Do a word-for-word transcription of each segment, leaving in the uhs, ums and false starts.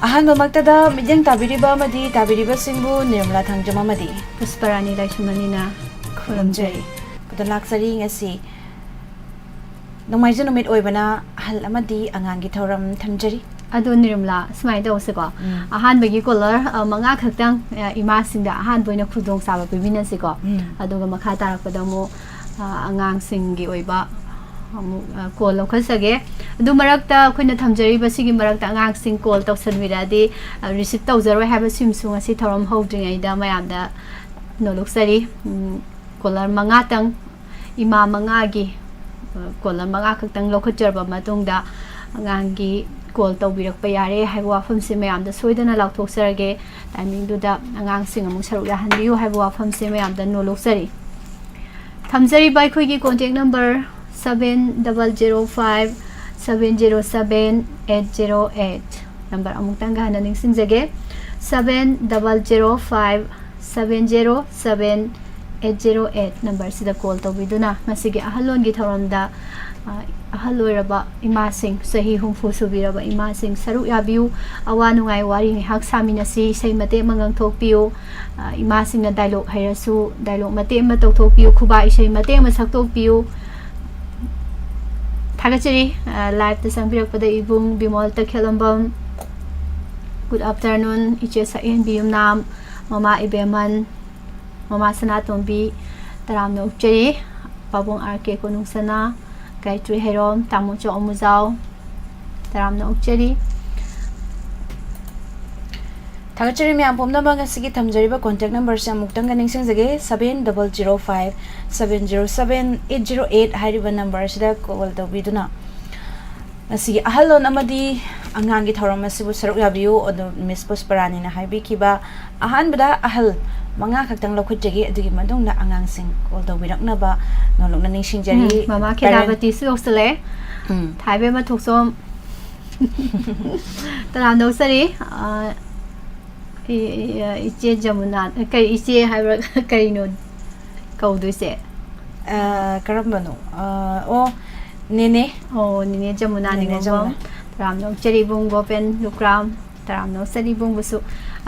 ꯑꯍꯥꯟꯕꯃꯛꯇꯗ ꯃꯤꯠꯌꯦꯡ ꯇꯥꯕꯤꯔꯤꯕ ꯑꯃꯗꯤ ꯇꯥꯕꯤꯔꯤꯕꯁꯤꯡꯕꯨ ꯅꯤꯔꯃꯂꯥ ꯊꯥꯡꯖꯝ ꯑꯃꯗꯤ ꯄꯨꯁꯄꯔꯥꯅꯤ ꯂꯥꯏꯁ꯭ꯔꯝꯃꯅꯤꯅ ꯈꯨꯔꯨꯝꯖꯔꯤ꯫ ꯈꯨꯔꯨꯝꯖꯔꯤ꯫ ꯑꯗꯣ ꯂꯥꯛꯆꯔꯤ ꯉꯁꯤ ꯅꯣꯡꯃꯥꯏꯖꯤꯡ ꯅꯨꯃꯤꯠ ꯑꯣꯏꯕꯅ ꯑꯍꯜ ꯑꯃꯗꯤ ꯑꯉꯥꯡꯒꯤ ꯊꯧꯔꯝ ꯊꯝꯖꯔꯤ꯫ ꯑꯗꯣ ꯅꯤꯔꯃꯂꯥ, ꯁꯨꯃꯥꯏꯅ ꯇꯧꯁꯤꯀꯣ, ꯎꯝ꯫ ꯑꯍꯥꯟꯕꯒꯤ ꯀꯣꯂꯔ, ꯑ, ꯃꯉꯥ ꯈꯛꯇꯪ, ꯑ, ꯏꯃꯥꯁꯤꯡꯗ ꯑꯍꯥꯟꯕ ꯑꯣꯏꯅ ꯈꯨꯗꯣꯡꯆꯥꯕ ꯄꯤꯃꯤꯟꯅꯁꯤꯀꯣ꯫ ꯎꯝ꯫ ꯑꯗꯨꯒ ꯃꯈꯥ ꯇꯥꯔꯛꯄꯗ ꯑꯃꯨꯛ, ꯑ, ꯑꯉꯥꯡꯁꯤꯡꯒꯤ ꯑꯣꯏꯕ ꯑꯃꯨꯛ, ꯑ, ꯀꯣꯜ ꯂꯧꯈꯠꯆꯒꯦ꯫ ꯑꯗꯨ ꯃꯔꯛꯇ ꯑꯩꯈꯣꯏꯅ ꯊꯝꯖꯔꯤꯕꯁꯤꯒꯤ ꯃꯔꯛꯇ ꯑꯉꯥꯡꯁꯤꯡ ꯀꯣꯜ ꯇꯧꯁꯟꯕꯤꯔꯛꯑꯗꯤ, ꯑ, ꯔꯤꯁꯤꯞ ꯇꯧꯖꯔꯣꯏ ꯍꯥꯏꯕꯁꯤꯃꯁꯨ ꯉꯁꯤ ꯊꯧꯔꯝ ꯍꯧꯗ꯭ꯔꯤꯉꯩꯗ ꯃꯌꯥꯝꯗ ꯅꯣꯜꯂꯨꯛꯆꯔꯤ꯫ ꯎꯝ, ꯀꯣꯂꯔ ꯃꯉꯥꯇꯪ, ꯏꯃꯥ ꯃꯉꯥꯒꯤ, ꯑ, ꯀꯣꯂꯔ ꯃꯉꯥ ꯈꯛꯇꯪ ꯂꯧꯈꯠꯆꯔꯕ ꯃꯇꯨꯡꯗ ꯑꯉꯥꯡꯒꯤ ꯀꯣꯜ ꯇꯧꯕꯤꯔꯛꯄ ꯌꯥꯔꯦ ꯍꯥꯏꯕ ꯋꯥꯐꯝꯁꯦ ꯃꯌꯥꯝꯗ ꯁꯣꯏꯗꯅ ꯂꯥꯎꯊꯣꯛꯆꯔꯒꯦ꯫ ꯇꯥꯏꯃꯤꯡꯗꯨꯗ ꯑꯉꯥꯡꯁꯤꯡ ꯑꯃꯨꯛ ꯁꯔꯨꯛ ꯌꯥꯍꯟꯕꯤꯌꯨ ꯍꯥꯏꯕ ꯋꯥꯐꯝꯁꯦ ꯃꯌꯥꯝꯗ ꯅꯣꯜꯂꯨꯛꯆꯔꯤ꯫ ꯊꯝꯖꯔꯤꯕ ꯑꯩꯈꯣꯏꯒꯤ contact number seven double zero five seven zero seven eight zero eight꯫ Number ꯑꯃꯨꯛꯇꯪꯒ ꯍꯟꯅ ꯅꯤꯡꯁꯤꯡꯖꯒꯦ, seven double zero five seven zero seven eight zero eight ꯅꯝꯕꯔꯁꯤꯗ ꯀꯣꯜ ꯇꯧꯕꯤꯗꯨꯅ ꯉꯁꯤꯒꯤ ꯑꯍꯜꯂꯣꯟꯒꯤ ꯊꯧꯔꯝꯗ, ꯑ, ꯑꯍꯜ ꯑꯣꯏꯔꯕ ꯏꯃꯥꯁꯤꯡ, ꯆꯍꯤ ꯍꯨꯝꯐꯨ ꯁꯨꯕꯤꯔꯕ ꯏꯃꯥꯁꯤꯡ ꯁꯔꯨꯛ ꯌꯥꯕꯤꯌꯨ꯫ ꯑꯋꯥ ꯅꯨꯡꯉꯥꯏ ꯋꯥꯔꯤ ꯉꯥꯏꯍꯥꯛ ꯁꯥꯃꯤꯟꯅꯁꯤ, ꯏꯁꯩ ꯃꯇꯦꯛ ꯑꯃ ꯉꯥꯡꯊꯣꯛꯄꯤꯌꯨ꯫ ꯑ, ꯏꯃꯥꯁꯤꯡꯅ ꯗꯥꯏꯂꯣꯛ ꯍꯩꯔꯁꯨ ꯗꯥꯏꯂꯣꯛ ꯃꯇꯦꯛ ꯑꯃ ꯇꯧꯊꯣꯛꯄꯤꯌꯨ, ꯈꯨꯕꯥꯛ ꯏꯁꯩ ꯃꯇꯦꯛ ꯑꯃ ꯁꯛꯇꯣꯛꯄꯤꯌꯨ꯫ ꯊꯥꯒꯠꯆꯔꯤ꯫ ꯑ, ꯂꯥꯏꯞꯇ ꯆꯪꯕꯤꯔꯛꯄꯗ ꯏꯕꯨꯡ ꯕꯤꯃꯣꯜ ꯇꯈꯦꯜꯂꯝꯕꯝ, good afternoon, ꯏꯆꯦ ꯁꯛꯍꯦꯟꯕꯤ ꯌꯨꯝꯅꯥꯝ, ꯃꯃꯥ ꯏꯕꯦꯝꯍꯟ, ꯃꯃꯥ ꯁꯅꯥꯇꯣꯝꯕꯤ, ꯇꯔꯥꯝꯅ ꯑꯣꯛꯆꯔꯤ꯫ ꯄꯥꯕꯨꯡ ꯑꯥꯔ ꯀꯦ ꯀꯣꯅꯨꯡꯁꯅꯥ, ꯒꯥꯌꯇ꯭ꯔꯤ ꯍꯩꯔꯣꯝ, ꯇꯥꯃꯣꯆꯧ ꯑꯃꯨꯖꯥꯎ, ꯇꯔꯥꯝꯅ ꯑꯣꯛꯆꯔꯤ꯫ ꯊꯥꯒꯠꯆꯔꯤ ꯃꯌꯥꯝ ꯄꯨꯝꯅꯃꯛ꯫ ꯉꯁꯤꯒꯤ ꯊꯝꯖꯔꯤꯕ contact numberꯁꯦ ꯑꯃꯨꯛꯇꯪꯒ ꯅꯤꯡꯁꯤꯡꯖꯒꯦ, seven double zero five seven zero seven eight zero eight ꯍꯥꯏꯔꯤꯕ ꯅꯝꯕꯔ ꯑꯁꯤꯗ ꯀꯣꯜ ꯇꯧꯕꯤꯗꯨꯅ ꯉꯁꯤꯒꯤ ꯑꯍꯜꯂꯣꯟ ꯑꯃꯗꯤ ꯑꯉꯥꯡꯒꯤ ꯊꯧꯔꯝ ꯑꯁꯤꯕꯨ ꯁꯔꯨꯛ ꯌꯥꯕꯤꯌꯨ꯫ ꯑꯗꯨ ꯃꯤꯁ ꯄꯨꯁꯄꯔꯥꯅꯤꯅ ꯍꯥꯏꯕꯤꯈꯤꯕ, ꯑꯍꯥꯟꯕꯗ ꯑꯍꯜ ꯃꯉꯥ ꯈꯛꯇꯪ ꯂꯧꯈꯠꯆꯒꯦ, ꯑꯗꯨꯒꯤ ꯃꯇꯨꯡꯗ ꯑꯉꯥꯡꯁꯤꯡ ꯀꯣꯜ ꯇꯧꯕꯤꯔꯛꯅꯕ ꯅꯣꯜꯂꯨꯛꯅ ꯅꯤꯡꯁꯤꯡꯖꯔꯤ꯫ ꯎꯝ, ꯃꯃꯥ Parent- ꯈꯦꯗꯥꯕꯇꯤꯁꯨ ꯌꯧꯁꯜꯂꯛꯑꯦ꯫ ꯎꯝ꯫ ꯊꯥꯏꯕꯦꯝꯃ ꯊꯣꯛꯆꯣꯝ꯫ ꯇꯔꯥꯝꯅ ꯑꯣꯛꯆꯔꯤ꯫ ꯑ, ꯏ-, ꯏ-, ꯏꯆꯦ ꯖꯃꯨꯅꯥ, ꯀꯔꯤ ꯏꯆꯦ ꯍꯥꯏꯕ꯭ꯔꯥ? ꯀꯔꯤꯅꯣ ꯀꯧꯗꯣꯏꯁꯦ? ꯑ, ꯀꯔꯝꯕꯅꯣ? ꯑ, ꯑꯣ, ꯅꯦꯅꯦ꯫ ꯑꯣ, ꯅꯦꯅꯦ ꯖꯃꯨꯅꯥ ꯅꯦꯅꯦ ꯅꯤꯉꯣꯝꯕꯝ꯫ ꯖꯃꯨꯅꯥ꯫ ꯇꯔꯥꯝꯅ ꯑꯣꯛꯆꯔꯤ ꯏꯕꯨꯡ ꯒꯣꯄꯦꯟ ꯂꯨꯀ꯭ꯔꯥꯝ꯫ ꯇꯔꯥꯝꯅ ꯑꯣꯛꯆꯔꯤ ꯏꯕꯨꯡꯕꯨꯁꯨ꯫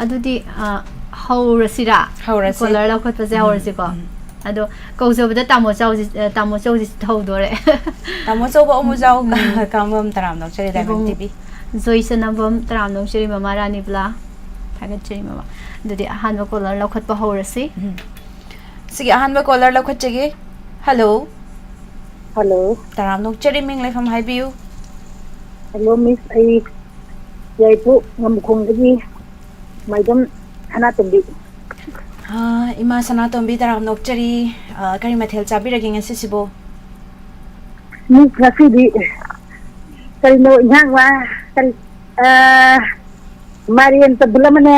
ꯑꯗꯨꯗꯤ, ꯑ, ꯍꯧꯔꯁꯤꯔꯥ? ꯍꯧꯔꯁꯤ꯫ ꯀꯣꯂꯔ ꯂꯧꯈꯠꯄꯁꯦ ꯎꯝ, ꯍꯧꯔꯁꯤꯀꯣ꯫ ꯎꯝ꯫ ꯑꯗꯣ ꯀꯧꯖꯕꯗ ꯇꯥꯃꯣ ꯆꯥꯎꯁꯤ, ꯑ, ꯇꯥꯃꯣ ꯆꯧꯁꯤ ꯍꯧꯗꯣꯔꯦ꯫ ꯇꯥꯃꯣ ꯑꯆꯧꯕ ꯑꯃꯨꯖꯥꯎ ꯎꯝ꯫ ꯀꯥꯡꯕꯝ ꯇꯔꯥꯝꯅ ꯑꯣꯛꯆꯔꯤ ꯗꯥꯏꯃꯟ ꯏꯕꯨꯡ ꯇꯤꯚꯤ꯫ ꯖꯣꯏ ꯆꯅꯝꯕꯝ ꯇꯔꯥꯝꯅ ꯑꯣꯛꯆꯔꯤ ꯃꯃꯥ ꯔꯥꯅꯤꯕꯂꯥ꯫ ꯊꯥꯒꯠꯆꯔꯤ ꯃꯃꯥ꯫ ꯑꯗꯨꯗꯤ ꯑꯍꯥꯟꯕ ꯀꯣꯂꯔ ꯂꯧꯈꯠꯄ ꯍꯧꯔꯁꯤ꯫ ꯎꯝ꯫ ꯁꯤꯒꯤ ꯑꯍꯥꯟꯕ ꯀꯣꯂꯔ ꯂꯧꯈꯠꯆꯒꯦ꯫ ꯍꯜꯂꯣ꯫ ꯍꯜꯂꯣ꯫ ꯇꯔꯥꯝꯅ ꯑꯣꯛꯆꯔꯤ, ꯃꯤꯡ ꯂꯩꯐꯝ ꯍꯥꯏꯕꯤꯌꯨ꯫ ꯍꯜꯂꯣ, ꯃꯤꯁ, ꯑꯩ ꯌꯥꯏꯄꯣꯛ ꯉꯝꯈꯣꯡꯗꯒꯤ ꯃꯥꯏꯕꯝ ꯁꯅꯥꯇꯣꯝꯕꯤ꯫ ꯑꯥ, ꯏꯃꯥ ꯁꯅꯥꯇꯣꯝꯕꯤ, ꯇꯔꯥꯝꯅ ꯑꯣꯛꯆꯔꯤ꯫ ꯑꯥ, ꯀꯔꯤ ꯃꯊꯦꯜ ꯆꯥꯕꯤꯔꯒꯦ ꯉꯁꯤꯁꯤꯕꯨ? ꯃꯤꯁ, ꯉꯁꯤꯗꯤ ꯀꯔꯤꯅꯣ ꯏꯟꯖꯥꯡ ꯋꯥ-, ꯀꯔꯤ, ꯑꯥ, ꯃꯥꯏꯔꯦꯟ ꯆꯝꯐꯨꯠ ꯑꯃꯅꯦ,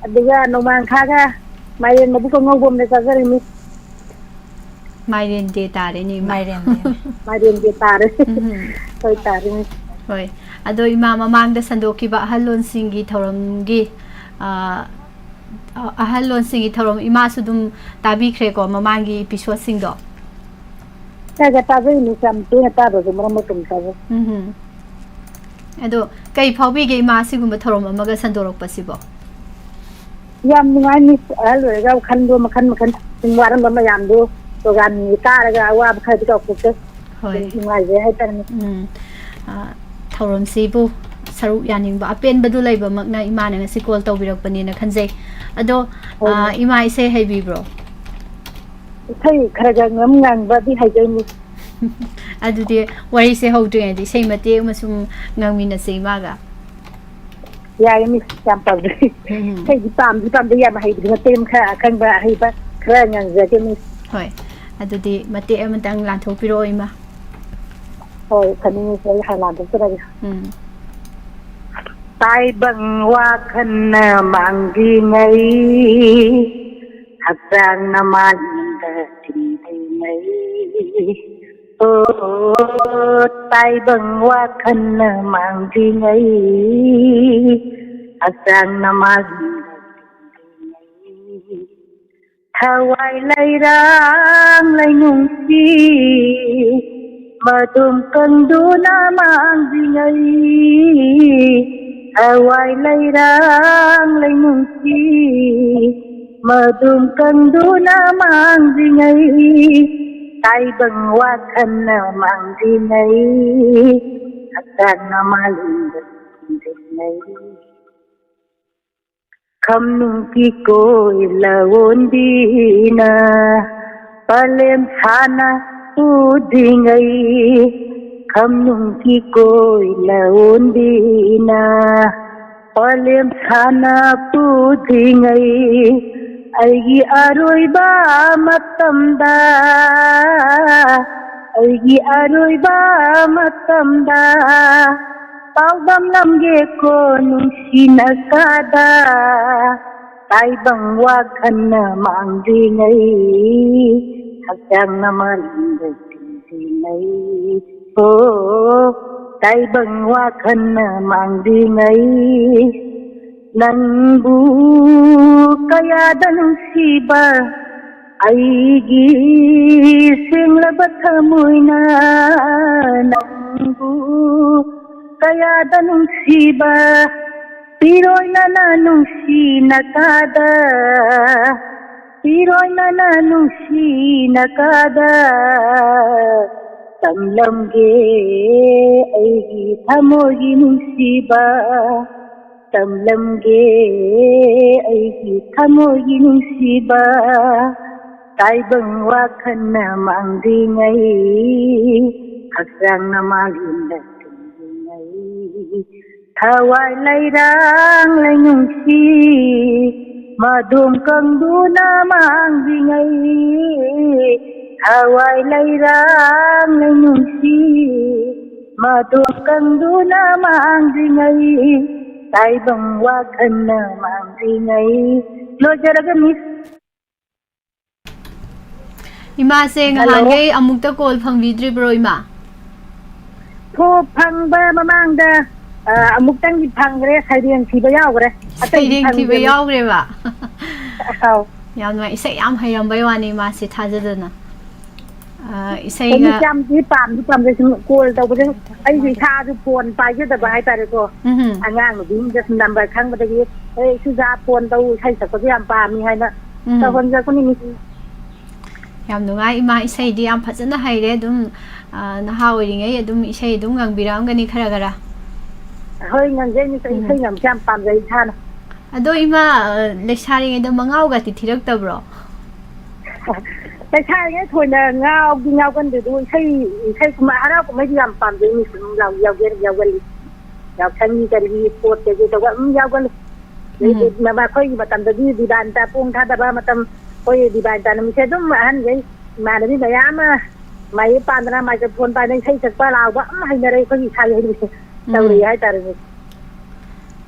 ꯑꯗꯨꯒ ꯅꯣꯡꯃꯥꯡꯈꯥꯒ ꯃꯥꯏꯔꯦꯟ ꯃꯕꯨꯛꯀ ꯉꯧꯕ ꯑꯃꯅꯦ ꯆꯥꯖꯔꯦ, ꯃꯤꯁ꯫ ꯃꯥꯏꯔꯦꯟ ꯗꯦ ꯇꯥꯔꯦꯅꯦ, ꯏꯃꯥ꯫ ꯃꯥꯏꯔꯦꯟ ꯗꯦ꯫ ꯃꯥꯏꯔꯦꯟ ꯗꯦ ꯇꯥꯔꯦ꯫ ꯎꯝ꯫ ꯍꯣꯏ, ꯇꯥꯔꯦ, ꯃꯤꯁ꯫ ꯍꯣꯏ꯫ ꯑꯗꯣ ꯏꯃꯥ, ꯃꯃꯥꯡꯗ ꯁꯟꯗꯣꯛꯈꯤꯕ ꯑꯍꯜꯂꯣꯟꯁꯤꯡꯒꯤ ꯊꯧꯔꯝꯒꯤ, ꯑ, ꯑ, ꯑꯍꯜꯂꯣꯟꯁꯤꯡꯒꯤ ꯊꯧꯔꯝ ꯏꯃꯥꯁꯨ ꯑꯗꯨꯝ ꯇꯥꯕꯤꯈ꯭ꯔꯦꯀꯣ, ꯃꯃꯥꯡꯒꯤ ꯏꯄꯤꯁꯣꯠꯁꯤꯡꯗꯣ? ꯈꯔ ꯈꯔ ꯇꯥꯖꯩ, ꯃꯤꯁ, ꯌꯥꯝ ꯇꯣꯏꯅ ꯇꯥꯗ꯭ꯔꯁꯨ ꯃꯔꯛ ꯃꯔꯛꯇ ꯑꯗꯨꯝ ꯇꯥꯖꯩ꯫ ꯎꯝ꯫ ꯑꯗꯣ ꯀꯩ ꯐꯥꯎꯕꯤꯒꯦ ꯏꯃꯥ, ꯑꯁꯤꯒꯨꯝꯕ ꯊꯧꯔꯝ ꯑꯃꯒ ꯁꯟꯗꯣꯔꯛꯄꯁꯤꯕꯣ? ꯌꯥꯝ ꯅꯨꯡꯉꯥꯏ, ꯃꯤꯁ꯫ ꯑꯍꯜ ꯑꯣꯏꯔꯒ ꯋꯥꯈꯜꯗꯣ ꯃꯈꯟ ꯃꯈꯟ, ꯁꯨꯝ ꯋꯥꯔꯝꯕ ꯃꯌꯥꯝꯗꯣ ꯄ꯭ꯔꯣꯒ꯭ꯔꯥꯝ ꯇꯥꯔꯒ ꯑꯋꯥꯕ ꯈꯔꯗꯤ ꯀꯥꯎꯊꯣꯛꯆꯩ꯫ ꯍꯣꯏ꯫ ꯌꯥꯝ ꯅꯨꯡꯉꯥꯏꯖꯩ ꯍꯥꯏꯇꯥꯔꯦ, ꯃꯤꯁ꯫ ꯎꯝ꯫ ꯑ, ꯊꯧꯔꯝꯁꯤꯕꯨ ꯁꯔꯨꯛ ꯌꯥꯅꯤꯡꯕ ꯑꯄꯦꯟꯕꯗꯨ ꯂꯩꯕꯃꯛꯅ ꯏꯃꯥꯅ ꯉꯁꯤ ꯀꯣꯜ ꯇꯧꯕꯤꯔꯛꯄꯅꯦꯅ ꯈꯟꯖꯩ꯫ ꯑꯗꯣ, ꯍꯣꯏ, ꯑ, ꯃꯤꯁ꯫ ꯏꯃꯥ, ꯏꯁꯩ ꯍꯩꯕꯤꯕ꯭ꯔꯣ? ꯏꯁꯩ ꯈꯔ ꯈꯔ ꯉꯝ ꯉꯥꯡꯕꯗꯤ ꯍꯩꯖꯩ, ꯃꯤꯁ꯫ ꯑꯗꯨꯗꯤ ꯋꯥꯔꯤꯁꯦ ꯍꯧꯗ꯭ꯔꯤꯉꯩꯗ ꯏꯁꯩ ꯃꯇꯦꯛ ꯑꯃ ꯁꯨꯝ ꯉꯥꯡꯃꯤꯟꯅꯁꯦ ꯏꯃꯥꯒ꯫ ꯌꯥꯏꯌꯦ, ꯃꯤꯁ, ꯌꯥꯝ ꯄꯥꯝꯖꯩ꯫ ꯎꯝ꯫ ꯏꯁꯩꯗꯤ ꯄꯥꯝꯗꯤ ꯄꯥꯝꯖꯩ, ꯌꯥꯝ ꯍꯩꯕꯗꯤ ꯅꯠꯇꯦ, ꯈꯔ ꯑꯈꯪꯕ ꯑꯍꯩꯕ ꯈꯔ ꯉꯥꯡꯖꯒꯦ, ꯃꯤꯁ꯫ ꯍꯣꯏ꯫ ꯑꯗꯨꯗꯤ ꯃꯇꯦꯛ ꯑꯃꯇꯪ ꯂꯥꯟꯊꯣꯛꯄꯤꯔꯛꯑꯣ ꯏꯃꯥ꯫ ꯍꯣꯏ, ꯐꯅꯤ, ꯃꯤꯁ, ꯑꯩ ꯍꯥꯟꯅ ꯂꯥꯟꯊꯣꯛꯆꯔꯒꯦ꯫ ꯎꯝ꯫ ꯇꯥꯏꯕꯪ ꯋꯥꯈꯜꯅ ꯃꯥꯡꯗ꯭ꯔꯤꯉꯩ, ꯍꯛꯆꯥꯡꯅ ꯃꯥꯡꯗ ꯊꯤꯡꯗ꯭ꯔꯤꯉꯩ꯫ ꯑꯣ, ꯇꯥꯏꯕꯪ ꯋꯥꯈꯜꯅ ꯃꯥꯡꯗ꯭ꯔꯤꯉꯩ, ꯍꯛꯆꯥꯡꯅ ꯃꯥꯡꯗ ꯊꯤꯡꯗ꯭ꯔꯤꯉꯩ꯫ ꯊꯋꯥꯏ ꯂꯩꯔꯥꯡ ꯂꯩꯅꯨꯡꯁꯤ ꯃꯇꯨꯝ ꯀꯪꯗꯨꯅ ꯃꯥꯡꯗ꯭ꯔꯤꯉꯩ, ꯊꯋꯥꯏ ꯂꯩꯔꯥꯡ ꯂꯩꯅꯨꯡꯁꯤ ꯃꯗꯨꯝ ꯀꯪꯗꯨꯅ ꯃꯥꯡꯗ꯭ꯔꯤꯉꯩ, ꯇꯥꯏꯕꯪ ꯋꯥꯈꯜꯅ ꯃꯥꯡꯗ꯭ꯔꯤꯉꯩ, ꯍꯛꯆꯥꯡꯅ ꯃꯥꯂꯦꯝꯗ ꯊꯤꯡꯗ꯭ꯔꯤꯉꯩ, ꯈꯝꯅꯨꯡꯒꯤ ꯀꯣꯏ ꯂꯑꯣꯟꯕꯤꯅ ꯄꯂꯦꯝ ꯁꯥꯟꯅ ꯄꯨꯗ꯭ꯔꯤꯉꯩ, ꯈꯝꯅꯨꯡꯒꯤ ꯀꯣꯏ ꯂꯑꯣꯟꯕꯤꯅ ꯄꯂꯦꯝ ꯁꯥꯟꯅ ꯄꯨꯗ꯭ꯔꯤꯉꯩ, ꯑꯩꯒꯤ ꯑꯔꯣꯏꯕ ꯃꯇꯝꯗ, ꯑꯩꯒꯤ ꯑꯔꯣꯏꯕ ꯃꯇꯝꯗ ꯄꯥꯎꯗꯝꯂꯝꯒꯦꯀꯣ ꯅꯨꯡꯁꯤꯅ ꯀꯥꯗ, ꯇꯥꯏꯕꯪ ꯋꯥꯈꯜꯅ ꯃꯥꯡꯗ꯭ꯔꯤꯉꯩ, ꯍꯛꯆꯥꯡꯅ ꯃꯥꯂꯦꯝꯗ ꯇꯤꯟꯗ꯭ꯔꯤꯉꯩ, ꯑꯣ, ꯇꯥꯏꯕꯪ ꯋꯥꯈꯜꯅ ꯃꯥꯡꯗ꯭ꯔꯤꯉꯩ, ꯅꯪꯕꯨ ꯀꯌꯥꯗ ꯅꯨꯡꯁꯤꯕ ꯑꯩꯒꯤ ꯁꯦꯡꯂꯕ ꯊꯃꯣꯏꯅ, ꯅꯪꯕꯨ ꯀꯌꯥꯗ ꯅꯨꯡꯁꯤꯕ ꯄꯤꯔꯣꯏꯅꯅ ꯅꯨꯡꯁꯤꯅ ꯀꯥꯗ, ꯄꯤꯔꯣꯏꯅꯅ ꯅꯨꯡꯁꯤꯅ ꯀꯥꯗ ꯇꯝꯂꯝꯒꯦ ꯑꯩꯒꯤ ꯊꯃꯣꯏꯒꯤ ꯅꯨꯡꯁꯤꯕ, ꯇꯝꯂꯝꯒꯦ ꯑꯩꯒꯤ ꯊꯃꯣꯏꯒꯤ ꯅꯨꯡꯁꯤꯕ, ꯇꯥꯏꯕꯪ ꯋꯥꯈꯜꯅ ꯃꯥꯡꯗ꯭ꯔꯤꯉꯩ, ꯍꯛꯆꯥꯡꯅ ꯃꯥꯂꯦꯝꯗ ꯇꯤꯟꯗ꯭ꯔꯤꯉꯩ, ꯊꯋꯥꯏ ꯂꯩꯔꯥꯡ ꯂꯩꯅꯨꯡꯁꯤ ꯃꯗꯣꯝ ꯀꯪꯗꯨꯅ ꯃꯥꯡꯗ꯭ꯔꯤꯉꯩ, ꯊꯋꯥꯏ ꯂꯩꯔꯥꯡ ꯂꯩꯅꯨꯡꯁꯤ ꯃꯗꯣꯝ ꯀꯪꯗꯨꯅ ꯃꯥꯡꯗ꯭ꯔꯤꯉꯩ, ꯇꯥꯏꯕꯪ ꯋꯥꯈꯜꯅ ꯃꯥꯡꯗ꯭ꯔꯤꯉꯩ꯫ ꯂꯣꯏꯖꯔꯒ ꯃꯤꯁ꯫ ꯏꯃꯥꯁꯦ ꯉꯍꯥꯟꯈꯩ ꯑꯃꯨꯛꯇ ꯀꯣꯜ ꯐꯪꯕꯤꯗ꯭ꯔꯤꯕ꯭ꯔꯣ ꯏꯃꯥ? ꯊꯣꯛ ꯐꯪꯕ ꯃꯃꯥꯡꯗ ꯑ, ꯑꯃꯨꯛꯇꯪꯗꯤ ꯐꯪꯈ꯭ꯔꯦ, ꯁꯩꯔꯦꯡ ꯊꯤꯕ ꯌꯥꯎꯈ꯭ꯔꯦ꯫ ꯑꯇꯩꯗꯤ ꯁꯩꯔꯦꯡ ꯊꯤꯕ ꯐꯪꯗ꯭ꯔꯤ꯫ ꯌꯥꯎꯈ꯭ꯔꯦꯕ? ꯑꯧ꯫ ꯌꯥꯝ ꯅꯨꯡꯉꯥꯏ, ꯏꯁꯩ ꯌꯥꯝ ꯍꯩꯔꯝꯕꯩ ꯋꯥꯅꯤ ꯏꯃꯥꯁꯦ, ꯊꯥꯖꯗꯅ꯫ ꯑ, ꯏꯁꯩꯒ ꯑꯩꯗꯤ ꯌꯥꯝꯗꯤ ꯄꯥꯝꯗꯤ ꯄꯥꯝꯖꯩ, ꯁꯨꯝ ꯀꯣꯜ ꯇꯧꯕꯁꯦ ꯑꯩꯒꯤ ꯏꯁꯥꯁꯨ ꯐꯣꯟ ꯄꯥꯏꯖꯗꯕ ꯍꯥꯏꯇꯥꯔꯦꯀꯣ꯫ ꯎꯝ꯫ ꯑꯉꯥꯡ ꯅꯨꯄꯤꯁꯤꯡꯗ ꯁꯨꯝ ꯅꯝꯕꯔ ꯈꯪꯕꯗꯒꯤ, "ꯑꯦ, ꯁꯨꯖꯥ ꯐꯣꯟ ꯇꯧ, ꯏꯁꯩ ꯁꯛꯄꯁꯨ ꯌꯥꯝ ꯄꯥꯝꯃꯤ" ꯍꯥꯏꯅ ꯎꯝ꯫ ꯇꯧꯍꯟꯖꯔꯛꯄꯅꯤ꯫ ꯌꯥꯝ ꯅꯨꯡꯉꯥꯏ ꯏꯃꯥ, ꯏꯁꯩꯗꯤ ꯌꯥꯝ ꯐꯖꯅ ꯍꯩꯔꯦ꯫ ꯑꯗꯨꯝ, ꯑ, ꯅꯍꯥ ꯑꯣꯏꯔꯤꯉꯩ ꯑꯗꯨꯝ ꯏꯁꯩ ꯑꯗꯨꯝ ꯉꯪꯕꯤꯔꯛꯑꯝꯒꯅꯤ ꯈꯔ ꯈꯔ꯫ ꯍꯣꯏ, ꯉꯪꯖꯩ ꯃꯤꯁ, ꯑꯩ ꯎꯝ꯫ ꯏꯁꯩ ꯉꯪꯕꯁꯦ ꯌꯥꯝ ꯄꯥꯝꯖꯩ ꯏꯁꯥꯅ꯫ ꯑꯗꯣ ꯏꯃꯥ, ꯑ, ꯂꯩꯁꯥꯔꯤꯉꯩꯗ ꯃꯉꯥꯎꯒꯗꯤ ꯊꯤꯔꯛꯇꯕ꯭ꯔꯣ? ꯂꯩꯁꯥꯔꯤꯉꯩ ꯊꯣꯏꯅ ꯉꯥꯎꯗꯤ ꯉꯥꯎꯒꯟꯗꯦ, ꯑꯗꯨ ꯏꯁꯩ, ꯏꯁꯩ ꯀꯨꯝꯍꯩ, ꯍꯔꯥꯎ ꯀꯨꯝꯍꯩꯗꯤ ꯌꯥꯝ ꯄꯥꯝꯖꯩ, ꯃꯤꯁ ꯑꯗꯨꯝ ꯌꯥꯎ-, ꯌꯥꯎꯒꯦ-, ꯌꯥꯎꯒꯜꯂꯤ꯫ ꯌꯥꯎꯁꯪꯒꯤ ꯀꯔꯤꯒꯤ ꯏꯁꯄꯣꯔꯠ ꯀꯩꯀꯩ ꯇꯧꯕ ꯑꯗꯨꯝ ꯌꯥꯎꯒꯜꯂꯤ꯫ ꯎꯝ꯫ ꯑꯗꯩꯗꯤ ꯃꯃꯥ ꯑꯩꯈꯣꯏꯒꯤ ꯃꯇꯝꯗꯗꯤ ꯗꯤꯕꯥꯟꯇ ꯄꯣꯡ ꯊꯥꯗꯕ ꯃꯇꯝ, ꯑꯩꯈꯣꯏ ꯗꯤꯕꯥꯟꯇ ꯅꯨꯃꯤꯠꯁꯦ ꯑꯗꯨꯝ ꯑꯍꯟꯈꯩ ꯏꯃꯥꯟꯅꯕꯤ ꯃꯌꯥꯝ ꯑꯃ ꯃꯥꯏꯛ ꯄꯥꯟꯗꯅ ꯃꯥꯏꯀ꯭ꯔꯣꯐꯣꯟ ꯄꯥꯏꯗꯅ ꯏꯁꯩ ꯁꯛꯄ ꯂꯥꯎꯕ ꯑꯗꯨꯝ ꯍꯩꯅꯔꯦ ꯑꯩꯈꯣꯏꯒꯤ ꯏꯁꯥꯒꯤ ꯍꯩꯅꯕꯤꯁꯦ꯫ ꯎꯝ꯫ ꯇꯧꯔꯤ ꯍꯥꯏꯇꯥꯔꯦꯅꯦ꯫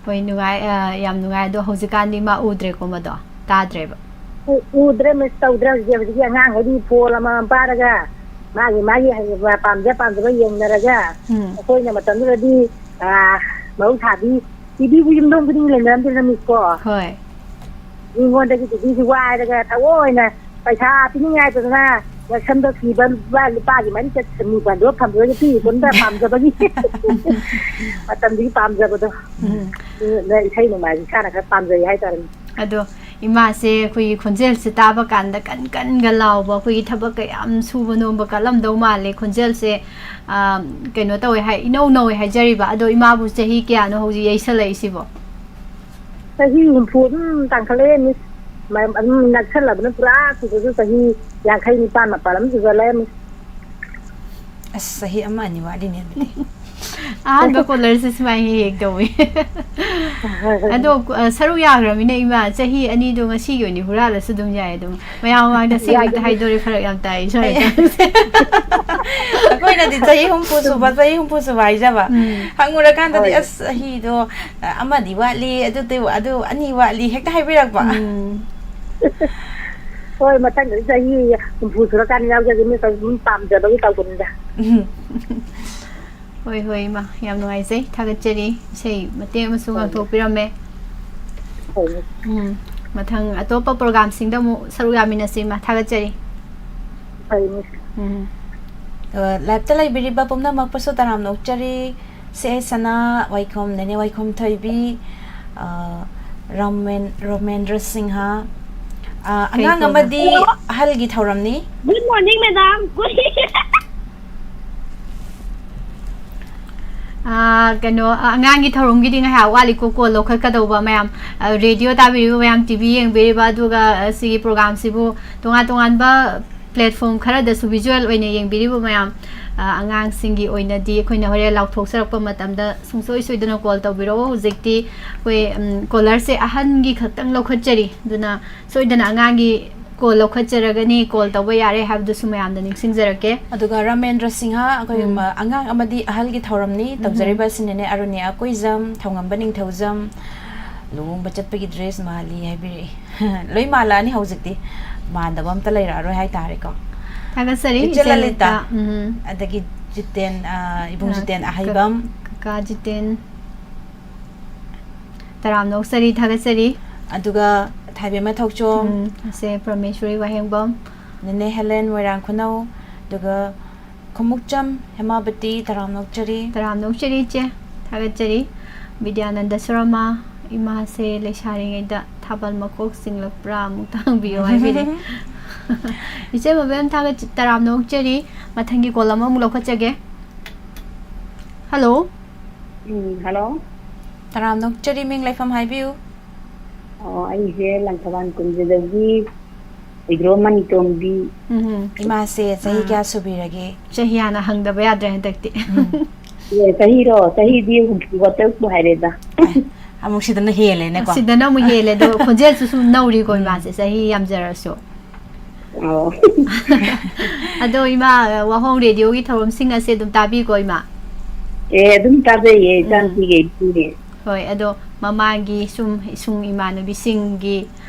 ꯍꯣꯏ, ꯅꯨꯡꯉꯥꯏ, ꯑ, ꯌꯥꯝ ꯅꯨꯡꯉꯥꯏ꯫ ꯑꯗꯣ ꯍꯧꯖꯤꯛꯀꯥꯟꯗꯤ ꯃꯥ ꯎꯗ꯭ꯔꯦꯀꯣ, ꯃꯗꯣ? ꯇꯥꯗ꯭ꯔꯦꯕ? ꯎ-, ꯎꯗ꯭ꯔꯦ, ꯃꯤꯁ ꯇꯧꯗ꯭ꯔꯦ꯫ ꯍꯧꯖꯤꯛ, ꯍꯧꯖꯤꯛꯀꯤ ꯑꯉꯥꯡꯈꯩꯗꯤ ꯐꯣꯟ ꯑꯃꯃꯝ ꯄꯥꯏꯔꯒ ꯃꯥꯒꯤ, ꯃꯥꯒꯤ ꯍꯩꯅꯤꯡꯕ, ꯄꯥꯝꯖ ꯄꯥꯝꯖꯕ ꯌꯦꯡꯅꯔꯒ, ꯎꯝ꯫ ꯑꯩꯈꯣꯏꯅ ꯃꯇꯝꯗꯨꯗꯗꯤ, ꯑ, ꯃꯍꯧꯁꯥꯗꯤ ꯇꯤꯚꯤꯕꯨ ꯌꯨꯝꯊꯣꯡ ꯈꯨꯗꯤꯡꯒꯤ ꯂꯩꯅꯔꯝꯗꯦꯗꯅ, ꯃꯤꯁ ꯀꯣ? ꯍꯣꯏ꯫ ꯃꯤꯉꯣꯟꯗꯒꯤ ꯇꯤꯚꯤꯁꯤ ꯋꯥꯏꯔꯒ ꯊꯑꯣꯏꯅ ꯄꯩꯁꯥ ꯄꯤꯅꯤꯡꯉꯥꯏꯗꯨꯅ ꯌꯥꯏꯁꯝꯗ ꯊꯤꯕ ꯂꯨꯄꯥ, ꯂꯨꯄꯥꯒꯤ ꯃꯔꯤ ꯆꯠ-, ꯃꯤ ꯕꯟꯗꯣꯞ ꯊꯝꯕꯗꯒꯤ ꯄꯤꯔꯤꯕꯣꯟꯗ ꯄꯥꯝꯖꯕꯒꯤ꯫ ꯃꯇꯝꯗꯨꯒꯤ ꯄꯥꯝꯖꯕꯗꯣ꯫ ꯎꯝ꯫ ꯑꯗꯨꯅ ꯏꯁꯩ ꯅꯣꯡꯃꯥꯏꯁꯦ ꯏꯁꯥꯅ ꯈꯔ ꯄꯥꯝꯖꯩ ꯍꯥꯏꯇꯥꯔꯦꯅꯦ꯫ ꯑꯗꯣ ꯏꯃꯥꯁꯦ ꯑꯩꯈꯣꯏꯒꯤ ꯈꯣꯟꯖꯦꯜꯁꯦ ꯇꯥꯕ ꯀꯥꯟꯗ ꯀꯟ ꯀꯟꯒ ꯂꯥꯎꯕ, ꯑꯩꯈꯣꯏꯒꯤ ꯊꯕꯛ ꯀꯌꯥꯝ ꯁꯨꯕ ꯅꯣꯝꯕ ꯀꯜꯂꯝꯗꯧ ꯃꯥꯜꯂꯦ꯫ ꯈꯣꯟꯖꯦꯜꯁꯦ, ꯑ, ꯀꯩꯅꯣ ꯇꯧꯋꯦ ꯍꯥꯏ, ꯏꯅꯧ ꯅꯧꯋꯦ ꯍꯥꯏꯖꯔꯤꯕ꯫ ꯑꯗꯣ ꯏꯃꯥꯕꯨ ꯆꯍꯤ ꯀꯌꯥꯅꯣ ꯍꯧꯖꯤꯛ ꯌꯩꯁꯜꯂꯛꯏꯁꯤꯕꯣ? ꯆꯍꯤ ꯍꯨꯝꯐꯨ ꯑꯗꯨꯝ ꯇꯥꯡꯈꯠꯂꯛꯑꯦ, ꯃꯤꯁ꯫ ꯃ-, ꯑꯗꯨꯝ ꯅꯛꯁꯜꯂꯕꯅ ꯄꯨꯔꯥ ꯁꯨꯕꯁꯨ ꯆꯍꯤ ꯌꯥꯡꯈꯩ ꯅꯤꯄꯥꯟ ꯃꯥꯄꯟ ꯑꯃ ꯁꯨꯖꯜꯂꯛꯑꯦ, ꯃꯤꯁ꯫ ꯑꯁ, ꯆꯍꯤ ꯑꯃ ꯑꯅꯤ ꯋꯥꯠꯂꯤꯅꯦ ꯑꯗꯨꯗꯤ꯫ ꯑꯍꯥꯟꯕ ꯀꯣꯂꯔꯁꯦ ꯁꯨꯃꯥꯏꯅ ꯍꯦꯛ ꯍꯦꯛ ꯇꯧꯋꯤ꯫ ꯑꯗꯣ, ꯑ, ꯁꯔꯨꯛ ꯌꯥꯈ꯭ꯔꯃꯤꯅ ꯏꯃꯥ, ꯆꯍꯤ ꯑꯅꯤꯗꯣ ꯉꯁꯤꯒꯤ ꯑꯣꯏꯅ ꯍꯨꯔꯥꯜꯂꯁꯨ ꯑꯗꯨꯝ ꯌꯥꯏ꯫ ꯑꯗꯨꯝ ꯃꯌꯥꯝ ꯃꯃꯥꯡꯗ ꯁꯤ ꯍꯦꯛꯇ ꯌꯥꯏꯌꯦ꯫ ꯍꯥꯏꯗꯣꯔꯦ, ꯐꯔꯛ ꯌꯥꯝ ꯇꯥꯏ, ꯁ꯭ꯋꯥꯏꯗ꯫ ꯑꯩꯈꯣꯏꯅꯗꯤ ꯆꯍꯤ ꯍꯨꯝꯐꯨ ꯁꯨꯕ, ꯆꯍꯤ ꯍꯨꯝꯐꯨ ꯁꯨꯕ ꯍꯥꯏꯖꯕ꯫ ꯎꯝ꯫ ꯍꯪꯉꯨꯔꯀꯥꯟꯗꯗꯤ, ꯍꯣꯏ꯫ "ꯑꯁ, ꯆꯍꯤꯗꯣ, ꯑ, ꯑꯃꯗꯤ ꯋꯥꯠꯂꯤ, ꯑꯗꯨ, ꯑꯗꯨ ꯑꯅꯤ ꯋꯥꯠꯂꯤ" ꯍꯦꯛꯇ ꯍꯥꯏꯕꯤꯔꯛꯄ꯫ ꯎꯝ꯫ ꯍꯣꯏ, ꯃꯊꯪꯗꯗꯤ ꯆꯍꯤ ꯍꯨꯝꯐꯨ ꯁꯨꯔꯀꯥꯟꯗ ꯌꯥꯎꯖꯒꯦ, ꯃꯤ ꯑꯗꯨꯝ ꯄꯥꯝꯖꯕꯒꯤ ꯇꯧꯕꯅꯤꯗ꯫ ꯎꯝ꯫ ꯍꯣꯏ, ꯍꯣꯏ, ꯏꯃꯥ, ꯌꯥꯝ ꯅꯨꯡꯉꯥꯏꯖꯩ, ꯊꯥꯒꯠꯆꯔꯤ꯫ ꯏꯁꯩ ꯃꯇꯦꯛ ꯑꯃꯁꯨ ꯍꯣꯏ꯫ ꯉꯥꯡꯊꯣꯛꯄꯤꯔꯝꯃꯦ꯫ ꯍꯣꯏ꯫ ꯎꯝ, ꯃꯊꯪ ꯑꯇꯣꯞꯄ ꯄ꯭ꯔꯣꯒꯥꯝꯁꯤꯡꯗ ꯑꯃꯨꯛ ꯁꯔꯨꯛ ꯌꯥꯃꯤꯟꯅꯁꯤ, ꯏꯃꯥ, ꯊꯥꯒꯠꯆꯔꯤ꯫ ꯐꯩꯅꯦ꯫ ꯎꯝ꯫ ꯑ, live-ꯇ ꯂꯩꯕꯤꯔꯤꯕ ꯄꯨꯝꯅꯃꯛꯄꯨꯁꯨ ꯇꯔꯥꯝꯅ ꯑꯣꯛꯆꯔꯤ꯫ ꯁꯦ ꯁꯅꯥ ꯋꯥꯏꯈꯣꯝ, ꯅꯦꯅꯦ ꯋꯥꯏꯈꯣꯝ ꯊꯣꯏꯕꯤ, ꯑ, ꯔꯥꯃꯦꯟ-, ꯔꯣꯃꯦꯟꯗ꯭ꯔ ꯁꯤꯡꯍ, ꯑ, ꯀꯩ ꯑꯉꯥꯡ ꯀꯧꯕ? ꯑꯃꯗꯤ ꯑꯍꯜꯒꯤ ꯊꯧꯔꯝꯅꯤ꯫ Good morning, madam꯫ ꯑꯥ, ꯀꯩꯅꯣ, ꯑ, ꯑꯉꯥꯡꯒꯤ ꯊꯧꯔꯝꯒꯤꯗꯤ ꯉꯥꯏꯍꯥꯛ ꯋꯥꯠꯂꯤꯀꯣ, call ꯂꯧꯈꯠꯀꯗꯧꯕ ꯃꯌꯥꯝ꯫ ꯑ, radio ꯇꯥꯕꯤꯔꯤꯕ ꯃꯌꯥꯝ, T V ꯌꯦꯡꯕꯤꯔꯤꯕ, ꯑꯗꯨꯒ, ꯑ, ꯁꯤꯒꯤ program-ꯁꯤꯕꯨ ꯇꯣꯉꯥꯟ ꯇꯣꯉꯥꯟꯕ platform ꯈꯔꯗꯁꯨ visual ꯑꯣꯏꯅ ꯌꯦꯡꯕꯤꯔꯤꯕ ꯃꯌꯥꯝ, ꯑ, ꯑꯉꯥꯡꯁꯤꯡꯒꯤ ꯑꯣꯏꯅꯗꯤ ꯑꯩꯈꯣꯏꯅ ꯍꯣꯔꯦꯟ ꯂꯥꯎꯊꯣꯛꯆꯔꯛꯄ ꯃꯇꯝꯗ ꯁꯨꯡꯁꯣꯏ ꯁꯣꯏꯗꯅ call ꯇꯧꯕꯤꯔꯛꯑꯣ꯫ ꯍꯧꯖꯤꯛꯇꯤ ꯑꯩꯈꯣꯏ, ꯎꯝ, caller-ꯁꯦ ꯑꯍꯟꯒꯤ ꯈꯛꯇꯪ ꯂꯧꯈꯠꯆꯔꯤ, ꯑꯗꯨꯅ ꯁꯣꯏꯗꯅ ꯑꯉꯥꯡꯒꯤ call ꯂꯧꯈꯠꯆꯔꯒꯅꯤ, call ꯇꯧꯕ ꯌꯥꯔꯦ ꯍꯥꯏꯕꯗꯨꯁꯨ ꯃꯌꯥꯝꯗ ꯅꯤꯡꯁꯤꯡꯖꯔꯛꯀꯦ꯫ ꯑꯗꯨꯒ ꯔꯥꯃꯦꯟꯗ꯭ꯔ ꯁꯤꯡꯍ, ꯑꯩꯈꯣꯏ ꯎꯝ꯫ ꯃ-, ꯑꯉꯥꯡ ꯑꯃꯗꯤ ꯑꯍꯜꯒꯤ ꯊꯧꯔꯝꯅꯤ, ꯎꯝ꯫ ꯇꯧꯖꯔꯤꯕ ꯑꯁꯤꯅꯅꯦ, ꯑꯔꯨꯅꯤ ꯑꯀꯣꯏꯖꯝ, ꯊꯧꯉꯝꯕ ꯅꯤꯡꯊꯧꯖꯝ, ꯂꯨꯍꯣꯡꯕ ꯆꯠꯄꯒꯤ dress ꯃꯥꯜꯂꯤ ꯍꯥꯏꯕꯤꯔꯛꯏ꯫ ꯂꯣꯏ ꯃꯥꯜꯂꯛꯑꯅꯤ ꯍꯧꯖꯤꯛꯇꯤ, ꯃꯥꯟꯗꯕ ꯑꯝꯇ ꯂꯩꯔꯛꯑꯔꯣꯏ ꯍꯥꯏꯇꯥꯔꯦꯀꯣ꯫ ꯊꯥꯒꯠꯆꯔꯤ, ꯏꯆꯦ ꯏꯆꯦ ꯂꯂꯤꯇꯥ, ꯂꯂꯤꯇꯥ꯫ ꯎꯝ꯫ ꯑꯗꯒꯤ ꯖꯤꯇꯦꯟ, ꯑ, ꯏꯕꯨꯡ ꯑ, ꯖꯤꯇꯦꯟ ꯀ-, ꯑꯍꯩꯕꯝ꯫ ꯀꯀꯥ ꯖꯤꯇꯦꯟ꯫ ꯇꯔꯥꯝꯅ ꯑꯣꯛꯆꯔꯤ, ꯊꯥꯒꯠꯆꯔꯤ꯫ ꯑꯗꯨꯒ ꯊꯥꯏꯕꯦꯝꯃ ꯊꯧꯆꯣꯝ꯫ ꯎꯝ, ꯑꯁꯦ ꯄ꯭ꯔꯃꯦꯁꯣꯔꯤ ꯋꯥꯍꯦꯡꯕꯝ꯫ ꯅꯦꯅꯦ ꯍꯦꯂꯦꯟ ꯃꯣꯏꯔꯥꯡ ꯈꯨꯅꯧ꯫ ꯑꯗꯨꯒ ꯈꯨꯃꯨꯛꯆꯝ ꯍꯦꯃꯥꯕꯇꯤ, ꯇꯔꯥꯝꯅ ꯑꯣꯛꯆꯔꯤ꯫ ꯇꯔꯥꯝꯅ ꯑꯣꯛꯆꯔꯤ ꯏꯆꯦ, ꯊꯥꯒꯠꯆꯔꯤ꯫ ꯕꯤꯗ꯭ꯌꯥꯅꯟꯗ ꯁꯨꯔꯃꯥ, ꯏꯃꯥꯁꯦ ꯂꯩꯁꯥꯔꯤꯉꯩꯗ ꯊꯥꯕꯜ ꯃꯀꯣꯛ ꯆꯤꯡꯂꯛꯄ꯭ꯔꯥ ꯑꯃꯨꯛꯇ ꯍꯪꯕꯤꯌꯨ ꯍꯥꯏꯕꯤꯔꯦ꯫ ꯏꯆꯦ ꯃꯕꯦꯝ ꯊꯥꯒꯠ-, ꯇꯔꯥꯝꯅ ꯑꯣꯛꯆꯔꯤ꯫ ꯃꯊꯪꯒꯤ call ꯑꯃꯃꯨꯛ ꯂꯧꯈꯠꯆꯒꯦ꯫ Hello꯫ ꯎꯝ, hello꯫ ꯇꯔꯥꯝꯅ ꯑꯣꯛꯆꯔꯤ, ꯃꯤꯡ ꯂꯩꯐꯝ ꯍꯥꯏꯕꯤꯌꯨ꯫ ꯑꯣ, ꯑꯩꯁꯦ ꯂꯪꯊꯕꯥꯜ ꯀꯨꯟꯖꯗꯒꯤ ꯍꯨꯏꯗ꯭ꯔꯣꯝ ꯃꯅꯤꯇꯣꯝꯕꯤ꯫ ꯎꯝ꯫ ꯏꯃꯥꯁꯦ ꯆꯍꯤ ꯑꯥ꯫ ꯀꯌꯥ ꯁꯨꯕꯤꯔꯒꯦ? ꯆꯍꯤ ꯍꯥꯟꯅ ꯍꯪꯗꯕ ꯌꯥꯗ꯭ꯔꯦ ꯍꯟꯗꯛꯇꯤ꯫ ꯎꯝ꯫ ꯑꯦ, ꯆꯍꯤꯔꯣ? ꯆꯍꯤꯗꯤ ꯍꯨꯝꯐꯨꯒ ꯇꯔꯨꯛꯄꯨ ꯍꯥꯏꯔꯦꯗ꯫ ꯑꯦ, ꯑꯃꯨꯛ ꯁꯤꯗꯅ ꯍꯦꯜꯂꯦꯅꯦꯀꯣ꯫ ꯁꯤꯗꯅ ꯑꯃꯨꯛ ꯍꯦꯜꯂꯦ, ꯑꯗꯣ ꯈꯣꯟꯖꯦꯜꯁꯨ ꯁꯨꯝ ꯅꯧꯔꯤꯀꯣ ꯎꯝ꯫ ꯏꯃꯥꯁꯦ, ꯆꯍꯤ ꯌꯥꯝꯖꯔꯁꯨ꯫ ꯑꯣ꯫ ꯑꯗꯣ ꯏꯃꯥ, ꯋꯥꯍꯣꯡ radioꯒꯤ ꯊꯧꯔꯝꯁꯤꯡ ꯑꯁꯦ ꯑꯗꯨꯝ ꯇꯥꯕꯤꯀꯣ ꯏꯃꯥ? ꯑꯦ, ꯑꯗꯨꯝ ꯇꯥꯖꯩꯌꯦ, ꯎꯝ꯫ ꯏꯆꯥꯅꯨꯄꯤꯒꯩ ꯄꯨꯔꯦ꯫ ꯍꯣꯏ, ꯑꯗꯣ ꯃꯃꯥꯡꯒꯤ ꯁꯨꯝ ꯏꯁꯨꯡ ꯏꯃꯥꯟꯅꯕꯤꯁꯤꯡꯒꯤ,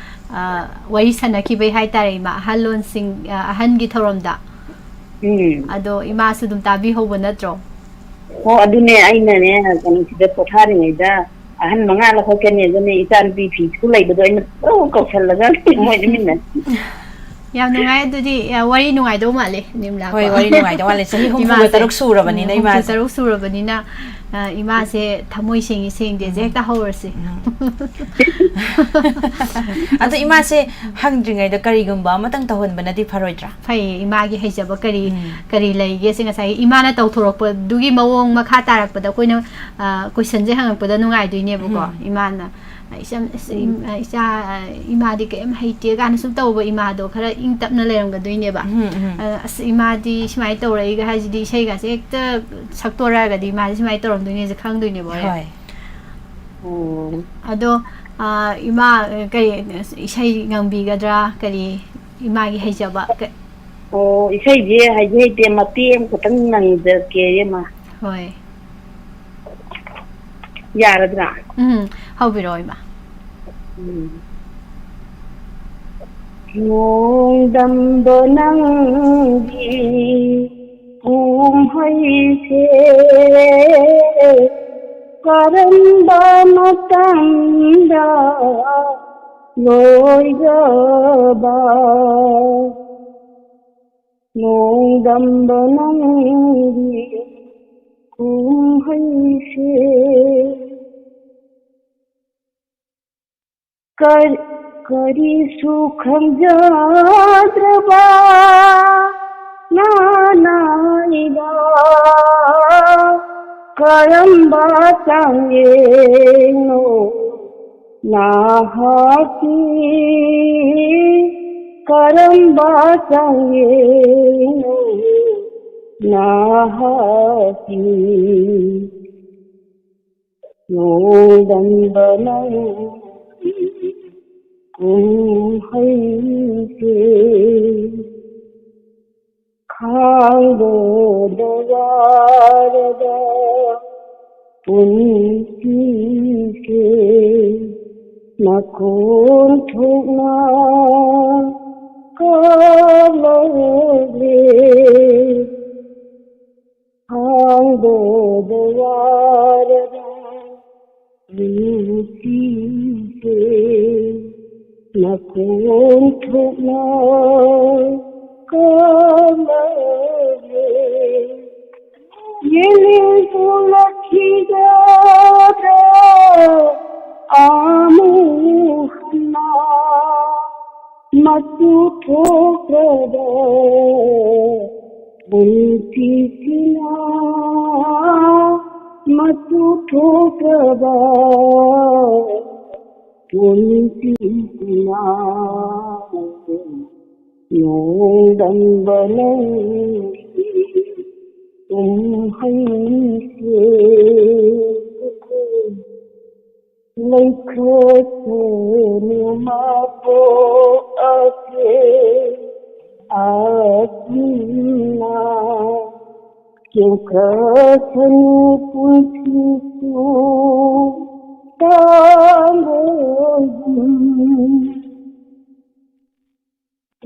ꯑ, ꯋꯥꯔꯤ ꯁꯥꯟꯅꯈꯤꯕꯩ ꯍꯥꯏꯇꯥꯔꯦ ꯏꯃꯥ, ꯑꯍꯜꯂꯣꯟꯁꯤꯡ, ꯑ, ꯑꯍꯟꯒꯤ ꯊꯧꯔꯝꯗ꯫ ꯎꯝ꯫ ꯑꯗꯣ ꯏꯃꯥꯁꯨ ꯑꯗꯨꯝ ꯇꯥꯕꯤꯍꯧꯕ ꯅꯠꯇ꯭ꯔꯣ? ꯑꯣ, ꯑꯗꯨꯅꯦ ꯑꯩꯅꯅꯦ, ꯀꯩꯅꯣ, ꯁꯤꯗ ꯄꯣꯊꯥꯔꯤꯉꯩꯗ ꯑꯍꯟ ꯃꯉꯥ ꯂꯧꯈꯠꯀꯅꯤ, ꯑꯗꯨꯅꯦ ꯏꯆꯥꯅꯨꯄꯤ ꯐꯤ ꯁꯨ ꯂꯩꯕꯗꯣ ꯑꯩꯅ ꯄꯨꯡꯀꯧ ꯀꯧꯁꯜꯂꯒ ꯃꯣꯏ ꯏꯃꯤꯟꯅ꯫ ꯌꯥꯝ ꯅꯨꯡꯉꯥꯏ꯫ ꯑꯗꯨꯗꯤ, ꯑ, ꯋꯥꯔꯤ ꯅꯨꯡꯉꯥꯏꯗꯧ ꯃꯥꯜꯂꯦ, ꯅꯤꯝꯂꯥꯀꯣ꯫ ꯍꯣꯏ, ꯋꯥꯔꯤ ꯅꯨꯡꯉꯥꯏꯗꯧ ꯃꯥꯜꯂꯦ꯫ ꯆꯍꯤ ꯍꯨꯝꯐꯨꯒ ꯇꯔꯨꯛ ꯏꯃꯥꯁꯦ, ꯁꯨꯔꯕꯅꯤꯅ ꯎꯝ, ꯏꯃꯥꯁꯦ꯫ ꯍꯨꯝꯐꯨ ꯇꯔꯨꯛ ꯁꯨꯔꯕꯅꯤꯅ, ꯑ, ꯏꯃꯥꯁꯦ ꯊꯃꯣꯏ ꯁꯦꯡꯉꯤ ꯁꯦꯡꯗꯦꯁꯦ ꯎꯝ꯫ ꯍꯦꯛꯇ ꯍꯧꯔꯁꯤ꯫ ꯎꯝ꯫ ꯑꯗꯣ ꯏꯃꯥꯁꯦ ꯍꯪꯗ꯭ꯔꯤꯉꯩꯗ ꯀꯔꯤꯒꯨꯝꯕ ꯑꯃꯇꯪ ꯇꯧꯍꯟꯕꯅꯗꯤ ꯐꯔꯣꯏꯗ꯭ꯔꯥ? ꯐꯩꯌꯦ, ꯏꯃꯥꯒꯤ ꯍꯩꯖꯕ ꯀꯔꯤ, ꯎꯝ꯫ ꯀꯔꯤ ꯂꯩꯒꯦꯁꯦ ꯉꯁꯥꯏꯒꯤ ꯏꯃꯥꯅ ꯇꯧꯊꯣꯔꯛꯄꯗꯨꯒꯤ ꯃꯑꯣꯡ ꯃꯈꯥ ꯇꯥꯔꯛꯄꯗ ꯑꯩꯈꯣꯏꯅ, ꯑ, questionꯁꯦ ꯍꯪꯉꯛꯄꯗ ꯅꯨꯡꯉꯥꯏꯗꯣꯏꯅꯦꯕꯀꯣ꯫ ꯎꯝ꯫ ꯏꯃꯥꯅ, "ꯏꯆꯝ-, ꯑꯁ, ꯎꯝ꯫ ꯏꯝ-, ꯏꯆꯥ, ꯏꯃꯥꯗꯤ ꯀꯩꯝ ꯍꯩꯇꯦ" ꯀꯥꯏꯅ ꯁꯨꯝ ꯇꯧꯕ ꯏꯃꯥꯗꯣ ꯈꯔ ꯏꯪ ꯇꯞꯅ ꯂꯩꯔꯝꯒꯗꯣꯏꯅꯦꯕ꯫ ꯎꯝ, ꯎꯝ꯫ ꯑ, "ꯑꯁ, ꯏꯃꯥꯗꯤ ꯁꯨꯃꯥꯏꯅ ꯇꯧꯔꯛꯏꯒ" ꯍꯥꯏꯁꯤꯗꯤ ꯏꯁꯩꯒꯁꯦ ꯍꯦꯛꯇ ꯁꯛꯇꯣꯔꯛꯑꯒꯗꯤ ꯏꯃꯥꯁꯦ ꯁꯨꯃꯥꯏꯅ ꯇꯧꯔꯝꯗꯣꯏꯅꯦꯁꯦ ꯈꯪꯗꯣꯏꯅꯦꯕ ꯍꯣꯔꯦꯟ꯫ ꯍꯣꯏ꯫ ꯎꯝ꯫ ꯑꯗꯣ, ꯑ, ꯏꯃꯥ, ꯑ, ꯀꯔꯤ, ꯏꯁꯩ ꯉꯪꯕꯤꯒꯗ꯭ꯔꯥ? ꯀꯔꯤ ꯏꯃꯥꯒꯤ ꯍꯩꯖꯕ? ꯀ- ꯑꯣ, ꯏꯁꯩꯁꯦ ꯍꯩꯗꯤ ꯍꯩꯇꯦ, ꯃꯇꯦꯛ ꯑꯃꯈꯛꯇꯪ ꯉꯪꯖꯔꯛꯀꯦ, ꯏꯃꯥ꯫ ꯍꯣꯏ꯫ ꯌꯥꯔꯗ꯭ꯔꯥ? ꯎꯝ, ꯍꯧꯕꯤꯔꯛꯑꯣ, ꯏꯃꯥ꯫ ꯎꯝ꯫ ꯅꯣꯡꯗꯝꯕ ꯅꯪꯒꯤ ꯀꯨꯝꯍꯩꯁꯦ ꯀꯔꯝꯕ ꯃꯇꯝꯗ ꯂꯣꯏꯒꯕ? ꯅꯣꯡꯗꯝꯕ ꯅꯪꯒꯤ ꯀꯨꯝꯍꯩꯁꯦ ꯀꯔꯤ, ꯀꯔꯤꯁꯨ ꯈꯪꯖꯗ꯭ꯔꯕ ꯅꯅꯥꯏꯗ ꯀꯔꯝꯕ ꯆꯥꯡꯌꯦꯡꯅꯣ ꯅꯍꯥꯛꯀꯤ? ꯀꯔꯝꯕ ꯆꯥꯡꯌꯦꯡꯅꯣ ꯅꯍꯥꯛꯀꯤ? ꯅꯣꯡꯗꯝꯕ ꯅꯪꯒꯤ ꯀꯨꯝꯍꯩꯁꯦ ꯈꯥꯡꯕꯗ ꯋꯥꯔꯕ ꯄꯨꯟꯁꯤꯁꯦ ꯅꯈꯣꯟ ꯊꯣꯛꯅ ꯀꯥꯞꯂꯛꯂꯦ꯫ ꯈꯥꯡꯕꯗ ꯋꯥꯔꯕ ꯄꯨꯟꯁꯤꯁꯦ ꯅꯈꯣꯟ ꯊꯣꯛꯅ ꯄꯨꯔꯛꯈꯤꯒꯗ꯭ꯔꯥ ꯑꯃꯨꯛ ꯍꯟꯅ? ꯃꯆꯨ ꯊꯣꯛꯇꯕ ꯄꯨꯟꯁꯤꯁꯤꯅ, ꯃꯆꯨ ꯊꯣꯛꯇꯕ ꯄꯨꯟꯁꯤꯁꯤꯅ, ꯅꯣꯡꯗꯝꯕ ꯅꯪꯒꯤ ꯀꯨꯝꯍꯩꯁꯦ꯫ ꯂꯩꯈꯣꯠꯇꯨꯅ ꯃꯄꯣꯛ ꯑꯁꯦ ꯑꯁꯨꯝꯅ ꯀꯦꯟꯈꯠꯁꯅꯨ ꯄꯨꯟꯁꯤꯁꯨ ꯇꯥꯡꯕꯒꯨꯝ꯫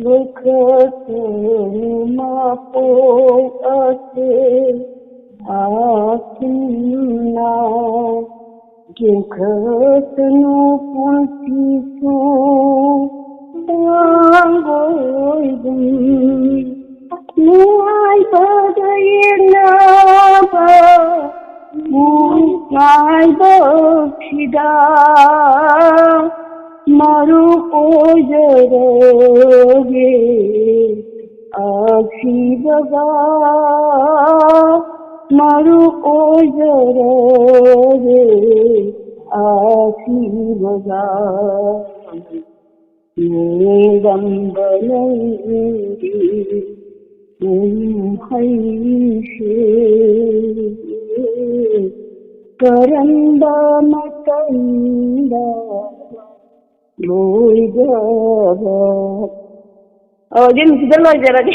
ꯂꯩꯈꯠꯇꯨꯅ ꯃꯄꯣꯛ ꯑꯁꯦ ꯑꯁꯨꯝꯅ ꯀꯦꯟꯈꯠꯇꯅ ꯄꯨꯟꯁꯤꯁꯨ ꯇꯥꯡꯕꯒꯨꯝ꯫ ꯅꯨꯡꯉꯥꯏꯕꯗ ꯌꯦꯡꯅꯕ ꯅꯨꯡꯉꯥꯏꯕꯁꯤꯗ ꯃꯔꯨ ꯑꯣꯏꯖꯔꯒꯦ ꯑꯁꯤꯕꯒ, ꯃꯔꯨ ꯑꯣꯏꯖꯔꯒꯦ ꯑꯁꯤꯕꯒ꯫ ꯅꯣꯡꯗꯝꯕ ꯅꯪꯒꯤ ꯀꯨꯝꯍꯩꯁꯦ ꯀꯔꯝꯕ ꯃꯇꯝꯗ ꯂꯣꯏꯒꯗ꯭ꯔꯥ? ꯑꯣ, ꯏꯕꯦꯝꯃ, ꯁꯤꯗ ꯂꯣꯏꯖꯔꯒꯦ꯫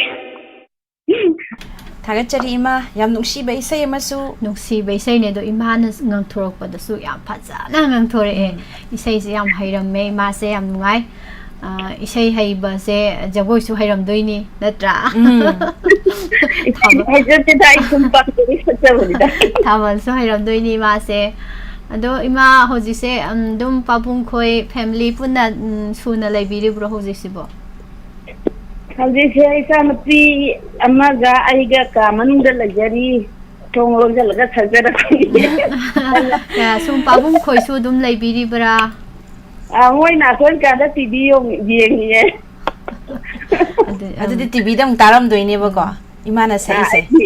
ꯊꯥꯒꯠꯆꯔꯤ ꯏꯃꯥ, ꯌꯥꯝ ꯅꯨꯡꯁꯤꯕ ꯏꯁꯩ ꯑꯃꯁꯨ꯫ ꯅꯨꯡꯁꯤꯕ ꯏꯁꯩꯅꯦ, ꯑꯗꯣ ꯏꯃꯥꯅ ꯉꯥꯡꯊꯣꯔꯛꯄꯗꯁꯨ ꯌꯥꯝ ꯐꯖꯅ ꯉꯥꯡꯊꯣꯔꯛꯑꯦ꯫ ꯏꯁꯩꯁꯦ ꯌꯥꯝ ꯍꯩꯔꯝꯃꯦ ꯏꯃꯥꯁꯦ, ꯌꯥꯝ ꯅꯨꯡꯉꯥꯏ꯫ ꯑ, ꯏꯁꯩ ꯍꯩꯕꯁꯦ ꯖꯒꯣꯏꯁꯨ ꯍꯩꯔꯝꯗꯣꯏꯅꯤ, ꯅꯠꯇ꯭ꯔꯥ? ꯍꯩꯖꯗꯦꯗ, ꯑꯩ ꯁꯨꯝ ꯄꯥꯝꯖꯕꯩ ꯁꯛꯆꯕꯅꯤꯗ꯫ ꯊꯥꯕꯜꯁꯨ ꯍꯩꯔꯝꯗꯣꯏꯅꯤ ꯏꯃꯥꯁꯦ꯫ ꯑꯗꯣ ꯏꯃꯥ ꯍꯧꯖꯤꯛꯁꯦ, ꯎꯝ, ꯑꯗꯨꯝ ꯄꯥꯕꯨꯡ ꯈꯣꯏ ꯐꯦꯃꯤꯂꯤ ꯄꯨꯟꯅ, ꯎꯝ, ꯁꯨꯅ ꯂꯩꯕꯤꯔꯤꯕ꯭ꯔꯣ ꯍꯧꯖꯤꯛꯁꯤꯕꯣ? ꯍꯧꯖꯤꯛꯁꯦ ꯏꯆꯥꯅꯨꯄꯤ ꯑꯃꯒ ꯑꯩꯒ ꯀꯥ ꯃꯅꯨꯡꯗ ꯂꯩꯖꯔꯤ꯫ ꯊꯣꯡ ꯂꯣꯟꯁꯤꯜꯂꯒ ꯁꯛꯆꯔꯛꯄꯅꯤ꯫ ꯁꯨꯝ ꯄꯥꯕꯨꯡ ꯈꯣꯏꯁꯨ ꯑꯗꯨꯝ ꯂꯩꯕꯤꯔꯤꯕ꯭ꯔꯥ? ꯃꯣꯏ ꯅꯥꯇꯣꯟ ꯀꯥꯗ ꯇꯤꯚꯤ ꯌꯦꯡꯉꯤꯌꯦ꯫ ꯑꯗꯨ- ꯑꯗꯨꯗꯤ ꯇꯤꯚꯤꯗ ꯑꯃꯨꯛ ꯇꯥꯔꯝꯗꯣꯏꯅꯦꯕꯀꯣ ꯏꯃꯥꯅ ꯁꯛꯏꯁꯦ꯫ ꯑꯩꯗꯤ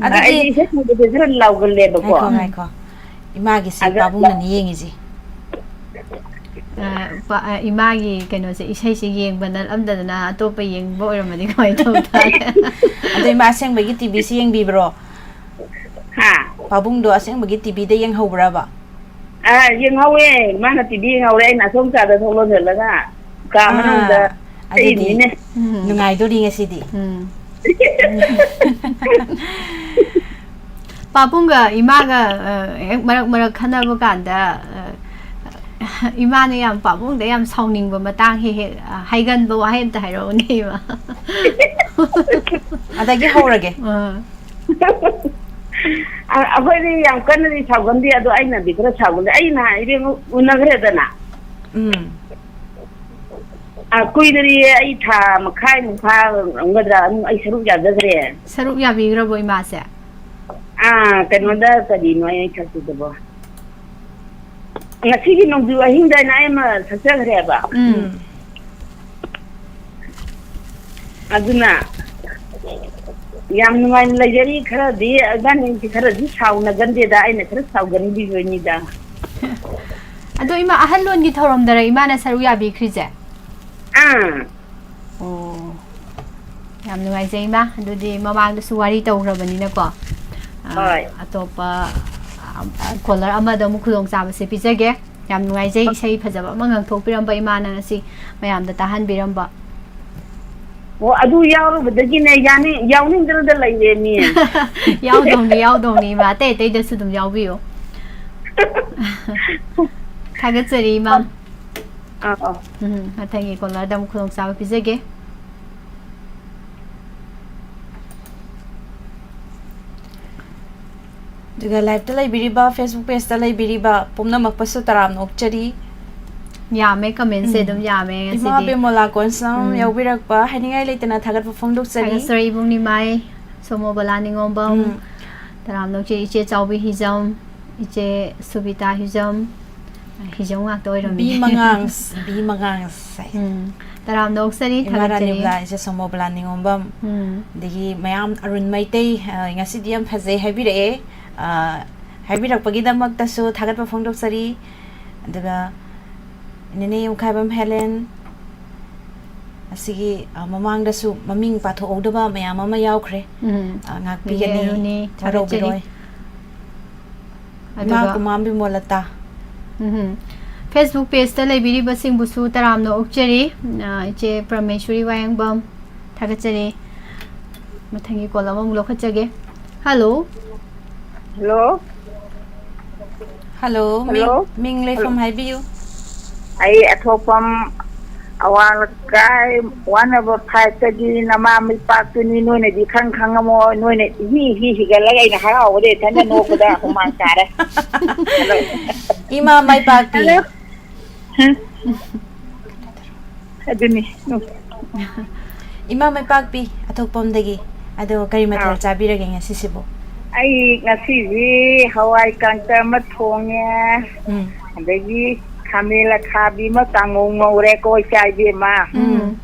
ꯑꯗꯨꯗꯤ ꯑꯩꯗꯤ ꯏꯁꯩ ꯈꯪꯕꯁꯦ ꯈꯔ ꯂꯥꯎꯒꯜꯂꯦꯕꯀꯣ꯫ ꯉꯥꯏꯈꯣ ꯉꯥꯏꯈꯣ, ꯏꯃꯥꯒꯤꯁꯦ ꯑꯗ- ꯄꯥꯕꯨꯡꯅꯅꯤ ꯌꯦꯡꯉꯤꯁꯦ꯫ ꯑ, ꯄ- ꯑ, ꯏꯃꯥꯒꯤ ꯀꯩꯅꯣꯁꯦ, ꯏꯁꯩꯁꯦ ꯌꯦꯡꯕ ꯅꯠꯂꯝꯗꯗꯅ ꯑꯇꯣꯞꯄ ꯌꯦꯡꯕ ꯑꯣꯏꯔꯝꯃꯗꯤ ꯀꯃꯥꯏꯅ ꯇꯧꯕ ꯇꯥꯔꯦ? ꯑꯗꯣ ꯏꯃꯥ ꯑꯁꯦꯡꯕꯒꯤ ꯇꯤꯚꯤꯁꯤ ꯌꯦꯡꯕꯤꯕ꯭ꯔꯣ? ꯍꯥ? ꯄꯥꯕꯨꯡꯗꯣ ꯑꯁꯦꯡꯕꯒꯤ ꯇꯤꯚꯤꯗ ꯌꯦꯡꯍꯧꯕ꯭ꯔꯕ? ꯑꯥ, ꯌꯦꯡꯍꯧꯋꯦ꯫ ꯃꯥꯅ ꯇꯤꯚꯤ ꯌꯦꯡꯍꯧꯔꯦ, ꯑꯩꯅ ꯑꯁꯣꯝ ꯀꯥꯗ ꯊꯣꯛ ꯂꯣꯟꯁꯤꯜꯂꯒ ꯀꯥ ꯑꯥ, ꯃꯅꯨꯡꯗ ꯑꯗꯨꯗꯤ ꯂꯩꯔꯤꯅꯤꯅꯦ꯫ ꯎꯝ. ꯅꯨꯡꯉꯥꯏꯗꯣꯔꯤ ꯉꯁꯤꯗꯤ꯫ ꯎꯝ. ꯄꯥꯕꯨꯡꯒ ꯏꯃꯥꯒ, ꯑ, ꯍꯦꯛ ꯃꯔꯛ ꯃꯔꯛ ꯈꯟꯅꯕ ꯀꯥꯟꯗ, ꯑ, ꯏꯃꯥꯅ ꯌꯥꯝ ꯄꯥꯕꯨꯡꯗ ꯌꯥꯝ ꯁꯥꯎꯅꯤꯡꯕ ꯃꯇꯥꯡ ꯍꯦꯛ ꯍꯦꯛ, ꯑ, ꯍꯥꯏꯒꯟꯕ ꯋꯥꯍꯩ ꯑꯝꯇ ꯍꯥꯏꯔꯛꯎꯅꯦ, ꯏꯃꯥ꯫ ꯑꯗꯒꯤ ꯍꯧꯔꯒꯦ꯫ ꯑ, ꯑ-, ꯑꯩꯈꯣꯏꯗꯤ ꯌꯥꯝ ꯀꯟꯅꯗꯤ ꯁꯥꯎꯒꯟꯗꯦ, ꯑꯗꯣ ꯑꯩꯅꯗꯤ ꯈꯔ ꯁꯥꯎꯒꯜꯂꯦ꯫ ꯑꯩꯅ ꯏꯕꯦꯝꯃ ꯎꯅꯈ꯭ꯔꯦꯗꯅ꯫ ꯎꯝ. ꯑ, ꯀꯨꯏꯗ꯭ꯔꯤꯌꯦ, ꯑꯩ ꯊꯥ ꯃꯈꯥꯏꯃꯨꯛ ꯐꯥꯔꯝꯒꯗ꯭ꯔꯥ, ꯑꯃꯨꯛ ꯑꯩ ꯁꯔꯨꯛ ꯌꯥꯖꯈ꯭ꯔꯦ꯫ ꯁꯔꯨꯛ ꯌꯥꯕꯤꯈ꯭ꯔꯕꯣ ꯏꯃꯥꯁꯦ? ꯑꯥ, ꯀꯩꯅꯣꯗ ꯀꯔꯤꯅꯣ ꯑꯩ ꯁꯛꯄꯗꯨꯕꯣ? ꯉꯁꯤꯒꯤ ꯅꯣꯡꯖꯨ ꯑꯍꯤꯡꯗ ꯑꯩꯅ ꯑꯩ ꯑꯃ ꯁꯛꯆꯈ꯭ꯔꯦꯕ꯫ ꯎꯝ. ꯑꯗꯨꯅ ꯌꯥꯝ ꯅꯨꯡꯉꯥꯏꯅ ꯂꯩꯖꯔꯤ꯫ ꯈꯔꯗꯤ ꯏꯕꯥꯅꯤꯁꯤ ꯈꯔꯗꯤ ꯁꯥꯎꯅꯒꯟꯗꯦꯗ, ꯑꯩꯅ ꯈꯔ ꯁꯥꯎꯒꯟꯕꯤꯕꯅꯤꯗ꯫ ꯑꯗꯣ ꯏꯃꯥ, ꯑꯍꯜ ꯂꯣꯟꯒꯤ ꯊꯧꯔꯝꯗꯔ ꯏꯃꯥꯅ ꯁꯔꯨꯛ ꯌꯥꯕꯤꯈ꯭ꯔꯤꯁꯦ? ꯑꯥ꯫ ꯑꯣ, ꯌꯥꯝ ꯅꯨꯡꯉꯥꯏꯖꯩ ꯏꯃꯥ꯫ ꯑꯗꯨꯗꯤ ꯃꯃꯥꯡꯗꯁꯨ ꯋꯥꯔꯤ ꯇꯧꯈ꯭ꯔꯕꯅꯤꯅꯀꯣ, ꯑ, ꯍꯣꯏ꯫ ꯑꯇꯣꯞꯄ, ꯑ, ꯀꯣꯂꯔ ꯑꯃꯗ ꯑꯃꯨꯛ ꯈꯨꯗꯣꯡꯆꯥꯕꯁꯦ ꯄꯤꯖꯒꯦ꯫ ꯌꯥꯝ ꯅꯨꯡꯉꯥꯏꯖꯩ, ꯏꯁꯩ ꯐꯖꯕ ꯑꯃ ꯉꯪꯊꯣꯛꯄꯤꯔꯝꯕ ꯏꯃꯥꯅ ꯉꯁꯤ ꯃꯌꯥꯝꯗ ꯇꯥꯍꯟꯕꯤꯔꯝꯕ꯫ ꯑꯣ, ꯑꯗꯨ ꯌꯥꯎꯔꯨꯕꯗꯒꯤꯅꯦ, ꯌꯥꯅꯤꯡ-, ꯌꯥꯎꯅꯤꯡꯗꯅꯗ ꯂꯩꯔꯦ ꯃꯤ꯫ ꯌꯥꯎꯗꯧꯅꯤ, ꯌꯥꯎꯗꯧꯅꯤ ꯏꯃꯥ, ꯑꯇꯩ ꯑꯇꯩꯗꯁꯨ ꯑꯗꯨꯝ ꯌꯥꯎꯕꯤꯌꯨ꯫ ꯊꯥꯒꯠꯆꯔꯤ ꯏꯃꯥ꯫ ꯑꯥ, ꯑꯥ꯫ ꯎꯝ, ꯃꯊꯪꯒꯤ ꯀꯣꯂꯔꯗ ꯑꯃꯨꯛ ꯈꯨꯗꯣꯡꯆꯥꯕ ꯄꯤꯖꯒꯦ꯫ ꯑꯗꯨꯒ ꯂꯥꯏꯞꯇ ꯂꯩꯕꯤꯔꯤꯕ, ꯐꯦꯁꯕꯨꯛ ꯄꯦꯖꯇ ꯂꯩꯕꯤꯔꯤꯕ ꯄꯨꯝꯅꯃꯛꯄꯨꯁꯨ ꯇꯔꯥꯝꯅ ꯑꯣꯛꯆꯔꯤ꯫ ꯌꯥꯝꯃꯦ, ꯀꯃꯦꯟꯁꯦ ꯎꯝ꯫ ꯑꯗꯨꯝ ꯌꯥꯝꯃꯦ ꯏꯃꯥ ꯉꯁꯤꯗꯤ꯫ ꯕꯦꯃꯣꯂꯥ ꯀꯣꯟꯁꯝ ꯎꯝ꯫ ꯌꯥꯎꯕꯤꯔꯛꯄ ꯍꯥꯏꯅꯤꯡꯉꯥꯏ ꯂꯩꯇꯅ ꯊꯥꯒꯠꯄ ꯐꯣꯡꯗꯣꯛꯆꯔꯤ꯫ ꯊꯥꯒꯠꯆꯔꯤ ꯏꯕꯨꯡ ꯅꯤꯃꯥꯏ, ꯁꯣꯃꯣ ꯕꯂꯥ ꯅꯤꯉꯣꯝꯕꯝ꯫ ꯎꯝ꯫ ꯇꯔꯥꯝꯅ ꯑꯣꯛꯆꯔꯤ ꯏꯆꯦ ꯆꯥꯎꯕꯤ ꯍꯤꯖꯝ, ꯏꯆꯦ ꯁꯨꯕꯤꯇꯥ ꯍꯤꯖꯝ, ꯍꯤꯖꯝ ꯉꯥꯛꯇ ꯑꯣꯏꯔꯝꯃꯤ꯫ ꯕꯤ ꯃꯉꯥꯡꯁ ꯕꯤ ꯃꯉꯥꯡꯁ ꯍꯥꯏ꯫ ꯎꯝ, ꯇꯔꯥꯝꯅ ꯑꯣꯛꯆꯔꯤ, ꯏꯃꯥ ꯊꯥꯒꯠꯆꯔꯤ꯫ ꯔꯥꯅꯤꯕꯂꯥ, ꯏꯆꯦ ꯁꯣꯃꯣꯕꯂꯥ ꯅꯤꯉꯣꯝꯕꯝ, ꯎꯝ, ꯑꯗꯒꯤ ꯃꯌꯥꯝ ꯑꯔꯨꯟ ꯃꯩꯇꯩ, ꯑ, ꯉꯁꯤꯗꯤ ꯌꯥꯝ ꯐꯖꯩ ꯍꯥꯏꯕꯤꯔꯛꯑꯦ꯫ ꯑ, ꯍꯥꯏꯕꯤꯔꯛꯄꯒꯤꯗꯃꯛꯇꯁꯨ ꯊꯥꯒꯠꯄ ꯐꯣꯡꯗꯣꯛꯆꯔꯤ꯫ ꯑꯗꯨꯒ ꯅꯦꯅꯦ ꯌꯨꯝꯈꯥꯏꯕꯝ ꯍꯦꯂꯦꯟ, ꯑꯁꯤꯒꯤ, ꯑ, ꯃꯃꯥꯡꯗꯁꯨ ꯃꯃꯤꯡ ꯄꯥꯊꯣꯛꯍꯧꯗꯕ ꯃꯌꯥꯝ ꯑꯃ ꯌꯥꯎꯈ꯭ꯔꯦ꯫ ꯎꯝ꯫ ꯑ, ꯉꯥꯛꯄꯤꯒꯅꯤ, ꯅꯦꯅꯦ ꯑꯔꯨꯅꯤ, ꯊꯥꯒꯠꯆꯔꯤ꯫ ꯋꯥꯔꯧꯕꯤꯔꯣꯏ꯫ ꯏꯃꯥ ꯑꯗꯨꯒ ꯀꯨꯃꯥꯝ ꯕꯤꯃꯣꯂꯇꯥ꯫ ꯎꯝ꯫ Facebook pageꯇ ꯂꯩꯕꯤꯔꯤꯕꯁꯤꯡꯕꯨꯁꯨ ꯇꯔꯥꯝꯅ ꯑꯣꯛꯆꯔꯤ꯫ ꯑ, ꯏꯆꯦ ꯄ꯭ꯔꯃꯦꯁꯣꯔꯤ ꯋꯥꯌꯦꯡꯕꯝ, ꯊꯥꯒꯠꯆꯔꯤ꯫ ꯃꯊꯪꯒꯤ call ꯑꯃꯃꯨꯛ ꯂꯧꯈꯠꯆꯒꯦ꯫ Hello꯫ ꯍꯜꯂꯣ꯫ ꯍꯜꯂꯣ, ꯃꯤꯡ, ꯍꯜꯂꯣ꯫ ꯃꯤꯡ ꯂꯩꯐꯝ ꯍꯥꯏꯕꯤꯌꯨ꯫ ꯑꯩ ꯑꯊꯣꯛꯄꯝ ꯑꯋꯥꯡ ꯂꯩꯀꯥꯏ ꯋꯥꯅꯕ ꯐꯥꯏꯚꯇꯒꯤ ꯅꯃꯥ ꯃꯩꯄꯥꯛꯇꯨꯅꯤ꯫ ꯅꯣꯏꯅꯗꯤ ꯈꯪ ꯈꯪꯉꯝꯃꯣ, ꯅꯣꯏꯅ ꯏꯍꯤ ꯍꯤ ꯍꯤꯒꯠꯂꯒ ꯑꯩꯅ ꯍꯔꯥꯎꯕꯗ ꯏꯊꯟꯗ ꯅꯣꯛꯄꯗ ꯍꯨꯃꯥꯡ ꯇꯥꯔꯦ꯫ ꯏꯃꯥ ꯃꯥꯏ ꯄꯥꯛꯄꯤ꯫ ꯍꯜꯂꯣ꯫ ꯍꯝ? ꯑꯗꯨꯅꯤ꯫ ꯏꯃꯥ ꯃꯥꯏ ꯄꯥꯛꯄꯤ ꯑꯊꯣꯛꯄꯝꯗꯒꯤ꯫ ꯑꯗꯣ ꯀꯔꯤ ꯃꯊꯦꯜ ꯑꯥ꯫ ꯆꯥꯕꯤꯔꯒꯦ ꯉꯁꯤꯁꯤꯕꯨ? ꯑꯩ ꯉꯁꯤꯗꯤ ꯍꯋꯥꯏ ꯀꯥꯡꯇꯛ ꯑꯃ ꯊꯣꯡꯉꯦ꯫ ꯎꯝ꯫ ꯑꯗꯒꯤ ꯈꯥꯃꯦꯟ ꯑꯈꯥꯕꯤ ꯑꯃ ꯀꯥꯡꯉꯧ ꯉꯧꯔꯦꯀꯣ, ꯏꯆꯥ ꯏꯕꯦꯝꯃ꯫ ꯎꯝ꯫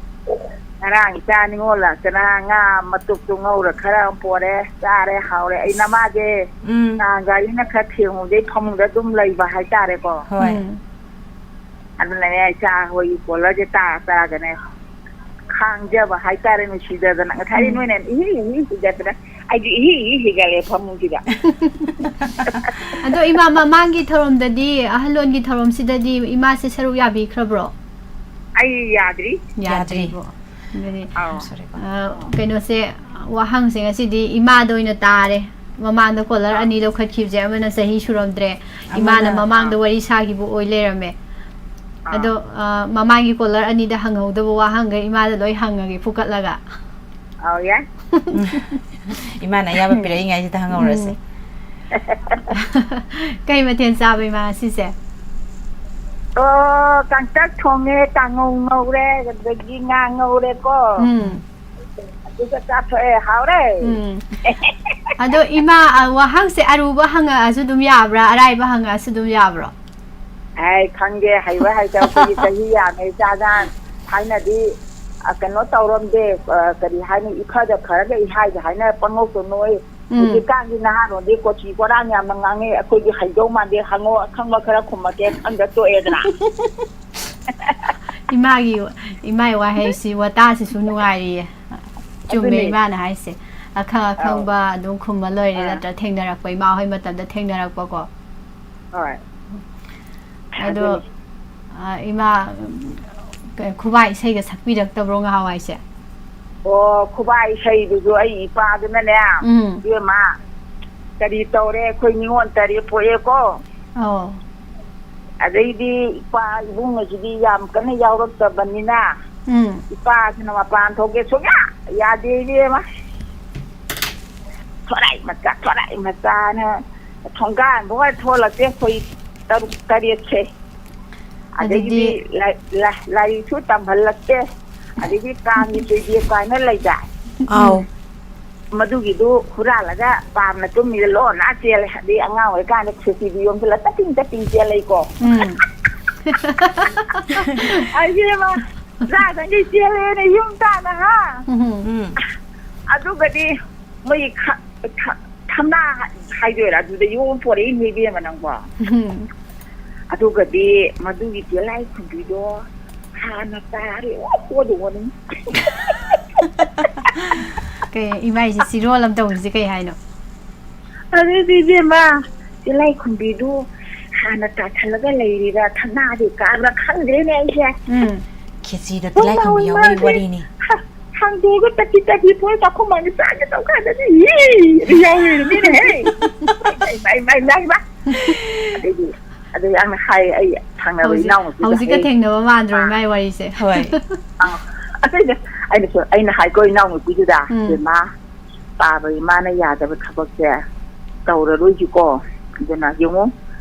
ꯉꯔꯥꯡ ꯏꯆꯥ ꯅꯤꯉꯣꯜ ꯂꯥꯛꯇꯅ ꯉꯥ ꯃꯇꯨꯞꯇꯨ ꯉꯧꯔ ꯈꯔ ꯑꯃ ꯄꯣꯔꯦ, ꯆꯥꯔꯦ, ꯍꯥꯎꯔꯦ꯫ ꯑꯩ ꯅꯃꯥꯁꯦ ꯎꯝ꯫ ꯅꯍꯥꯟ ꯒꯥꯔꯤꯅ ꯈꯔ ꯊꯦꯡꯉꯨꯕꯗꯩ ꯐꯃꯨꯡꯗ ꯑꯗꯨꯝ ꯂꯩꯕ ꯍꯥꯏꯇꯥꯔꯦꯀꯣ꯫ ꯍꯣꯏ꯫ ꯎꯝ꯫ ꯑꯗꯨꯅꯅꯦ ꯏꯆꯥ ꯍꯣꯏꯒꯤ ꯀꯣꯂꯔꯁꯦ ꯇꯥ ꯇꯥꯒꯅꯦ ꯈꯥꯡꯖꯕ ꯍꯥꯏꯇꯥꯔꯦ, ꯅꯨꯡꯁꯤꯗꯗꯅ꯫ ꯉꯁꯥꯏ ꯎꯝ꯫ ꯅꯣꯏꯅ ꯏꯍꯤ ꯏꯍꯤ ꯍꯤꯒꯠꯇꯅ ꯑꯩꯗꯤ ꯏꯍꯤ ꯏꯍꯤ ꯍꯤꯒꯠꯂꯦ ꯐꯃꯨꯡꯁꯤꯗ꯫ ꯑꯗꯣ ꯏꯃꯥ, ꯃꯃꯥꯡꯒꯤ ꯊꯧꯔꯝꯗꯗꯤ, ꯑꯍꯜꯂꯣꯟꯒꯤ ꯊꯧꯔꯝꯁꯤꯗꯗꯤ ꯏꯃꯥꯁꯦ ꯁꯔꯨꯛ ꯌꯥꯕꯤꯈ꯭ꯔꯕ꯭ꯔꯣ? ꯑꯩ ꯌꯥꯗ꯭ꯔꯤ꯫ ꯌꯥꯗ꯭ꯔꯤꯕꯣ? ꯑꯗꯨꯗꯤ, ꯑꯧ꯫ Sorry꯫ ꯑ, ꯀꯩꯅꯣꯁꯦ, ꯋꯥꯍꯪꯁꯦ ꯉꯁꯤꯗꯤ ꯏꯃꯥꯗ ꯑꯣꯏꯅ ꯇꯥꯔꯦ꯫ ꯃꯃꯥꯡꯗ caller ꯑꯅꯤ ꯂꯧꯈꯠꯈꯤꯕꯁꯦ, ꯑꯃꯅ ꯆꯍꯤ ꯁꯨꯔꯝꯗ꯭ꯔꯦ, ꯏꯃꯥꯅ ꯑꯃꯅ ꯃꯃꯥꯡꯗ ꯋꯥꯔꯤ ꯁꯥꯈꯤꯕ ꯑꯣꯏ ꯂꯩꯔꯝꯃꯦ꯫ ꯑꯥ꯫ ꯑꯗꯣ, ꯑ, ꯃꯃꯥꯡꯒꯤ caller ꯑꯅꯤꯗ ꯍꯪꯍꯧꯗꯕ ꯋꯥꯍꯪꯒ ꯏꯃꯥꯗ ꯂꯣꯏ ꯍꯪꯉꯒꯦ ꯐꯨꯀꯠꯂꯒ꯫ ꯑꯧ, ꯌꯥꯏ꯫ ꯏꯃꯥꯅ ꯑꯌꯥꯕ ꯄꯤꯔꯛꯏꯉꯩꯁꯤꯗ ꯍꯪꯍꯧꯔꯁꯦ꯫ ꯎꯝ꯫ ꯀꯩ ꯃꯊꯦꯜ ꯆꯥꯕ ꯏꯃꯥ ꯉꯁꯤꯁꯦ? ꯑꯣ, ꯀꯥꯡꯇꯛ ꯊꯣꯡꯉꯦ, ꯀꯥꯡꯉꯧ ꯉꯧꯔꯦ, ꯑꯗꯒꯤ ꯉꯥ ꯉꯧꯔꯦꯀꯣ꯫ ꯎꯝ꯫ ꯑꯗꯨꯒ ꯆꯥꯊꯣꯛꯑꯦ, ꯍꯥꯎꯔꯦ꯫ ꯎꯝ꯫ ꯑꯗꯣ ꯏꯃꯥ, ꯑ, ꯋꯥꯍꯪꯁꯦ ꯑꯔꯨꯕ ꯍꯪꯉꯛꯑꯁꯨ ꯑꯗꯨꯝ ꯌꯥꯕ꯭ꯔꯥ, ꯑꯔꯥꯏꯕ ꯍꯪꯉꯛꯑꯁꯨ ꯑꯗꯨꯝ ꯌꯥꯕ꯭ꯔꯣ? ꯑꯩ ꯈꯪꯗꯦ, ꯍꯩꯕ ꯍꯩꯇꯕ ꯑꯩꯈꯣꯏꯒꯤ ꯆꯍꯤ ꯌꯥꯝꯃꯦ ꯏꯆꯥꯅ꯫ ꯊꯥꯏꯅꯗꯤ, ꯑ, ꯀꯩꯅꯣ ꯇꯧꯔꯝꯗꯦ, ꯑ, ꯀꯔꯤ ꯍꯥꯏꯅꯤ, ꯏꯐꯗ ꯐꯔꯒ ꯏꯍꯥꯏꯗ ꯍꯥꯏꯅ ꯄꯪꯅꯣꯛꯇ ꯅꯣꯛꯏ꯫ ꯎꯝ꯫ ꯍꯧꯖꯤꯛꯀꯥꯟꯒꯤ ꯅꯍꯥꯔꯣꯟꯗꯤ ꯀꯣꯆꯤ ꯀꯣꯔꯥꯡ ꯌꯥꯝꯅ ꯉꯥꯡꯉꯤ, ꯑꯩꯈꯣꯏꯗꯤ ꯍꯩꯗꯧ ꯃꯥꯟꯗꯦ, ꯍꯪꯉꯣ ꯑꯈꯪꯕ ꯈꯔ ꯈꯨꯝꯃꯛꯀꯦ, ꯈꯪꯗ ꯇꯣꯛꯑꯦꯗꯅ꯫ ꯏꯃꯥꯒꯤ, ꯏꯃꯥꯒꯤ ꯋꯥꯍꯩꯁꯤ, ꯋꯥꯇꯥꯁꯤꯁꯨ ꯅꯨꯡꯉꯥꯏꯔꯤꯌꯦ꯫ ꯆꯨꯝꯃꯦ ꯑꯗꯨꯅꯦ꯫ ꯏꯃꯥꯅ ꯍꯥꯏꯁꯦ꯫ ꯑꯈꯪ ꯑꯧ꯫ ꯑꯈꯪꯕ ꯑꯗꯨꯝ ꯈꯨꯝꯃ ꯂꯣꯏꯔꯦ ꯑꯥ꯫ ꯅꯠꯇ꯭ꯔꯥ? ꯊꯦꯡꯅꯔꯛꯄ, ꯏꯃꯥ ꯍꯣꯏ ꯃꯇꯝꯗ ꯊꯦꯡꯅꯔꯛꯄꯀꯣ꯫ ꯍꯣꯏ꯫ ꯑꯗꯣ, ꯑꯗꯨꯅꯤ꯫ ꯑ, ꯏꯃꯥ, ꯎꯝ, ꯀ-, ꯈꯨꯕꯥꯛ ꯏꯁꯩꯒ ꯁꯛꯄꯤꯔꯛꯇꯕ꯭ꯔꯣ ꯉꯍꯥꯟꯋꯥꯏꯁꯦ? ꯑꯣ, ꯈꯨꯕꯥꯛ ꯏꯁꯩꯗꯨꯁꯨ ꯑꯩ ꯏꯄꯥꯗꯨꯅꯅꯦ, ꯎꯝ꯫ ꯏꯕꯦꯝꯃ, ꯀꯔꯤ ꯇꯧꯔꯦ, ꯑꯩꯈꯣꯏ ꯅꯤꯉꯣꯜ ꯇꯔꯦꯠ ꯄꯣꯛꯑꯦꯀꯣ꯫ ꯑꯧ꯫ ꯑꯗꯩꯗꯤ ꯏꯄꯥ ꯏꯕꯨꯡ ꯑꯁꯤꯗꯤ ꯌꯥꯝ ꯀꯟꯅ ꯌꯥꯎꯔꯛꯇꯕꯅꯤꯅ, ꯎꯝ꯫ ꯏꯄꯥꯁꯤꯅ ꯃꯄꯥꯟ ꯊꯣꯛꯀꯦ ꯁꯨꯡꯌꯥ ꯌꯥꯗꯦ ꯏꯕꯦꯝꯃ꯫ ꯊꯣꯔꯥꯏ ꯃꯆꯥ, ꯊꯣꯔꯥꯏ ꯃꯆꯥꯅ ꯊꯣꯡꯒꯥꯟꯕꯨ ꯍꯦꯛ ꯊꯣꯛꯂꯛꯇꯦ ꯑꯩꯈꯣꯏ ꯇꯔꯨꯛ ꯇꯔꯦꯠꯁꯦ꯫ ꯑꯗꯨꯗꯤ ꯑꯗꯒꯤꯗꯤ ꯂꯥꯏ-, ꯂꯥꯏ-, ꯂꯥꯏꯔꯤꯛꯁꯨ ꯇꯝꯍꯜꯂꯛꯇꯦ꯫ ꯑꯗꯒꯤ ꯀꯥꯡꯒꯤ ꯆꯣꯏꯗꯦꯞ ꯀꯥꯏꯅ ꯂꯩꯗꯥꯏ? ꯑꯥꯎ꯫ ꯃꯗꯨꯒꯤꯗꯨ ꯍꯨꯔꯥꯜꯂꯒ ꯄꯥꯝꯅ ꯇꯨꯝꯃꯤꯗ ꯂꯣꯟꯅ ꯆꯦꯜꯂꯦ꯫ ꯑꯗꯩ ꯑꯉꯥꯡ ꯑꯣꯏꯔꯤꯀꯥꯟꯗ ꯈꯦꯆꯤꯗꯨ ꯌꯣꯝꯁꯤꯜꯂ ꯇꯠꯇꯤꯡ ꯇꯠꯇꯤꯡ ꯆꯦꯜꯂꯛꯏꯀꯣ꯫ ꯎꯝ꯫ ꯑꯩ ꯏꯕꯦꯝꯃ, ꯆꯥꯗꯉꯩ ꯆꯦꯜꯂꯦꯅ ꯌꯨꯝ ꯇꯥꯅ, ꯍꯥ? ꯎꯝ꯫ ꯎꯝ꯫ ꯑꯗꯨꯒꯗꯤ ꯃꯣꯏ ꯈ-, ꯈ-, ꯊꯝꯅꯥ ꯍꯥꯏꯗꯣꯏꯔꯥ? ꯑꯗꯨꯗ ꯌꯣꯝ ꯄꯣꯔꯛꯏꯅꯦ ꯏꯕꯦꯝꯃ ꯅꯪꯕꯣ꯫ ꯎꯝ꯫ ꯑꯗꯨꯒꯗꯤ ꯃꯗꯨꯒꯤ ꯇꯤꯂꯥꯏꯈꯨꯝꯕꯤꯗꯣ ꯍꯥꯟꯅ ꯇꯥꯔꯦ, ꯑꯣ, ꯑꯣꯗ ꯑꯣꯅꯤꯡ꯫ ꯀꯩ, ꯏꯃꯥꯏꯁꯦ ꯆꯤꯔꯣꯜ ꯑꯃ ꯇꯧꯔꯤꯁꯦ ꯀꯩ ꯍꯥꯏꯅꯣ? ꯑꯗꯨꯗꯤ ꯏꯕꯦꯝꯃ, ꯇꯤꯂꯥꯏꯈꯨꯝꯕꯤꯗꯨ ꯍꯥꯟꯅ ꯇꯥꯁꯜꯂꯒ ꯂꯩꯔꯤꯔꯥ, ꯊꯝꯅꯥꯗꯤ ꯀꯥꯕ꯭ꯔꯥ ꯈꯪꯗ꯭ꯔꯦꯅꯦ ꯑꯩꯁꯦ꯫ ꯎꯝ꯫ ꯈꯦꯆꯤꯗ ꯍꯣꯏ, ꯃꯥ, ꯇꯤꯂꯥꯏꯈꯨꯝꯕꯤ ꯍꯣꯏ, ꯌꯥꯎꯕꯒꯤ ꯃꯥꯁꯦ ꯋꯥꯔꯤꯅꯤ꯫ ꯍ-, ꯍꯥꯡꯗꯣꯛꯑꯒ ꯇꯠꯇꯤ ꯇꯠꯇꯤ ꯄꯣꯏ ꯆꯥꯛꯈꯨꯝ ꯃꯥꯡꯗ ꯆꯥꯒꯦ ꯇꯧ ꯀꯥꯟꯗꯗꯤ, ꯌꯦ! ꯌꯥꯎ ꯂꯩꯔꯝꯃꯤꯅꯦꯍꯦ꯫ ꯏꯃꯥꯏ, ꯏꯃꯥꯏ, ꯏꯃꯥꯏ, ꯏꯃꯥꯏ, ꯏꯃꯥꯏ꯫ ꯑꯗꯩꯗꯤ, ꯑꯗꯩ ꯑꯩꯅ ꯍꯥꯏ, ꯑꯩ ꯊꯪꯅꯕ ꯍꯧꯖꯤꯛ, ꯏꯅꯥꯎꯅꯨꯄꯤꯗ ꯍꯧꯖꯤꯛꯀ ꯍꯥꯏ, ꯊꯦꯡꯅꯕ ꯃꯥꯟꯗ꯭ꯔꯣ ꯑꯥ, ꯏꯃꯥꯏ ꯋꯥꯔꯤꯁꯦ? ꯍꯣꯏ꯫ ꯑꯥ, ꯑꯇꯩꯗ ꯑꯩꯅꯁꯨ, ꯑꯩꯅ ꯍꯥꯏꯀꯣ ꯏꯅꯥꯎꯅꯨꯄꯤꯗꯨꯗ, ꯎꯝ꯫ "ꯏꯕꯦꯝꯃ, ꯄꯥꯕ ꯏꯃꯥꯅ ꯌꯥꯗꯕ ꯊꯕꯛꯁꯦ ꯇꯧꯔꯔꯣꯏꯁꯤꯀꯣ꯫ ꯑꯗꯨꯅ ꯌꯦꯡꯉꯨ,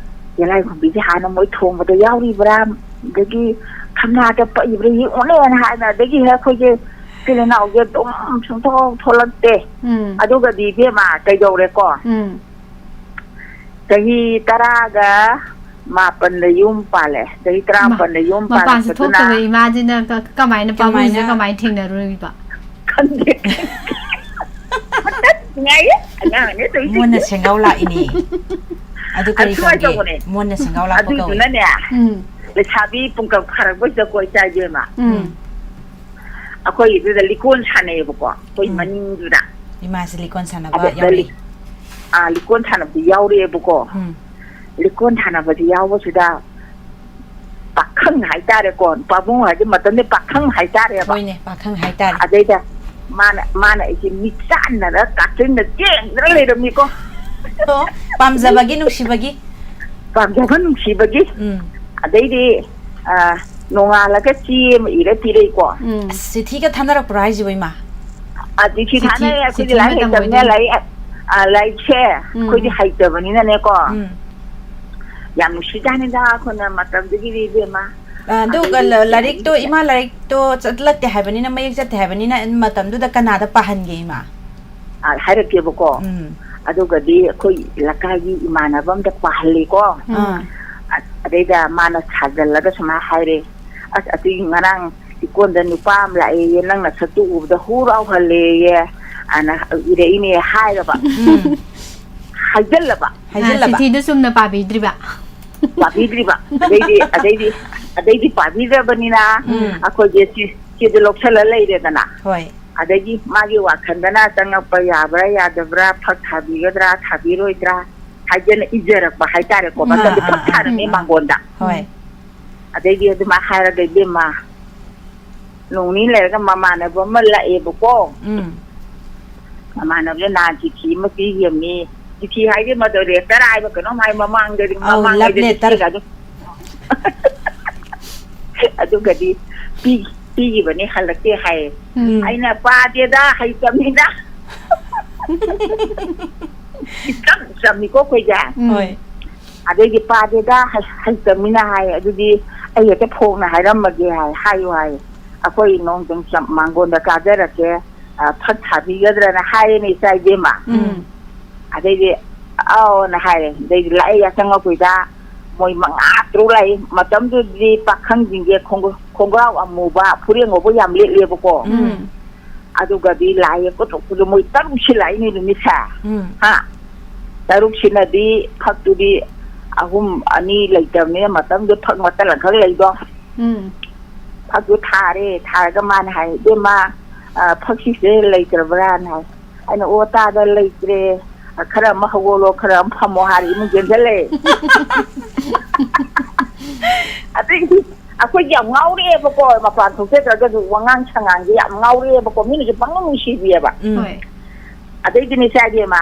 ꯇꯤꯂꯥꯏꯈꯨꯝꯕꯤꯁꯦ ꯍꯥꯟꯅ ꯃꯣꯏ ꯊꯣꯡꯕꯗ ꯌꯥꯎꯔꯤꯕ꯭ꯔꯥ, ꯑꯗꯒꯤ ꯊꯝꯅꯥꯗ ꯄꯛꯏꯕ꯭ꯔꯥ ꯌꯦꯡꯉꯨꯅꯦꯅ" ꯍꯥꯏꯅ, ꯑꯗꯒꯤ ꯍꯦꯛ ꯑꯩꯈꯣꯏꯒꯤ ꯏꯆꯤꯜ ꯏꯅꯥꯎꯁꯦ ꯑꯗꯨꯝ ꯁꯨꯡꯊꯣꯛ ꯊꯣꯛꯂꯛꯇꯦ꯫ ꯎꯝ꯫ ꯑꯗꯨꯒꯗꯤ ꯏꯕꯦꯝꯃ ꯀꯩꯗꯧꯔꯦꯀꯣ? ꯎꯝ꯫ ꯆꯍꯤ ꯇꯔꯥꯒ ꯃꯥꯄꯟꯗ ꯌꯨꯝ ꯄꯥꯜꯂꯦ꯫ ꯆꯍꯤ ꯇꯔꯥꯃꯥꯄꯟꯗ ꯌꯨꯝ ꯃꯄꯥꯟꯁꯨ ꯄꯥꯜꯂꯛꯄꯗꯨꯅ ꯊꯣꯛꯇꯕ ꯏꯃꯥꯁꯤꯅ ꯀ-, ꯀꯃꯥꯏꯅ ꯄꯥꯕꯨꯡꯁꯦ ꯀꯃꯥꯏꯅ? ꯀꯃꯥꯏꯅ ꯊꯦꯡꯅꯔꯨꯔꯤꯕ? ꯈꯪꯗꯦ꯫ ꯅꯨꯡꯉꯥꯏꯌꯦ꯫ ꯑꯉꯥꯡꯅꯦ ꯇꯧꯔꯤꯁꯦ꯫ ꯃꯣꯟꯅ ꯁꯦꯡꯒꯥꯎ ꯂꯥꯛꯏꯅꯦ꯫ ꯑꯗꯨ ꯀꯔꯤ ꯑꯗꯨꯃꯥꯏꯅ ꯀꯧꯒꯦ? ꯇꯧꯕꯅꯦ꯫ ꯃꯣꯟꯅ ꯁꯦꯡꯒꯥꯎ ꯂꯥꯛꯄ ꯀꯧꯋꯦ꯫ ꯑꯗꯨꯏꯗꯨꯅꯅꯦ, ꯎꯝ꯫ ꯂꯩꯁꯥꯕꯤ ꯄꯨꯡꯀꯛ ꯐꯥꯔꯛꯄꯁꯤꯗ ꯀꯣꯏ ꯆꯥꯏꯕꯦꯝꯃ꯫ ꯎꯝ꯫ ꯑꯩꯈꯣꯏꯒꯤꯗꯨꯗ ꯂꯤꯀꯣꯟ ꯁꯥꯟꯅꯩꯌꯦꯕꯀꯣ, ꯑꯩꯈꯣꯏ ꯎꯝ꯫ ꯃꯅꯤꯡꯗꯨꯗ꯫ ꯏꯃꯥꯁꯦ ꯂꯤꯀꯣꯟ ꯁꯥꯟꯅꯕ ꯑꯗꯨꯗ ꯌꯥꯎꯔꯤ꯫ ꯂꯤ-, ꯑꯥ, ꯂꯤꯀꯣꯟ ꯁꯥꯟꯅꯕꯗꯤ ꯌꯥꯎꯔꯤꯑꯕꯀꯣ꯫ ꯎꯝ꯫ ꯂꯤꯀꯣꯟ ꯁꯥꯟꯅꯕꯗꯤ ꯌꯥꯎꯕꯁꯤꯗ ꯄꯥꯈꯪ ꯍꯥꯏꯇꯥꯔꯦꯀꯣ, ꯄꯥꯕꯨꯡ ꯍꯥꯏꯗꯤ ꯃꯇꯝꯗꯤ ꯄꯥꯈꯪ ꯍꯥꯏꯇꯥꯔꯦꯕ꯫ ꯍꯣꯏꯅꯦ, ꯄꯥꯈꯪ ꯍꯥꯏꯇꯥꯔꯦ꯫ ꯑꯗꯩꯗ ꯃꯥꯅ, ꯃꯥꯅ ꯑꯩꯁꯦ ꯃꯤꯠ ꯆꯥꯟꯅꯔ ꯀꯥꯆꯤꯟꯗ ꯆꯦꯟꯗꯅ ꯂꯩꯔꯝꯃꯤꯀꯣ꯫ ꯑꯣ, ꯄꯥꯝꯖꯕꯒꯤ, ꯅꯨꯡꯁꯤꯕꯒꯤ꯫ ꯄꯥꯝꯖꯕ ꯅꯨꯡꯁꯤꯕꯒꯤ꯫ ꯎꯝ꯫ ꯑꯗꯩꯗꯤ, ꯑ, ꯅꯣꯡꯉꯥꯜꯂꯒ ꯆꯦ ꯑꯃ ꯏꯔ ꯄꯤꯔꯛꯏꯀꯣ꯫ ꯎꯝ꯫ ꯑꯁ, ꯆꯤꯊꯤꯒ ꯊꯥꯅꯔꯛꯄ꯭ꯔꯣ ꯍꯥꯏꯁꯤꯕꯣ, ꯏꯃꯥ? ꯑ, ꯆꯤꯊꯤ ꯆꯤꯊꯤ, ꯊꯥꯅꯩ, ꯑꯩꯈꯣꯏꯗꯤ ꯆꯤꯊꯤ ꯂꯥꯏꯔꯤꯛ ꯃꯇꯝ ꯍꯩꯇꯕꯅꯤꯅ ꯑꯣꯏꯗꯣꯏꯅꯦ꯫ ꯂꯥꯏꯔꯤꯛ, ꯑ, ꯂꯥꯏꯔꯤꯛꯁꯦ ꯎꯝ꯫ ꯑꯩꯈꯣꯏꯗꯤ ꯍꯩꯇꯕꯅꯤꯅꯅꯦꯀꯣ꯫ ꯎꯝ꯫ ꯌꯥꯝ ꯅꯨꯡꯁꯤꯖꯥꯠꯅꯤꯗ, ꯑꯩꯈꯣꯏꯅ ꯃꯇꯝꯗꯨꯒꯤꯗꯤ ꯏꯕꯦꯝꯃ꯫ ꯑ, ꯑꯗꯨꯒ ꯑꯗꯒꯤ ꯂ-, ꯂꯥꯏꯔꯤꯛꯇꯣ, ꯏꯃꯥ ꯂꯥꯏꯔꯤꯛꯇꯣ ꯆꯠꯂꯛꯇꯦ ꯍꯥꯏꯕꯅꯤꯅ, ꯃꯌꯦꯛ ꯆꯠꯇꯦ ꯍꯥꯏꯕꯅꯤꯅ, ꯃꯇꯝꯗꯨꯗ ꯀꯅꯥꯗ ꯄꯥꯍꯟꯒꯦ, ꯏꯃꯥ? ꯑ, ꯍꯥꯏꯔꯛꯀꯦꯕꯀꯣ꯫ ꯎꯝ꯫ ꯑꯗꯨꯒꯗꯤ ꯑꯩꯈꯣꯏ ꯂꯩꯀꯥꯏꯒꯤ ꯏꯃꯥꯟꯅꯕ ꯑꯝꯗ ꯄꯥꯍꯜꯂꯤꯀꯣ꯫ ꯎꯝ꯫ ꯑ-, ꯑꯗꯩꯗ ꯃꯥꯅ ꯁꯥꯖꯜꯂꯒ ꯁꯨꯃꯥꯏꯅ ꯍꯥꯏꯔꯦ, "ꯑꯁ, ꯑꯗꯨꯒꯤ ꯉꯔꯥꯡ ꯂꯤꯀꯣꯟꯗ ꯅꯨꯄꯥ ꯑꯃ ꯂꯥꯛꯑꯦꯌꯦ, ꯅꯪ ꯅꯁꯛꯇꯨ ꯎꯕꯗ ꯍꯨ ꯂꯥꯎꯍꯜꯂꯦꯌꯦ", ꯑꯅ ꯏꯔꯛꯏꯅꯦ ꯍꯥꯏꯔꯕ꯫ ꯎꯝ꯫ ꯍꯥꯏꯖꯜꯂꯕ꯫ ꯍꯥꯏꯖꯜꯂꯕ꯫ ꯑ, ꯆꯤꯊꯤꯗꯨ ꯆꯨꯝꯅ ꯄꯥꯕꯤꯗ꯭ꯔꯤꯕ꯫ ꯄꯥꯕꯤꯗ꯭ꯔꯤꯕ꯫ ꯑꯗꯩꯗꯤ, ꯑꯗꯩꯗꯤ, ꯑꯗꯩꯗꯤ ꯄꯥꯕꯤꯗ꯭ꯔꯕꯅꯤꯅ ꯎꯝ꯫ ꯑꯩꯈꯣꯏꯁꯦ ꯆꯦ-, ꯆꯦꯗꯣ ꯂꯧꯁꯜꯂ ꯂꯩꯔꯦꯗꯅ꯫ ꯍꯣꯏ꯫ ꯑꯗꯒꯤ ꯃꯥꯒꯤ ꯋꯥꯈꯜꯗꯅ ꯆꯪꯉꯛꯄ ꯌꯥꯕ꯭ꯔꯥ ꯌꯥꯗꯕ꯭ꯔꯥ, ꯐꯛ ꯊꯥꯕꯤꯒꯗ꯭ꯔꯥ ꯊꯥꯕꯤꯔꯣꯏꯗ꯭ꯔꯥ ꯍꯥꯏꯗꯅ ꯏꯖꯔꯛꯄ ꯍꯥꯏꯇꯥꯔꯦꯀꯣ꯫ ꯑꯥ, ꯃꯇꯝꯗꯨ ꯑꯥ, ꯐꯛ ꯑꯥ, ꯊꯥꯔꯝꯃꯦ ꯑꯥ꯫ ꯃꯥꯡꯒꯣꯟꯗ꯫ ꯍꯣꯏ꯫ ꯑꯗꯩꯗꯤ ꯑꯗꯨꯃꯥꯏꯅ ꯍꯥꯏꯔꯒ, "ꯏꯕꯦꯝꯃ, ꯅꯣꯡ ꯅꯤꯅꯤ ꯂꯩꯔꯒ ꯃꯃꯥꯟꯅꯕ ꯑꯃ ꯂꯥꯛꯑꯦꯕꯀꯣ꯫ ꯎꯝ꯫ ꯃꯃꯥꯟꯅꯕꯗ ꯅꯍꯥꯟ ꯆꯤꯊꯤ ꯑꯃ ꯄꯤꯈꯤꯕꯅꯤ"꯫ ꯆꯤꯊꯤ ꯍꯥꯏꯗꯤ ꯃꯗꯨ ꯂꯦꯇꯔ ꯍꯥꯏꯕ ꯀꯩꯅꯣꯝ ꯍꯥꯏ, ꯃꯃꯥꯡꯗꯗꯤ, ꯑꯧ, ꯃꯃꯥꯡꯉꯩꯗꯗꯤ love letter꯫ ꯆꯤꯊꯤꯒ ꯑꯗꯨꯝ꯫ ꯑꯗꯨꯒꯗꯤ ꯄꯤ-, ꯄꯤꯈꯤꯕꯅꯤ, ꯍꯜꯂꯛꯇꯦ ꯍꯥꯏꯌꯦ꯫ ꯎꯝ꯫ ꯑꯩꯅ, "ꯄꯥꯗꯦꯗ, ꯍꯩꯇꯕꯅꯤꯅ"꯫ ꯏꯆꯝ ꯆꯝꯃꯤꯀꯣ ꯑꯩꯈꯣꯏꯁꯦ꯫ ꯎꯝ꯫ ꯍꯣꯏ꯫ ꯑꯗꯩꯗꯤ, "ꯄꯥꯗꯦꯗ, ꯍꯩ-, ꯍꯩꯇꯕꯅꯤꯅ" ꯍꯥꯏ꯫ "ꯑꯗꯨꯗꯤ ꯑꯩ ꯍꯦꯛꯇ ꯐꯣꯡꯅ ꯍꯥꯏꯔꯝꯃꯒꯦ" ꯍꯥꯏ, "ꯍꯥꯏꯌꯨ" ꯍꯥꯏ꯫ ꯑꯩꯈꯣꯏ ꯅꯣꯡꯗꯝ ꯃꯥꯡꯒꯣꯟꯗ ꯀꯥꯖꯔꯛꯀꯦ, ꯑ, ꯐꯛ ꯊꯥꯕꯤꯒꯗ꯭ꯔꯅ ꯍꯥꯏꯔꯦꯅꯦ ꯏꯆꯥ ꯏꯕꯦꯝꯃ꯫ ꯎꯝ꯫ ꯑꯗꯩꯗꯤ, "ꯑꯥꯎꯅ" ꯍꯥꯏꯔꯦ꯫ ꯑꯗꯩꯗꯤ ꯂꯥꯛꯑꯦ ꯌꯥꯆꯪꯉꯛꯄꯩꯗ꯫ ꯃꯣꯏ ꯃꯉꯥ ꯇꯔꯨꯛ ꯂꯥꯛꯏ꯫ ꯃꯇꯝꯗꯨꯗꯤ ꯄꯥꯈꯪꯁꯤꯡꯁꯦ ꯈꯣꯡꯒ-, ꯈꯣꯡꯒ꯭ꯔꯥꯎ ꯑꯃꯨꯕ, ꯐꯨꯔꯤꯠ ꯑꯉꯧꯕ ꯌꯥꯝ ꯂꯤꯠꯂꯦꯕꯀꯣ꯫ ꯎꯝ꯫ ꯑꯗꯨꯒꯗꯤ ꯂꯥꯛꯑꯦ ꯀꯨꯇꯨꯛ ꯀꯨꯇꯨꯛ ꯃꯣꯏ ꯇꯔꯨꯛꯁꯤ ꯂꯥꯛꯏꯅꯦ ꯅꯨꯃꯤꯠꯁꯦ꯫ ꯎꯝ꯫ ꯍꯥ? ꯇꯔꯨꯛꯁꯤꯅꯗꯤ ꯐꯛꯇꯨꯗꯤ ꯑꯍꯨꯝ, ꯑꯅꯤ ꯂꯩꯇꯕꯅꯤꯅ ꯃꯇꯝꯗꯨ ꯐꯛ ꯃꯇꯜ ꯑꯃꯈꯛ ꯂꯩꯗꯣ꯫ ꯎꯝ꯫ ꯐꯛꯇꯨ ꯊꯥꯔꯦ, ꯊꯥꯔꯒ ꯃꯥꯅ ꯍꯥꯏ, "ꯏꯕꯦꯝꯃ, ꯑ, ꯐꯛꯁꯤꯁꯦ ꯂꯩꯇ꯭ꯔꯕ꯭ꯔꯥꯅ?" ꯍꯥꯏ꯫ ꯑꯩꯅ, "ꯑꯣ, ꯇꯥꯗ ꯂꯩꯇ꯭ꯔꯦ꯫ ꯑ, ꯈꯔ ꯑꯃ ꯍꯧꯒꯠꯂꯣ, ꯈꯔ ꯑꯃ ꯐꯝꯃꯣ" ꯍꯥꯏꯔ ꯏꯃꯨꯡ ꯆꯦꯟꯁꯤꯜꯂꯦ꯫ ꯑꯗꯩꯗꯤ ꯑꯩꯈꯣꯏꯁꯦ ꯌꯥꯝ ꯉꯥꯎꯔꯛꯑꯦꯕꯀꯣ, ꯃꯄꯥꯟ ꯊꯣꯛꯆꯗ꯭ꯔꯒꯁꯨ ꯋꯥꯉꯥꯡ ꯁꯉꯥꯡꯁꯦ ꯌꯥꯝ ꯉꯥꯎꯔꯛꯑꯦꯕꯀꯣ, ꯃꯤꯅꯁꯨ ꯄꯪꯅꯨꯡ ꯅꯨꯡꯁꯤꯕꯤꯑꯕ꯫ ꯎꯝ꯫ ꯍꯣꯏ꯫ ꯑꯗꯩꯗꯤꯅꯦ ꯏꯆꯥ ꯏꯕꯦꯝꯃ,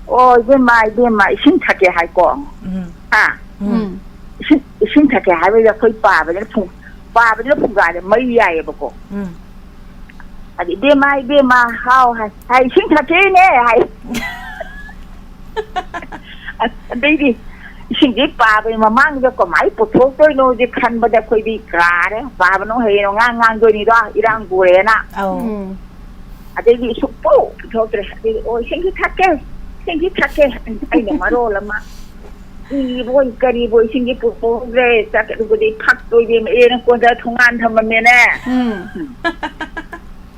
"ꯑꯣ, ꯏꯕꯦꯝꯃ, ꯏꯕꯦꯝꯃ, ꯏꯁꯤꯡ ꯊꯛꯀꯦ" ꯍꯥꯏꯀꯣ꯫ ꯎꯝ꯫ ꯍꯥ? ꯎꯝ꯫ ꯎꯝ꯫ ꯏꯁꯤꯡ, ꯏꯁꯤꯡ ꯊꯛꯀꯦ ꯍꯥꯏꯕꯗ ꯑꯩꯈꯣꯏ ꯄꯥꯕꯗꯨꯅ ꯐꯨꯡ-, ꯄꯥꯕꯗꯨꯅ ꯐꯨꯡꯒꯥꯗ ꯃꯩ ꯌꯥꯏꯌꯦꯕꯀꯣ꯫ ꯎꯝ꯫ ꯑꯗ, "ꯏꯕꯦꯝꯃ, ꯏꯕꯦꯝꯃ, ꯍꯥꯎ" ꯍꯥꯏ꯫ "ꯍꯥꯏ, ꯏꯁꯤꯡ ꯊꯛꯀꯦꯅꯦ" ꯍꯥꯏ꯫ ꯑꯗꯩꯗꯤ ꯏꯁꯤꯡꯁꯦ ꯄꯥꯕꯒꯤ ꯃꯃꯥꯡꯗ ꯀꯃꯥꯏꯅ ꯄꯨꯊꯣꯛꯇꯣꯏꯅꯣꯁꯦ ꯈꯟꯕꯗ ꯑꯩꯈꯣꯏꯗꯤ ꯀꯥꯔꯦ꯫ ꯄꯥꯕꯅ ꯍꯌꯦꯡ ꯉꯥꯡ ꯉꯥꯡꯗꯣꯏꯅꯤꯗꯣ, ꯏꯔꯥꯡ ꯄꯨꯔꯦꯅ꯫ ꯑꯧ꯫ ꯎꯝ꯫ ꯑꯗꯩꯗꯤ ꯁꯨꯛꯄꯨ ꯄꯨꯊꯣꯛꯇ꯭ꯔꯦ꯫ ꯑꯗꯩꯗꯤ, "ꯑꯣ, ꯏꯁꯤꯡꯁꯤ ꯊꯛꯀꯦ, ꯏꯁꯤꯡꯁꯤ ꯊꯛꯀꯦ"꯫ ꯑꯩꯅ ꯃꯔꯣꯜ ꯑꯃ ꯏꯕꯣꯏ ꯀꯔꯤꯕꯣꯏ ꯏꯁꯤꯡꯁꯤ ꯄꯨꯊꯣꯛꯇ꯭ꯔꯦ꯫ ꯆꯠꯀꯗꯕꯗꯤ ꯐꯛꯇꯣꯏꯗꯤ ꯑꯦꯅ ꯀꯣꯟꯗ ꯊꯣꯡꯒꯥꯟ ꯊꯝꯃꯝꯃꯦꯅꯦ꯫ ꯎꯝ꯫ ꯎꯝ꯫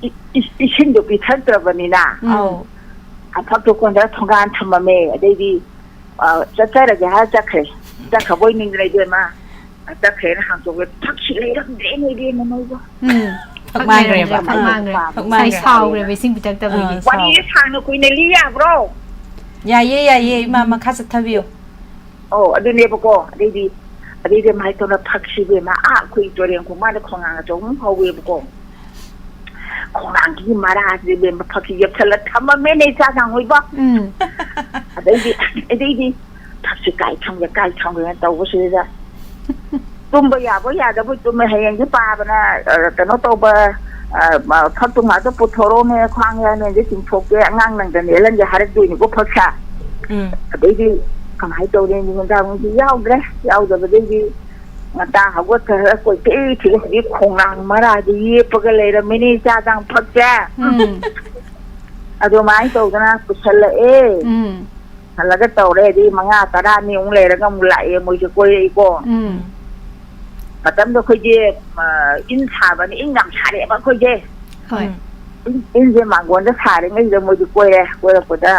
ꯏ-, ꯏ-, ꯏꯁꯤꯡꯗꯣ ꯄꯤꯊꯛꯇ꯭ꯔꯕꯅꯤꯅ꯫ ꯎꯝ꯫ ꯑꯧ꯫ ꯑ, ꯐꯛꯇꯣ ꯀꯣꯟꯗ ꯊꯣꯡꯒꯥꯟ ꯊꯝꯃꯝꯃꯦ꯫ ꯑꯗꯩꯗꯤ, ꯑ, ꯆꯠꯆꯔꯒꯦ ꯍꯥꯏꯔ ꯆꯠꯈ꯭ꯔꯦ꯫ ꯆꯠꯈ꯭ꯔꯕꯣꯏ ꯅꯤꯡꯗꯅ ꯏꯕꯦꯝꯃ, ꯑ, ꯆꯠꯈ꯭ꯔꯦꯅ ꯍꯥꯡꯇꯣꯛꯑꯦ꯫ ꯐꯛꯁꯤ ꯂꯩꯔꯝꯗ꯭ꯔꯦꯅꯦ ꯏꯕꯦꯝꯃ ꯅꯣꯏꯕꯣ꯫ ꯎꯝ꯫ ꯐꯛ ꯐꯛ ꯃꯥꯡꯈ꯭ꯔꯦꯕ꯫ ꯂꯩꯔꯝꯗ꯭ꯔꯦ, ꯐꯛ ꯃꯥꯡꯈ꯭ꯔꯦ꯫ ꯐꯛ ꯉꯁꯥꯏ ꯃꯥꯡꯈ꯭ꯔꯦ꯫ ꯁꯥꯎꯈ꯭ꯔꯦꯕ ꯏꯁꯤꯡ ꯄꯤꯊꯛꯇꯕꯒꯤ꯫ ꯑꯥ, ꯁꯥꯎ-, ꯋꯥꯔꯤꯁꯦ ꯁꯥꯡꯅ ꯀꯨꯏꯅ ꯂꯤ ꯌꯥꯕ꯭ꯔꯣ? ꯌꯥꯏꯌꯦ, ꯌꯥꯏꯌꯦ, ꯏꯃꯥ, ꯃꯈꯥ ꯆꯠꯊꯕꯤꯌꯨ꯫ ꯑꯧ, ꯑꯗꯨꯅꯦꯕꯀꯣ꯫ ꯑꯗꯩꯗꯤ, ꯑꯗꯩꯗꯤ ꯑꯗꯨꯃꯥꯏꯅ ꯇꯧꯅ ꯐꯛꯁꯤ ꯏꯕꯦꯝꯃ, ꯑꯥ, ꯑꯩꯈꯣꯏ ꯇꯨꯔꯦꯟ ꯈꯣꯡꯕꯥꯟꯗ ꯈꯣꯡꯅꯥꯡ ꯑꯆꯧꯕ ꯑꯃ ꯍꯧꯋꯦꯕꯀꯣ꯫ ꯈꯣꯡꯅꯥꯡꯒꯤ ꯃꯔꯥꯁꯤꯗ ꯏꯕꯦꯝꯃ ꯐꯛꯁꯤ ꯌꯦꯞꯁꯜꯂ ꯊꯝꯃꯝꯃꯦꯅꯦ ꯏꯆꯥ ꯅꯥꯎ ꯍꯣꯏꯕꯣ꯫ ꯎꯝ꯫ ꯑꯗꯩꯗꯤ, ꯑꯗꯩꯗꯤ ꯐꯛꯁꯤ ꯀꯥꯏ ꯊꯝꯒꯦ, ꯀꯥꯏ ꯊꯝꯒꯦꯅ ꯇꯧꯕꯁꯤꯗ ꯇꯨꯝꯕ ꯌꯥꯕꯣꯏ ꯌꯥꯗꯕꯣꯏ ꯇꯨꯝꯃꯦ꯫ ꯍꯌꯦꯡꯗꯤ ꯄꯥꯕꯅ, ꯑ, ꯀꯩꯅꯣ ꯇꯧꯕ, ꯑ, ꯃ-, ꯐꯛꯇꯨ ꯉꯥꯛꯇ ꯄꯨꯊꯣꯔꯛꯑꯣꯅꯦ, ꯈ꯭ꯋꯥꯡ ꯌꯥꯅꯦꯗꯤ ꯆꯤꯡꯊꯣꯛꯀꯦ, ꯑꯉꯥꯡ ꯅꯪꯗꯅ ꯌꯦꯜꯍꯟꯒꯦ ꯍꯥꯏꯔꯛꯇꯣꯏꯅꯤꯀꯣ ꯐꯛꯁꯦ꯫ ꯎꯝ꯫ ꯑꯗꯩꯗꯤ ꯀꯃꯥꯏꯅ ꯇꯧꯔꯦ, ꯅꯨꯡꯗꯥꯡ ꯌꯥꯎꯗ꯭ꯔꯦ꯫ ꯌꯥꯎꯗꯕꯗꯩꯗꯤ ꯉꯟꯇꯥ ꯍꯧꯒꯠꯈ꯭ꯔꯒ ꯀꯣꯏꯊꯤ ꯊꯤ, ꯍꯧꯖꯤꯛ ꯈꯣꯡꯅꯥꯡ ꯃꯔꯥꯗ ꯌꯦꯞꯄꯒ ꯂꯩꯔꯝꯃꯤꯅꯤ ꯏꯆꯥ ꯆꯥꯡ ꯐꯛꯁꯦ꯫ ꯎꯝ꯫ ꯑꯗꯨꯃꯥꯏꯅ ꯇꯧꯗꯅ ꯄꯨꯁꯜꯂꯛꯑꯦ꯫ ꯎꯝ꯫ ꯍꯜꯂꯒ ꯇꯧꯔꯦ, ꯑꯗꯩ ꯃꯉꯥ ꯇꯔꯥꯅꯤꯃꯨꯛ ꯂꯩꯔꯒ ꯑꯃꯨꯛ ꯂꯥꯛꯑꯦ, ꯃꯣꯏꯁꯦ ꯀꯣꯏꯔꯛꯏꯀꯣ꯫ ꯎꯝ꯫ ꯃꯇꯝꯗꯣ ꯑꯩꯈꯣꯏꯁꯦ, ꯑ, ꯏꯟ ꯁꯥꯕꯅꯤ, ꯏꯟ ꯌꯥꯝ ꯁꯥꯔꯛꯑꯦꯕ ꯑꯩꯈꯣꯏꯁꯦ꯫ ꯍꯣꯏ꯫ ꯎꯝ꯫ ꯏꯟ-, ꯏꯟꯁꯦ ꯃꯥꯡꯒꯣꯟꯗ ꯁꯥꯔꯤꯉꯩꯁꯤꯗ ꯃꯣꯏꯁꯦ ꯀꯣꯏꯔꯦ꯫ ꯀꯣꯏꯔꯛꯄꯗ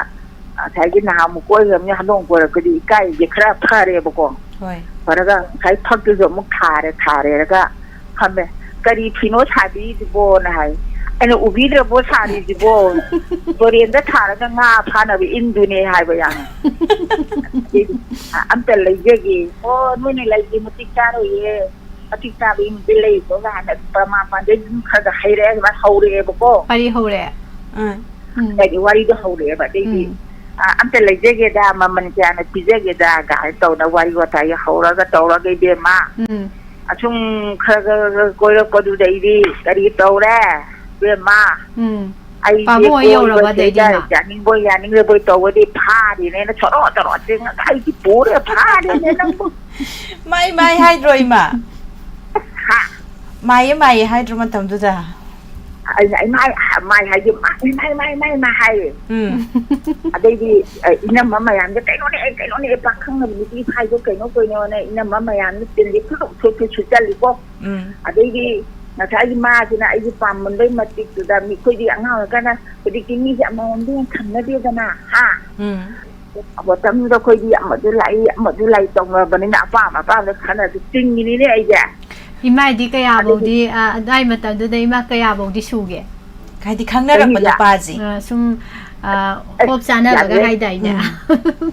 ꯉꯁꯥꯏꯒꯤ ꯅꯍꯥꯟꯃꯨꯛ ꯀꯣꯏꯈ꯭ꯔꯕꯅꯤ, ꯍꯟꯗꯣꯛ ꯀꯣꯏꯔꯛꯄꯗꯤ ꯏꯀꯥꯏꯁꯦ ꯈꯔ ꯐꯔꯦꯕꯀꯣ꯫ ꯍꯣꯏ꯫ ꯐꯔꯒ ꯉꯁꯥꯏ ꯐꯛꯇꯨꯁꯨ ꯑꯃꯨꯛ ꯊꯥꯔꯦ, ꯊꯥꯔꯦꯔꯒ ꯐꯝꯃꯦ꯫ "ꯀꯔꯤ ꯐꯤꯅꯣ ꯁꯥꯕꯤꯔꯤꯁꯤꯕꯣꯅ?" ꯍꯥꯏ꯫ ꯑꯩꯅ, "ꯎꯕꯤꯗ꯭ꯔꯕꯣ ꯁꯥꯔꯤꯁꯤꯕꯣ? ꯇꯨꯔꯦꯟꯗ ꯊꯥꯔꯒ ꯉꯥ ꯐꯥꯅꯕ ꯏꯟꯗꯨꯅꯦ" ꯍꯥꯏꯕ ꯌꯥꯝ꯫ ꯑꯗꯩꯗꯤ, "ꯑ-, ꯑꯝꯇ ꯂꯩꯖꯒꯦ"꯫ "ꯑꯣ, ꯅꯣꯏꯅ ꯂꯩꯒꯦ, ꯃꯇꯤꯛ ꯆꯥꯔꯣꯏꯌꯦ꯫ ꯃꯇꯤꯛ ꯆꯥꯕ ꯏꯟꯗꯤ ꯂꯩꯀꯣ" ꯀꯥꯏꯅ ꯄ꯭ꯔꯃꯥꯟ ꯄꯥꯟꯗꯩ ꯑꯗꯨꯝ ꯈꯔ ꯈꯔ ꯍꯩꯔꯛꯑꯦ, ꯑꯗꯨꯃꯥꯏꯅ ꯍꯧꯔꯛꯑꯦꯕꯀꯣ꯫ ꯋꯥꯔꯤ ꯍꯧꯔꯦ꯫ ꯑꯥ꯫ ꯎꯝ꯫ ꯍꯥꯏꯗꯤ ꯋꯥꯔꯤꯗꯣ ꯍꯧꯔꯛꯑꯦꯕ꯫ ꯑꯗꯩꯗꯤ, ꯎꯝ꯫ "ꯑ, ꯑꯝꯇ ꯂꯩꯖꯒꯦꯗ, ꯃꯃꯜ ꯀꯌꯥꯅ ꯄꯤꯖꯒꯦꯗ?" ꯀꯥꯏꯅ ꯇꯧꯅ ꯋꯥꯔꯤ ꯋꯥꯇꯥꯏ ꯍꯧꯔꯒ ꯇꯧꯔꯒ ꯏꯕꯦꯝꯃ, ꯎꯝ꯫ ꯑꯁꯨꯝ ꯈꯔ ꯈꯔ ꯈꯔ ꯀꯣꯏꯔꯛꯄꯗꯨꯗꯩꯗꯤ ꯀꯔꯤ ꯇꯧꯔꯦ ꯏꯕꯦꯝꯃ? ꯎꯝ꯫ ꯑꯩꯁꯦ ꯄꯥꯕꯨꯡ ꯍꯣꯏ ꯀꯣꯏꯕ ꯌꯧꯔꯕ ꯁꯤꯗ ꯑꯗꯩꯗꯤ ꯏꯃꯥ? ꯌꯥꯅꯤꯡꯕꯣꯏ ꯌꯥꯅꯤꯡꯗꯕꯣꯏ ꯇꯧꯕꯗꯤ ꯐꯥꯔꯤꯅꯦꯅ ꯁꯣꯔꯣ ꯁꯣꯔꯣ ꯆꯦꯡꯉꯒ ꯑꯩꯗꯤ ꯄꯨꯔꯦ ꯐꯥꯔꯤꯅꯦ ꯅꯪꯕꯨ꯫ ꯃꯥꯏ ꯃꯥꯏ ꯍꯥꯏꯗ꯭ꯔꯣ ꯏꯃꯥ? ꯍꯥ? ꯃꯥꯏꯌꯦ ꯃꯥꯏꯌꯦ ꯍꯥꯏꯗ꯭ꯔꯣ ꯃꯇꯝꯗꯨꯗ? ꯑꯩꯅ, "ꯏꯃꯥ, ꯃꯥꯏ ꯍꯥꯏꯗꯤ ꯃꯥ, ꯏꯃꯥ, ꯏꯃꯥ, ꯏꯃꯥ, ꯏꯃꯥ" ꯍꯥꯏꯌꯦ꯫ ꯎꯝ꯫ ꯑꯗꯩꯗꯤ, ꯑ, ꯏꯅꯝꯃ ꯃꯌꯥꯝꯗ, "ꯀꯩꯅꯣꯅꯦ, ꯀꯩꯅꯣꯅꯦ, ꯄꯥꯈꯪꯅ ꯅꯨꯄꯤ ꯐꯥꯏꯗꯣ ꯀꯩꯅꯣ ꯀꯩꯅꯣꯅꯦ?" ꯏꯅꯝꯃ ꯃꯌꯥꯝꯅ ꯇꯤꯟꯗꯤ ꯐꯨꯗꯣꯛ ꯊꯣꯛꯄꯤ ꯁꯨꯠꯆꯜꯂꯤꯀꯣ꯫ ꯎꯝ꯫ ꯑꯗꯩꯗꯤ ꯉꯁꯥꯏꯒꯤ ꯃꯥꯁꯤꯅ ꯑꯩꯒꯤ ꯄꯥꯝꯃꯟꯕꯩ ꯃꯇꯤꯛꯇꯨꯗ, ꯃꯤꯈꯣꯏꯗꯤ ꯑꯉꯥꯡ ꯑꯣꯏꯔꯀꯥꯟꯗ ꯍꯧꯖꯤꯛꯇꯤ ꯃꯤꯁꯦ ꯑꯃꯃꯝꯗ ꯍꯦꯟꯅ ꯈꯪꯅꯗꯦꯗꯅ, ꯍꯥ? ꯎꯝ꯫ ꯃꯇꯝꯗꯨꯗ ꯑꯩꯈꯣꯏꯗꯤ ꯑꯃꯗꯨ ꯂꯥꯛꯏ, ꯑꯃꯗꯨ ꯂꯥꯛꯏ ꯇꯧꯅꯕꯅꯤꯅ ꯑꯄꯥꯝ ꯑꯄꯥꯝꯕ ꯈꯟꯅ ꯑꯗꯨ ꯇꯤꯡꯉꯤꯅꯤꯅꯦ ꯑꯩꯁꯦ꯫ ꯏꯃꯥꯏꯗꯤ ꯑꯗꯒꯤ ꯀꯌꯥꯐꯧꯗꯤ, ꯑ, ꯑꯗꯥꯏ ꯃꯇꯝꯗꯨꯗ ꯏꯃꯥ ꯀꯌꯥꯐꯧꯗꯤ ꯁꯨꯒꯦ? ꯍꯥꯏꯗꯤ ꯈꯪꯅꯔꯛꯄ ꯆꯍꯤꯁꯦ? ꯅꯨꯄꯥꯁꯦ꯫ ꯑ, ꯁꯨꯝ, ꯑ, ꯑꯁ, ꯍꯣꯞ ꯆꯥꯅꯕꯒ ꯌꯥꯝꯃꯦ꯫ ꯍꯥꯏꯗꯥꯏꯅꯦ? ꯎꯝ꯫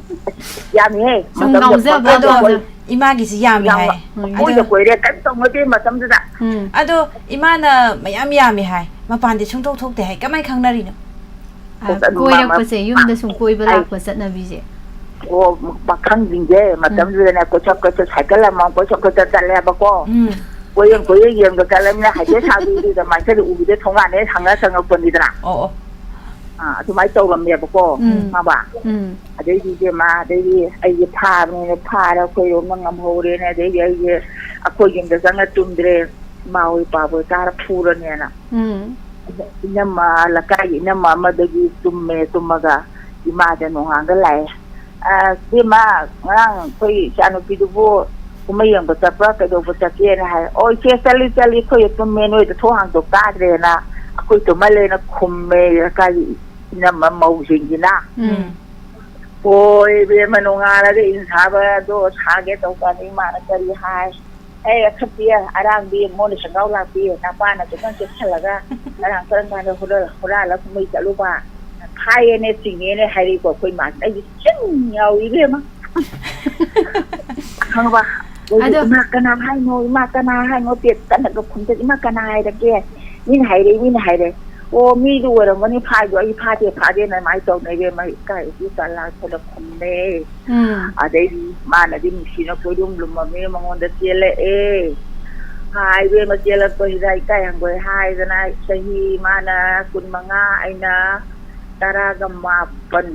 ꯌꯥꯝꯃꯤꯍꯦ꯫ ꯁꯨꯝ ꯃꯇꯝꯗꯣ ꯉꯥꯎꯖꯕ ꯑꯗꯣ ꯉꯥꯎꯖꯕ꯫ ꯏꯃꯥꯒꯤꯁꯤ ꯌꯥꯝꯃꯤ ꯌꯥꯝꯕ꯫ ꯍꯥꯏ꯫ ꯎꯝ, ꯀꯣꯏꯗ ꯑꯗꯣ ꯀꯣꯏꯔꯦ, ꯀꯔꯤꯝ ꯇꯧꯅꯗꯦ ꯃꯇꯝꯗꯨꯗ꯫ ꯎꯝ꯫ ꯑꯗꯣ ꯏꯃꯥꯅ ꯃꯌꯥꯝ ꯌꯥꯝꯃꯤ ꯍꯥꯏ, ꯃꯄꯥꯟꯗꯤ ꯁꯨꯡꯊꯣꯛ ꯊꯣꯛꯇꯦ ꯍꯥꯏ, ꯀꯃꯥꯏꯅ ꯈꯪꯅꯔꯤꯅꯣ? ꯑ, ꯑꯁ, ꯑꯗꯨ ꯃꯥ-, ꯃꯥ-, ꯀꯣꯏꯔꯛꯄꯁꯦ, ꯌꯨꯝꯗ ꯁꯨꯝ ꯀꯣꯏꯕ ꯑꯩ ꯂꯥꯛꯄ ꯆꯠꯅꯕꯤꯁꯦ꯫ ꯑꯣ, ꯄꯥꯈꯪꯁꯤꯡꯁꯦ ꯎꯝ꯫ ꯃꯇꯝꯗꯨꯗꯅꯦ ꯀꯣꯏꯆꯠ ꯀꯣꯏꯆꯠ ꯁꯥꯏꯀꯜ ꯑꯃ ꯀꯣꯏꯆꯠ ꯀꯣꯏꯆꯠ ꯆꯠꯂꯦꯕꯀꯣ꯫ ꯎꯝ꯫ ꯀꯣꯏꯌꯦꯡ ꯀꯣꯏꯌꯦꯡ ꯌꯦꯡꯕ ꯆꯠꯂꯃꯤꯅ ꯍꯥꯏꯐꯦꯠ ꯁꯥꯕꯤꯗꯨꯗ ꯃꯥꯏꯀꯩꯗ ꯎꯕꯤꯗ ꯊꯣꯡꯒꯥꯟꯗ ꯍꯦꯛ ꯍꯪꯉ ꯆꯪꯉꯛꯄꯅꯤꯗꯅ꯫ ꯑꯣ, ꯑꯣ꯫ ꯑꯥ, ꯑꯗꯨꯃꯥꯏꯅ ꯇꯧꯔꯝꯃꯦꯕꯀꯣ, ꯎꯝ꯫ ꯈꯪꯉꯕ? ꯎꯝ꯫ ꯑꯗꯩꯗꯤ ꯏꯕꯦꯝꯃ, ꯑꯗꯩꯗꯤ ꯑꯩꯁꯦ ꯐꯥꯕꯅꯤꯅ ꯐꯥꯔ ꯑꯩꯈꯣꯏꯔꯣꯝꯅ ꯉꯝꯍꯧꯔꯦꯅ, ꯑꯗꯩꯗꯤ ꯑꯩꯁꯦ ꯑꯩꯈꯣꯏ ꯌꯨꯝꯗ ꯆꯪꯉ ꯇꯨꯝꯗ꯭ꯔꯦ꯫ ꯏꯃꯥ ꯍꯣꯏ ꯏꯄꯥ ꯍꯣꯏ ꯇꯥꯔ ꯐꯨꯔꯅꯦꯅ꯫ ꯎꯝ꯫ ꯏꯅꯝꯃ, ꯂꯩꯀꯥꯏꯒꯤ ꯏꯅꯝꯃ ꯑꯃꯗꯒꯤ ꯇꯨꯝꯃꯦ, ꯇꯨꯝꯃꯒ ꯏꯃꯥꯗ ꯅꯣꯡꯉꯥꯟꯒ ꯂꯥꯛꯑꯦ꯫ "ꯑ, ꯏꯕꯦꯝꯃ, ꯉꯔꯥꯡ ꯑꯩꯈꯣꯏ ꯏꯆꯥꯅꯨꯄꯤꯗꯨꯕꯨ ꯀꯨꯝꯍꯩ ꯌꯦꯡꯕ ꯆꯠꯄ꯭ꯔꯥ, ꯀꯩꯗꯧꯕ ꯆꯠꯀꯦꯅ?" ꯍꯥꯏ꯫ "ꯑꯣ, ꯏꯆꯦ, ꯆꯠꯂꯤ, ꯆꯠꯂꯤ, ꯑꯩꯈꯣꯏ ꯇꯨꯝꯃꯦ, ꯅꯣꯏꯗ ꯊꯣꯡ ꯍꯥꯡꯗꯣꯛ ꯇꯥꯗ꯭ꯔꯦꯅ ꯑꯩꯈꯣꯏ ꯇꯨꯝꯍꯜꯂꯦꯅ" ꯈꯨꯝꯃꯦ ꯂꯩꯀꯥꯏꯒꯤ ꯏꯅꯝꯃ ꯃꯧꯁꯤꯡꯁꯤꯅ꯫ ꯎꯝ꯫ ꯍꯣꯏ, ꯏꯕꯦꯝꯃ, ꯅꯣꯡꯉꯥꯜꯂꯒ ꯏꯟ ꯁꯥꯕꯗꯣ ꯁꯥꯒꯦ ꯇꯧꯀꯥꯟꯗ ꯏꯃꯥꯅ ꯀꯔꯤ ꯍꯥꯏ? "ꯑꯩ ꯑꯈꯠꯄꯤ ꯑꯔꯥꯡꯕꯤ ꯃꯣꯟ ꯁꯪꯒꯥꯎ ꯂꯥꯛꯄꯤ, ꯅꯄꯥꯅ ꯈꯤꯇꯪ ꯆꯦꯛꯁꯤꯜꯂꯒ ꯉꯔꯥꯡ ꯀꯔꯝ ꯀꯥꯟꯗ ꯍꯨꯔꯥꯜ-, ꯍꯨꯔꯥꯜꯂ ꯀꯨꯝꯍꯩ ꯆꯠꯂꯨꯕ? ꯐꯥꯏꯌꯦꯅꯦ, ꯆꯤꯡꯉꯦꯅꯦ" ꯍꯥꯏꯔꯤꯀꯣ ꯑꯩꯈꯣꯏ ꯃꯥꯁꯤꯅ꯫ ꯑꯩꯗꯤ ꯆꯤꯡ ꯌꯥꯎꯏ ꯏꯕꯦꯝꯃ꯫ ꯈꯪꯉꯕ? ꯑꯩꯗꯤ, ꯑꯗꯣ "ꯏꯃꯥ, ꯀꯅꯥ ꯍꯥꯏꯅꯣ? ꯏꯃꯥ, ꯀꯅꯥ ꯍꯥꯏꯅꯣ?" ꯄꯦꯠ ꯀꯟꯅꯒ ꯈꯨꯝꯗ, "ꯏꯃꯥ, ꯀꯅꯥ ꯍꯥꯏꯔꯒꯦ? ꯃꯤꯅ ꯍꯥꯏꯔꯛꯏ, ꯃꯤꯅ ꯍꯥꯏꯔꯦ꯫ ꯑꯣ, ꯃꯤꯗꯨ ꯑꯣꯏꯔꯝꯒꯅꯤ ꯐꯥꯏꯗꯣ, ꯑꯩ ꯐꯥꯗꯦ, ꯐꯥꯗꯦꯅ" ꯑꯗꯨꯃꯥꯏꯅ ꯇꯧꯅꯩ ꯏꯕꯦꯝꯃ꯫ ꯏꯀꯥꯏꯕꯒꯤ ꯆꯥꯂꯥ ꯈꯨꯝꯃꯦ꯫ ꯎꯝ꯫ ꯑꯗꯩꯗꯤ ꯃꯥꯅꯗꯤ ꯅꯨꯡꯁꯤꯅ ꯀꯣꯏꯔꯨꯝ ꯂꯨꯝꯃꯝꯃꯦ, ꯃꯉꯣꯟꯗ ꯆꯦꯜꯂꯛꯑꯦ꯫ ꯍꯥꯏꯕꯦꯝꯃ ꯆꯦꯜꯂꯛꯄꯁꯤꯗ ꯏꯀꯥꯏ ꯍꯪꯒꯣꯏ ꯍꯥꯏꯗꯅ ꯆꯍꯤ ꯃꯥꯅ ꯀꯨꯟꯃꯉꯥ, ꯑꯩꯅ ꯇꯔꯥꯒ ꯃꯥꯄꯟ,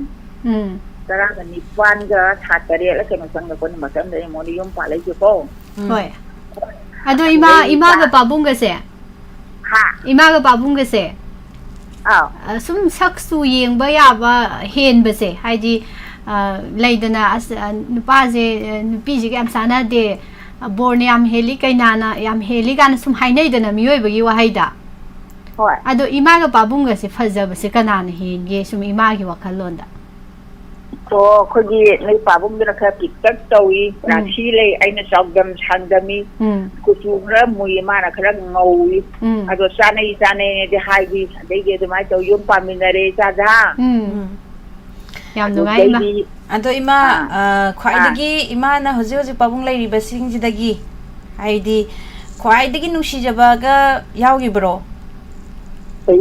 ꯎꯝ꯫ ꯇꯔꯥꯒ ꯅꯤꯄꯥꯟꯒ ꯊꯥ ꯇꯔꯦꯠꯂ ꯀꯩꯅꯣ ꯆꯪꯉꯛꯄꯅꯤ ꯃꯇꯝꯗ ꯑꯩꯉꯣꯟꯗ ꯌꯨꯝ ꯄꯥꯜꯂꯛꯏꯁꯦꯀꯣ꯫ ꯎꯝ꯫ ꯍꯣꯏ꯫ ꯑꯗꯣ ꯏꯃꯥ, ꯑꯗꯩ ꯏꯃꯥꯒ ꯏꯆꯥ ꯄꯥꯕꯨꯡꯒꯁꯦ, ꯍꯥ? ꯏꯃꯥꯒ ꯄꯥꯕꯨꯡꯒꯁꯦ, ꯑꯥꯎ꯫ ꯑ, ꯁꯨꯝ ꯁꯛꯁꯨ ꯌꯦꯡꯕ ꯌꯥꯕ ꯍꯦꯟꯕꯁꯦ, ꯍꯥꯏꯗꯤ, ꯑ, ꯂꯩꯗꯅ, ꯑꯁ, ꯑ, ꯅꯨꯄꯥꯁꯦ, ꯑ, ꯅꯨꯄꯤꯁꯤꯒ ꯌꯥꯝ ꯆꯥꯟꯅꯗꯦ, ꯑ, ꯕꯣꯔꯅ ꯌꯥꯝ ꯍꯦꯜꯂꯤ, ꯀꯩꯅꯥꯅ ꯌꯥꯝ ꯍꯦꯜꯂꯤ ꯀꯥꯏꯅ ꯁꯨꯝ ꯍꯥꯏꯅꯩꯗꯅ ꯃꯤꯑꯣꯏꯕꯒꯤ ꯋꯥꯍꯩꯗ꯫ ꯍꯣꯏ꯫ ꯑꯗꯣ ꯏꯃꯥꯒ ꯄꯥꯕꯨꯡꯒꯁꯦ ꯐꯖꯕꯁꯦ ꯀꯅꯥꯅ ꯍꯦꯟꯒꯦ, ꯁꯨꯝ ꯏꯃꯥꯒꯤ ꯋꯥꯈꯜꯂꯣꯟꯗ? ꯑꯣ, ꯑꯩꯈꯣꯏꯒꯤ ꯅꯣꯏ ꯄꯥꯕꯨꯡꯗꯨꯅ ꯈꯔ ꯄꯤꯛꯇꯛ ꯇꯧꯏ, ꯎꯝ꯫ ꯔꯥꯁꯤ ꯂꯩ, ꯑꯩꯅ ꯆꯥꯎꯗꯝ ꯁꯥꯡꯗꯝꯃꯤ, ꯎꯝ꯫ ꯀꯨꯆꯨ ꯈꯔ ꯃꯨꯏ, ꯃꯥꯅ ꯈꯔ ꯉꯧꯏ꯫ ꯎꯝ꯫ ꯑꯗꯣ ꯆꯥꯅꯩ ꯆꯥꯅꯩꯅꯗꯤ ꯍꯥꯏꯗꯤ, ꯑꯗꯩꯗꯤ ꯑꯗꯨꯃꯥꯏꯅ ꯇꯧ ꯌꯨꯝ ꯄꯥꯟꯃꯤꯟꯅꯔꯦ ꯏꯆꯥꯗ꯫ ꯎꯝ꯫ ꯎꯝ꯫ ꯌꯥꯝ ꯅꯨꯡꯉꯥꯏ, ꯏꯃꯥ꯫ ꯑꯗꯩꯗꯤ, ꯑꯗꯣ ꯏꯃꯥ, ꯑꯥ꯫ ꯑ, ꯈ꯭ꯋꯥꯏꯗꯒꯤ ꯑꯥ꯫ ꯏꯃꯥꯅ ꯍꯧꯖꯤꯛ ꯍꯧꯖꯤꯛ ꯄꯥꯕꯨꯡ ꯂꯩꯔꯤꯕꯁꯤꯡꯁꯤꯗꯒꯤ, ꯍꯥꯏꯗꯤ, ꯈ꯭ꯋꯥꯏꯗꯒꯤ ꯅꯨꯡꯁꯤꯖꯕꯒ ꯌꯥꯎꯈꯤꯕ꯭ꯔꯣ?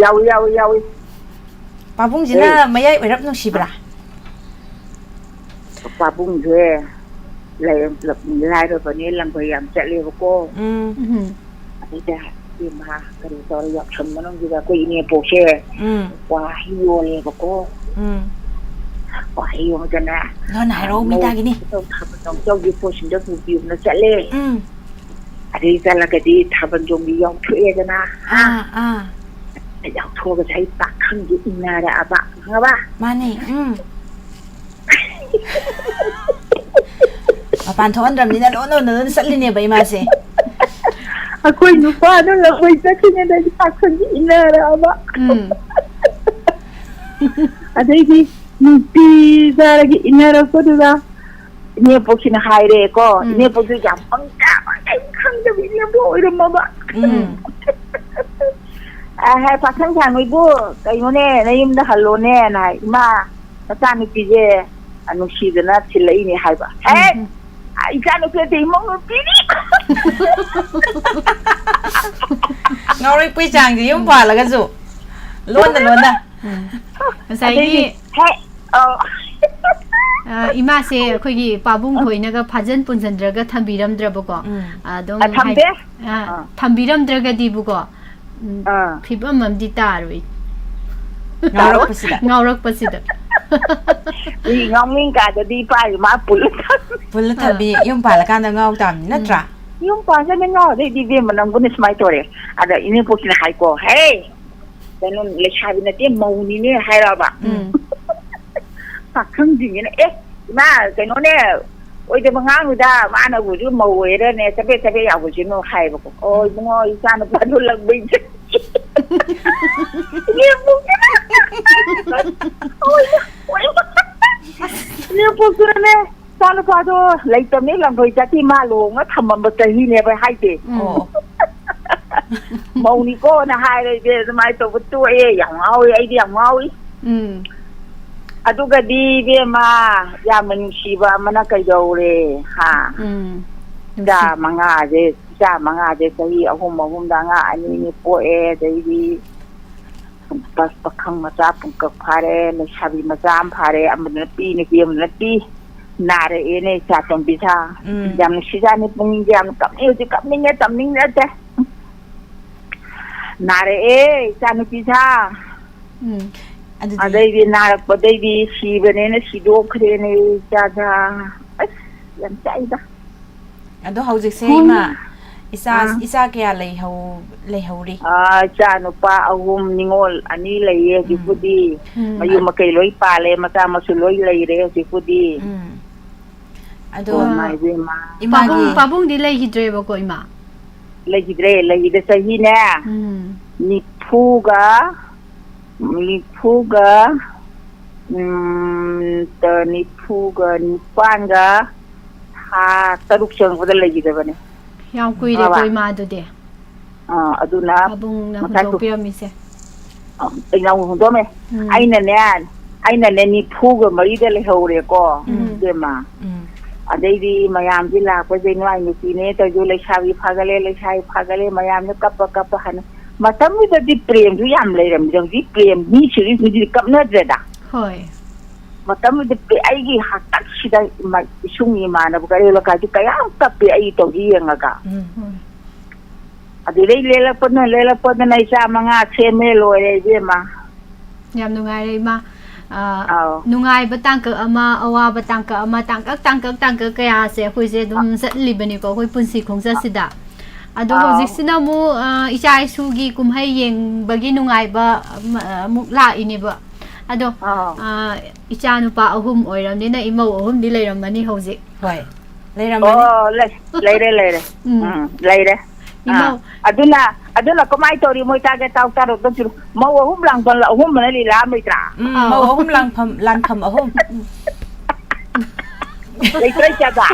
ꯌꯥꯎꯏ, ꯌꯥꯎꯏ, ꯌꯥꯎꯏ꯫ ꯄꯥꯕꯨꯡꯁꯤꯅ ꯑꯦ꯫ ꯃꯌꯥꯏ ꯑꯣꯏꯔꯞ ꯅꯨꯡꯁꯤꯕ꯭ꯔꯥ? ꯄꯥꯕꯨꯡꯁꯦ ꯂꯥꯏꯔ-, ꯂꯥꯏꯔꯕꯅꯦ, ꯂꯪꯕꯩ ꯌꯥꯝ ꯆꯠꯂꯦꯕꯀꯣ꯫ ꯎꯝ꯫ ꯎꯝ꯫ ꯑꯗꯩꯗ ꯏꯃꯥ, ꯀꯔꯤ ꯇꯧꯔꯦ, ꯌꯥꯎꯁꯪ ꯃꯅꯨꯡꯁꯤꯗ ꯑꯩꯈꯣꯏ ꯏꯅꯦꯄꯣꯛꯁꯦ ꯎꯝ ꯋꯥꯍꯩ ꯌꯣꯜꯂꯦꯕꯀꯣ꯫ ꯎꯝ ꯋꯥꯍꯩ ꯌꯣꯟꯗꯅ ꯂꯣꯟꯅ ꯍꯥꯏꯔꯛꯑꯣ, ꯃꯤ ꯃꯧ ꯇꯥꯈꯤꯅꯤ꯫ ꯊꯥꯕꯜ ꯆꯣꯡ ꯆꯧꯒꯤ ꯄꯣꯠꯁꯤꯡꯗꯣ ꯄꯨꯕꯤꯌꯨꯅ ꯆꯠꯂꯦ꯫ ꯎꯝ ꯑꯗꯩ ꯆꯠꯂꯒꯗꯤ ꯊꯥꯕꯜ ꯆꯣꯡꯕꯤ ꯌꯥꯎꯊꯣꯛꯑꯦꯗꯅ꯫ ꯍꯥ? ꯑꯥ ꯑꯥ ꯌꯥꯎꯊꯣꯛꯑꯒꯁꯦ ꯑꯩ ꯄꯥꯈꯪꯁꯦ ꯏꯟꯅꯔꯛꯑꯕ, ꯈꯪꯉꯕ? ꯃꯥꯅꯦ꯫ ꯎꯝ ꯃꯄꯥꯟ ꯊꯣꯛꯍꯟꯗ꯭ꯔꯕꯅꯤꯅ ꯂꯣꯟ ꯂꯣꯟꯅ ꯑꯗꯨꯝ ꯆꯠꯂꯤꯅꯦꯕ ꯏꯃꯥꯁꯦ꯫ ꯑꯩꯈꯣꯏ ꯅꯨꯄꯥꯗꯣ ꯂꯧꯕꯩ ꯆꯠꯈꯤꯅꯦꯗ ꯑꯩꯗꯤ ꯄꯥꯈꯪꯒꯤ ꯏꯟꯅꯔꯛꯑꯕ꯫ ꯎꯝ ꯑꯗꯩꯗꯤ ꯅꯨꯄꯤ ꯆꯥꯔꯒ ꯏꯟꯅꯔꯛꯄꯗꯨꯗ ꯏꯅꯦꯄꯣꯛꯁꯤꯅ ꯍꯥꯏꯔꯦꯀꯣ꯫ ꯎꯝ ꯏꯅꯦꯄꯣꯛꯁꯤ ꯌꯥꯝ ꯄꯪꯖꯕ, ꯀꯩꯝ ꯈꯪꯗꯕ ꯏꯅꯦꯄꯣꯛ ꯑꯣꯏꯔꯝꯃꯕ꯫ ꯎꯝ ꯑ, ꯍꯥꯏ, "ꯄꯥꯈꯪ ꯁꯥꯟꯅꯣꯏꯕꯨ, ꯀꯩꯅꯣꯅꯦ, ꯅꯌꯨꯝꯗ ꯍꯜꯂꯣꯅꯦꯅ" ꯍꯥꯏ꯫ "ꯏꯃꯥ, ꯅꯆꯥꯅꯨꯄꯤꯁꯦ ꯅꯨꯡꯁꯤꯗꯅ ꯊꯤꯜꯂꯛꯏꯅꯦ" ꯍꯥꯏꯕ꯫ "ꯍꯦ, ꯎꯝ ꯎꯝ ꯏꯆꯥꯅꯨꯄꯤ ꯅꯠꯇꯦ, ꯏꯃꯧ ꯅꯨꯄꯤꯅꯤ!" ꯉꯥꯎꯔꯛꯄꯩ ꯆꯥꯡꯁꯦ ꯌꯨꯝ ꯄꯥꯜꯂꯒꯁꯨ ꯂꯣꯟꯅ ꯂꯣꯟꯅ꯫ ꯎꯝ꯫ ꯉꯁꯥꯏꯒꯤ ꯑꯗꯩꯗꯤ, "ꯍꯦ, ꯑꯧ, ꯑ, ꯏꯃꯥꯁꯦ ꯑꯩꯈꯣꯏꯒꯤ ꯄꯥꯕꯨꯡ ꯈꯣꯏꯅꯒ ꯐꯥꯖꯟ ꯄꯨꯟꯁꯤꯟꯗ꯭ꯔꯒ ꯊꯝꯕꯤꯔꯝꯗ꯭ꯔꯕꯀꯣ꯫ ꯎꯝ꯫ ꯑ, ꯑꯗꯨꯝ ꯑ, ꯍꯥꯏ-, ꯊꯝꯗꯦ꯫ ꯑ, ꯑꯥ꯫ ꯊꯝꯕꯤꯔꯝꯗ꯭ꯔꯒꯗꯤꯕꯨꯀꯣ, ꯎꯝ, ꯑꯥ꯫ ꯐꯤꯕꯝ ꯑꯃꯗꯤ ꯇꯥꯔꯣꯏ꯫ ꯉꯥꯎꯔꯛꯄꯁꯤꯗ꯫ ꯉꯥꯎꯔꯛꯄꯁꯤꯗ꯫ ꯃꯤ ꯉꯥꯎꯅꯤꯡ ꯀꯥꯗꯗꯤ ꯏꯄꯥ ꯏꯃꯥ ꯄꯨꯜꯂ ꯊꯝꯃꯤ꯫ ꯄꯨꯜꯂ ꯑꯥ꯫ ꯊꯝꯕꯤ, ꯌꯨꯝ ꯄꯥꯜꯂꯀꯥꯟꯗ ꯉꯥꯎ ꯇꯥꯕꯅꯤ, ꯎꯝ꯫ ꯅꯠꯇ꯭ꯔꯥ? ꯌꯨꯝ ꯄꯥꯟꯕꯗ ꯉꯥꯎꯗꯩꯗꯤ ꯏꯕꯦꯝꯃ ꯅꯪꯕꯨꯅ ꯁꯨꯃꯥꯏꯅ ꯇꯧꯔꯦ꯫ ꯑꯗ ꯏꯅꯦꯄꯣꯛꯁꯤꯅ ꯍꯥꯏꯀꯣ, "ꯍꯦ, ꯀꯩꯅꯣ, ꯂꯩꯁꯥꯕꯤ ꯅꯠꯇꯦ, ꯃꯧꯅꯤꯅꯦ" ꯍꯥꯏꯔꯕ꯫ ꯎꯝ꯫ ꯄꯥꯈꯪꯁꯤꯡꯁꯤꯅ, "ꯑꯦ, ꯏꯃꯥ, ꯀꯩꯅꯣꯅꯦ, ꯑꯣꯏꯗꯕ ꯉꯥꯡꯅꯨꯗ, ꯃꯥꯅꯕꯨ ꯍꯧꯖꯤꯛ ꯃꯧ ꯑꯣꯏꯔꯅꯦ, ꯆꯕꯦꯠ ꯆꯕꯦꯠ ꯌꯥꯎꯕꯁꯤꯅꯨ" ꯍꯥꯏꯌꯦꯕꯀꯣ꯫ "ꯑꯣ, ꯎꯝ꯫ ꯏꯕꯨꯡꯉꯣ, ꯏꯆꯥ ꯅꯨꯄꯥꯗꯣ ꯂꯪꯕꯩ ꯆꯠꯈꯤ"꯫ ꯏꯅꯦꯄꯣꯛꯁꯤꯅ, ꯑꯣꯏ, ꯑꯣꯏ꯫ ꯏꯅꯦꯄꯣꯛꯇꯨꯅꯅꯦ, "ꯏꯆꯥ ꯅꯨꯄꯥꯗꯣ ꯂꯩꯇꯕꯅꯦ, ꯂꯪꯕꯩ ꯆꯠꯈꯤ, ꯃꯥ ꯂꯨꯍꯣꯡꯉ ꯊꯝꯃꯝꯕ ꯆꯍꯤꯅꯦꯕ" ꯍꯥꯏꯁꯦ꯫ ꯎꯝ꯫ ꯑꯣ꯫ "ꯃꯧꯅꯤꯀꯣꯅ" ꯍꯥꯏꯔꯦ ꯏꯕꯦꯝ, ꯑꯗꯨꯃꯥꯏꯅ ꯇꯧꯕ ꯇꯣꯛꯑꯦ꯫ ꯌꯥꯝ ꯉꯥꯎꯋꯤ, ꯑꯩꯗꯤ ꯌꯥꯝ ꯉꯥꯎꯋꯤ꯫ ꯎꯝ꯫ ꯑꯗꯨꯒꯗꯤ ꯏꯕꯦꯝꯃ, ꯌꯥꯝꯅ ꯅꯨꯡꯁꯤꯕ ꯑꯃꯅ ꯀꯩꯗꯧꯔꯦ, ꯍꯥ? ꯎꯝ꯫ ꯏꯆꯥ ꯅꯨꯡꯁꯤ꯫ ꯃꯉꯥꯁꯦ, ꯏꯆꯥ ꯃꯉꯥꯁꯦ ꯆꯍꯤ ꯑꯍꯨꯝ ꯑꯍꯨꯝꯗ ꯑꯉꯥꯡ ꯑꯅꯤ ꯑꯅꯤ ꯄꯣꯛꯑꯦ, ꯑꯗꯩꯗꯤ ꯄꯥ-, ꯄꯥꯈꯪ ꯃꯆꯥ ꯄꯨꯡꯀꯛ ꯐꯥꯔꯦ, ꯂꯩꯁꯥꯕꯤ ꯃꯆꯥ ꯑꯃ ꯐꯥꯔꯦ, ꯑꯃꯗꯨꯅ ꯄꯤ, ꯅꯨꯄꯤ ꯑꯃꯗꯨꯅ ꯄꯤ꯫ ꯅꯥꯔꯛꯑꯦꯅꯦ ꯏꯆꯥ ꯇꯣꯝꯕꯤꯁꯥ꯫ ꯎꯝ꯫ ꯌꯥꯝ ꯅꯨꯡꯁꯤꯖꯥꯠꯅꯤ, ꯄꯨꯛꯅꯤꯡꯁꯦ ꯌꯥꯝ ꯀꯞꯅꯤꯡ, ꯍꯧꯖꯤꯛ ꯀꯞꯅꯤꯡꯉꯦ, ꯇꯝꯅꯤꯡꯗꯦ꯫ ꯅꯥꯔꯛꯑꯦ ꯏꯆꯥꯅꯨꯄꯤꯁꯥ꯫ ꯎꯝ꯫ ꯑꯗꯨꯗꯤ ꯑꯗꯩꯗꯤ ꯅꯥꯔꯛꯄꯗꯩꯗꯤ ꯁꯤꯕꯅꯦꯅ ꯁꯤꯗꯣꯛꯈ꯭ꯔꯦꯅꯦ ꯏꯆꯥꯁꯥ꯫ ꯑꯁ, ꯌꯥꯝ ꯆꯥꯛꯏꯗ꯫ ꯑꯗꯣ ꯍꯧꯖꯤꯛꯁꯦ ꯍꯨꯝ꯫ ꯏꯃꯥ, ꯏꯆꯥ, ꯑꯥ꯫ ꯏꯆꯥ ꯀꯌꯥ ꯂꯩꯍꯧ-, ꯂꯩꯍꯧꯔꯤ? ꯑꯥ, ꯏꯆꯥ ꯅꯨꯄꯥ ꯑꯍꯨꯝ, ꯅꯤꯉꯣꯜ ꯑꯅꯤ ꯂꯩꯌꯦ ꯎꯝ꯫ ꯍꯧꯖꯤꯛꯄꯨꯗꯤ꯫ ꯎꯝ꯫ ꯃꯌꯨꯝ ꯃꯀꯩ ꯂꯣꯏ ꯄꯥꯜꯂꯦ, ꯃꯆꯥ ꯃꯁꯨ ꯂꯣꯏ ꯂꯩꯔꯦ ꯍꯧꯖꯤꯛꯄꯨꯗꯤ꯫ ꯎꯝ꯫ ꯑꯗꯣ ꯑꯣ, ꯏꯃꯥ ꯏꯕꯦꯝꯃ꯫ ꯏꯃꯥꯒꯤ ꯄꯥꯕꯨꯡ, ꯄꯥꯕꯨꯡꯗꯤ ꯂꯩꯈꯤꯗ꯭ꯔꯦꯕꯀꯣ, ꯏꯃꯥ? ꯂꯩꯈꯤꯗ꯭ꯔꯦ, ꯂꯩꯈꯤꯗ꯭ꯔꯦ ꯆꯍꯤꯅꯦ꯫ ꯎꯝ꯫ ꯅꯤꯐꯨꯒ, ꯅꯤꯐꯨꯒ, ꯎꯝ, ꯇ-, ꯅꯤꯐꯨꯒ ꯅꯤꯄꯥꯟꯒ ꯊꯥ ꯇꯔꯨꯛ ꯆꯪꯉꯛꯄꯗ ꯂꯩꯈꯤꯗꯕꯅꯦ꯫ ꯌꯥꯝ ꯀꯨꯏꯔꯦꯀꯣ, ꯈꯪꯉꯕ? ꯏꯃꯥ, ꯑꯗꯨꯗꯤ꯫ ꯑꯥ, ꯑꯗꯨꯅ ꯄꯥꯕꯨꯡꯅ ꯃꯆꯥ ꯍꯨꯟꯗꯣꯛꯄꯤꯔꯝꯃꯤꯁꯦ꯫ ꯑ, ꯑꯩ ꯏꯅꯥꯎ ꯍꯨꯟꯗꯣꯛꯑꯝꯃꯦ꯫ ꯎꯝ꯫ ꯑꯩꯅꯅꯦ, ꯑꯩꯅꯅꯦ ꯅꯤꯐꯨꯒ ꯃꯔꯤꯗ ꯂꯩꯍꯧꯔꯦꯀꯣ, ꯎꯝ꯫ ꯏꯕꯦꯝꯃ꯫ ꯎꯝ꯫ ꯑꯗꯩꯗꯤ ꯃꯌꯥꯝꯁꯤ ꯂꯥꯛꯄꯁꯦ, ꯅꯨꯡꯉꯥꯏ ꯅꯨꯄꯤꯅꯦ ꯇꯧꯔꯤꯁꯦ, ꯂꯩꯁꯥꯕꯤ ꯐꯥꯒꯠꯂꯦ, ꯂꯩꯁꯥꯕꯤ ꯐꯥꯒꯠꯂꯦ, ꯃꯌꯥꯝꯅ ꯀꯞꯄ ꯀꯞꯄ ꯍꯟꯅ꯫ ꯃꯇꯝꯗꯨꯗꯗꯤ ꯄ꯭ꯔꯦꯝꯁꯨ ꯌꯥꯝ ꯂꯩꯔꯝꯃꯤꯗ, ꯍꯧꯖꯤꯛ ꯄ꯭ꯔꯦꯝ ꯃꯤ ꯁꯤꯔꯤꯁ ꯃꯤꯗꯤ ꯀꯞꯅꯗ꯭ꯔꯦꯗ꯫ ꯍꯣꯏ꯫ ꯃꯇꯝꯗꯨꯗ ꯄ꯭ꯔꯦ-, ꯑꯩꯒꯤ ꯍꯥꯛꯇꯛꯁꯤꯗ ꯏꯃꯥ-, ꯏꯁꯨꯡ ꯏꯃꯥꯟꯅꯕ ꯀꯩꯔꯣꯜ ꯂꯩꯀꯥꯏꯗꯨ ꯀꯌꯥꯝ ꯀꯞꯄꯦ ꯑꯩ ꯇꯧꯔꯤꯁꯦ ꯌꯦꯡꯉꯒ꯫ ꯎꯝ꯫ ꯍꯣꯏ꯫ ꯑꯗꯨꯗꯩ ꯂꯦꯜꯂꯛꯄꯗꯨꯅ, ꯂꯦꯜꯂꯛꯄꯗꯨꯅ ꯏꯆꯥ ꯃꯉꯥ ꯁꯦꯝꯃꯦ, ꯂꯣꯏꯔꯦ ꯏꯕꯦꯝꯃ꯫ ꯌꯥꯝ ꯅꯨꯡꯉꯥꯏꯔꯦ, ꯏꯃꯥ꯫ ꯑꯥ, ꯑꯥꯎ꯫ ꯅꯨꯡꯉꯥꯏꯕ ꯇꯥꯡꯀꯛ ꯑꯃ, ꯑꯋꯥꯕ ꯇꯥꯡꯀꯛ ꯑꯃ, ꯇꯥꯡꯀꯛ, ꯇꯥꯡꯀꯛ, ꯇꯥꯡꯀꯛ ꯀꯌꯥꯁꯦ ꯑꯩꯈꯣꯏꯁꯦ ꯑꯗꯨꯝ ꯑꯥ꯫ ꯆꯠꯂꯤꯕꯅꯤꯀꯣ, ꯑꯩꯈꯣꯏ ꯄꯨꯟꯁꯤ ꯈꯣꯡꯆꯠꯁꯤꯗ꯫ ꯑꯗꯣ ꯑꯥꯎ꯫ ꯍꯧꯖꯤꯛꯁꯤꯅ ꯑꯃꯨꯛ, ꯑ, ꯏꯆꯥ ꯏꯁꯨꯒꯤ ꯀꯨꯝꯍꯩ ꯌꯦꯡꯕꯒꯤ ꯅꯨꯡꯉꯥꯏꯕ ꯑꯃ, ꯑꯃꯨꯛ ꯂꯥꯛꯏꯅꯦꯕ꯫ ꯑꯗꯣ, ꯑꯥꯎ꯫ ꯑ, ꯏꯆꯥ ꯅꯨꯄꯥ ꯑꯍꯨꯝ ꯑꯣꯏꯔꯕꯅꯤꯅ ꯏꯃꯧ ꯑꯍꯨꯝꯗꯤ ꯂꯩꯔꯝꯃꯅꯤ ꯍꯧꯖꯤꯛ꯫ ꯍꯣꯏ, ꯂꯩꯔꯝꯃꯅꯤ꯫ ꯑꯣ, ꯂꯩ-, ꯂꯩꯔꯦ, ꯂꯩꯔꯦ꯫ ꯎꯝ꯫ ꯎꯝ, ꯂꯩꯔꯦ꯫ ꯑꯥ, ꯏꯃꯧ꯫ ꯑꯗꯨꯅ, ꯑꯗꯨꯅ ꯀꯃꯥꯏꯅ ꯇꯧꯔꯤ? ꯃꯣꯏ ꯇꯥꯒꯦ, ꯇꯥꯎ, ꯇꯥꯔꯣ, ꯇꯥꯁꯤꯔꯣ꯫ ꯃꯧ ꯑꯍꯨꯝ ꯂꯥꯡꯕ-, ꯑꯍꯨꯝꯕꯅ ꯂꯤꯂꯥ ꯑꯃ ꯂꯩꯇ꯭ꯔꯥ? ꯎꯝ, ꯑꯥꯎ꯫ ꯃꯧ ꯑꯍꯨꯝ ꯂꯥꯡꯐꯝ, ꯂꯥꯟꯐꯝ ꯑꯍꯨꯝ꯫ ꯂꯩꯇ꯭ꯔꯣ ꯏꯆꯥꯗ?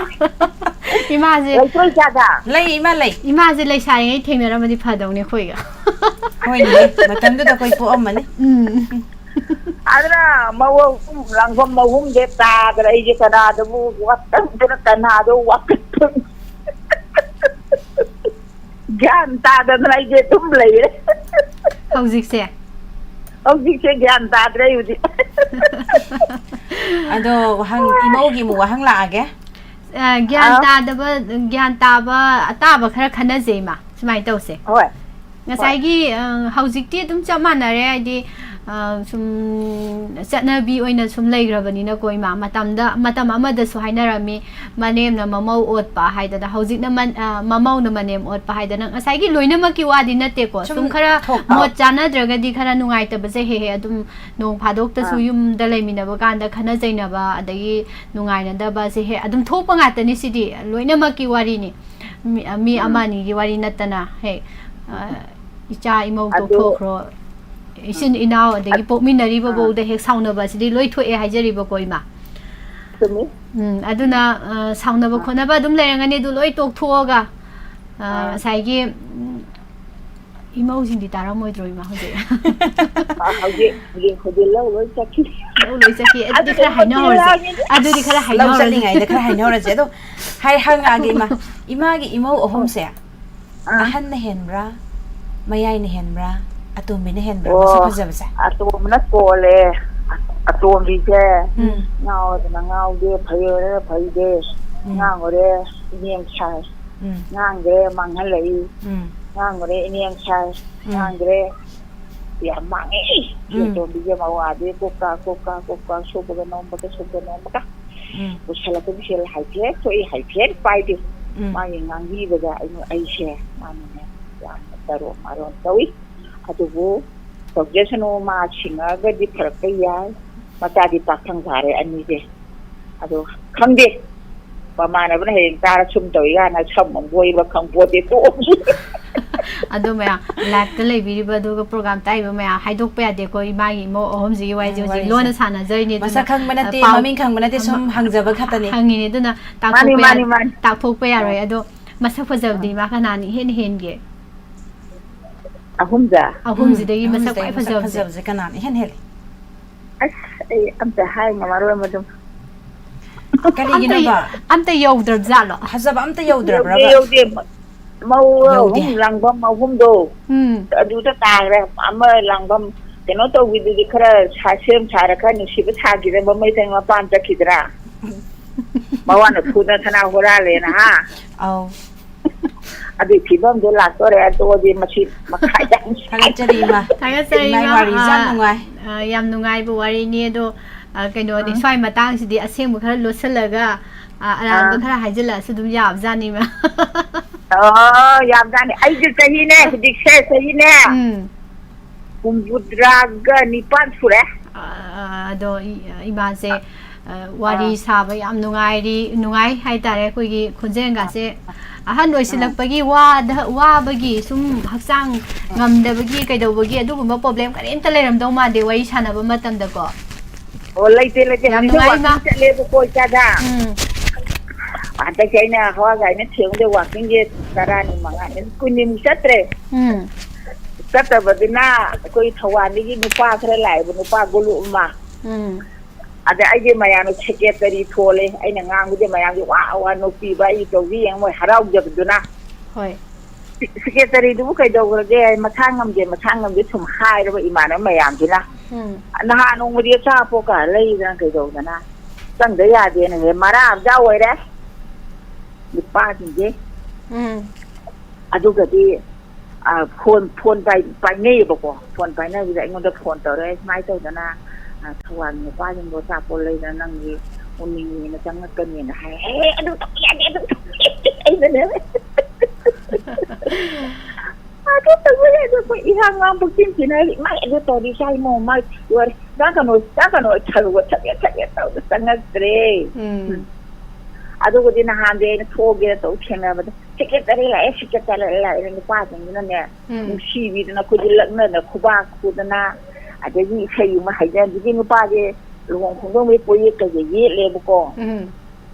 ꯏꯃꯥꯁꯦ ꯂꯩꯇ꯭ꯔꯣ ꯏꯆꯥꯗ? ꯂꯩ, ꯏꯃꯥ ꯂꯩ꯫ ꯏꯃꯥꯁꯦ ꯂꯩꯁꯥꯔꯤꯉꯩ ꯊꯦꯡꯅꯔꯝꯃꯗꯤ ꯐꯗꯧꯅꯦ ꯑꯩꯈꯣꯏꯒ꯫ ꯍꯣꯏꯅꯦ, ꯃꯇꯝꯗꯨꯗ ꯑꯩꯈꯣꯏ ꯄꯣꯛꯑꯝꯃꯅꯤ꯫ ꯎꯝ꯫ ꯑꯗꯨꯅ ꯃꯧ ꯑꯍꯨꯝ, ꯂꯥꯡꯐꯝ ꯑꯍꯨꯝꯁꯦ ꯇꯥꯗꯅ ꯑꯩꯁꯦ ꯀꯅꯥꯗꯕꯨ ꯋꯥꯀꯠꯇꯅ, ꯀꯅꯥꯗꯕꯨ ꯋꯥꯀꯠꯇꯅ꯫ ꯒ꯭ꯌꯥꯟ ꯇꯥꯗꯗꯅ ꯑꯩꯁꯦ ꯑꯗꯨꯝ ꯂꯩꯔꯦ꯫ ꯍꯧꯖꯤꯛꯁꯦ? ꯍꯧꯖꯤꯛꯁꯦ ꯒ꯭ꯌꯥꯟ ꯇꯥꯗ꯭ꯔꯦ ꯑꯩ ꯍꯧꯖꯤꯛ꯫ ꯑꯗꯣ ꯋꯥꯍꯪ, ꯏꯃꯧꯒꯤ ꯑꯃꯨꯛ ꯋꯥꯍꯪ ꯂꯥꯛꯑꯒꯦ꯫ ꯑ, ꯒ꯭ꯌꯥꯟ ꯑꯥ꯫ ꯇꯥꯗꯕ, ꯒ꯭ꯌꯥꯟ ꯇꯥꯕ, ꯑꯇꯥꯕ ꯈꯔ ꯈꯟꯅꯁꯦ, ꯏꯃꯥ꯫ ꯁꯨꯃꯥꯏꯅ ꯇꯧꯁꯦ꯫ ꯍꯣꯏ꯫ ꯉꯁꯥꯏꯒꯤ, ꯑ, ꯍꯧꯖꯤꯛꯇꯤ ꯑꯗꯨꯝ ꯆꯞ ꯃꯥꯟꯅꯔꯦ, ꯍꯥꯏꯗꯤ, ꯑ, ꯁꯨꯝ ꯆꯠꯅꯕꯤ ꯑꯣꯏꯅ ꯁꯨꯝ ꯂꯩꯈ꯭ꯔꯕꯅꯤꯅꯀꯣ, ꯏꯃꯥ꯫ ꯃꯇꯝꯗ, ꯃꯇꯝ ꯑꯃꯗꯁꯨ ꯍꯥꯏꯅꯔꯝꯃꯤ, "ꯃꯅꯦꯝꯅ ꯃꯃꯧ ꯑꯣꯠꯄ" ꯍꯥꯏꯗꯅ, ꯍꯧꯖꯤꯛꯅ ꯃꯟ-, ꯑ, "ꯃꯃꯧꯅ ꯃꯅꯦꯝ ꯑꯣꯠꯄ" ꯍꯥꯏꯗꯅ꯫ ꯉꯁꯥꯏꯒꯤ ꯂꯣꯏꯅꯃꯛꯀꯤ ꯋꯥꯗꯤ ꯅꯠꯇꯦꯀꯣ, ꯁꯨꯝ ꯁꯨꯝ ꯈꯔ ꯊꯣꯛꯄ꯫ ꯃꯣꯠ ꯆꯥꯅꯗ꯭ꯔꯒꯗꯤ ꯈꯔ ꯅꯨꯡꯉꯥꯏꯇꯕꯁꯦ ꯍꯦꯛ ꯍꯦꯛ ꯑꯗꯨꯝ ꯅꯣꯡ ꯐꯥꯗꯣꯛꯇꯁꯨ ꯑꯥ꯫ ꯌꯨꯝꯗ ꯂꯩꯃꯤꯟꯅꯕ ꯀꯥꯟꯗ ꯈꯟꯅ ꯆꯩꯅꯕ, ꯑꯗꯒꯤ ꯅꯨꯡꯉꯥꯏꯅꯗꯕꯁꯦ ꯍꯦꯛ ꯑꯗꯨꯝ ꯊꯣꯛꯄ ꯉꯥꯛꯇꯅꯤ꯫ ꯁꯤꯗꯤ ꯂꯣꯏꯅꯃꯛꯀꯤ ꯋꯥꯔꯤꯅꯤ, ꯃꯤ, ꯃꯤ ꯎꯝ꯫ ꯑꯃ ꯑꯅꯤꯒꯤ ꯋꯥꯔꯤ ꯅꯠꯇꯅ꯫ ꯍꯦꯛ, ꯑ, ꯏꯆꯥ ꯏꯃꯧ ꯑꯗꯨ ꯇꯣꯛꯊꯣꯛꯈ꯭ꯔꯣ, ꯏꯆꯤꯟ ꯏꯅꯥꯎ, ꯑꯗꯒꯤ ꯑꯠ-, ꯄꯣꯛꯃꯤꯟꯅꯔꯤꯕ ꯑꯥ꯫ ꯐꯥꯎꯗ ꯍꯦꯛ ꯁꯥꯎꯅꯕ ꯑꯁꯤꯗꯤ ꯂꯣꯏ ꯊꯣꯛꯑꯦ ꯍꯥꯏꯖꯔꯤꯕꯀꯣ, ꯏꯃꯥ꯫ ꯆꯨꯝꯃꯤ꯫ ꯎꯝ, ꯑꯗꯨꯅ, ꯑ, ꯁꯥꯎꯅꯕ ꯑꯥ꯫ ꯈꯣꯠꯅꯕ ꯑꯗꯨꯝ ꯂꯩꯔꯝꯒꯅꯤ, ꯑꯗꯨ ꯂꯣꯏ ꯇꯣꯛꯊꯣꯛꯑꯒ, ꯑ, ꯑꯥ꯫ ꯉꯁꯥꯏꯒꯤ, ꯎꯝ, ꯏꯃꯧꯁꯤꯡꯗꯤ ꯇꯥꯔꯝꯃꯣꯏꯗ꯭ꯔꯣ, ꯏꯃꯥ, ꯍꯧꯖꯤꯛ? ꯑ, ꯍꯧꯖꯤꯛ, ꯍꯧꯖꯤꯛ, ꯍꯧꯖꯤꯛ ꯂꯧ ꯂꯣꯏ ꯆꯠꯈꯤ꯫ ꯂꯧ ꯂꯣꯏ ꯆꯠꯈꯤ꯫ ꯑꯗꯨꯗꯤ ꯑꯗꯨꯗꯤ ꯈꯔ ꯍꯥꯏꯅꯍꯧꯔꯁꯦ꯫ ꯂꯥꯡꯉꯦ꯫ ꯑꯗꯨꯗꯤ ꯈꯔ ꯂꯧ ꯍꯥꯏꯅꯍꯧꯔꯁꯦ꯫ ꯆꯠꯂꯤꯉꯩꯗ ꯈꯔ ꯍꯥꯏꯅꯍꯧꯔꯁꯦ꯫ ꯑꯗꯣ ꯍꯥꯏ-, ꯍꯪꯉꯛꯑꯒꯦ, ꯏꯃꯥ꯫ ꯏꯃꯥꯒꯤ ꯏꯃꯧ ꯑꯍꯨꯝꯁꯦ, ꯑꯥ꯫ ꯑꯍꯟꯅ ꯍꯦꯟꯕ꯭ꯔꯥ? ꯃꯌꯥꯏꯅ ꯍꯦꯟꯕ꯭ꯔꯥ? ꯑꯇꯣꯝꯕꯤꯅ ꯍꯦꯟꯕ꯭ꯔꯥ? ꯃꯁꯛ ꯑꯣ, ꯐꯖꯕꯁꯦ? ꯑꯇꯣꯝꯕꯅ ꯀꯣꯜꯂꯦ꯫ ꯑꯇꯣꯝꯕꯤꯁꯦ ꯎꯝ꯫ ꯉꯥꯎꯔꯒꯅ ꯉꯥꯎꯗꯦ, ꯐꯩꯔꯒꯅ ꯐꯩꯗꯦ꯫ ꯎꯝ꯫ ꯉꯥꯡꯉꯨꯔꯦ, ꯏꯅꯦꯝ ꯁꯥꯏ꯫ ꯎꯝ꯫ ꯉꯥꯡꯗ꯭ꯔꯦ, ꯃꯥꯡꯍꯜꯂꯛꯏ꯫ ꯎꯝ꯫ ꯉꯥꯡꯉꯨꯔꯦ, ꯏꯅꯦꯝ ꯁꯥꯏ꯫ ꯎꯝ꯫ ꯉꯥꯡꯗ꯭ꯔꯦ, ꯌꯥꯝ ꯃꯥꯡꯉꯤ꯫ ꯎꯝ꯫ ꯑꯇꯣꯝꯕꯤꯁꯦ ꯃꯋꯥꯗꯤ ꯀꯣꯛꯀꯥ, ꯀꯣꯛꯀꯥ, ꯀꯣꯛꯀꯥ, ꯁꯨꯕꯒ ꯅꯣꯝꯕꯒ, ꯁꯨꯕꯒ ꯅꯣꯝꯕꯒ꯫ ꯎꯝ꯫ ꯄꯨꯁꯜꯂꯛꯄꯗꯤ ꯁꯦꯜ ꯍꯥꯏꯐꯦꯠ ꯊꯣꯛꯏ, ꯍꯥꯏꯐꯦꯠ ꯎꯝ꯫ ꯃꯥꯒꯤ ꯉꯥꯡꯕꯤꯕꯗ ꯑꯩꯉꯣꯟ-, ꯑꯩꯁꯦ ꯃꯥꯅꯅꯦ ꯌꯥꯝꯅ ꯇꯔꯣ ꯃꯔꯣꯟ ꯇꯧꯏ꯫ ꯑꯗꯨꯕꯨ ꯇꯧꯖꯁꯅꯨ, ꯃꯥ ꯁꯤꯡꯉꯛꯑꯒꯗꯤ ꯐꯔꯛꯄ ꯌꯥꯏ꯫ ꯃꯆꯥꯗꯤ ꯄꯥꯈꯪ ꯐꯥꯔꯦ ꯑꯅꯤꯁꯦ꯫ ꯑꯗꯣ ꯈꯪꯗꯦ, ꯃꯃꯥꯟꯅꯕꯅ ꯍꯌꯦꯡ ꯇꯥꯔ ꯁꯨꯝ ꯇꯧꯏ ꯀꯥꯏꯅ ꯁꯝ ꯑꯃꯨꯛ ꯕꯣꯏꯕ ꯈꯪꯄꯣꯠꯇꯦ, ꯇꯣꯛꯑꯁꯤ꯫ ꯑꯗꯣ ꯃꯌꯥꯝ, live-ꯇ ꯂꯩꯕꯤꯔꯤꯕ ꯑꯗꯨꯒ program ꯇꯥꯛꯏꯕ ꯃꯌꯥꯝ ꯍꯥꯏꯗꯣꯛꯄ ꯌꯥꯗꯦꯀꯣ, ꯏꯃꯥꯒꯤ ꯏꯃꯧ ꯑꯍꯨꯝꯁꯤꯒꯤ ꯋꯥꯔꯤꯁꯦ ꯎꯝ, ꯍꯧꯖꯤꯛ ꯋꯥꯔꯤꯁꯦ꯫ ꯂꯣꯟꯅ ꯁꯥꯟꯅꯖꯔꯤꯅꯦ, ꯑꯗꯨꯅ, ꯃꯁꯛ ꯈꯪꯕ ꯅꯠꯇꯦ, ꯑ, ꯄꯥꯎ ꯃꯃꯤꯡ ꯈꯪꯕ ꯅꯠꯇꯦ, ꯁꯨꯝ ꯑꯃ ꯍꯪꯖꯕ ꯈꯛꯇꯅꯤ꯫ ꯍꯪꯉꯤꯅꯦ, ꯑꯗꯨꯅ ꯃꯥꯅꯤ, ꯇꯥꯛꯊꯣꯛꯄ ꯃꯥꯅꯤ, ꯌꯥ-, ꯃꯥꯅꯤ꯫ ꯇꯥꯛꯊꯣꯛꯄ ꯌꯥꯔꯣꯏ꯫ ꯑꯗꯣ ꯃꯁꯛ ꯐꯖꯕꯗꯤ ꯎꯝ꯫ ꯏꯃꯥ ꯀꯅꯥꯅ ꯏꯍꯦꯟ ꯍꯦꯟꯒꯦ? ꯑꯍꯨꯝꯗ? ꯑꯍꯨꯝꯁꯤꯗꯒꯤ ꯎꯝ, ꯃꯁꯛ ꯑꯍꯨꯝꯁꯤꯗꯒꯤ ꯈ꯭ꯋꯥꯏ ꯃꯁꯛ ꯐꯖꯕꯁꯦ? ꯐꯖꯕꯁꯦ ꯀꯅꯥꯅ ꯏꯍꯦꯟ ꯍꯦꯜꯂꯤ? ꯑꯁ, ꯑꯩ ꯑꯝꯇ ꯍꯥꯏ ꯉꯝꯃꯔꯣꯏ ꯃꯗꯨ꯫ ꯀꯔꯤꯒꯤꯅꯣꯕ? ꯑꯝꯇ, ꯑꯝꯇ ꯌꯧꯗ꯭ꯔꯕꯖꯥꯠꯂꯣ? ꯐꯖꯕ ꯑꯝꯇ ꯌꯧꯗ꯭ꯔꯕ꯭ꯔꯕ? ꯌꯧꯗꯦ, ꯌꯧꯗꯦ꯫ ꯃ-, ꯃꯧ ꯌꯧꯗꯦ꯫ ꯑꯍꯨꯝ ꯂꯥꯡꯕꯝ ꯑꯍꯨꯝꯗꯣ, ꯎꯝ꯫ ꯑꯗꯨꯗ ꯇꯥꯈ꯭ꯔꯦ꯫ ꯑꯃ ꯂꯥꯡꯕꯝ ꯀꯩꯅꯣ ꯇꯧꯕꯤꯗꯨꯗꯤ ꯈꯔ ꯁꯥ-, ꯁꯦꯝ ꯁꯥꯔ ꯈꯔ ꯅꯨꯡꯁꯤꯕ ꯁꯥꯈꯤꯗ꯭ꯔꯦ, ꯃꯃꯩ ꯊꯪ ꯃꯄꯥꯟ ꯆꯠꯈꯤꯗ꯭ꯔꯥ? ꯃꯋꯥꯅ ꯐꯨꯗꯅ ꯁꯅꯥ ꯍꯨꯔꯥꯜꯂꯦꯅ, ꯍꯥ? ꯑꯧ꯫ ꯑꯗꯨꯒꯤ ꯐꯤꯕꯝꯗꯣ ꯂꯥꯛꯇꯣꯔꯦ꯫ ꯑꯗꯨꯗꯤ ꯃꯁꯤ ꯃꯈꯥ ꯌꯥꯝ ꯁꯥꯏ꯫ ꯊꯥꯒꯠꯆꯔꯤ, ꯏꯃꯥ꯫ ꯊꯥꯒꯠꯆꯔꯤ, ꯏꯃꯥ, ꯏꯃꯥ꯫ ꯋꯥꯔꯤꯁꯦ ꯌꯥꯝ ꯑ, ꯅꯨꯡꯉꯥꯏ꯫ ꯑ, ꯌꯥꯝ ꯅꯨꯡꯉꯥꯏꯕ ꯋꯥꯔꯤꯅꯤ꯫ ꯑꯗꯣ, ꯑ, ꯀꯩꯅꯣꯗꯤ, ꯑꯥ꯫ ꯁ꯭ꯋꯥꯏ ꯃꯇꯥꯡꯁꯤꯗꯤ ꯑꯁꯦꯡꯕ ꯈꯔ ꯂꯣꯠꯁꯤꯜꯂꯒ, ꯑ, ꯑꯔꯥꯟꯕ ꯑꯥ꯫ ꯈꯔ ꯍꯥꯏꯖꯤꯜꯂꯛꯑꯁꯨ ꯑꯗꯨꯝ ꯌꯥꯕꯖꯥꯠꯅꯤꯕ꯫ ꯑꯣ, ꯌꯥꯝꯖꯥꯠꯅꯤ꯫ ꯑꯩꯁꯦ ꯆꯍꯤꯅꯦ, ꯍꯧꯖꯤꯛꯁꯦ ꯆꯍꯤꯅꯦ ꯎꯝ꯫ ꯍꯨꯝꯐꯨꯇꯔꯥꯒ ꯅꯤꯄꯥꯟ ꯁꯨꯔꯦ꯫ ꯑ, ꯑꯗꯣ ꯏ-, ꯏꯃꯥꯁꯦ, ꯑ, ꯋꯥꯔꯤ ꯑꯥ꯫ ꯁꯥꯕ ꯌꯥꯝ ꯅꯨꯡꯉꯥꯏꯔꯤ, ꯅꯨꯡꯉꯥꯏ ꯍꯥꯏꯇꯥꯔꯦ꯫ ꯑꯩꯈꯣꯏꯒꯤ ꯈꯣꯟꯖꯦꯜꯒꯥꯁꯦ ꯑꯍꯟ ꯑꯣꯏꯁꯤꯜꯂꯛꯄꯒꯤ ꯋꯥꯗ-, ꯋꯥꯕꯒꯤ, ꯁꯨꯝ ꯍꯛꯆꯥꯡ ꯉꯝꯗꯕꯒꯤ, ꯀꯩꯗꯧꯕꯒꯤ, ꯑꯗꯨꯒꯨꯝꯕ problem ꯀꯔꯤꯝꯇ ꯂꯩꯔꯝꯗꯧ ꯃꯥꯟꯗꯦ ꯋꯥꯔꯤ ꯁꯥꯟꯅꯕ ꯃꯇꯝꯗꯀꯣ꯫ ꯑꯣ, ꯂꯩꯇꯦ, ꯂꯩꯇꯦ꯫ ꯌꯥꯝ ꯍꯧꯖꯤꯛꯁꯦ ꯅꯨꯡꯉꯥꯏ, walking ꯏꯃꯥ꯫ ꯆꯠꯂꯦꯕꯀꯣ, ꯏꯆꯥꯗ꯫ ꯎꯝ꯫ ꯍꯟꯗꯛꯁꯦ ꯑꯩꯅ ꯍꯋꯥ ꯒꯥꯔꯤꯅ ꯊꯦꯡꯕꯗ walkingꯁꯦ ꯇꯔꯥꯅꯤ, ꯃꯉꯥꯅꯤ, ꯀꯨꯟꯅꯤꯃꯨꯛ ꯆꯠꯇ꯭ꯔꯦ꯫ ꯎꯝ꯫ ꯆꯠꯇꯕꯗꯨꯅ ꯑꯩꯈꯣꯏ ꯊꯧꯕꯥꯜꯗꯒꯤ ꯅꯨꯄꯥ ꯈꯔ ꯂꯥꯛꯑꯦꯕ, ꯅꯨꯄꯥ group ꯑꯃ꯫ ꯎꯝ꯫ ꯑꯗ ꯑꯩꯁꯦ ꯃꯌꯥꯝꯅ secretary ꯊꯣꯜꯂꯦ꯫ ꯑꯩꯅ ꯉꯥꯡꯕꯁꯦ ꯃꯌꯥꯝꯁꯦ ꯋꯥ ꯋꯥ ꯅꯣꯛꯄꯤꯕ, ꯑꯩ ꯇꯧꯁꯤ ꯌꯦꯡ ꯃꯣꯏ ꯍꯔꯥꯎꯖꯕꯗꯨꯅ꯫ ꯍꯣꯏ꯫ "ꯁꯦ-, secretaryꯗꯨꯕꯨ ꯀꯩꯗꯧꯈ꯭ꯔꯒꯦ? ꯃꯁꯥ ꯉꯝꯗꯦ, ꯃꯁꯥ ꯉꯝꯗꯦ" ꯁꯨꯝ ꯍꯥꯏꯔꯕ ꯏꯃꯥꯟꯅꯕ ꯃꯌꯥꯝꯁꯤꯅ꯫ ꯎꯝ꯫ ꯅꯍꯥꯟ ꯅꯣꯡꯃꯗꯤ ꯑꯆꯥꯄꯣꯠꯀ ꯂꯩꯗꯅ ꯀꯩꯗꯧꯗꯅ ꯆꯪꯗ ꯌꯥꯗꯦꯅ ꯍꯦ ꯃꯔꯥ ꯑꯃ ꯑꯣꯏꯔꯦ ꯅꯨꯄꯥꯁꯤꯡꯁꯦ꯫ ꯎꯝ꯫ ꯑꯗꯨꯒꯗꯤ, ꯑ, phone, phone ꯄꯥꯏ-, ꯄꯥꯏꯅꯩꯌꯦꯕꯀꯣ꯫ Phone ꯄꯥꯏꯅꯕꯁꯤꯗ ꯑꯩꯉꯣꯟꯗ phone ꯇꯧꯔꯦ, "ꯁꯨꯃꯥꯏꯅ ꯇꯧꯗꯅ, ꯑ, ꯊꯧꯕꯥꯜꯒꯤ ꯅꯨꯄꯥꯁꯤꯡꯗꯣ ꯑꯆꯥꯄꯣꯠ ꯂꯩꯗꯅ ꯅꯪꯒꯤ ꯎꯅꯤꯡꯉꯦꯅ ꯆꯪꯉꯛꯀꯅꯤꯅ ꯍꯥꯏ"꯫ "ꯑꯦ, ꯑꯗꯨ ꯇꯧꯕ ꯌꯥꯗꯦ, ꯑꯗꯨ ꯇꯧꯕ ꯌꯥꯗꯦ"꯫ ꯑꯩꯅꯅꯦ, "ꯑꯗꯨ ꯇꯧꯕ ꯌꯥꯗꯦ", ꯑꯩꯈꯣꯏ ꯏꯍꯥꯡ ꯍꯥꯡ ꯄꯨꯛꯆꯦꯟ ꯆꯦꯟꯅꯔꯤ꯫ "ꯃꯥꯏ ꯑꯗꯨ ꯇꯧꯔꯤ ꯁꯥꯏ ꯃꯣ, ꯃꯥꯏ ꯂꯣꯏꯔꯦ꯫ ꯆꯪꯒꯅꯨ, ꯆꯪꯒꯅꯨ", ꯊꯔꯨꯒ ꯊꯛꯑꯦ, ꯊꯛꯑꯦ ꯇꯧꯗ ꯆꯪꯉꯛꯇ꯭ꯔꯦ꯫ ꯎꯝ꯫ ꯑꯗꯨꯒꯗꯤ ꯅꯍꯥꯟꯗꯤ ꯑꯩꯅ ꯊꯣꯛꯑꯒꯦꯅ ꯇꯧ ꯊꯦꯡꯅꯕꯗ, "Secretary ꯂꯥꯛꯑꯦ, secretary ꯂꯥꯛꯑꯦ"꯫ ꯅꯨꯄꯥꯁꯤꯡꯗꯨꯅꯅꯦ, ꯎꯝ꯫ ꯅꯨꯡꯁꯤꯕꯤꯗꯅ ꯑꯩꯈꯣꯏꯁꯦ ꯂꯛꯅꯗꯅ ꯈꯨꯕꯥꯛ ꯈꯨꯗꯅ, ꯑꯗꯒꯤ ꯏꯁꯩ ꯑꯃ ꯍꯩꯖꯟꯕꯒꯤ ꯅꯨꯄꯥꯁꯦ ꯂꯨꯍꯣꯡ ꯈꯣꯡꯗꯣꯡꯕꯒꯤ ꯄꯣꯠꯌꯦꯠ ꯀꯩꯀꯩ ꯌꯦꯠꯂꯦꯕꯀꯣ꯫ ꯎꯝ꯫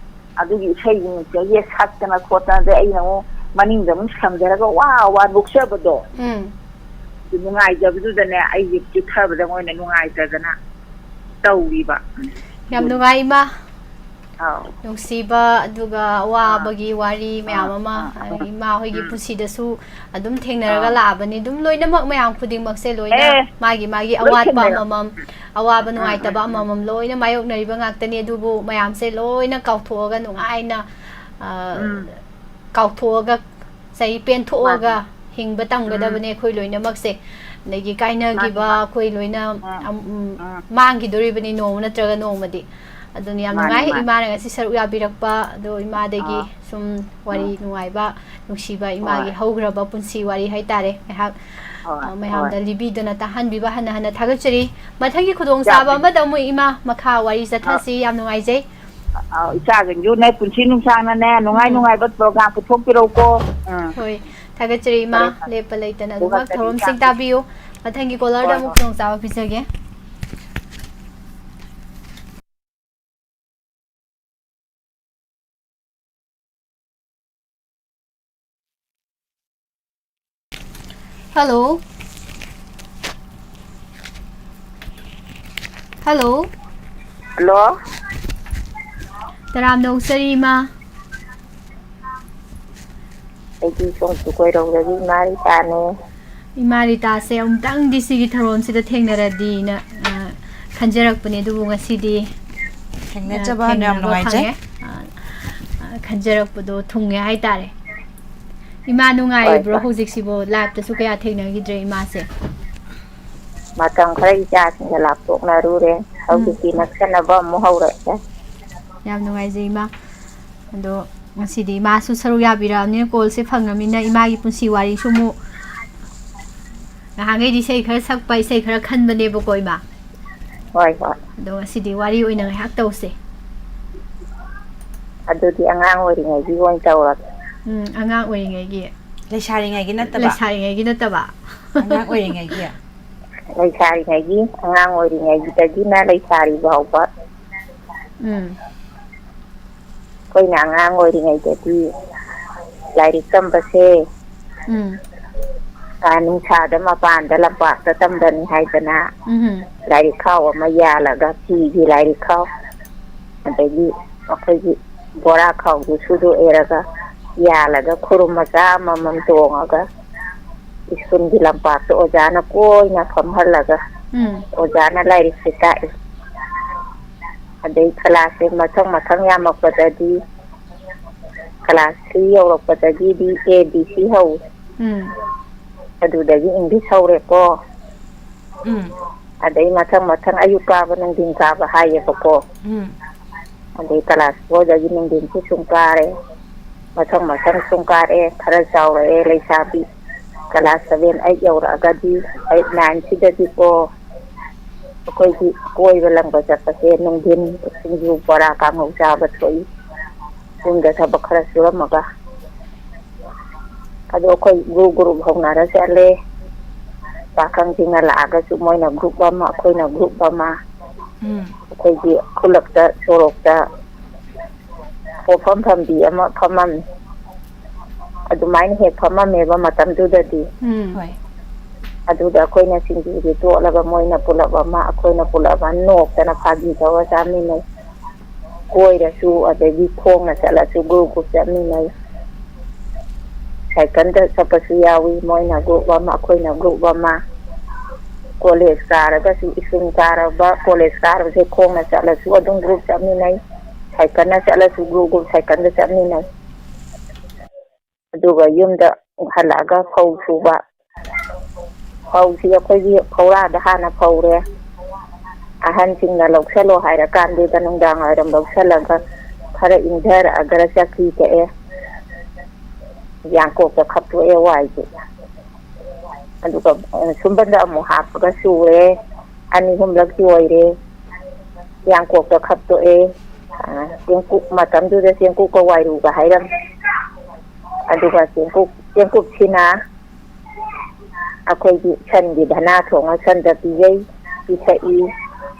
ꯑꯗꯨꯒꯤ ꯏꯁꯩꯒꯤ ꯁꯛꯇꯅ ꯈꯣꯠꯇꯅ, ꯑꯗꯩ ꯑꯩꯅ ꯑꯃꯨꯛ ꯃꯅꯤꯡꯗ ꯑꯃꯨꯛ ꯁꯝꯊꯔꯒ ꯋꯥ ꯋꯥ ꯅꯣꯛꯆꯕꯗꯣ꯫ ꯎꯝ꯫ ꯑꯗꯨ ꯅꯨꯡꯉꯥꯏꯖꯕꯗꯨꯗꯅꯦ, ꯑꯩꯁꯦ ꯆꯤꯊꯕꯗ ꯃꯣꯏꯅ ꯅꯨꯡꯉꯥꯏꯇꯗꯅ ꯇꯧꯔꯤꯕ꯫ ꯌꯥꯝ ꯅꯨꯡꯉꯥꯏ, ꯏꯃꯥ꯫ ꯑꯥꯎ꯫ ꯅꯨꯡꯁꯤꯕ, ꯑꯗꯨꯒ ꯑꯋꯥꯕꯒꯤ ꯋꯥꯔꯤ ꯃꯌꯥꯝ ꯑꯥ, ꯑꯃ, ꯑꯥ, ꯑꯥ꯫ ꯏꯃꯥ ꯍꯣꯏꯒꯤ ꯎꯝ꯫ ꯄꯨꯟꯁꯤꯗꯁꯨ ꯑꯗꯨꯝ ꯊꯦꯡꯅꯔꯒ ꯑꯥ꯫ ꯂꯥꯛꯑꯕꯅꯤ꯫ ꯑꯗꯨꯝ ꯂꯣꯏꯅꯃꯛ, ꯃꯌꯥꯝ ꯈꯨꯗꯤꯡꯃꯛꯁꯦ ꯂꯣꯏꯅ ꯑꯦ, ꯃꯥꯒꯤ ꯃꯥꯒꯤ ꯂꯣꯏ ꯑꯋꯥꯠꯄ ꯊꯦꯡꯅꯩ꯫ ꯑꯃꯃꯝ, ꯑꯋꯥꯕ ꯎꯝ, ꯅꯨꯡꯉꯥꯏꯇꯕ ꯎꯝ, ꯎꯝ꯫ ꯑꯃꯃꯝ ꯂꯣꯏꯅ ꯃꯥꯌꯣꯛꯅꯔꯤꯕ ꯉꯥꯛꯇꯅꯤ꯫ ꯑꯗꯨꯕꯨ ꯃꯌꯥꯝꯁꯦ ꯂꯣꯏꯅ ꯀꯥꯎꯊꯣꯛꯑꯒ ꯅꯨꯡꯉꯥꯏꯅ, ꯑ, ꯎꯝ꯫ ꯀꯥꯎꯊꯣꯛꯑꯒ ꯇꯩ ꯄꯦꯟꯊꯣꯛꯑꯒ ꯃꯥꯅꯤ꯫ ꯍꯤꯡꯕ ꯇꯝꯒꯗꯕꯅꯦ ꯎꯝ꯫ ꯑꯩꯈꯣꯏ ꯂꯣꯏꯅꯃꯛꯁꯦ꯫ ꯑꯗꯒꯤ ꯀꯥꯏꯅꯈꯤꯕ ꯃꯥꯅꯤ, ꯃꯥꯅꯤ꯫ ꯑꯩꯈꯣꯏ ꯂꯣꯏꯅ, ꯎꯝ, ꯑꯝ, ꯎꯝ, ꯎꯝ꯫ ꯃꯥꯡꯈꯤꯗꯣꯔꯤꯕꯅꯤ ꯅꯣꯡꯃ ꯅꯠꯇ꯭ꯔꯒ ꯅꯣꯡꯃꯗꯤ꯫ ꯑꯗꯨꯅ ꯌꯥꯝ ꯃꯥꯅꯤ, ꯅꯨꯡꯉꯥꯏ ꯃꯥꯅꯤ꯫ ꯏꯃꯥꯅ ꯉꯁꯤ ꯁꯔꯨꯛ ꯌꯥꯕꯤꯔꯛꯄ, ꯑꯗꯣ ꯏꯃꯥꯗꯒꯤ ꯑꯥ꯫ ꯁꯨꯝ ꯋꯥꯔꯤ ꯎꯝ꯫ ꯅꯨꯡꯉꯥꯏꯕ, ꯅꯨꯡꯁꯤꯕ ꯏꯃꯥꯒꯤ ꯍꯣꯏ꯫ ꯍꯧꯈ꯭ꯔꯕ ꯄꯨꯟꯁꯤ ꯋꯥꯔꯤ ꯍꯥꯏꯇꯥꯔꯦ, ꯉꯥꯏꯍꯥꯛ, ꯍꯣꯏ, ꯑ, ꯃꯌꯥꯝꯗ ꯍꯣꯏ꯫ ꯂꯤꯕꯤꯗꯅ ꯇꯥꯍꯟꯕꯤꯕ ꯍꯟꯅ ꯍꯟꯅ ꯊꯥꯒꯠꯆꯔꯤ꯫ ꯃꯊꯪꯒꯤ ꯈꯨꯗꯣꯡꯆꯥꯕ ꯌꯥꯝ ꯑꯃꯗ ꯑꯃꯨꯛ ꯏꯃꯥ ꯃꯈꯥ ꯋꯥꯔꯤ ꯑꯥ꯫ ꯆꯠꯊꯁꯤ꯫ ꯌꯥꯝ ꯅꯨꯡꯉꯥꯏꯖꯩ꯫ ꯑꯥ, ꯏꯆꯥꯁꯤꯡꯁꯨꯅꯦ ꯄꯨꯟꯁꯤ ꯅꯨꯡꯁꯥꯡꯅꯅꯦ, ꯅꯨꯡꯉꯥꯏ ꯎꯝ꯫ ꯅꯨꯡꯉꯥꯏꯕ program ꯄꯨꯊꯣꯛꯄꯤꯔꯛꯎꯀꯣ꯫ ꯑꯥ꯫ ꯍꯣꯏ, ꯊꯥꯒꯠꯆꯔꯤ ꯏꯃꯥ꯫ ꯐꯔꯦ, ꯐꯔꯦ꯫ ꯂꯦꯞꯄ ꯂꯩꯇꯅ ꯑꯗꯨꯃꯛ ꯊꯧꯔꯝꯁꯤꯡ ꯇꯥꯕꯤꯌꯨ꯫ ꯃꯊꯪꯒꯤ caller ꯗ ꯍꯣꯏ, ꯑꯃꯨꯛ ꯍꯣꯏ꯫ ꯈꯨꯗꯣꯡꯆꯥꯕ ꯄꯤꯖꯒꯦ꯫ Hello꯫ Hello꯫ Hello꯫ ꯇꯔꯥꯝꯅ ꯑꯣꯛꯆꯔꯤ, ꯏꯃꯥ꯫ ꯑꯩꯗꯤ ꯁꯣꯝ ꯇꯨꯀꯣꯏꯔꯣꯝꯗꯒꯤ ꯏꯃꯥ ꯔꯤꯇꯥꯅꯦ꯫ ꯏꯃꯥ ꯔꯤꯇꯥꯁꯦ ꯑꯃꯨꯛꯇꯪꯗꯤ ꯁꯤꯒꯤ ꯊꯧꯔꯝꯁꯤꯗ ꯊꯦꯡꯅꯔꯗꯤꯅ, ꯑ, ꯈꯟꯖꯔꯛꯄꯅꯦ, ꯑꯗꯨꯕꯨ ꯉꯁꯤꯗꯤ, ꯑ, ꯊꯦꯡꯅꯖꯕ ꯌꯥꯝ ꯊꯦꯡꯅꯕ ꯅꯨꯡꯉꯥꯏꯖꯩ꯫ ꯐꯪꯉꯦ꯫ ꯑ, ꯑ, ꯈꯟꯖꯔꯛꯄꯗꯣ ꯊꯨꯡꯉꯦ ꯍꯥꯏꯇꯥꯔꯦ꯫ ꯏꯃꯥ ꯍꯣꯏ, ꯅꯨꯡꯉꯥꯏꯔꯤꯕ꯭ꯔꯣ? ꯍꯣꯏ꯫ ꯍꯧꯖꯤꯛꯁꯤꯕꯨ live ꯇꯁꯨ ꯀꯌꯥ ꯊꯦꯡꯅꯈꯤꯗ꯭ꯔꯦ ꯏꯃꯥꯁꯦ꯫ ꯃꯇꯝ ꯈꯔ ꯏꯆꯥꯁꯤꯡꯒ ꯂꯥꯞꯊꯣꯛꯅꯔꯨꯔꯦ꯫ ꯎꯝ꯫ ꯍꯧꯖꯤꯛꯇꯤ ꯅꯛꯁꯟꯅꯕ ꯑꯃꯨꯛ ꯍꯧꯔꯛꯑꯦ꯫ ꯌꯥꯝ ꯅꯨꯡꯉꯥꯏꯖꯩ, ꯏꯃꯥ꯫ ꯑꯗꯣ ꯉꯁꯤꯗꯤ ꯏꯃꯥꯁꯨ ꯁꯔꯨꯛ ꯌꯥꯕꯤꯔꯛꯑꯕꯅꯤꯅ, call ꯁꯦ ꯐꯪꯉꯃꯤꯅ, ꯏꯃꯥꯒꯤ ꯄꯨꯟꯁꯤ ꯋꯥꯔꯤꯁꯨ ꯑꯃꯨꯛ, ꯉꯍꯥꯟꯈꯩꯗꯤ ꯏꯁꯩ ꯈꯔ ꯁꯛꯄ, ꯏꯁꯩ ꯈꯔ ꯈꯟꯕꯅꯦꯕꯀꯣ, ꯏꯃꯥ꯫ ꯍꯣꯏ, ꯍꯣꯏ꯫ ꯑꯗꯣ ꯉꯁꯤꯗꯤ ꯋꯥꯔꯤ ꯑꯣꯏꯅ ꯉꯥꯏꯍꯥꯛ ꯇꯧꯁꯦ꯫ ꯑꯗꯨꯗꯤ ꯑꯉꯥꯡ ꯑꯣꯏꯔꯤꯉꯩꯒꯤ ꯑꯣꯏꯅ ꯇꯧꯔꯒꯦ꯫ ꯎꯝ, ꯑꯉꯥꯡ ꯑꯣꯏꯔꯤꯉꯩꯒꯤ꯫ ꯂꯩꯁꯥꯔꯤꯉꯩꯒꯤ ꯅꯠꯇꯕ? ꯂꯩꯁꯥꯔꯤꯉꯩꯒꯤ ꯅꯠꯇꯕ꯫ ꯑꯉꯥꯡ ꯑꯣꯏꯔꯤꯉꯩꯒꯤ? ꯂꯩꯁꯥꯔꯤꯉꯩꯒꯤ, ꯑꯉꯥꯡ ꯑꯣꯏꯔꯤꯉꯩꯗꯒꯤꯅ ꯂꯩꯁꯥꯔꯤ ꯐꯥꯎꯕ꯫ ꯎꯝ꯫ ꯑꯩꯈꯣꯏꯅ ꯑꯉꯥꯡ ꯑꯣꯏꯔꯤꯉꯩꯗꯗꯤ ꯂꯥꯏꯔꯤꯛ ꯇꯝꯕꯁꯦ, ꯎꯝ꯫ ꯑ, ꯅꯨꯡꯁꯥꯗ ꯃꯄꯥꯟꯗ ꯂꯝꯄꯥꯛꯇ ꯇꯝꯕꯅꯤ ꯍꯥꯏꯗꯅ ꯎꯝ꯫ ꯂꯥꯏꯔꯤꯛ ꯈꯥꯎ ꯑꯃ ꯌꯥꯜꯂꯒ, ꯐꯤꯒꯤ ꯂꯥꯏꯔꯤꯛ ꯈꯥꯎ, ꯑꯗꯒꯤ ꯑꯩꯈꯣꯏꯒꯤ ꯕꯣꯔꯥ ꯈꯥꯎꯗꯨ ꯁꯨꯗꯣꯛꯑꯦꯔꯒ ꯌꯥꯜꯂꯒ ꯈꯨꯔꯨꯝ ꯃꯆꯥ ꯑꯃꯃꯝ ꯇꯣꯡꯉꯒ ꯁ꯭ꯀꯨꯜꯒꯤ ꯂꯝꯄꯥꯛꯇ ꯑꯣꯖꯥꯅ ꯀꯣꯏꯅ ꯐꯝꯍꯜꯂꯒ ꯎꯝ꯫ ꯑꯣꯖꯥꯅ ꯂꯥꯏꯔꯤꯛꯁꯦ ꯇꯥꯛꯏ꯫ ꯑꯗꯩ class ꯁꯦ ꯃꯊꯪ ꯃꯊꯪ ꯌꯥꯝꯃꯛꯄꯗꯗꯤ ꯀ꯭ꯂꯥꯁ ꯊ꯭ꯔꯤ ꯌꯧꯔꯛꯄꯗꯒꯤꯗꯤ ꯑꯦ ꯕꯤ ꯁꯤ ꯍꯧꯏ꯫ ꯎꯝ꯫ ꯑꯗꯨꯗꯒꯤ ꯏꯪꯂꯤꯁ ꯍꯧꯔꯦꯀꯣ꯫ ꯎꯝ꯫ ꯑꯗꯩ ꯃꯊꯪ ꯃꯊꯪ ꯑꯌꯨꯛ ꯀꯥꯕ, ꯅꯨꯡꯊꯤꯟ ꯀꯥꯕ ꯍꯥꯏꯌꯦꯕꯀꯣ꯫ ꯎꯝ꯫ ꯑꯗꯩ ꯀ꯭ꯂꯥꯁ ꯐꯣꯔꯗꯒꯤ ꯅꯨꯡꯊꯤꯟꯁꯨ ꯁꯨꯝ ꯀꯥꯔꯦ꯫ ꯃꯊꯪ ꯃꯊꯪ ꯁꯨꯝ ꯀꯥꯔꯛꯑꯦ, ꯈꯔ ꯆꯥꯎꯔꯛꯑꯦ ꯂꯩꯁꯥꯕꯤ꯫ ꯀ꯭ꯂꯥꯁ ꯁꯚꯦꯟ, ꯑꯩꯠ ꯌꯧꯔꯛꯑꯒꯗꯤ, ꯑꯩꯠ, ꯅꯥꯏꯟꯁꯤꯗꯗꯤꯀꯣ, ꯑꯩꯈꯣꯏꯒꯤ ꯀꯣꯏꯕ ꯂꯪꯕ ꯆꯠꯄꯁꯦ ꯅꯨꯡꯊꯤꯟ ꯁꯤꯡꯖꯨ, ꯕꯣꯔꯥ, ꯀꯥꯡꯍꯧ ꯆꯥꯕ ꯊꯣꯛꯏ꯫ ꯌꯨꯝꯗ ꯊꯕꯛ ꯈꯔ ꯁꯨꯔꯝꯃꯒ꯫ ꯑꯗꯣ ꯑꯩꯈꯣꯏ ꯒ꯭ꯔꯨꯞ ꯒ꯭ꯔꯨꯞ ꯍꯧꯅꯔ ꯆꯠꯂꯦ꯫ ꯄꯥꯈꯪꯁꯤꯡꯅ ꯂꯥꯛꯑꯒꯁꯨ ꯃꯣꯏꯅ ꯒ꯭ꯔꯨꯞ ꯑꯃ, ꯑꯩꯈꯣꯏꯅ ꯒ꯭ꯔꯨꯞ ꯑꯃ꯫ ꯎꯝ꯫ ꯑꯩꯈꯣꯏꯒꯤ ꯈꯨꯂꯛꯇ, ꯁꯣꯔꯣꯛꯇ ꯄꯣꯠꯐꯝ ꯐꯝꯕꯤ ꯑꯃ ꯐꯝꯃꯝꯃꯤ꯫ ꯑꯗꯨꯃꯥꯏꯅ ꯍꯦꯛ ꯐꯝꯃꯝꯃꯦꯕ ꯃꯇꯝꯗꯨꯗꯗꯤ꯫ ꯎꯝ꯫ ꯍꯣꯏ꯫ ꯑꯗꯨꯗ ꯑꯩꯈꯣꯏꯅ ꯁꯤꯡꯖꯨꯁꯦ ꯇꯣꯠꯂꯒ ꯃꯣꯏꯅ ꯄꯨꯂꯞ ꯑꯃ, ꯑꯩꯈꯣꯏꯅ ꯄꯨꯂꯞ ꯑꯃ ꯅꯣꯛꯇꯅ ꯐꯥꯒꯤ ꯇꯧꯔ ꯆꯥꯃꯤꯟꯅꯩ꯫ ꯀꯣꯏꯔꯁꯨ, ꯑꯗꯒꯤ ꯈꯣꯡꯅ ꯆꯠꯂꯁꯨ ꯒ꯭ꯔꯨꯞ ꯒ꯭ꯔꯨꯞ ꯆꯠꯃꯤꯟꯅꯩ꯫ ꯁꯥꯏꯀꯜꯗ ꯆꯠꯄꯁꯨ ꯌꯥꯎꯏ, ꯃꯣꯏꯅ ꯒ꯭ꯔꯨꯞ ꯑꯃ, ꯑꯩꯈꯣꯏꯅ ꯒ꯭ꯔꯨꯞ ꯑꯃ꯫ ꯀꯣꯂꯦꯖ ꯀꯥꯔꯒꯁꯨ, ꯁ꯭ꯀꯨꯜ ꯀꯥꯔꯕ, ꯀꯣꯂꯦꯖ ꯀꯥꯔꯕꯁꯦ ꯈꯣꯡꯅ ꯆꯠꯂꯁꯨ ꯑꯗꯨꯝ ꯒ꯭ꯔꯨꯞ ꯆꯠꯃꯤꯟꯅꯩ, ꯁꯥꯏꯀꯜꯅ ꯆꯠꯂꯁꯨ ꯒ꯭ꯔꯨꯞ ꯒ꯭ꯔꯨꯞ ꯁꯥꯏꯀꯜꯗ ꯆꯠꯃꯤꯟꯅꯩ꯫ ꯑꯗꯨꯒ ꯌꯨꯝꯗ ꯍꯜꯂꯛꯑꯒ ꯐꯧ ꯁꯨꯕ, ꯐꯧꯁꯤ ꯑꯩꯈꯣꯏꯒꯤ ꯐꯧꯔꯥꯗ ꯍꯥꯟꯅ ꯐꯧꯔꯦ꯫ ꯑꯍꯟꯁꯤꯡꯅ ꯂꯧꯁꯜꯂꯣ ꯍꯥꯏꯔꯀꯥꯟꯗꯨꯗ ꯅꯨꯡꯗꯥꯡ ꯋꯥꯏꯔꯝ ꯂꯧꯁꯜꯂꯒ ꯈꯔ ꯏꯪꯊꯔꯛꯑꯒ ꯆꯥꯛꯈꯤ ꯇꯛꯑꯦ꯫ ꯌꯥꯡꯀꯣꯛꯇ ꯈꯞꯇꯣꯛꯑꯦ ꯋꯥꯏꯁꯦ꯫ ꯑꯗꯨꯒ, ꯑ, ꯁꯨꯝꯕꯟꯗ ꯑꯃꯨꯛ ꯍꯥꯞꯄꯒ ꯁꯨꯔꯦ꯫ ꯑꯅꯤ ꯑꯍꯨꯝꯂꯛꯇꯤ ꯑꯣꯏꯔꯦ꯫ ꯌꯥꯡꯀꯣꯛꯇ ꯈꯞꯇꯣꯛꯑꯦ꯫ ꯑ, ꯆꯦꯡꯀꯨꯞ ꯃꯇꯝꯗꯨꯗ ꯆꯦꯡꯀꯨꯞꯀ ꯋꯥꯏꯔꯨꯒ ꯍꯥꯏꯔꯝꯃꯤ꯫ ꯑꯗꯨꯒ ꯆꯦꯡꯀꯨꯞ, ꯆꯦꯡꯀꯨꯞꯁꯤꯅ ꯑꯩꯈꯣꯏꯒꯤ ꯁꯟꯒꯤ ꯙꯅꯥ ꯊꯣꯡꯉ ꯁꯟꯗ ꯄꯤꯖꯩ, ꯄꯤꯊꯛꯏ,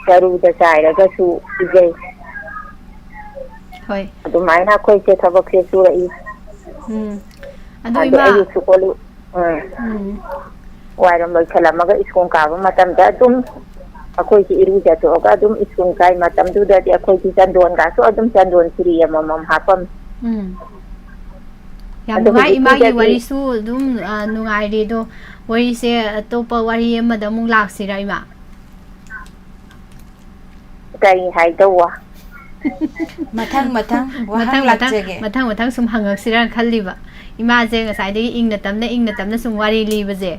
ꯆꯔꯨꯗ ꯆꯥꯏꯔꯒꯁꯨ ꯄꯤꯖꯩ꯫ ꯍꯣꯏ꯫ ꯑꯗꯨꯃꯥꯏꯅ ꯑꯩꯈꯣꯏꯁꯦ ꯊꯕꯛꯁꯦ ꯁꯨꯔꯛꯏ꯫ ꯎꯝ꯫ ꯑꯗꯣ ꯑꯗꯣ ꯏꯃꯥ, ꯑꯌꯨꯛꯁꯨ ꯀꯣꯜꯂꯤ-, ꯎꯝ꯫ ꯎꯝ꯫ ꯋꯥꯏꯔꯝ ꯂꯣꯏꯁꯜꯂꯝꯃꯒ ꯁ꯭ꯀꯨꯜ ꯀꯥꯕ ꯃꯇꯝꯗ ꯑꯗꯨꯝ ꯑꯩꯈꯣꯏꯁꯦ ꯏꯔꯨꯖꯊꯣꯛꯑꯒ ꯑꯗꯨꯝ ꯁ꯭ꯀꯨꯜ ꯀꯥꯏ꯫ ꯃꯇꯝꯗꯨꯗꯗꯤ ꯑꯩꯈꯣꯏꯒꯤ ꯆꯟꯗꯣꯟꯒꯁꯨ ꯑꯗꯨꯝ ꯆꯟꯗꯣꯟ ꯁꯤꯔꯤ ꯑꯃꯃꯝ ꯍꯥꯞꯄꯝꯃꯤ꯫ ꯎꯝ꯫ ꯌꯥꯝ ꯑꯗꯣ ꯅꯨꯡꯉꯥꯏ ꯏꯃꯥꯒꯤ ꯍꯧꯖꯤꯛꯀꯤꯗꯗꯤ ꯋꯥꯔꯤꯁꯨ ꯑꯗꯨꯝ, ꯑ, ꯅꯨꯡꯉꯥꯏꯔꯦ꯫ ꯑꯗꯣ ꯋꯥꯔꯤꯁꯦ ꯑꯇꯣꯞꯄ ꯋꯥꯔꯤ ꯑꯃꯗ ꯑꯃꯨꯛ ꯂꯥꯛꯁꯤꯔꯥ ꯏꯃꯥ? ꯀꯔꯤ ꯍꯥꯏꯗꯧꯕ? ꯃꯊꯪ ꯃꯊꯪ ꯋꯥꯍꯪ ꯃꯊꯪ ꯃꯊꯪ ꯂꯥꯛꯆꯒꯦ꯫ ꯃꯊꯪ ꯃꯊꯪ ꯁꯨꯝ ꯍꯪꯉꯛꯁꯤꯔꯅ ꯈꯜꯂꯤꯕ꯫ ꯏꯃꯥꯁꯦ ꯉꯁꯥꯏꯗꯒꯤ ꯏꯪꯅ ꯇꯞꯅ ꯏꯪꯅ ꯇꯞꯅ ꯁꯨꯝ ꯋꯥꯔꯤ ꯂꯤꯕꯁꯦ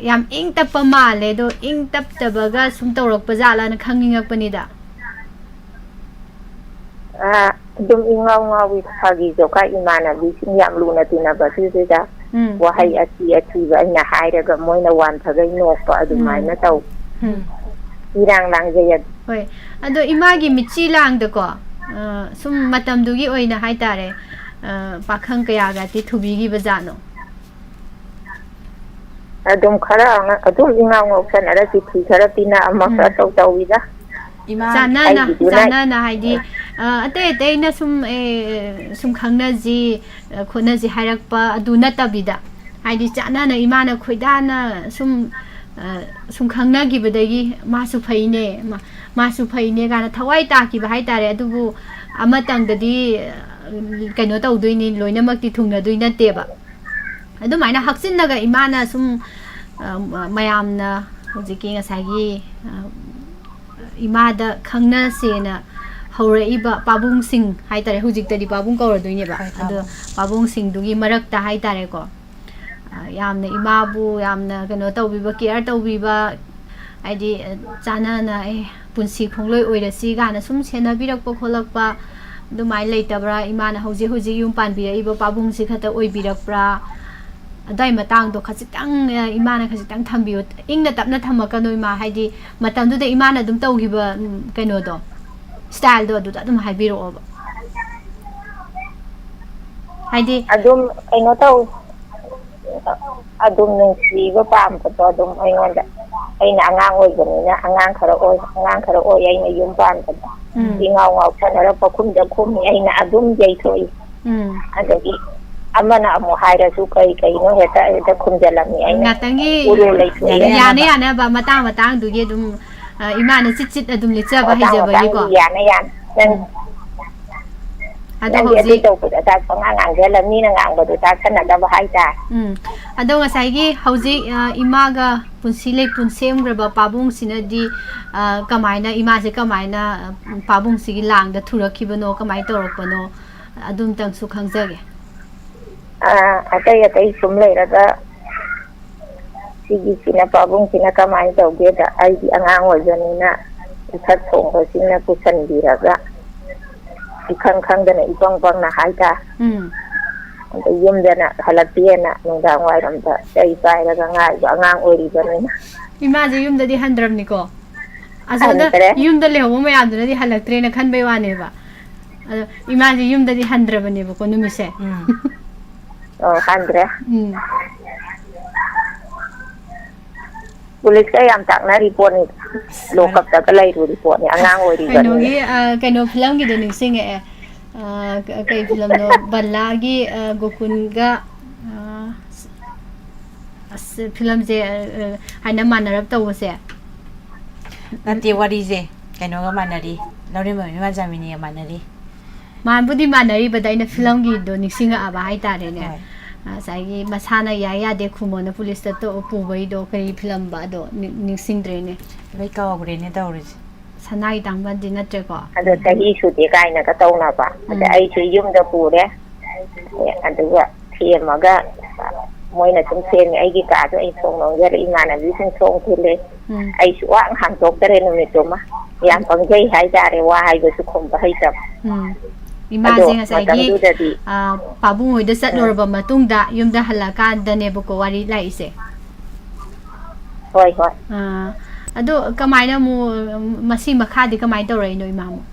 ꯌꯥꯝ ꯏꯪ ꯇꯞꯄ ꯃꯥꯜꯂꯦ꯫ ꯑꯗꯣ ꯏꯪ ꯇꯞꯇꯕꯒ ꯁꯨꯝ ꯇꯧꯔꯛꯄ ꯖꯥꯠꯂꯅ ꯈꯪꯅꯤꯡꯉꯛꯄꯅꯤꯗ꯫ ꯑꯥ, ꯑꯗꯨꯝ ꯏꯉꯥꯎ ꯉꯥꯎꯋꯤ꯫ ꯐꯥꯒꯤ ꯖꯣꯀꯥꯏ ꯏꯃꯥꯟꯅꯕꯤꯁꯤꯡ ꯌꯥꯝ ꯂꯨꯅ ꯇꯤꯟꯅꯕꯁꯤꯗ ꯎꯝ ꯋꯥꯍꯩ ꯑꯊꯤ ꯑꯊꯤꯕ ꯑꯩꯅ ꯍꯥꯏꯔꯒ ꯃꯣꯏꯅ ꯋꯥꯟꯊꯒꯩ ꯅꯣꯛꯄ ꯑꯗꯨꯃꯥꯏꯅ ꯇꯧ꯫ ꯎꯝ ꯏꯔꯥꯡ ꯂꯥꯡꯖꯩ ꯑꯗꯨ꯫ ꯍꯣꯏ꯫ ꯑꯗꯣ ꯏꯃꯥꯒꯤ ꯃꯤꯠꯆꯤ ꯂꯥꯡꯗꯀꯣ, ꯑ, ꯁꯨꯝ ꯃꯇꯝꯗꯨꯒꯤ ꯑꯣꯏꯅ ꯍꯥꯏꯇꯥꯔꯦ, ꯑ, ꯄꯥꯈꯪ ꯀꯌꯥꯒꯗꯤ ꯊꯨꯕꯤꯈꯤꯕ ꯖꯥꯠꯅꯣ? ꯑꯗꯨꯝ ꯈꯔ ꯑꯉ-, ꯑꯗꯨꯝ ꯏꯉꯥꯎ ꯉꯥꯎꯁꯟꯅꯔ ꯆꯤꯊꯤ ꯈꯔ ꯄꯤꯅ ꯑꯃ ꯎꯝ꯫ ꯈꯔ ꯇꯧ ꯇꯧꯋꯤꯗ꯫ ꯏꯃꯥ ꯆꯥꯟꯅꯅ ꯑꯩꯒꯤꯗꯨꯅ ꯆꯥꯟꯅꯅ ꯍꯥꯏꯗꯤ, ꯑ, ꯑꯇꯩ ꯑꯇꯩꯅ ꯁꯨꯝ, ꯑꯦ, ꯁꯨꯝ ꯈꯪꯅꯁꯤ, ꯑ, ꯈꯣꯠꯅꯁꯤ ꯍꯥꯏꯔꯛꯄ ꯑꯗꯨ ꯅꯠꯇꯕꯤꯗ, ꯍꯥꯏꯗꯤ ꯆꯥꯟꯅꯅ ꯏꯃꯥꯅ ꯈꯣꯏꯗꯥꯅ ꯁꯨꯝ, ꯑ, ꯁꯨꯝ ꯈꯪꯅꯈꯤꯕꯗꯒꯤ ꯃꯥꯁꯨ ꯐꯩꯅꯦ, ꯃꯥ-, ꯃꯥꯁꯨ ꯐꯩꯅꯦ ꯀꯥꯏꯅ ꯊꯋꯥꯏ ꯇꯥꯈꯤꯕ ꯍꯥꯏꯇꯥꯔꯦ꯫ ꯑꯗꯨꯕꯨ ꯑꯃꯇꯪꯗꯗꯤ, ꯑ, ꯀꯩꯅꯣ ꯇꯧꯗꯣꯏꯅꯤ, ꯂꯣꯏꯅꯃꯛꯇꯤ ꯊꯨꯡꯅꯗꯣꯏ ꯅꯠꯇꯦꯕ꯫ ꯑꯗꯨꯃꯥꯏꯅ ꯍꯛꯆꯤꯟꯅꯒ ꯏꯃꯥꯅ ꯁꯨꯝ, ꯑ, ꯃꯌꯥꯝꯅ ꯍꯧꯖꯤꯛꯀꯤ ꯉꯁꯥꯏꯒꯤ, ꯑ, ꯏꯃꯥꯗ ꯈꯪꯅꯁꯦꯅ ꯍꯧꯔꯛꯏꯕ ꯄꯥꯕꯨꯡꯁꯤꯡ ꯍꯥꯏꯇꯥꯔꯦ, ꯍꯧꯖꯤꯛꯇꯗꯤ ꯄꯥꯕꯨꯡ ꯀꯧꯔꯗꯣꯏꯅꯦꯕ꯫ ꯍꯣꯏ, ꯑꯗꯣ ꯄꯥꯕꯨꯡ꯫ ꯄꯥꯕꯨꯡꯁꯤꯡꯗꯨꯒꯤ ꯃꯔꯛꯇ ꯍꯥꯏꯇꯥꯔꯦꯀꯣ, ꯑ, ꯌꯥꯝꯅ ꯏꯃꯥꯕꯨ ꯌꯥꯝꯅ ꯀꯩꯅꯣ ꯇꯧꯕꯤꯕ, ꯀꯤꯌꯔ ꯇꯧꯕꯤꯕ, ꯍꯥꯏꯗꯤ, ꯑ, ꯆꯥꯟꯅꯅ, "ꯑꯦ, ꯄꯨꯟꯁꯤ ꯈꯣꯡꯂꯣꯏ ꯑꯣꯏꯔꯁꯤ" ꯀꯥꯏꯅ ꯁꯨꯝ ꯁꯦꯟꯅꯕꯤꯔꯛꯄ ꯈꯣꯠꯂꯛꯄ ꯑꯗꯨꯃꯥꯏꯅ ꯂꯩꯇꯕ꯭ꯔꯥ? ꯏꯃꯥꯅ ꯍꯧꯖꯤꯛ ꯍꯧꯖꯤꯛ ꯌꯨꯝ ꯄꯥꯟꯕꯤꯔꯛꯏꯕ ꯄꯥꯕꯨꯡꯁꯤ ꯈꯛꯇ ꯑꯣꯏꯕꯤꯔꯛꯄ꯭ꯔꯥ? ꯑꯗꯨꯋꯥꯏ ꯃꯇꯥꯡꯗꯣ ꯈꯖꯤꯛꯇꯪ, ꯑ, ꯏꯃꯥꯅ ꯈꯖꯤꯛꯇꯪ ꯊꯝꯕꯤꯌꯨ꯫ ꯏꯪꯅ ꯇꯞꯅ ꯊꯝꯃꯛꯀꯅꯨ, ꯏꯃꯥ꯫ ꯍꯥꯏꯗꯤ, ꯃꯇꯝꯗꯨꯗ ꯏꯃꯥꯅ ꯑꯗꯨꯝ ꯇꯧꯈꯤꯕ, ꯎꯝ, ꯀꯩꯅꯣꯗꯣ, ꯁ꯭ꯇꯥꯏꯜꯗꯣ ꯑꯗꯨꯗ ꯑꯗꯨꯝ ꯍꯥꯏꯕꯤꯔꯛꯑꯣꯕ꯫ ꯍꯥꯏꯗꯤ, ꯑꯗꯨꯝ ꯀꯩꯅꯣ ꯇꯧ, ꯑꯗꯨꯝ ꯅꯨꯡꯁꯤꯕ ꯄꯥꯝꯕꯗꯣ ꯑꯗꯨꯝ ꯑꯩꯉꯣꯟꯗ, ꯑꯩꯅ ꯑꯉꯥꯡ ꯑꯣꯏꯕꯅꯤꯅ, ꯑꯉꯥꯡ ꯈꯔ ꯑꯣꯏ, ꯑꯉꯥꯡ ꯈꯔ ꯑꯣꯏ ꯑꯩꯅ ꯌꯨꯝ ꯄꯥꯟꯕꯗ꯫ ꯎꯝ꯫ ꯏꯉꯥꯎ ꯉꯥꯎꯁꯟꯅꯔ ꯄꯈꯨꯝꯗ ꯈꯨꯝꯃꯤ, ꯑꯩꯅ ꯑꯗꯨꯝ ꯌꯩꯊꯣꯛꯏ꯫ ꯎꯝ꯫ ꯑꯗꯒꯤ ꯑꯃꯅ ꯑꯃꯨꯛ ꯍꯥꯏꯔꯁꯨ ꯀꯩ ꯀꯩꯅꯣ ꯍꯦꯛꯇ, ꯍꯦꯛꯇ ꯈꯨꯝꯖꯤꯜꯂꯝꯃꯤ꯫ ꯑꯩꯅ ꯉꯥꯛꯇꯪꯒꯤ ꯎꯔꯨ ꯂꯩꯊꯣꯛꯑꯦ꯫ ꯌꯥꯅ ꯌꯥꯅ ꯌꯥꯅꯕ꯫ ꯌꯥꯅꯕ ꯃꯇꯥꯡ ꯃꯇꯥꯡꯗꯨꯒꯤ ꯑꯗꯨꯝ, ꯑ, ꯏꯃꯥꯅ ꯆꯤꯠ ꯆꯤꯠ ꯑꯗꯨꯝ ꯂꯤꯠꯆꯕ ꯃꯇꯥꯡ ꯍꯩꯖꯕꯒꯤꯀꯣ꯫ ꯃꯇꯥꯡꯒꯤ ꯌꯥꯅ ꯌꯥꯅ꯫ ꯅꯪ ꯎꯝ꯫ ꯑꯗꯣ ꯅꯪꯗꯤ ꯑꯗꯨ ꯍꯧꯖꯤꯛ ꯇꯧꯕꯗ ꯇꯥꯛꯄ ꯑꯉꯥꯡ ꯉꯥꯡꯖꯜꯂ ꯃꯤꯅ ꯉꯥꯡꯕꯗꯣ ꯇꯥꯛꯁꯟꯅꯗꯕ ꯍꯥꯏꯇꯥꯔꯦ꯫ ꯎꯝ꯫ ꯑꯗꯣ ꯉꯁꯥꯏꯒꯤ ꯍꯧꯖꯤꯛ, ꯑ, ꯏꯃꯥꯒ ꯄꯨꯟꯁꯤ ꯂꯩꯄꯨꯟ ꯁꯦꯝꯈ꯭ꯔꯕ ꯄꯥꯕꯨꯡꯁꯤꯅꯗꯤ, ꯑ, ꯀꯃꯥꯏꯅ, ꯏꯃꯥꯁꯦ ꯀꯃꯥꯏꯅ, ꯑ, ꯄꯥꯕꯨꯡꯁꯤꯒꯤ ꯂꯥꯡꯗ ꯊꯨꯔꯛꯈꯤꯕꯅꯣ, ꯀꯃꯥꯏꯅ ꯇꯧꯔꯛꯄꯅꯣ, ꯑꯗꯨꯝꯇꯪꯁꯨ ꯈꯪꯖꯒꯦ꯫ ꯑ, ꯑꯇꯩ ꯑꯇꯩ ꯁꯨꯝ ꯂꯩꯔꯒ ꯁꯤꯒꯤꯁꯤꯅ, ꯄꯥꯕꯨꯡꯁꯤꯅ ꯀꯃꯥꯏꯅ ꯇꯧꯒꯦꯗ, ꯑꯩꯗꯤ ꯑꯉꯥꯡ ꯑꯣꯏꯕꯅꯤꯅ ꯏꯊꯛ ꯊꯣꯡꯕꯁꯤꯡꯅ ꯄꯨꯁꯟꯕꯤꯔꯒ ꯏꯈꯪ ꯈꯪꯗꯅ ꯏꯄꯪ ꯄꯪꯅ ꯍꯥꯏꯇꯥꯔꯦ꯫ ꯎꯝ꯫ ꯑꯗ ꯌꯨꯝꯗꯅ ꯍꯜꯂꯛꯇꯦꯅ ꯅꯨꯡꯗꯥꯡ ꯋꯥꯏꯔꯝꯗ ꯆꯩ ꯄꯥꯏꯔꯒ ꯉꯥꯏꯕ ꯑꯉꯥꯡ ꯑꯣꯏꯔꯤꯕꯅꯤꯅ꯫ ꯏꯃꯥꯁꯦ ꯌꯨꯝꯗꯗꯤ ꯍꯟꯗ꯭ꯔꯕꯅꯤꯀꯣ? ꯑꯁꯣꯝꯗ ꯍꯟꯗ꯭ꯔꯦ꯫ ꯌꯨꯝꯗ ꯂꯩꯍꯧꯕ ꯃꯌꯥꯝꯗꯨꯅꯗꯤ ꯍꯜꯂꯛꯇ꯭ꯔꯦꯅ ꯈꯟꯕꯩ ꯋꯥꯅꯦꯕ꯫ ꯑꯗꯣ ꯏꯃꯥꯁꯦ ꯌꯨꯝꯗꯗꯤ ꯍꯟꯗ꯭ꯔꯕꯅꯦꯕꯀꯣ ꯅꯨꯃꯤꯠꯁꯦ꯫ ꯎꯝ꯫ ꯑꯣ, ꯍꯟꯗ꯭ꯔꯦ꯫ ꯎꯝ꯫ ꯄꯨꯂꯤꯁꯀ ꯌꯥꯝ ꯇꯥꯛꯅꯔꯤ ꯄꯣꯠꯅꯤ꯫ ꯑꯁ, ꯂꯣꯀꯞꯇꯒ ꯂꯩꯔꯨꯔꯤ ꯄꯣꯠꯅꯤ, ꯑꯉꯥꯡ ꯑꯁ, ꯑꯣꯏꯔꯤꯕꯅꯤꯅ꯫ ꯀꯩꯅꯣꯒꯤ, ꯑ, ꯀꯩꯅꯣ ꯐꯤꯂꯝꯒꯤꯗꯣ ꯅꯤꯡꯁꯤꯡꯉꯛꯑꯦ꯫ ꯑ, ꯀ-, ꯀꯩ ꯐꯤꯂꯝꯅꯣ? ꯕꯂꯥꯒꯤ, ꯑ, ꯒꯣꯀꯨꯟꯒ, ꯑ, ꯑꯁ, ꯐꯤꯂꯝꯁꯦ, ꯑ, ꯑ, ꯍꯥꯏꯅ ꯃꯥꯟꯅꯔꯞ ꯇꯧꯕꯁꯦ꯫ ꯅꯠꯇꯦ, ꯋꯥꯔꯤꯁꯦ ꯀꯩꯅꯣꯒ ꯃꯥꯟꯅꯔꯤ, ꯂꯧꯔꯦꯝꯕꯝ ꯏꯃꯥ ꯖꯥꯃꯤꯅꯤꯒ ꯃꯥꯟꯅꯔꯤ꯫ ꯃꯥꯟꯕꯨꯗꯤ ꯃꯥꯟꯅꯔꯤꯕꯗ ꯑꯩꯅ ꯐꯤꯂꯝꯒꯤꯗꯣ ꯅꯤꯡꯁꯤꯡꯉꯛꯑꯕ ꯍꯥꯏꯇꯥꯔꯦꯅꯦ꯫ ꯍꯣꯏ꯫ ꯉꯁꯥꯏꯒꯤ ꯃꯁꯥꯅ ꯌꯥꯏ ꯌꯥꯗꯦ ꯈꯨꯃꯣꯟꯅ ꯄꯨꯂꯤꯁꯇ ꯇꯣ-, ꯄꯨꯕꯩꯗꯣ ꯀꯔꯤ ꯐꯤꯂꯝꯕ ꯑꯗꯣ ꯅꯤ-, ꯅꯤꯡꯁꯤꯡꯗ꯭ꯔꯦꯅꯦ꯫ ꯂꯣꯏ ꯀꯥꯎꯈ꯭ꯔꯦꯅꯦ ꯇꯧꯔꯤꯁꯦ꯫ ꯁꯅꯥꯒꯤ ꯇꯥꯡꯕꯟꯗꯤ ꯅꯠꯇ꯭ꯔꯦꯀꯣ? ꯑꯗꯣ ꯎꯝ꯫ ꯆꯍꯤ ꯁꯨꯗꯦ ꯀꯥꯏꯅꯒ ꯇꯧꯅꯕ꯫ ꯑꯗ ꯎꯝ꯫ ꯑꯩꯁꯦ ꯌꯨꯝꯗ ꯄꯨꯔꯦ꯫ ꯑꯗꯨꯒ ꯊꯦꯝꯃꯒ ꯃꯣꯏꯅ ꯁꯨꯝ ꯊꯦꯝꯃꯦ꯫ ꯑꯩꯒꯤ ꯀꯥꯗꯣ ꯑꯩ ꯊꯣꯡ ꯂꯣꯟꯖꯔꯦ, ꯏꯃꯥꯟꯅꯕꯤꯁꯤꯡ ꯊꯣꯡ ꯊꯤꯜꯂꯦ꯫ ꯎꯝ꯫ ꯑꯩ ꯁꯨꯛꯍꯥꯡ ꯍꯥꯡꯗꯣꯛꯇꯔꯦ ꯅꯨꯃꯤꯠꯇꯨꯃ꯫ ꯌꯥꯝ ꯄꯪꯖꯩ ꯍꯥꯏꯇꯥꯔꯦ, ꯋꯥ ꯍꯥꯏꯕꯁꯨ ꯈꯨꯝꯕ ꯍꯩꯇꯕ꯫ ꯎꯝ꯫ ꯑꯗꯣ ꯏꯃꯥꯁꯦ ꯉꯁꯥꯏꯒꯤ, ꯃꯇꯝꯗꯨꯗꯗꯤ ꯑ, ꯄꯥꯕꯨꯡ ꯍꯣꯏꯗ ꯑ꯫ ꯆꯠꯂꯨꯔꯕ ꯃꯇꯨꯡꯗ ꯌꯨꯝꯗ ꯍꯜꯂꯛꯑꯀꯥꯟꯗꯅꯦꯕꯀꯣ ꯋꯥꯔꯤ ꯂꯥꯛꯏꯁꯦ꯫ ꯍꯣꯏ, ꯍꯣꯏ꯫ ꯑꯥ, ꯑꯗꯣ ꯀꯃꯥꯏꯅ ꯑꯃꯨꯛ, ꯃꯁꯤ ꯃꯈꯥꯗꯤ ꯀꯃꯥꯏꯅ ꯇꯧꯔꯛꯏꯅꯣ, ꯏꯃꯥ ꯑꯃꯨꯛ?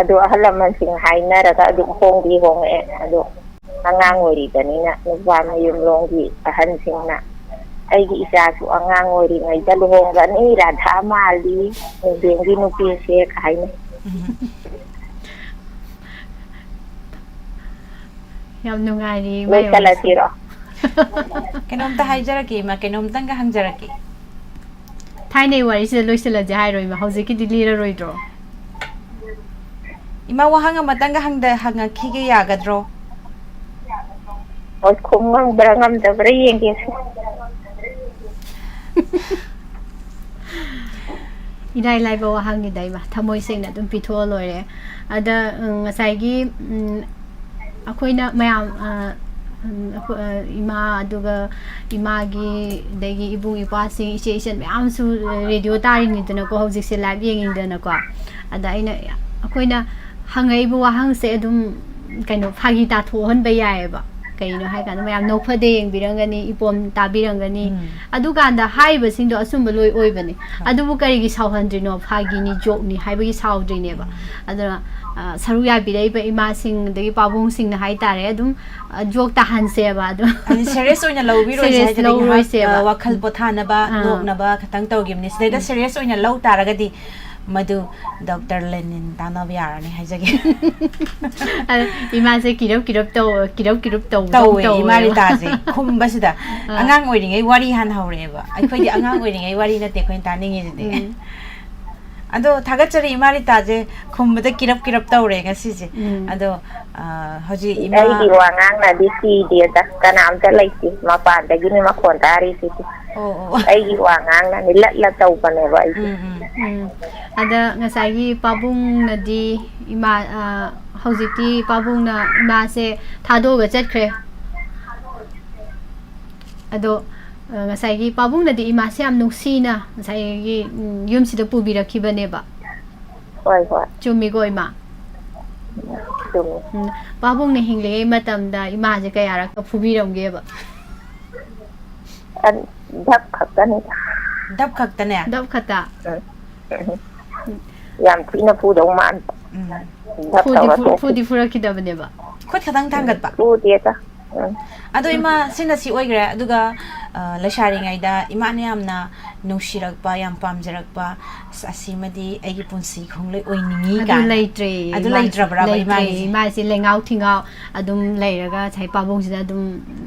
ꯑꯗꯣ ꯑꯍꯜ ꯂꯃꯟꯁꯤꯡ ꯍꯥꯏꯅꯔꯒ ꯑꯗꯨꯝ ꯍꯣꯡꯗꯤ ꯍꯣꯡꯉꯛꯑꯦ꯫ ꯑꯗꯣ ꯑꯉꯥꯡ ꯑꯣꯏꯔꯤꯕꯅꯤꯅ ꯅꯨꯄꯥ ꯃꯌꯨꯝꯂꯣꯝꯒꯤ ꯑꯍꯟꯁꯤꯡꯅ, "ꯑꯩꯒꯤ ꯏꯆꯥꯁꯨ ꯑꯉꯥꯡ ꯑꯣꯏꯔꯤꯉꯩꯗ ꯂꯨꯍꯣꯡꯒꯅꯤ, ꯔꯥꯙꯥ ꯃꯥꯜꯂꯤ, ꯃꯤꯔꯦꯝꯒꯤ ꯅꯨꯄꯤꯁꯦ" ꯍꯥꯏꯅꯩ꯫ ꯌꯥꯝ ꯅꯨꯡꯉꯥꯏꯔꯤ, ꯏꯃꯥ ꯌꯥꯏꯃꯁꯨ꯫ ꯂꯣꯏꯁꯜꯂꯁꯤꯔꯣ? ꯀꯩꯅꯣꯝꯇ ꯍꯥꯏꯖꯔꯛꯀꯦ, ꯏꯃꯥ, ꯀꯩꯅꯣꯝꯇꯪꯒ ꯍꯪꯖꯔꯛꯀꯦ꯫ ꯊꯥꯏꯅꯩ ꯋꯥꯔꯤꯁꯤꯗ ꯂꯣꯏꯁꯤꯜꯂꯁꯦ ꯍꯥꯏꯔꯣ, ꯏꯃꯥ? ꯍꯧꯖꯤꯛꯀꯤꯗꯤ ꯂꯤꯔꯔꯣꯏꯗ꯭ꯔꯣ? ꯏꯃꯥ, ꯋꯥꯍꯪ ꯑꯃꯇꯪꯒ ꯍꯪꯗ-, ꯍꯪꯉꯛꯈꯤꯒꯦ, ꯌꯥꯒꯗ꯭ꯔꯣ? ꯍꯣꯏ, ꯈꯨꯝ ꯉꯝꯕ꯭ꯔꯥ ꯉꯝꯗꯕ꯭ꯔꯥ ꯌꯦꯡꯒꯦꯁꯦ꯫ ꯏꯔꯥꯏ ꯂꯥꯏꯕ ꯋꯥꯍꯪꯅꯤꯗ, ꯏꯃꯥ, ꯊꯃꯣꯏ ꯁꯦꯡꯅ ꯑꯗꯨꯝ ꯄꯤꯊꯣꯛꯑ ꯂꯣꯏꯔꯦ꯫ ꯑꯗ, ꯎꯝ, ꯉꯁꯥꯏꯒꯤ, ꯎꯝ, ꯑꯩꯈꯣꯏꯅ ꯃꯌꯥꯝ, ꯑ, ꯎꯝ, ꯑꯩꯈꯣꯏ, ꯑ, ꯏꯃꯥ, ꯑꯗꯨꯒ ꯏꯃꯥꯒꯤ, ꯑꯗꯒꯤ ꯏꯕꯨꯡ ꯏꯄ꯭ꯋꯥꯁꯤꯡ, ꯏꯆꯦ ꯏꯆꯟ ꯃꯌꯥꯝꯁꯨ ꯔꯦꯗꯤꯑꯣ ꯇꯥꯔꯤꯅꯤꯗꯅꯀꯣ, ꯍꯧꯖꯤꯛꯁꯦ ꯂꯥꯏꯚ ꯌꯦꯡꯉꯤꯗꯅꯀꯣ꯫ ꯑꯗ ꯑꯩꯅ, ꯑꯩꯈꯣꯏꯅ ꯍꯪꯉꯛꯏꯕ ꯋꯥꯍꯪꯁꯦ ꯑꯗꯨꯝ, ꯀꯩꯅꯣ, ꯐꯥꯒꯤ ꯇꯥꯊꯣꯛꯍꯟꯕ ꯌꯥꯏꯑꯕ꯫ ꯀꯩꯅꯣ ꯍꯥꯏꯀꯥꯟꯗ, ꯃꯌꯥꯝ ꯅꯣꯛꯐꯗꯦ ꯌꯦꯡꯕꯤꯔꯝꯒꯅꯤ, ꯏꯄꯣꯝ ꯇꯥꯕꯤꯔꯝꯒꯅꯤ꯫ ꯎꯝ. ꯑꯗꯨꯀꯥꯟꯗ ꯍꯥꯏꯔꯤꯕꯁꯤꯡꯗꯣ ꯑꯆꯨꯝꯕ ꯂꯣꯏ ꯑꯣꯏꯕꯅꯦ꯫ ꯑꯗꯨꯕꯨ ꯀꯔꯤꯒꯤ ꯁꯥꯎꯍꯟꯗ꯭ꯔꯤꯅꯣ? ꯐꯥꯒꯤꯅꯤ, ꯖꯣꯛꯅꯤ ꯍꯥꯏꯕꯒꯤ ꯁꯥꯎꯗ꯭ꯔꯤꯅꯦꯕ꯫ ꯑꯗꯨꯅ, ꯑ, ꯁꯔꯨꯛ ꯌꯥꯕꯤꯔꯛꯏꯕ ꯏꯃꯥꯁꯤꯡ, ꯑꯗꯒꯤ ꯄꯥꯕꯨꯡꯁꯤꯡꯅ ꯍꯥꯏꯇꯥꯔꯦ, ꯑꯗꯨꯝ, ꯑ, ꯖꯣꯛ ꯇꯥꯍꯟꯁꯦꯕ꯫ ꯑꯗꯨꯝ ꯍꯥꯏꯗꯤ, ꯁꯤꯔꯤꯌꯁ ꯑꯣꯏꯅ ꯂꯧꯕꯤꯔꯣꯏꯁꯦ, ꯁꯤꯔꯤꯌꯁ ꯍꯥꯏꯗꯤ ꯉꯥꯏꯍꯥꯛ, ꯂꯧꯔꯣꯏꯁꯦꯕ꯫ ꯑ, ꯋꯥꯈꯜ ꯄꯣꯊꯥꯅꯕ, ꯑꯥ. ꯅꯣꯛꯅꯕ ꯈꯇꯪ ꯇꯧꯈꯤꯕꯅꯤ꯫ ꯁꯤꯗꯩꯗ ꯁꯤꯔꯤꯌꯁ ꯑꯣꯏꯅ ꯂꯧ ꯇꯥꯔꯒꯗꯤ, ꯃꯗꯨ ꯗꯣꯛꯇꯔ ꯂꯦꯅꯤꯟ ꯇꯥꯟꯅꯕ ꯌꯥꯔꯅꯤ ꯍꯥꯏꯖꯒꯦ꯫ ꯑꯗ ꯏꯃꯥꯁꯦ ꯀꯤꯔꯞ ꯀꯤꯔꯞ ꯇꯧ, ꯀꯤꯔꯞ ꯀꯤꯔꯞ ꯇꯧꯕꯗꯧ ꯇꯧꯋꯦ, ꯏꯃꯥ ꯇꯧꯋꯦꯕ꯫ ꯔꯤꯇꯥꯁꯦ ꯈꯨꯝꯕꯁꯤꯗ꯫ ꯑꯥ. ꯑꯉꯥꯡ ꯑꯣꯏꯔꯤꯉꯩ ꯋꯥꯔꯤ ꯍꯥꯟꯅ ꯍꯧꯔꯛꯑꯦꯕ꯫ ꯑꯩꯈꯣꯏꯗꯤ ꯑꯉꯥꯡ ꯑꯣꯏꯔꯤꯉꯩ ꯋꯥꯔꯤ ꯅꯠꯇꯦ ꯑꯩꯈꯣꯏꯅ ꯇꯥꯅꯤꯡꯉꯤꯁꯤꯗꯤ꯫ ꯎꯝ. ꯑꯗꯣ ꯊꯥꯒꯠꯆꯔꯤ, ꯏꯃꯥ ꯔꯤꯇꯥꯁꯦ ꯈꯨꯝꯕꯗ ꯀꯤꯔꯞ ꯀꯤꯔꯞ ꯇꯧꯔꯦ ꯉꯁꯤꯁꯦ꯫ ꯎꯝ. ꯑꯗꯣ, ꯑ, ꯍꯧꯖꯤꯛ ꯏꯃꯥ ꯑꯩꯒꯤ ꯋꯥꯉꯥꯡꯅꯗꯤ ꯀꯤꯗꯦꯗ, ꯀꯅꯥꯝꯇ ꯂꯩꯇꯦ, ꯃꯄꯥꯟꯗꯒꯤꯅꯤ ꯃꯈꯣꯟ ꯇꯥꯔꯤꯁꯤꯗꯤ꯫ ꯑꯣ, ꯑꯣ, ꯑꯣ. ꯑꯩꯒꯤ ꯋꯥꯉꯥꯡꯅꯅꯤ ꯂꯠ ꯂꯠ ꯇꯧꯕꯅꯦꯕ ꯑꯩꯁꯦ꯫ ꯎꯝ, ꯎꯝ. ꯎꯝ. ꯑꯗ ꯉꯁꯥꯏꯒꯤ ꯄꯥꯕꯨꯡꯅꯗꯤ ꯏꯃꯥ, ꯑ, ꯍꯧꯖꯤꯛꯇꯤ ꯄꯥꯕꯨꯡꯅ ꯏꯃꯥꯁꯦ ꯊꯥꯗꯣꯛꯑꯒ ꯆꯠꯈ꯭ꯔꯦ꯫ ꯑꯗꯣ, ꯑ, ꯉꯁꯥꯏꯒꯤ ꯄꯥꯕꯨꯡꯅꯗꯤ ꯏꯃꯥꯁꯦ ꯌꯥꯝ ꯅꯨꯡꯁꯤꯅ ꯉꯁꯥꯏꯒꯤ, ꯎꯝ, ꯌꯨꯝꯁꯤꯗ ꯄꯨꯕꯤꯔꯛꯈꯤꯕꯅꯦꯕ꯫ ꯍꯣꯏ, ꯍꯣꯏ, ꯆꯨꯝꯃꯤꯀꯣ, ꯏꯃꯥ? ꯆꯨꯝꯃꯤ꯫ ꯎꯝ, ꯄꯥꯕꯨꯡꯅ ꯍꯤꯡꯂꯤꯉꯩ ꯃꯇꯝꯗ ꯏꯃꯥꯁꯦ ꯀꯌꯥꯔꯛꯀ ꯐꯨꯕꯤꯔꯝꯒꯦꯕ? ꯑꯟ-, ꯙꯞ ꯈꯛꯇꯅꯤꯗ꯫ ꯙꯞ ꯈꯛꯇꯅꯦ? ꯙꯞ ꯈꯛꯇ? ꯎꯝ. ꯌꯥꯝ ꯊꯤꯅ ꯐꯨꯗꯧ ꯃꯥꯟꯕ꯫ ꯎꯝ. ꯙꯞ ꯐꯨꯗꯤ ꯇꯧꯔ ꯐꯨ-, ꯇꯣꯛꯈꯤ꯫ ꯐꯨꯗꯤ ꯐꯨꯔꯛꯈꯤꯗꯕꯅꯦꯕ? ꯈꯨꯠ ꯈꯛꯇꯪ ꯊꯥꯡꯒꯠꯄ? ꯐꯨꯗꯦꯗ꯫ ꯎꯝ. ꯑꯗꯣ ꯏꯃꯥ, ꯁꯤꯅ ꯁꯤ ꯑꯣꯏꯈ꯭ꯔꯦ꯫ ꯑꯗꯨꯒ, ꯑ, ꯂꯩꯁꯥꯔꯤꯉꯩꯗ ꯏꯃꯥꯅ ꯌꯥꯝꯅ ꯅꯨꯡꯁꯤꯔꯛꯄ, ꯌꯥꯝ ꯄꯥꯝꯖꯔꯛꯄ, "ꯑꯁ, ꯑꯁꯤꯃꯗꯤ ꯑꯩꯒꯤ ꯄꯨꯟꯁꯤ ꯈꯣꯡꯂꯣꯏ ꯑꯣꯏꯅꯤꯡꯉꯤ" ꯑꯗꯨ ꯀꯥꯏꯅ꯫ ꯂꯩꯇ꯭ꯔꯦ, ꯑꯗꯨ ꯏꯃꯥꯁꯦ ꯂꯩꯇ꯭ꯔꯕ꯭ꯔꯕ ꯂꯩꯇ꯭ꯔꯦ꯫ ꯏꯃꯥꯒꯤꯁꯦ? ꯏꯃꯥꯁꯦ ꯂꯦꯡꯉꯥꯎ ꯊꯤꯡꯉꯥꯎ ꯑꯗꯨꯝ ꯂꯩꯔꯒ ꯉꯁꯥꯏ ꯄꯥꯕꯨꯡꯁꯤꯗ ꯑꯗꯨꯝ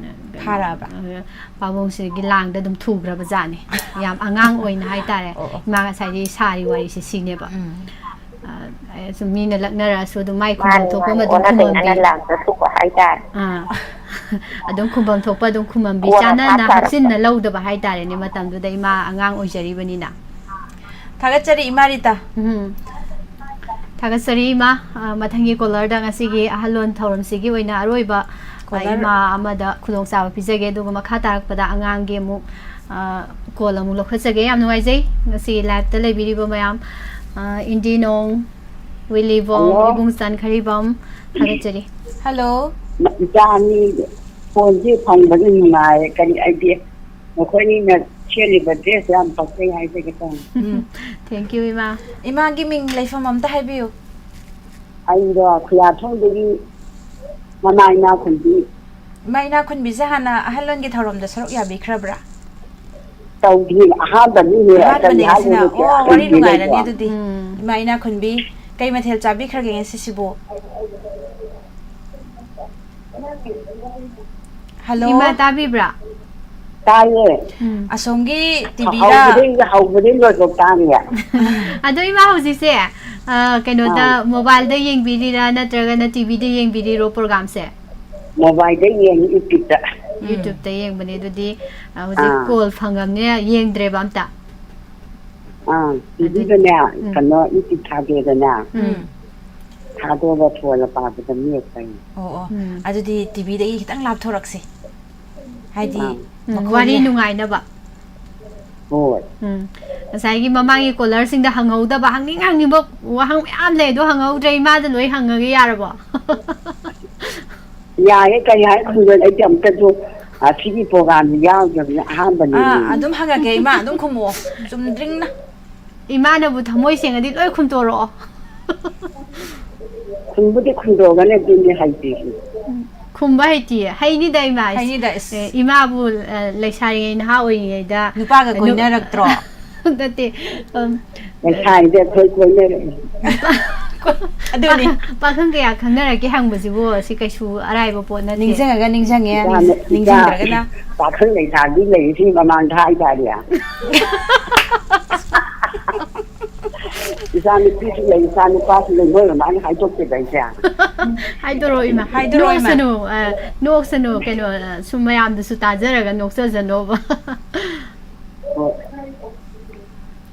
ꯐꯥꯔꯛꯑꯕ? ꯄꯥꯕꯨꯡꯁꯤꯒꯤ ꯂꯥꯡꯗ ꯑꯗꯨꯝ ꯊꯨꯈ꯭ꯔꯕ ꯖꯥꯠꯅꯤ꯫ ꯌꯥꯝ ꯑꯉꯥꯡ ꯑꯣꯏꯅ ꯍꯥꯏꯇꯥꯔꯦ꯫ ꯑꯣ, ꯑꯣ. ꯏꯃꯥ ꯉꯁꯥꯏꯗꯤ ꯁꯥꯔꯤ ꯋꯥꯔꯤꯁꯦ ꯁꯤꯅꯦꯕ꯫ ꯎꯝ. ꯑ, ꯁꯨꯝ ꯃꯤꯅ ꯂꯛꯅꯔꯛꯑꯁꯨ ꯑꯗꯨꯝ ꯃꯥꯏ ꯈꯨꯝꯐꯝ ꯊꯣꯛꯄ ꯑꯃ ꯑꯗꯨꯝ ꯈꯨꯝꯃꯝꯕꯤ꯫ ꯑꯥ꯫ ꯑꯗꯨꯝ ꯈꯨꯝꯐꯝ ꯊꯣꯛꯄ ꯑꯗꯨꯝ ꯈꯨꯝꯃꯝꯕꯤ, ꯆꯥꯟꯅꯅ ꯍꯥꯞꯆꯤꯟꯅ ꯂꯧꯗꯕ ꯍꯥꯏꯇꯥꯔꯦꯅꯦ꯫ ꯃꯇꯝꯗꯨꯗ ꯏꯃꯥ ꯑꯉꯥꯡ ꯑꯣꯏꯖꯔꯤꯕꯅꯤꯅ꯫ ꯊꯥꯒꯠꯆꯔꯤ ꯏꯃꯥ ꯔꯤꯇꯥ꯫ ꯎꯝ꯫ ꯊꯥꯒꯠꯆꯔꯤ ꯏꯃꯥ꯫ ꯑ, ꯃꯊꯪꯒꯤ caller ꯗ ꯉꯁꯤꯒꯤ ꯑꯍꯜꯂꯣꯟ ꯊꯧꯔꯝꯁꯤꯒꯤ ꯑꯣꯏꯅ ꯑꯔꯣꯏꯕ, ꯑ, caller꯫ ꯏꯃꯥ ꯑꯃꯗ ꯈꯨꯗꯣꯡꯆꯥꯕ ꯄꯤꯖꯒꯦ, ꯑꯗꯨꯒ ꯃꯈꯥ ꯇꯥꯔꯛꯄꯗ ꯑꯉꯥꯡꯒꯤ ꯑꯃꯨꯛ, ꯑ, call ꯑꯃꯨꯛ ꯂꯧꯈꯠꯆꯒꯦ꯫ ꯌꯥꯝ ꯅꯨꯡꯉꯥꯏꯖꯩ ꯉꯁꯤ live ꯇ ꯂꯩꯕꯤꯔꯤꯕ ꯃꯌꯥꯝ, ꯑ, ꯏꯟꯗꯤꯅꯣꯡ, ꯋꯤꯂꯤꯕꯣꯡ, hello꯫ ꯏꯕꯨꯡ ꯆꯟ ꯈꯔꯤꯕꯝ, ꯊꯥꯒꯠꯆꯔꯤ꯫ Hello꯫ ꯏꯆꯥ ꯑꯅꯤ phone ꯁꯤ ꯐꯪꯕꯗ ꯅꯨꯡꯉꯥꯏꯔꯦ꯫ ꯀꯔꯤ ꯍꯥꯏꯗꯤ, ꯃꯈꯣꯏꯅꯤꯅ ꯁꯦꯠꯂꯤꯕ dress ꯌꯥꯝ ꯄꯛꯆꯩ ꯍꯥꯏꯖꯒꯦ ꯇꯧꯅꯤ꯫ ꯎꯝ꯫ Thank you, ꯏꯃꯥ꯫ ꯏꯃꯥꯒꯤ ꯃꯤꯡ ꯂꯩꯐꯝ ꯑꯝꯇ ꯍꯥꯏꯕꯤꯌꯨ꯫ ꯑꯩꯗꯣ ꯈꯨꯌꯥꯊꯣꯡꯗꯒꯤ ꯃꯃꯥ ꯏꯅꯥꯈꯨꯟꯕꯤ꯫ ꯏꯃꯥ ꯏꯅꯥꯈꯨꯟꯕꯤꯁꯦ ꯍꯥꯟꯅ ꯑꯍꯜꯂꯣꯟꯒꯤ ꯊꯧꯔꯝꯗ ꯁꯔꯨꯛ ꯌꯥꯕꯤꯈ꯭ꯔꯕ꯭ꯔꯥ? ꯇꯧꯗ꯭ꯔꯤ, ꯑꯍꯥꯟꯕꯅꯤꯅꯦ꯫ ꯑꯍꯥꯟꯕꯅꯦ ꯀꯔꯤ ꯉꯁꯤꯅ꯫ ꯍꯥꯏꯗꯣꯏꯅꯣ? ꯑꯣ, ꯋꯥꯔꯤ ꯀꯨꯏꯔꯦꯅꯦ ꯅꯨꯡꯉꯥꯏꯔꯅꯤ ꯑꯗꯣ꯫ ꯑꯗꯨꯗꯤ꯫ ꯎꯝ꯫ ꯏꯃꯥ ꯏꯅꯥꯈꯨꯟꯕꯤ, ꯀꯩ ꯃꯊꯦꯜ ꯆꯥꯕꯤꯈ꯭ꯔꯒꯦ ꯉꯁꯤꯁꯤꯕꯨ? Hello? ꯏꯃꯥ ꯇꯥꯕꯤꯕ꯭ꯔꯥ? ꯇꯥꯏꯌꯦ꯫ ꯎꯝ꯫ ꯑꯁꯣꯝꯒꯤ T V ꯔ? ꯍꯧꯕꯗꯩ, ꯍꯧꯕꯗꯩ ꯂꯣꯏꯐꯥꯎ ꯇꯥꯔꯤꯌꯦ꯫ ꯑꯗꯣ ꯏꯃꯥ ꯍꯧꯖꯤꯛꯁꯦ, ꯑ, ꯀꯩꯅꯣꯗ, ꯑꯥ꯫ Mobile ꯗ ꯌꯦꯡꯕꯤꯔꯤꯔꯥ ꯅꯠꯇ꯭ꯔꯒꯅ T V ꯗ ꯌꯦꯡꯕꯤꯔꯤꯔꯣ program ꯁꯦ? Mobile ꯗ ꯌꯦꯡꯉꯤ, YouTube ꯇ꯫ ꯎꯝ꯫ YouTube ꯇ ꯌꯦꯡꯕꯅꯦ꯫ ꯑꯗꯨꯗꯤ, ꯑ, ꯍꯧꯖꯤꯛ ꯑꯥ꯫ Call ꯐꯪꯉꯝꯅꯦ, ꯌꯦꯡꯗ꯭ꯔꯦꯕ ꯑꯝꯇ? ꯑꯥ, ꯑꯗꯨ T V ꯗꯅꯦ, ꯎꯝ꯫ ꯀꯩꯅꯣ, YouTube ꯊꯥꯗꯦꯗꯅ꯫ ꯎꯝ꯫ ꯊꯥꯗꯣꯛꯑꯒ phone ꯄꯥꯕꯗ ꯃꯦꯠꯄꯅꯤ꯫ ꯑꯣ, ꯑꯣ꯫ ꯎꯝ꯫ ꯑꯗꯨꯗꯤ T V ꯗꯒꯤ ꯈꯤꯇꯪ ꯂꯥꯞꯊꯣꯔꯛꯁꯤ꯫ ꯍꯥꯏꯗꯤ, ꯑꯥ꯫ ꯎꯝ, ꯃꯈꯣꯟꯁꯦ꯫ ꯋꯥꯔꯤ ꯅꯨꯡꯉꯥꯏꯅꯕ꯫ ꯍꯣꯏ꯫ ꯎꯝ꯫ ꯉꯁꯥꯏꯒꯤ ꯃꯃꯥꯡꯒꯤ caller ꯁꯤꯡꯗ ꯍꯪꯍꯧꯗꯕ, ꯍꯪꯅꯤꯡ ꯍꯪꯅꯤꯡꯕ ꯋꯥꯍꯪ ꯃꯌꯥꯝ ꯂꯩ, ꯑꯗꯣ ꯍꯪꯍꯧꯗ꯭ꯔꯦ꯫ ꯏꯃꯥꯗ ꯂꯣꯏ ꯍꯪꯉꯒꯦ, ꯌꯥꯔꯕꯣ? ꯌꯥꯏꯌꯦ, ꯀꯔꯤ ꯍꯥꯏ ꯈꯨꯝꯗꯣꯏꯅꯣ? ꯑꯩꯗꯤ ꯑꯝꯇꯁꯨ, ꯑ, ꯁꯤꯒꯤ program ꯁꯤ ꯌꯥꯎꯗ꯭ꯔꯕꯅꯤꯅ ꯑꯍꯥꯟꯕꯅꯤ꯫ ꯑꯥ, ꯑꯗꯨꯝ ꯍꯪꯉꯛꯀꯦ, ꯏꯃꯥ, ꯑꯗꯨꯝ ꯈꯨꯝꯃꯛꯑꯣ꯫ ꯆꯨꯝꯗ꯭ꯔꯤꯡꯅ꯫ ꯏꯃꯥꯅꯕꯨ ꯊꯃꯣꯏ ꯁꯦꯡꯉꯗꯤ ꯂꯣꯏ ꯈꯨꯝꯇꯣꯔꯛꯑꯣ꯫ ꯈꯨꯝꯕꯨꯗꯤ ꯈꯨꯝꯗꯣꯛꯑꯒꯅꯤ, ꯑꯗꯨꯅꯤ ꯍꯩꯇ꯭ꯔꯤꯁꯤ꯫ ꯎꯝ, ꯈꯨꯝꯕ ꯍꯩꯇꯤꯌꯦ꯫ ꯍꯩꯅꯤꯗ ꯏꯃꯥ꯫ ꯍꯩꯅꯤꯗ, ꯏꯁ꯫ ꯑꯦ, ꯏꯃꯥꯕꯨ, ꯑ, ꯂꯩꯁꯥꯔꯤꯉꯩ, ꯅꯍꯥ ꯑꯣꯏꯔꯤꯉꯩꯗ ꯅꯨꯄꯥꯒ ꯅꯨ-, ꯀꯣꯏꯅꯔꯛꯇ꯭ꯔꯣ? ꯅꯠꯇꯦ, ꯎꯝ, ꯂꯩꯁꯥꯔꯤꯗ ꯑꯩꯈꯣꯏ ꯀꯣꯏꯅꯔꯛꯑꯦ꯫ ꯅꯨꯄꯥ-, ꯑꯗꯨꯅꯤ꯫ ꯄꯥꯈꯪ ꯀꯌꯥ ꯈꯪꯅꯔꯛꯀꯦ ꯍꯪꯕꯁꯤꯕꯨ, ꯁꯤ ꯀꯩꯁꯨ ꯑꯔꯥꯏꯕ ꯄꯣꯠ ꯅꯠꯇꯦ꯫ ꯅꯤꯡꯁꯤꯡꯉꯒ ꯅꯤꯡꯁꯤꯡꯉꯦ, ꯏꯆꯥꯅ-, ꯏꯆꯥ ꯅꯤꯡꯁꯤꯡꯗ꯭ꯔꯒꯅ꯫ ꯄꯥꯈꯪ ꯂꯩꯁꯥꯕꯤ ꯂꯩꯔꯤꯁꯤ ꯃꯃꯥꯡꯗ ꯍꯥꯏꯇꯥꯔꯦ꯫ ꯏꯆꯥ ꯅꯨꯄꯤꯁꯨ ꯂꯩ, ꯏꯆꯥ ꯅꯨꯄꯥꯁꯨ ꯂꯩ, ꯃꯣꯏ ꯃꯃꯥꯅ ꯍꯥꯏꯗꯣꯛꯇꯦꯗ ꯑꯩꯁꯦ꯫ ꯍꯥꯏꯗꯣꯔꯛꯑꯣ ꯏꯃꯥ꯫ ꯍꯥꯏꯗꯣꯔꯛꯑꯣ ꯏꯃꯥ꯫ ꯅꯣꯛꯁꯅꯨ, ꯑ, ꯅꯣꯛꯁꯅꯨ, ꯀꯩꯅꯣ, ꯑ, ꯁꯨꯝ ꯃꯌꯥꯝꯗꯨꯁꯨ ꯇꯥꯖꯔꯒ ꯅꯣꯛꯆꯖꯅꯣꯕ꯫ ꯍꯣꯏ꯫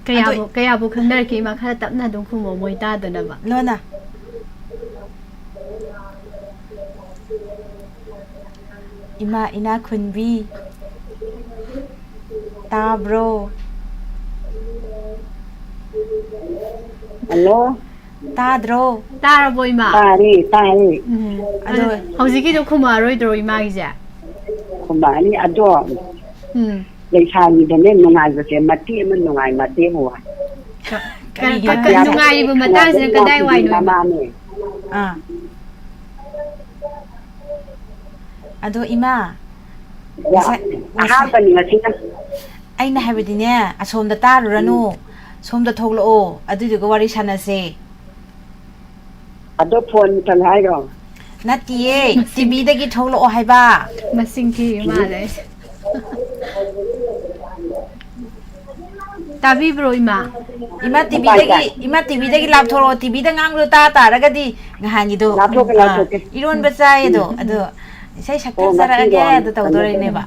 ꯀꯌꯥꯕꯨ ꯑꯗꯣ ꯀꯌꯥꯕꯨ ꯈꯪꯅꯔꯛꯀꯦ ꯏꯃꯥ? ꯈꯔ ꯇꯞꯅ ꯑꯗꯨꯝ ꯈꯨꯝꯃꯣ, ꯃꯣꯏ ꯇꯥꯗꯅꯕ꯫ ꯂꯣꯟꯅ꯫ ꯏꯃꯥ ꯏꯅꯥꯛ ꯈꯨꯟꯕꯤ꯫ ꯇꯥꯕ꯭ꯔꯣ? ꯍꯜꯂꯣ꯫ ꯇꯥꯗ꯭ꯔꯣ? ꯇꯥꯔꯕꯣ ꯏꯃꯥ? ꯇꯥꯔꯦ, ꯇꯥꯔꯦ꯫ ꯎꯝ꯫ ꯑꯗꯣ ꯑꯗꯣ ꯍꯧꯖꯤꯛꯀꯤꯗꯣ ꯈꯨꯝꯃꯛꯑꯔꯣꯏꯗ꯭ꯔꯣ ꯏꯃꯥꯒꯤꯁꯦ? ꯈꯨꯝꯃꯛꯑꯅꯤ ꯑꯗꯣ꯫ ꯎꯝ꯫ ꯂꯩꯁꯥꯕꯤꯗꯅꯦ ꯅꯨꯡꯉꯥꯏꯕꯁꯦ ꯃꯇꯦꯛ ꯑꯃ ꯅꯨꯡꯉꯥꯏ, ꯃꯇꯦꯛ ꯑꯃ ꯋꯥꯏ꯫ ꯀ- ꯀ- ꯀꯔꯤꯒꯤ ꯀ- ꯀ- ꯃꯇꯦꯛ? ꯅꯨꯡꯉꯥꯏꯔꯤꯕ ꯃꯇꯥꯡꯁꯤꯅ ꯀꯗꯥꯏ ꯋꯥꯏꯅꯣ ꯏꯃꯥ? ꯃꯃꯥꯅꯦ꯫ ꯑꯥ꯫ ꯑꯗꯣ ꯏꯃꯥ, ꯉꯁꯥꯏ- ꯉꯁꯥꯏ- ꯑꯍꯥꯟꯕꯅꯤ ꯉꯁꯤꯅ꯫ ꯑꯩꯅ ꯍꯥꯏꯕꯗꯤꯅꯦ, ꯑꯁꯣꯝꯗ ꯇꯥꯔꯨꯔꯅꯨ, ꯁꯣꯝꯗ ꯊꯣꯛꯂꯛꯑꯣ, ꯑꯗꯨꯗꯨꯒ ꯋꯥꯔꯤ ꯁꯥꯟꯅꯁꯦ꯫ ꯑꯗꯣ ꯐꯣꯟ ꯃꯨꯊꯠꯂꯣ ꯍꯥꯏꯔꯣ? ꯅꯠꯇꯤꯌꯦ, ꯇꯤꯚꯤꯗꯒꯤ ꯊꯣꯛꯂꯛꯑꯣ ꯍꯥꯏꯕ꯫ ꯃꯁꯤꯡ ꯊꯤꯔꯤ ꯃꯥꯜꯂꯦ꯫ ꯇꯥꯕꯤꯕ꯭ꯔꯣ ꯏꯃꯥ? ꯏꯃꯥ, ꯇꯤꯚꯤꯗꯒꯤ, ꯏꯃꯥ, ꯇꯤꯚꯤꯗꯒꯤ ꯂꯥꯞꯊꯣꯔꯛꯑꯣ꯫ ꯇꯤꯚꯤꯗ ꯉꯥꯡꯕꯗꯣ ꯇꯥ ꯇꯥꯔꯒꯗꯤ ꯅꯍꯥꯟꯒꯤꯗꯣ, ꯂꯥꯞꯊꯣꯛꯀꯦ, ꯑꯥ, ꯂꯥꯞꯊꯣꯛꯀꯦ꯫ ꯏꯔꯣꯟꯕ ꯆꯥꯏꯗꯣ, ꯑꯗꯣ ꯏꯁꯩ ꯑꯣ, ꯉꯁꯤꯗꯣ ꯁꯛꯊꯖꯔꯛꯑꯒꯦ ꯑꯗꯣ ꯇꯧꯗꯣꯔꯤꯅꯦꯕ꯫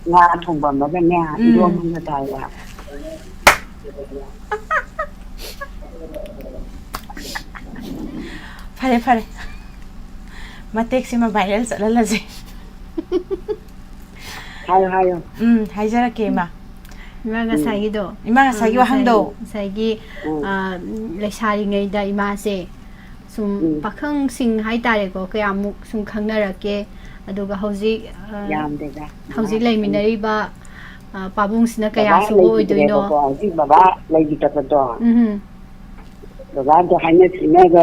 ꯉꯥ ꯊꯣꯡꯕ ꯑꯃꯒꯅꯦ, ꯎꯝ꯫ ꯏꯔꯣꯟꯕ ꯑꯃꯒ ꯇꯥꯏꯕ꯫ ꯐꯔꯦ, ꯐꯔꯦ꯫ ꯃꯇꯦꯛꯁꯤꯃ viral ꯆꯠꯍꯜꯂꯁꯦ꯫ ꯍꯥꯏꯌꯣ, ꯍꯥꯏꯌꯣ꯫ ꯎꯝ, ꯍꯥꯏꯖꯔꯛꯀꯦ, ꯏꯃꯥ꯫ ꯏꯃꯥ ꯉꯁꯥꯏꯒꯤꯗꯣ꯫ ꯏꯃꯥ, ꯉꯁꯥꯏꯒꯤ ꯑ, ꯋꯥꯍꯪꯗꯣ꯫ ꯉꯁꯥꯏꯒꯤ, ꯎꯝ꯫ ꯑ, ꯂꯩꯁꯥꯔꯤꯉꯩꯗ ꯏꯃꯥꯁꯦ ꯁꯨꯝ ꯎꯝ꯫ ꯄꯥꯈꯪꯁꯤꯡ ꯍꯥꯏꯇꯥꯔꯦꯀꯣ, ꯀꯌꯥꯃꯨꯛ ꯁꯨꯝ ꯈꯪꯅꯔꯛꯀꯦ? ꯑꯗꯨꯒ ꯍꯧꯖꯤꯛ, ꯑ, ꯌꯥꯝꯗꯦꯗ꯫ ꯍꯧꯖꯤꯛ ꯃꯉꯥ ꯂꯩꯃꯤꯟꯅꯔꯤꯕ, ꯑ, ꯄꯥꯕꯨꯡꯁꯤꯅ ꯀꯌꯥ ꯕꯕꯥ ꯁꯨꯕ ꯑꯣꯏꯗꯣꯏꯅꯣ? ꯂꯩꯈꯤꯗ꯭ꯔꯦꯕꯀꯣ, ꯍꯧꯖꯤꯛ ꯕꯕꯥ ꯂꯩꯈꯤꯗꯕꯗꯣ꯫ ꯎꯝ꯫ ꯕꯕꯥꯗꯣ ꯍꯥꯏꯅ ꯁꯤꯡꯅꯒ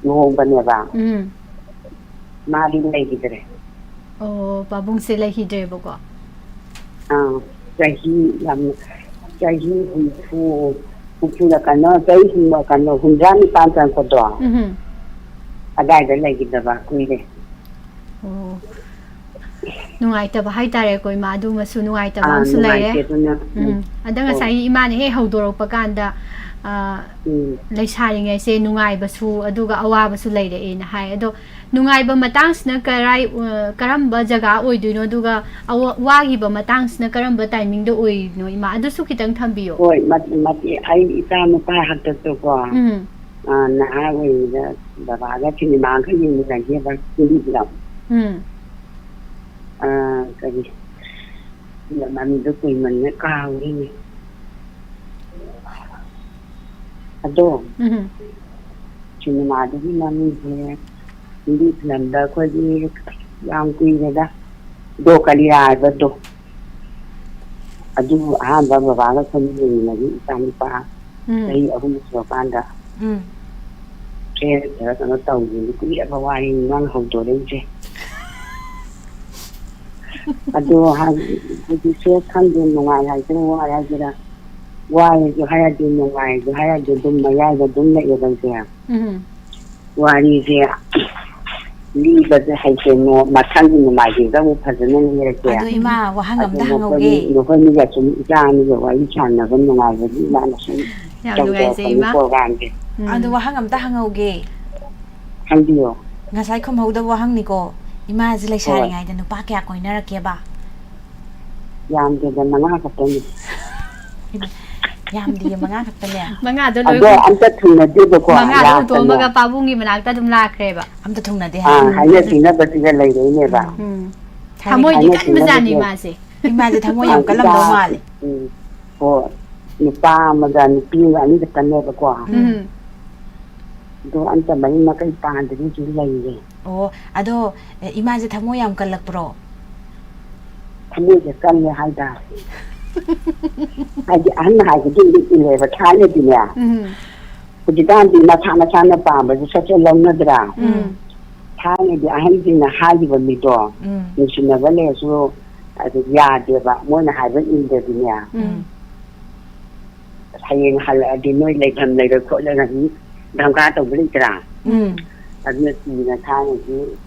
ꯂꯨꯍꯣꯡꯕꯅꯦꯕ꯫ ꯎꯝ꯫ ꯃꯥꯗꯤ ꯂꯩꯈꯤꯗ꯭ꯔꯦ꯫ ꯑꯣ, ꯄꯥꯕꯨꯡꯁꯦ ꯂꯩꯈꯤꯗ꯭ꯔꯦꯕꯀꯣ꯫ ꯑꯥ, ꯆꯍꯤ ꯌꯥꯝ, ꯆꯍꯤ ꯍꯨꯝꯐꯨ, ꯍꯨꯝꯐꯨꯅ ꯀꯩꯅꯣ, ꯆꯍꯤ ꯍꯨꯝ-, ꯀꯩꯅꯣ, ꯍꯨꯝꯗ꯭ꯔꯥ ꯅꯤꯄꯥꯟ ꯆꯪꯉꯛꯄꯗꯣ, ꯎꯝ꯫ ꯑꯗꯥꯏꯗ ꯂꯩꯈꯤꯗꯕ ꯀꯨꯏꯔꯦ꯫ ꯑꯣ, ꯅꯨꯡꯉꯥꯏꯇꯕ ꯍꯥꯏꯇꯥꯔꯦꯀꯣ ꯏꯃꯥ, ꯑꯗꯨꯃꯁꯨ ꯅꯨꯡꯉꯥꯏꯇꯕ ꯑꯥ, ꯑꯃꯁꯨ ꯂꯩꯔꯦ꯫ ꯅꯨꯡꯉꯥꯏꯇꯦ ꯑꯗꯨꯅ꯫ ꯎꯝ꯫ ꯑꯗ ꯑꯣ꯫ ꯉꯁꯥꯏꯒꯤ ꯏꯃꯥꯅ ꯍꯦꯛ ꯍꯧꯗꯣꯔꯛꯄ ꯀꯥꯟꯗ, ꯎꯝ꯫ ꯂꯩꯁꯥꯔꯤꯉꯩꯁꯦ ꯅꯨꯡꯉꯥꯏꯕꯁꯨ ꯑꯗꯨꯒ ꯑꯋꯥꯕꯁꯨ ꯂꯩꯔꯛꯑꯦꯅ ꯍꯥꯏ꯫ ꯑꯗꯣ ꯅꯨꯡꯉꯥꯏꯕ ꯃꯇꯥꯡꯁꯤꯅ ꯀꯔꯥꯏ, ꯑ, ꯀꯔꯝꯕ ꯖꯒꯥ ꯑꯣꯏꯗꯣꯏꯅꯣ? ꯑꯗꯨꯒ ꯑꯋꯥ-, ꯋꯥꯈꯤꯕ ꯃꯇꯥꯡꯁꯤꯅ ꯀꯔꯝꯕ timingꯗ ꯑꯣꯏꯔꯤꯅꯣ, ꯏꯃꯥ? ꯑꯗꯨꯁꯨ ꯈꯤꯇꯪ ꯊꯝꯕꯤꯌꯣ꯫ ꯍꯣꯏ, ꯃꯠ-, ꯃꯠ-, ꯑꯩ ꯏꯆꯥ ꯅꯨꯄꯥ ꯍꯥꯛꯇꯛꯇꯀꯣ, ꯎꯝ꯫ ꯑ, ꯅꯍꯥ ꯑꯣꯏꯔꯤꯉꯩꯗ ꯕꯕꯥꯒ ꯁꯤꯅꯦꯃꯥꯒ ꯌꯦꯡꯃꯤꯟꯅꯈꯤꯕ ꯍꯤꯟꯗꯤ film꯫ ꯎꯝ꯫ ꯑ, ꯀꯔꯤ, ꯃꯃꯤꯡꯗꯣ ꯀꯨꯏꯃꯟꯅ ꯀꯥꯎꯔꯦꯅꯦ꯫ ꯑꯗꯣ, ꯎꯝ꯫ ꯁꯤꯅꯦꯃꯥꯗꯨꯒꯤ ꯃꯃꯤꯡꯁꯦ ꯍꯤꯟꯗꯤ filmꯗ ꯑꯩꯈꯣꯏꯒꯤ ꯌꯥꯝ ꯀꯨꯏꯔꯦꯗ, ꯗꯣ ꯀꯂꯤꯌꯥ ꯍꯥꯏꯕꯗꯣ꯫ ꯑꯗꯨ ꯑꯍꯥꯟꯕ ꯕꯕꯥꯒ ꯑꯩꯈꯣꯏꯅ ꯌꯦꯡꯃꯤꯟꯅꯈꯤ, ꯏꯆꯥꯅꯨꯄꯥ ꯎꯝ꯫ ꯆꯍꯤ ꯑꯍꯨꯝ ꯁꯨꯔꯀꯥꯟꯗ꯫ ꯎꯝ꯫ ꯈꯔ ꯈꯔ ꯀꯩꯅꯣ ꯇꯧꯈꯤꯕꯅꯤ, ꯀꯨꯏꯔꯕ ꯋꯥꯔꯤꯅꯤ ꯅꯪ ꯍꯧꯗꯣꯔꯛꯏꯁꯦ꯫ ꯑꯗꯣ ꯍꯥꯏ-, ꯍꯧꯖꯤꯛꯁꯦ ꯈꯪꯗꯦ, ꯅꯨꯡꯉꯥꯏ ꯍꯥꯏꯁꯤꯔꯥ ꯋꯥꯏ ꯍꯥꯏꯁꯤꯔꯥ, ꯋꯥꯏꯁꯨ ꯍꯥꯏꯔꯗꯤ ꯅꯨꯡꯉꯥꯏꯁꯨ ꯍꯥꯏꯔꯗꯤ ꯑꯗꯨꯝ ꯃꯌꯥꯏꯗ ꯑꯗꯨꯝ ꯂꯩꯌꯦꯕ ꯑꯩꯁꯦ꯫ ꯎꯝ꯫ ꯋꯥꯔꯤꯁꯦ ꯂꯤꯕꯁꯦ ꯍꯩꯇꯦ, ꯅꯣ-, ꯃꯊꯪꯒꯤ ꯅꯣꯡꯃꯥꯏꯖꯤꯡꯗ ꯑꯃꯨꯛ ꯐꯖꯅ ꯂꯤꯔꯒꯦ꯫ ꯑꯗꯣ ꯏꯃꯥ, ꯋꯥꯍꯪ ꯑꯗꯣ ꯑꯝꯇ ꯅꯈꯣꯏ, ꯍꯪꯍꯧꯒꯦ꯫ ꯅꯈꯣꯏꯅꯤꯒ ꯁꯨꯝ ꯏꯆꯥ ꯑꯅꯤꯒ ꯋꯥꯔꯤ ꯁꯥꯟꯅꯕ ꯅꯨꯡꯉꯥꯏꯕꯒꯤ ꯏꯃꯥꯅ ꯁꯨꯝ ꯌꯥꯝ ꯅꯨꯡꯉꯥꯏꯖꯩ, ꯇꯧꯖꯔꯛꯄꯅꯤ ꯏꯃꯥ꯫ Programꯁꯦ꯫ ꯎꯝ꯫ ꯑꯗꯣ ꯋꯥꯍꯪ ꯑꯝꯇ ꯍꯪꯍꯧꯒꯦ꯫ ꯍꯪꯕꯤꯌꯣ꯫ ꯉꯁꯥꯏ ꯈꯨꯝꯍꯧꯗꯕ ꯋꯥꯍꯪꯅꯤꯀꯣ꯫ ꯏꯃꯥꯁꯦ ꯍꯣꯏ꯫ ꯂꯩꯁꯥꯔꯤꯉꯩꯗ ꯅꯨꯄꯥ ꯀꯌꯥ ꯀꯣꯏꯅꯔꯛꯀꯦꯕ? ꯌꯥꯝꯗꯦꯗ, ꯃꯉꯥ ꯈꯛꯇꯅꯤ꯫ ꯌꯥꯝꯗꯤꯌꯦ, ꯃꯉꯥ ꯈꯛꯇꯅꯦ? ꯃꯉꯥꯗꯣ ꯂꯣꯏ ꯑꯗꯣ ꯍꯨꯟ-, ꯑꯝꯇ ꯊꯨꯡꯅꯗꯦꯕꯀꯣ, ꯃꯉꯥꯗꯣ ꯌꯥꯝ ꯍꯨꯟꯇꯣꯛꯑꯝꯃꯒ ꯀꯩꯅꯣ꯫ ꯄꯥꯕꯨꯡꯒꯤ ꯃꯅꯥꯛꯇ ꯑꯗꯨꯝ ꯂꯥꯛꯈ꯭ꯔꯦꯕ꯫ ꯑꯝꯇ ꯊꯨꯡꯅꯗꯦ ꯑꯥ, ꯍꯥꯏ꯫ ꯍꯥꯏꯅ ꯁꯤꯡꯅꯕꯁꯤꯒ ꯂꯩꯔꯛꯏꯅꯦꯕ꯫ ꯎꯝ꯫ ꯊꯥꯏꯅꯒꯤ ꯊꯃꯣꯏꯗꯤ ꯍꯥꯏꯅ ꯀꯟꯕꯖꯥꯠꯅꯤ ꯁꯤꯡꯅꯕꯁꯦ꯫ ꯏꯃꯥꯁꯦ꯫ ꯏꯃꯥꯁꯦ ꯊꯃꯣꯏ ꯌꯥꯝ ꯑꯥ, ꯀꯜꯂꯝꯗꯧ ꯏꯆꯥ, ꯃꯥꯜꯂꯦ꯫ ꯎꯝ, ꯍꯣꯏ꯫ ꯅꯨꯄꯥ ꯑꯃꯒ ꯅꯨꯄꯤ ꯑꯃꯒ ꯑꯅꯤ ꯈꯛꯇꯅꯦꯕꯀꯣ꯫ ꯎꯝ꯫ ꯑꯗꯣ ꯑꯝꯇ ꯃꯔꯤ ꯃꯀꯩ ꯄꯥꯟꯗꯕꯤ ꯁꯨꯝ ꯂꯩꯔꯦ꯫ ꯑꯣ, ꯑꯗꯣ, ꯑꯦ, ꯏꯃꯥꯁꯦ ꯊꯃꯣꯏ ꯌꯥꯝ ꯀꯜꯂꯛꯄ꯭ꯔꯣ? ꯊꯃꯣꯏꯁꯦ ꯀꯜꯂꯦ ꯍꯥꯏꯇꯥꯔꯦ꯫ ꯍꯥꯏꯗꯤ ꯑꯍꯟ ꯍꯥꯏꯕꯗꯤ ꯑꯗꯨꯝ ꯏꯜꯂꯦꯕ ꯊꯥꯏꯅꯗꯤꯅꯦ꯫ ꯎꯝ꯫ ꯍꯧꯖꯤꯛꯀꯥꯟꯗꯤ ꯃꯁꯥ ꯃꯁꯥꯅ ꯄꯥꯝꯕꯁꯦ ꯁꯠ ꯁꯠ ꯂꯧꯅꯗ꯭ꯔꯥ? ꯎꯝ꯫ ꯊꯥꯏꯅꯗꯤ ꯑꯍꯟꯁꯤꯡꯅ ꯍꯥꯏꯈꯤꯕ ꯃꯤꯗꯣ ꯎꯝ꯫ ꯅꯨꯡꯁꯤꯅꯕ ꯂꯩꯔꯁꯨ ꯑꯗꯨ ꯌꯥꯗꯦꯕ, ꯃꯣꯏꯅ ꯍꯥꯏꯕ ꯏꯟꯗ꯭ꯔꯗꯤꯅꯦ꯫ ꯎꯝ꯫ ꯍꯌꯦꯡ ꯍꯜꯂꯛꯑꯗꯤ ꯅꯣꯏ ꯂꯩꯐꯝ ꯂꯩꯔꯣꯏ ꯈꯣꯠꯂꯣꯏꯅ ꯑꯗꯨꯝ ꯙꯝꯀꯥ ꯇꯧꯕ ꯂꯩꯇ꯭ꯔꯥ? ꯎꯝ꯫ ꯑꯗꯨꯅ ꯀꯤꯅ ꯊꯥꯏꯅꯗꯤ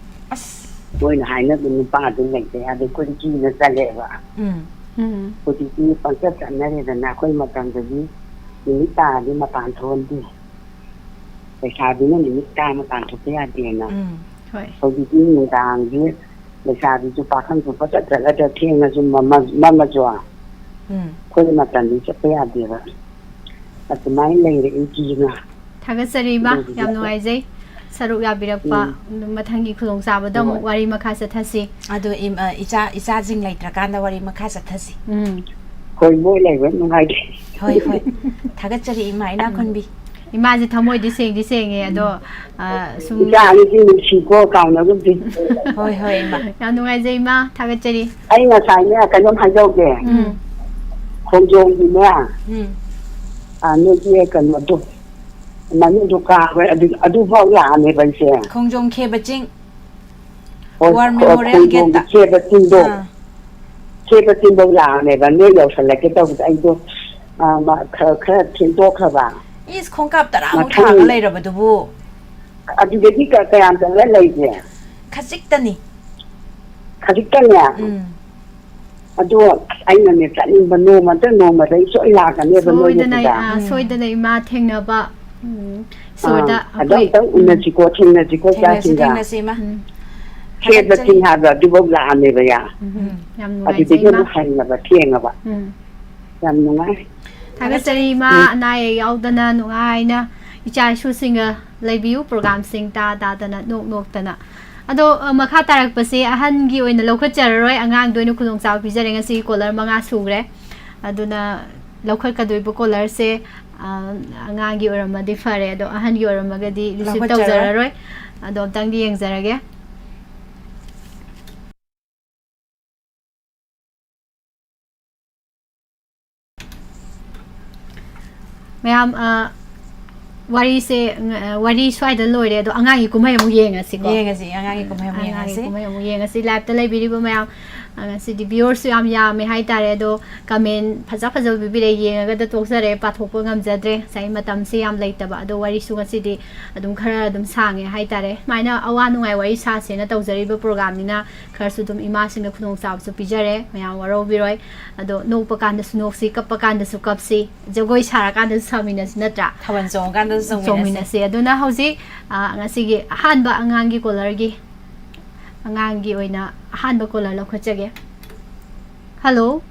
ꯑꯁ꯫ ꯃꯣꯏꯅ ꯍꯥꯏꯅꯕ ꯅꯨꯄꯥꯗꯨ ꯂꯩꯇꯦ ꯍꯥꯏꯕꯗꯤ ꯑꯩꯈꯣꯏꯗꯤ ꯀꯤꯅ ꯆꯠꯂꯦꯕ꯫ ꯎꯝ꯫ ꯎꯝ꯫ ꯍꯧꯖꯤꯛꯇꯤ ꯄꯪꯆꯠ ꯆꯠꯅꯔꯦꯗꯅ ꯑꯩꯈꯣꯏ ꯃꯇꯝꯗꯗꯤ ꯅꯨꯃꯤꯠ ꯇꯥꯔꯗꯤ ꯃꯄꯥꯟ ꯊꯣꯛꯍꯟꯗꯦ꯫ ꯂꯩꯁꯥꯕꯤꯅ ꯅꯨꯃꯤꯠ ꯇꯥ ꯃꯄꯥꯟ ꯊꯣꯛꯄ ꯌꯥꯗꯦꯅ꯫ ꯎꯝ꯫ ꯍꯣꯏ꯫ ꯍꯧꯖꯤꯛꯇꯤ ꯅꯨꯡꯗꯥꯡꯁꯦ ꯂꯩꯁꯥꯕꯤꯁꯨ ꯄꯥꯈꯪꯁꯨ ꯄꯪꯆꯠ ꯆꯠꯂꯗ꯭ꯔ ꯊꯦꯡꯉꯁꯨ ꯃꯝꯃ-, ꯃꯝꯃꯁꯨ꯫ ꯎꯝ꯫ ꯑꯩꯈꯣꯏ ꯃꯇꯝꯗꯤ ꯆꯠꯄ ꯌꯥꯗꯦꯕ꯫ ꯑꯗꯨꯃꯥꯏꯅ ꯂꯩꯔꯦ ꯏꯟꯆꯤꯅ꯫ ꯊꯥꯒꯠꯆꯔꯤ ꯏꯃꯥ, ꯑꯗꯨꯒꯤꯗꯤ ꯌꯥꯝ ꯅꯨꯡꯉꯥꯏꯖꯩ ꯁꯔꯨꯛ ꯌꯥꯕꯤꯔꯛꯄ꯫ ꯎꯝ꯫ ꯃꯊꯪꯒꯤ ꯈꯨꯗꯣꯡꯆꯥꯕꯗ ꯑꯃꯨꯛ ꯍꯣꯏ꯫ ꯋꯥꯔꯤ ꯃꯈꯥ ꯆꯠꯊꯁꯤ꯫ ꯑꯗꯨ ꯏꯝ-, ꯑ, ꯏꯆꯥ, ꯏꯆꯥꯁꯤꯡ ꯂꯩꯇ꯭ꯔꯀꯥꯟꯗ ꯋꯥꯔꯤ ꯃꯈꯥ ꯆꯠꯊꯁꯤ꯫ ꯎꯝ꯫ ꯍꯣꯏ, ꯃꯣꯏ ꯂꯩꯕ ꯅꯨꯡꯉꯥꯏꯇꯦ꯫ ꯍꯣꯏ, ꯍꯣꯏ꯫ ꯊꯥꯒꯠꯆꯔꯤ ꯏꯃꯥ ꯏꯅꯥꯈꯨꯟꯕꯤ꯫ ꯏꯃꯥꯁꯦ ꯊꯃꯣꯏꯗꯤ ꯁꯦꯡꯗꯤ ꯁꯦꯡꯉꯦ, ꯑꯗꯣ, ꯎꯝ꯫ ꯑ, ꯁꯨꯝ ꯏꯆꯥ ꯑꯅꯤꯁꯤ ꯅꯨꯡꯁꯤꯀꯣ, ꯀꯥꯎꯅꯒꯨꯝꯁꯤ꯫ ꯍꯣꯏ, ꯍꯣꯏ, ꯏꯃꯥ꯫ ꯌꯥꯝ ꯅꯨꯡꯉꯥꯏꯖꯩ ꯏꯃꯥ, ꯊꯥꯒꯠꯆꯔꯤ꯫ ꯑꯩ ꯉꯁꯥꯏꯅꯦ ꯀꯩꯅꯣꯝ ꯍꯥꯏꯖꯍꯧꯒꯦ꯫ ꯎꯝ꯫ ꯈꯣꯡꯖꯣꯝꯒꯤꯅꯦ, ꯎꯝ꯫ ꯑ, ꯅꯣꯏꯒꯤ ꯀꯩꯅꯣꯗꯣ, ꯃꯃꯤꯡꯗꯣ ꯀꯥꯎꯈ꯭ꯔꯦ, ꯑꯗꯨ, ꯑꯗꯨꯐꯥꯎ ꯂꯥꯛꯑꯝꯃꯦꯕ ꯑꯩꯁꯦ꯫ ꯈꯣꯡꯖꯣꯝ ꯈꯦꯕ ꯆꯤꯡ꯫ ꯍꯣꯏ, War ꯈꯣ-, Memorial ꯈꯣꯡꯖꯣꯝꯒꯤ Gate-ꯇ꯫ ꯈꯦꯕ ꯆꯤꯡꯗꯣ꯫ ꯑꯥ꯫ ꯈꯦꯕ ꯆꯤꯡꯐꯧ ꯂꯥꯛꯑꯝꯃꯦꯕ, ꯅꯣꯏ ꯌꯧꯁꯜꯂꯛꯀꯦ ꯇꯧꯕꯗ ꯑꯩꯗꯣ, ꯑ, ꯃ-, ꯈꯔ, ꯈꯔ ꯊꯦꯡꯗꯣꯛꯈ꯭ꯔꯕ꯫ ꯏꯁ, ꯈꯣꯡꯀꯥꯞ ꯇꯔꯥꯃꯨꯛ ꯃꯊꯪ ꯊꯥꯡꯉ ꯂꯩꯔꯕꯗꯨꯕꯨ꯫ ꯑꯗꯨꯗꯒꯤ ꯀ-, ꯀꯌꯥꯝ ꯆꯪꯉ ꯂꯩꯒꯦ? ꯈꯖꯤꯛꯇꯅꯤ꯫ ꯈꯖꯤꯛꯇꯅꯦ? ꯎꯝ꯫ ꯑꯗꯣ ꯑꯩꯅꯅꯦ ꯆꯠꯅꯤꯡꯕ, ꯅꯣꯡꯃꯗ, ꯅꯣꯡꯃꯗ ꯑꯩ ꯁꯣꯏ ꯂꯥꯛꯀꯅꯦꯕ ꯅꯣꯏ ꯁꯣꯏꯗꯅ, ꯌꯨꯝꯗ꯫ ꯑ, ꯎꯝ꯫ ꯁꯣꯏꯗꯅ ꯏꯃꯥ ꯊꯦꯡꯅꯕ, ꯎꯝ, ꯁꯣꯏꯗ ꯑꯥ, ꯑꯗꯣ ꯑꯩꯈꯣꯏ, ꯑꯝꯇꯪ ꯎꯝ꯫ ꯎꯅꯁꯤꯀꯣ, ꯊꯦꯡꯅꯁꯤꯀꯣ, ꯊꯦꯡꯅꯁꯤ, ꯏꯆꯥꯁꯤꯡꯒ꯫ ꯊꯦꯡꯅꯁꯤ, ꯏꯃꯥ꯫ ꯎꯝ꯫ ꯈꯦꯕ ꯊꯥꯒꯠꯆꯔꯤ꯫ ꯆꯤꯡ ꯍꯥꯏꯕ ꯑꯗꯨꯐꯥꯎ ꯂꯥꯛꯑꯝꯃꯦꯕ ꯌꯥ꯫ ꯎꯝ, ꯌꯥꯝ ꯅꯨꯡꯉꯥꯏꯖꯩ, ꯑꯗꯨꯗꯒꯤ ꯏꯃꯥ꯫ ꯑꯃꯨꯛ ꯍꯟꯅꯕ ꯊꯦꯡꯉꯕ꯫ ꯎꯝ꯫ ꯌꯥꯝ ꯅꯨꯡꯉꯥꯏ꯫ ꯊꯥꯒꯠꯆꯔꯤ, ꯏꯃꯥ, ꯎꯝ꯫ ꯑꯅꯥ ꯑꯌꯦꯛ ꯌꯥꯎꯗꯅ ꯅꯨꯡꯉꯥꯏꯅ ꯏꯆꯥ ꯏꯁꯨꯁꯤꯡꯒ ꯂꯩꯕꯤꯌꯨ, program-ꯁꯤꯡ ꯇꯥ ꯇꯥꯗꯅ, ꯅꯣꯛ ꯅꯣꯛꯇꯅ꯫ ꯑꯗꯣ, ꯑ, ꯃꯈꯥ ꯇꯥꯔꯛꯄꯁꯦ ꯑꯍꯟꯒꯤ ꯑꯣꯏꯅ ꯂꯧꯈꯠꯆꯔꯔꯣꯏ, ꯑꯉꯥꯡꯗ ꯑꯣꯏꯅ ꯈꯨꯗꯣꯡꯆꯥꯕ ꯄꯤꯖꯔꯦ꯫ ꯉꯁꯤꯒꯤ caller ꯃꯉꯥ ꯁꯨꯈ꯭ꯔꯦ, ꯑꯗꯨꯅ ꯂꯧꯈꯠꯀꯗꯣꯏꯕ caller-ꯁꯦ, ꯑ, ꯑꯉꯥꯡꯒꯤ ꯑꯣꯏꯔꯝꯃꯗꯤ ꯐꯔꯦ, ꯑꯗꯣ ꯑꯍꯟꯒꯤ ꯑꯣꯏꯔꯝꯃꯒꯗꯤ receive ꯂꯧꯈꯠꯆꯔꯣꯏ꯫ ꯇꯧꯖꯔꯔꯣꯏ꯫ ꯑꯗꯣ ꯑꯝꯇꯪꯗꯤ ꯌꯦꯡꯖꯔꯒꯦ꯫ ꯃꯌꯥꯝ, ꯑ, ꯋꯥꯔꯤꯁꯦ, ꯑ, ꯋꯥꯔꯤ ꯁ꯭ꯋꯥꯏꯗ ꯂꯣꯏꯔꯦ, ꯑꯗꯣ ꯑꯉꯥꯡꯒꯤ ꯀꯨꯝꯍꯩ ꯑꯃꯨꯛ ꯌꯦꯡꯉꯁꯤꯀꯣ꯫ ꯌꯦꯡꯉꯁꯤ, ꯑꯉꯥꯡꯒꯤ ꯀꯨꯝꯍꯩ ꯑꯃꯨꯛ ꯑꯉꯥꯡꯒꯤ ꯌꯦꯡꯉꯁꯤ꯫ ꯀꯨꯝꯍꯩ ꯑꯃꯨꯛ ꯌꯦꯡꯉꯁꯤ꯫ Live-ꯇ ꯂꯩꯕꯤꯔꯤꯕ ꯃꯌꯥꯝ, ꯑ, ꯉꯁꯤꯗꯤ viewerꯁꯨ ꯌꯥꯝ ꯌꯥꯝꯃꯦ ꯍꯥꯏꯇꯥꯔꯦ꯫ ꯑꯗꯣ comment ꯐꯖ ꯐꯖꯕ ꯄꯤꯕꯤꯔꯦ, ꯌꯦꯡꯉꯒꯗ ꯇꯣꯛꯆꯔꯦ, ꯄꯥꯊꯣꯛꯄ ꯉꯝꯖꯗ꯭ꯔꯦ, ꯉꯁꯥꯏ ꯃꯇꯝꯁꯦ ꯌꯥꯝ ꯂꯩꯇꯕ꯫ ꯑꯗꯣ ꯋꯥꯔꯤꯁꯨ ꯉꯁꯤꯗꯤ ꯑꯗꯨꯝ ꯈꯔ ꯑꯗꯨꯝ ꯁꯥꯡꯉꯦ ꯍꯥꯏꯇꯥꯔꯦ꯫ ꯁꯨꯃꯥꯏꯅ ꯑꯋꯥ ꯅꯨꯡꯉꯥꯏ ꯋꯥꯔꯤ ꯁꯥꯁꯦꯅ ꯇꯧꯖꯔꯤꯕ programꯅꯤꯅ ꯈꯔꯁꯨ ꯑꯗꯨꯝ ꯏꯃꯥꯁꯤꯡꯅ ꯈꯨꯗꯣꯡꯆꯥꯕꯁꯨ ꯄꯤꯖꯔꯦ, ꯃꯌꯥꯝ ꯋꯥꯔꯧꯕꯤꯔꯣꯏ꯫ ꯑꯗꯣ ꯅꯣꯛꯄ ꯀꯥꯟꯗꯁꯨ ꯅꯣꯛꯁꯤ, ꯀꯞꯄ ꯀꯥꯟꯗꯁꯨ ꯀꯞꯁꯤ, ꯖꯒꯣꯏ ꯁꯥꯔꯀꯥꯟꯗꯁꯨ ꯁꯥꯃꯤꯟꯅꯁꯤ, ꯅꯠꯇ꯭ꯔꯥ? ꯊꯥꯕꯜ ꯆꯣꯡꯉꯀꯥꯟꯗꯁꯨ ꯆꯣꯡꯃꯤꯟꯅꯁꯤ꯫ ꯆꯣꯡꯃꯤꯟꯅꯁꯤ꯫ ꯑꯗꯨꯅ ꯍꯧꯖꯤꯛ, ꯑ, ꯉꯁꯤꯒꯤ ꯑꯍꯥꯟꯕ ꯑꯉꯥꯡꯒꯤ callerꯒꯤ, ꯑꯉꯥꯡꯒꯤ ꯑꯣꯏꯅ ꯑꯍꯥꯟꯕ caller ꯂꯧꯈꯠꯆꯒꯦ꯫ Hello꯫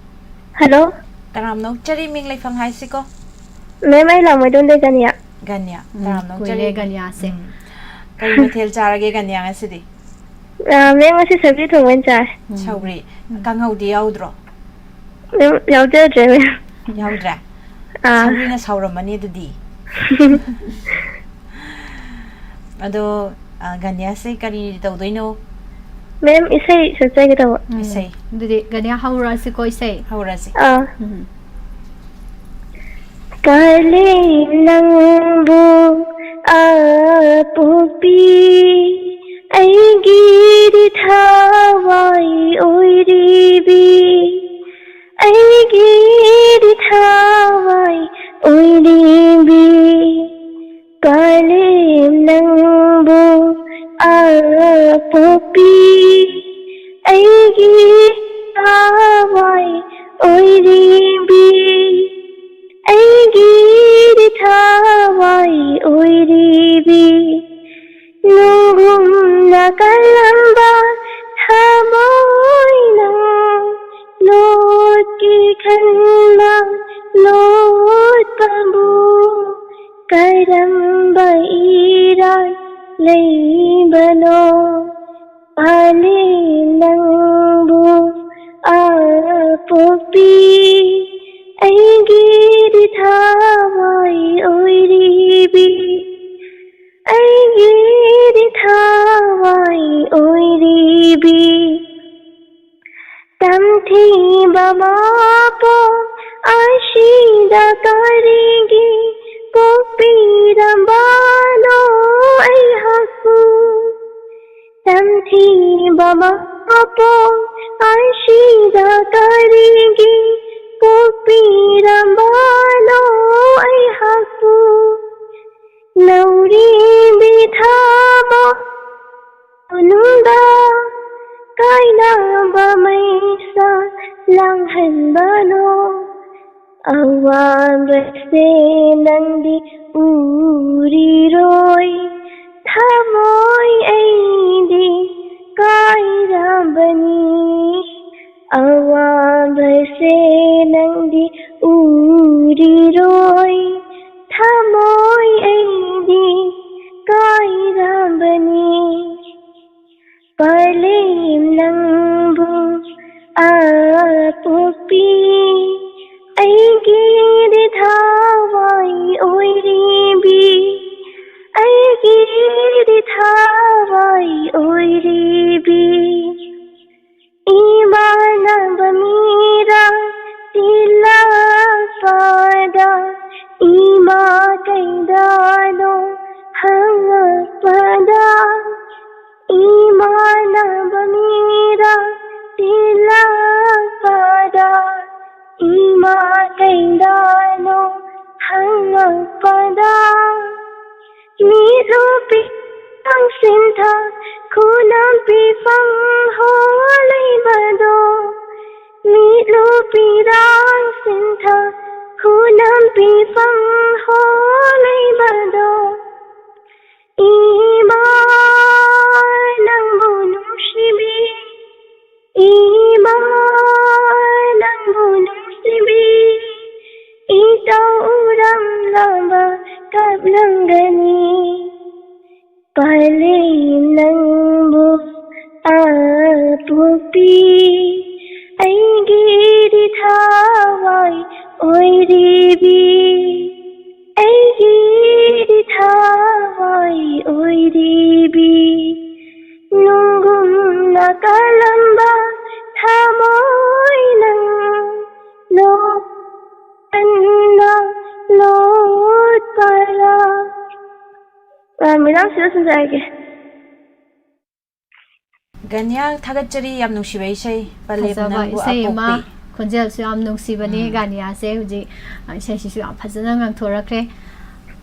Hello꯫ ꯇꯔꯥꯝꯅ ꯑꯣꯛꯆꯔꯤ, ꯃꯤꯡ ꯂꯩꯐꯝ ꯍꯥꯏꯁꯤꯀꯣ꯫ Ma'am, ꯑꯩ ꯂꯥꯡꯃꯩꯗꯣꯟꯗꯩ ꯒꯅꯤꯌꯥ꯫ ꯒꯅꯤꯌꯥ, ꯎꯝ, ꯇꯔꯥꯝꯅ ꯀꯨꯏꯔꯦ ꯑꯣꯛꯆꯔꯤ꯫ ꯒꯅꯤꯌꯥꯁꯦ꯫ ꯎꯝ꯫ ꯀꯔꯤ ꯃꯊꯦꯜ ꯆꯥꯔꯒꯦ ꯒꯅꯤꯌꯥ ꯉꯁꯤꯗꯤ? ꯑ, ma'am, ꯉꯁꯤ ꯁꯧꯒ꯭ꯔꯤ ꯊꯣꯡꯕ ꯑꯣꯏꯅ ꯆꯥꯔꯦ꯫ ꯎꯝ꯫ ꯁꯧꯒ꯭ꯔꯤ꯫ ꯎꯝ꯫ ꯀꯥꯡꯍꯧꯗꯤ ꯌꯥꯎꯗ꯭ꯔꯣ? Ma'am, ꯌꯥꯎꯖꯗ꯭ꯔꯦ, ma'am꯫ ꯌꯥꯎꯗ꯭ꯔꯦ? ꯑꯥ꯫ ꯁꯧꯒ꯭ꯔꯤꯅ ꯁꯥꯎꯔꯝꯃꯅꯤ ꯑꯗꯨꯗꯤ꯫ ꯑꯗꯣ, ꯑ, ꯒꯅꯤꯌꯥꯁꯦ ꯀꯔꯤ ꯇꯧꯗꯣꯏꯅꯣ? Ma'am, ꯏꯁꯩ ꯁꯛꯆꯒꯦ ꯇꯧꯕ꯫ ꯎꯝ꯫ ꯏꯁꯩ꯫ ꯑꯗꯨꯗꯤ ꯒꯅꯤꯌꯥ ꯍꯧꯔꯁꯤꯀꯣ ꯏꯁꯩ꯫ ꯍꯧꯔꯁꯤ꯫ ꯑꯥ꯫ ꯎꯝ꯫ ꯀꯥꯂꯦꯟ ꯅꯪꯕꯨ ꯑꯄꯣꯛꯄꯤ, ꯑꯩꯒꯤꯗꯤ ꯊꯋꯥꯏ ꯑꯣꯏꯔꯤꯕꯤ, ꯑꯩꯒꯤꯗꯤ ꯊꯋꯥꯏ ꯑꯣꯏꯔꯤꯕꯤ꯫ ꯀꯥꯂꯦꯟ ꯅꯪꯕꯨ ꯑꯄꯣꯛꯄꯤ, ꯑꯩꯒꯤ ꯊꯋꯥꯏ ꯑꯣꯏꯔꯤꯕꯤ, ꯑꯩꯒꯤꯗꯤ ꯊꯋꯥꯏ ꯑꯣꯏꯔꯤꯕꯤ꯫ ꯅꯨꯡꯒꯨꯝꯅ ꯀꯜꯂꯝꯕ ꯊꯃꯣꯏ ꯅꯪ, ꯂꯣꯠꯀꯦ ꯈꯟꯕ ꯂꯣꯠꯄꯕꯨ ꯀꯔꯝꯕ ꯏꯔꯥꯜ ꯂꯩꯕꯅꯣ? ꯄꯥꯜꯂꯤ ꯅꯪꯕꯨ ꯑꯄꯣꯛꯄꯤ, ꯑꯩꯒꯤꯗꯤ ꯊꯋꯥꯏ ꯑꯣꯏꯔꯤꯕꯤ, ꯑꯩꯒꯤꯗꯤ ꯊꯋꯥꯏ ꯑꯣꯏꯔꯤꯕꯤ꯫ ꯇꯝꯊꯤꯕ ꯃꯄꯣꯛ ꯑꯁꯤꯗ ꯀꯔꯤꯒꯤ ꯄꯣꯛꯄꯤꯔꯝꯕꯅꯣ ꯑꯩꯍꯥꯛꯄꯨ? ꯇꯝꯊꯤ ꯊꯤꯕ ꯃꯄꯣꯛ ꯑꯁꯤꯗ ꯀꯔꯤꯒꯤ ꯄꯣꯛꯄꯤꯔꯝꯕꯅꯣ ꯑꯩꯍꯥꯛꯄꯨ? ꯅꯧꯔꯤꯕꯤ ꯊꯃꯣꯏ ꯃꯅꯨꯡꯗ ꯀꯥꯏꯅꯕ ꯃꯩꯁꯥ ꯂꯥꯡꯍꯟꯕꯅꯣ? ꯑꯋꯥꯕꯁꯦ ꯅꯪꯗꯤ ꯎꯔꯤꯔꯣꯏ, ꯊꯃꯣꯏ ꯑꯩꯗꯤ ꯀꯥꯏꯔꯕꯅꯤ꯫ ꯑꯋꯥꯕꯁꯦ ꯅꯪꯗꯤ ꯎꯔꯤꯔꯣꯏ, ꯊꯃꯣꯏ ꯑꯩꯗꯤ ꯀꯥꯏꯔꯕꯅꯤ꯫ ꯄꯂꯦꯝ ꯅꯪꯕꯨ ꯑꯄꯣꯛꯄꯤ, ꯑꯩꯒꯤꯗꯤ ꯊꯋꯥꯏ ꯑꯣꯏꯔꯤꯕꯤ, ꯑꯩꯒꯤꯗꯤ ꯊꯋꯥꯏ ꯑꯣꯏꯔꯤꯕꯤ꯫ ꯏꯃꯥꯟꯅꯕ ꯃꯤꯔꯥ ꯇꯤꯜꯂꯛꯄꯗ, ꯏꯃꯥ ꯀꯩꯗꯅꯣ ꯍꯪꯉꯛꯄꯗ, ꯏꯃꯥꯟꯅꯕ ꯃꯤꯔꯥ ꯇꯤꯜꯂꯛꯄꯗ, ꯏꯃꯥ ꯀꯩꯗꯅꯣ ꯍꯪꯉꯛꯄꯗ, ꯃꯤꯠꯂꯨ ꯄꯤꯔꯥꯡ ꯁꯤꯟꯊ ꯈꯨꯅꯝ ꯄꯤꯐꯝ ꯍꯣ ꯂꯩꯕꯗꯣ, ꯃꯤꯠꯂꯨ ꯄꯤꯔꯥꯡ ꯁꯤꯟꯊ ꯈꯨꯅꯝ ꯄꯤꯐꯝ ꯍꯣ ꯂꯩꯕꯗꯣ, ꯏꯃꯥ ꯅꯪꯕꯨ ꯅꯨꯡꯁꯤꯕꯤ, ꯏꯃꯥ ꯅꯪꯕꯨ ꯅꯨꯡꯁꯤꯕꯤ, ꯏꯇꯧ ꯎꯔꯝꯂꯕ ꯀꯞꯂꯝꯒꯅꯤ꯫ ꯄꯂꯦꯝ ꯅꯪꯕꯨ ꯑꯄꯣꯛꯄꯤ, ꯑꯩꯒꯤꯗꯤ ꯊꯋꯥꯏ ꯑꯣꯏꯔꯤꯕꯤ, ꯑꯩꯒꯤꯗꯤ ꯊꯋꯥꯏ ꯑꯣꯏꯔꯤꯕꯤ, ꯅꯨꯡꯒꯨꯝꯅ ꯀꯜꯂꯝꯕ ꯊꯃꯣꯏ ꯅꯪ ꯂꯣꯛ ꯀꯟꯅ ꯂꯣꯠꯄꯔꯥ? ꯑ, ꯃꯦꯗꯥꯝ, ꯁꯤ ꯂꯣꯏꯁꯤꯟꯖꯔꯒꯦ꯫ ꯒꯥꯅꯤꯌꯥ, ꯊꯥꯒꯠꯆꯔꯤ, ꯌꯥꯝ ꯅꯨꯡꯁꯤꯕ ꯏꯁꯩ, ꯄꯂꯦꯝ ꯐꯖꯕ ꯅꯪꯕꯨ ꯏꯁꯩ ꯑꯃ, ꯑꯄꯣꯛꯄꯤ꯫ ꯈꯣꯟꯖꯦꯜꯁꯨ ꯌꯥꯝ ꯅꯨꯡꯁꯤꯕꯅꯤ ꯎꯝ꯫ ꯒꯥꯅꯤꯌꯥꯁꯦ꯫ ꯍꯧꯖꯤꯛ, ꯑ, ꯏꯁꯩꯁꯤꯁꯨ ꯌꯥꯝ ꯐꯖꯅ ꯉꯥꯡꯊꯣꯔꯛꯈ꯭ꯔꯦ꯫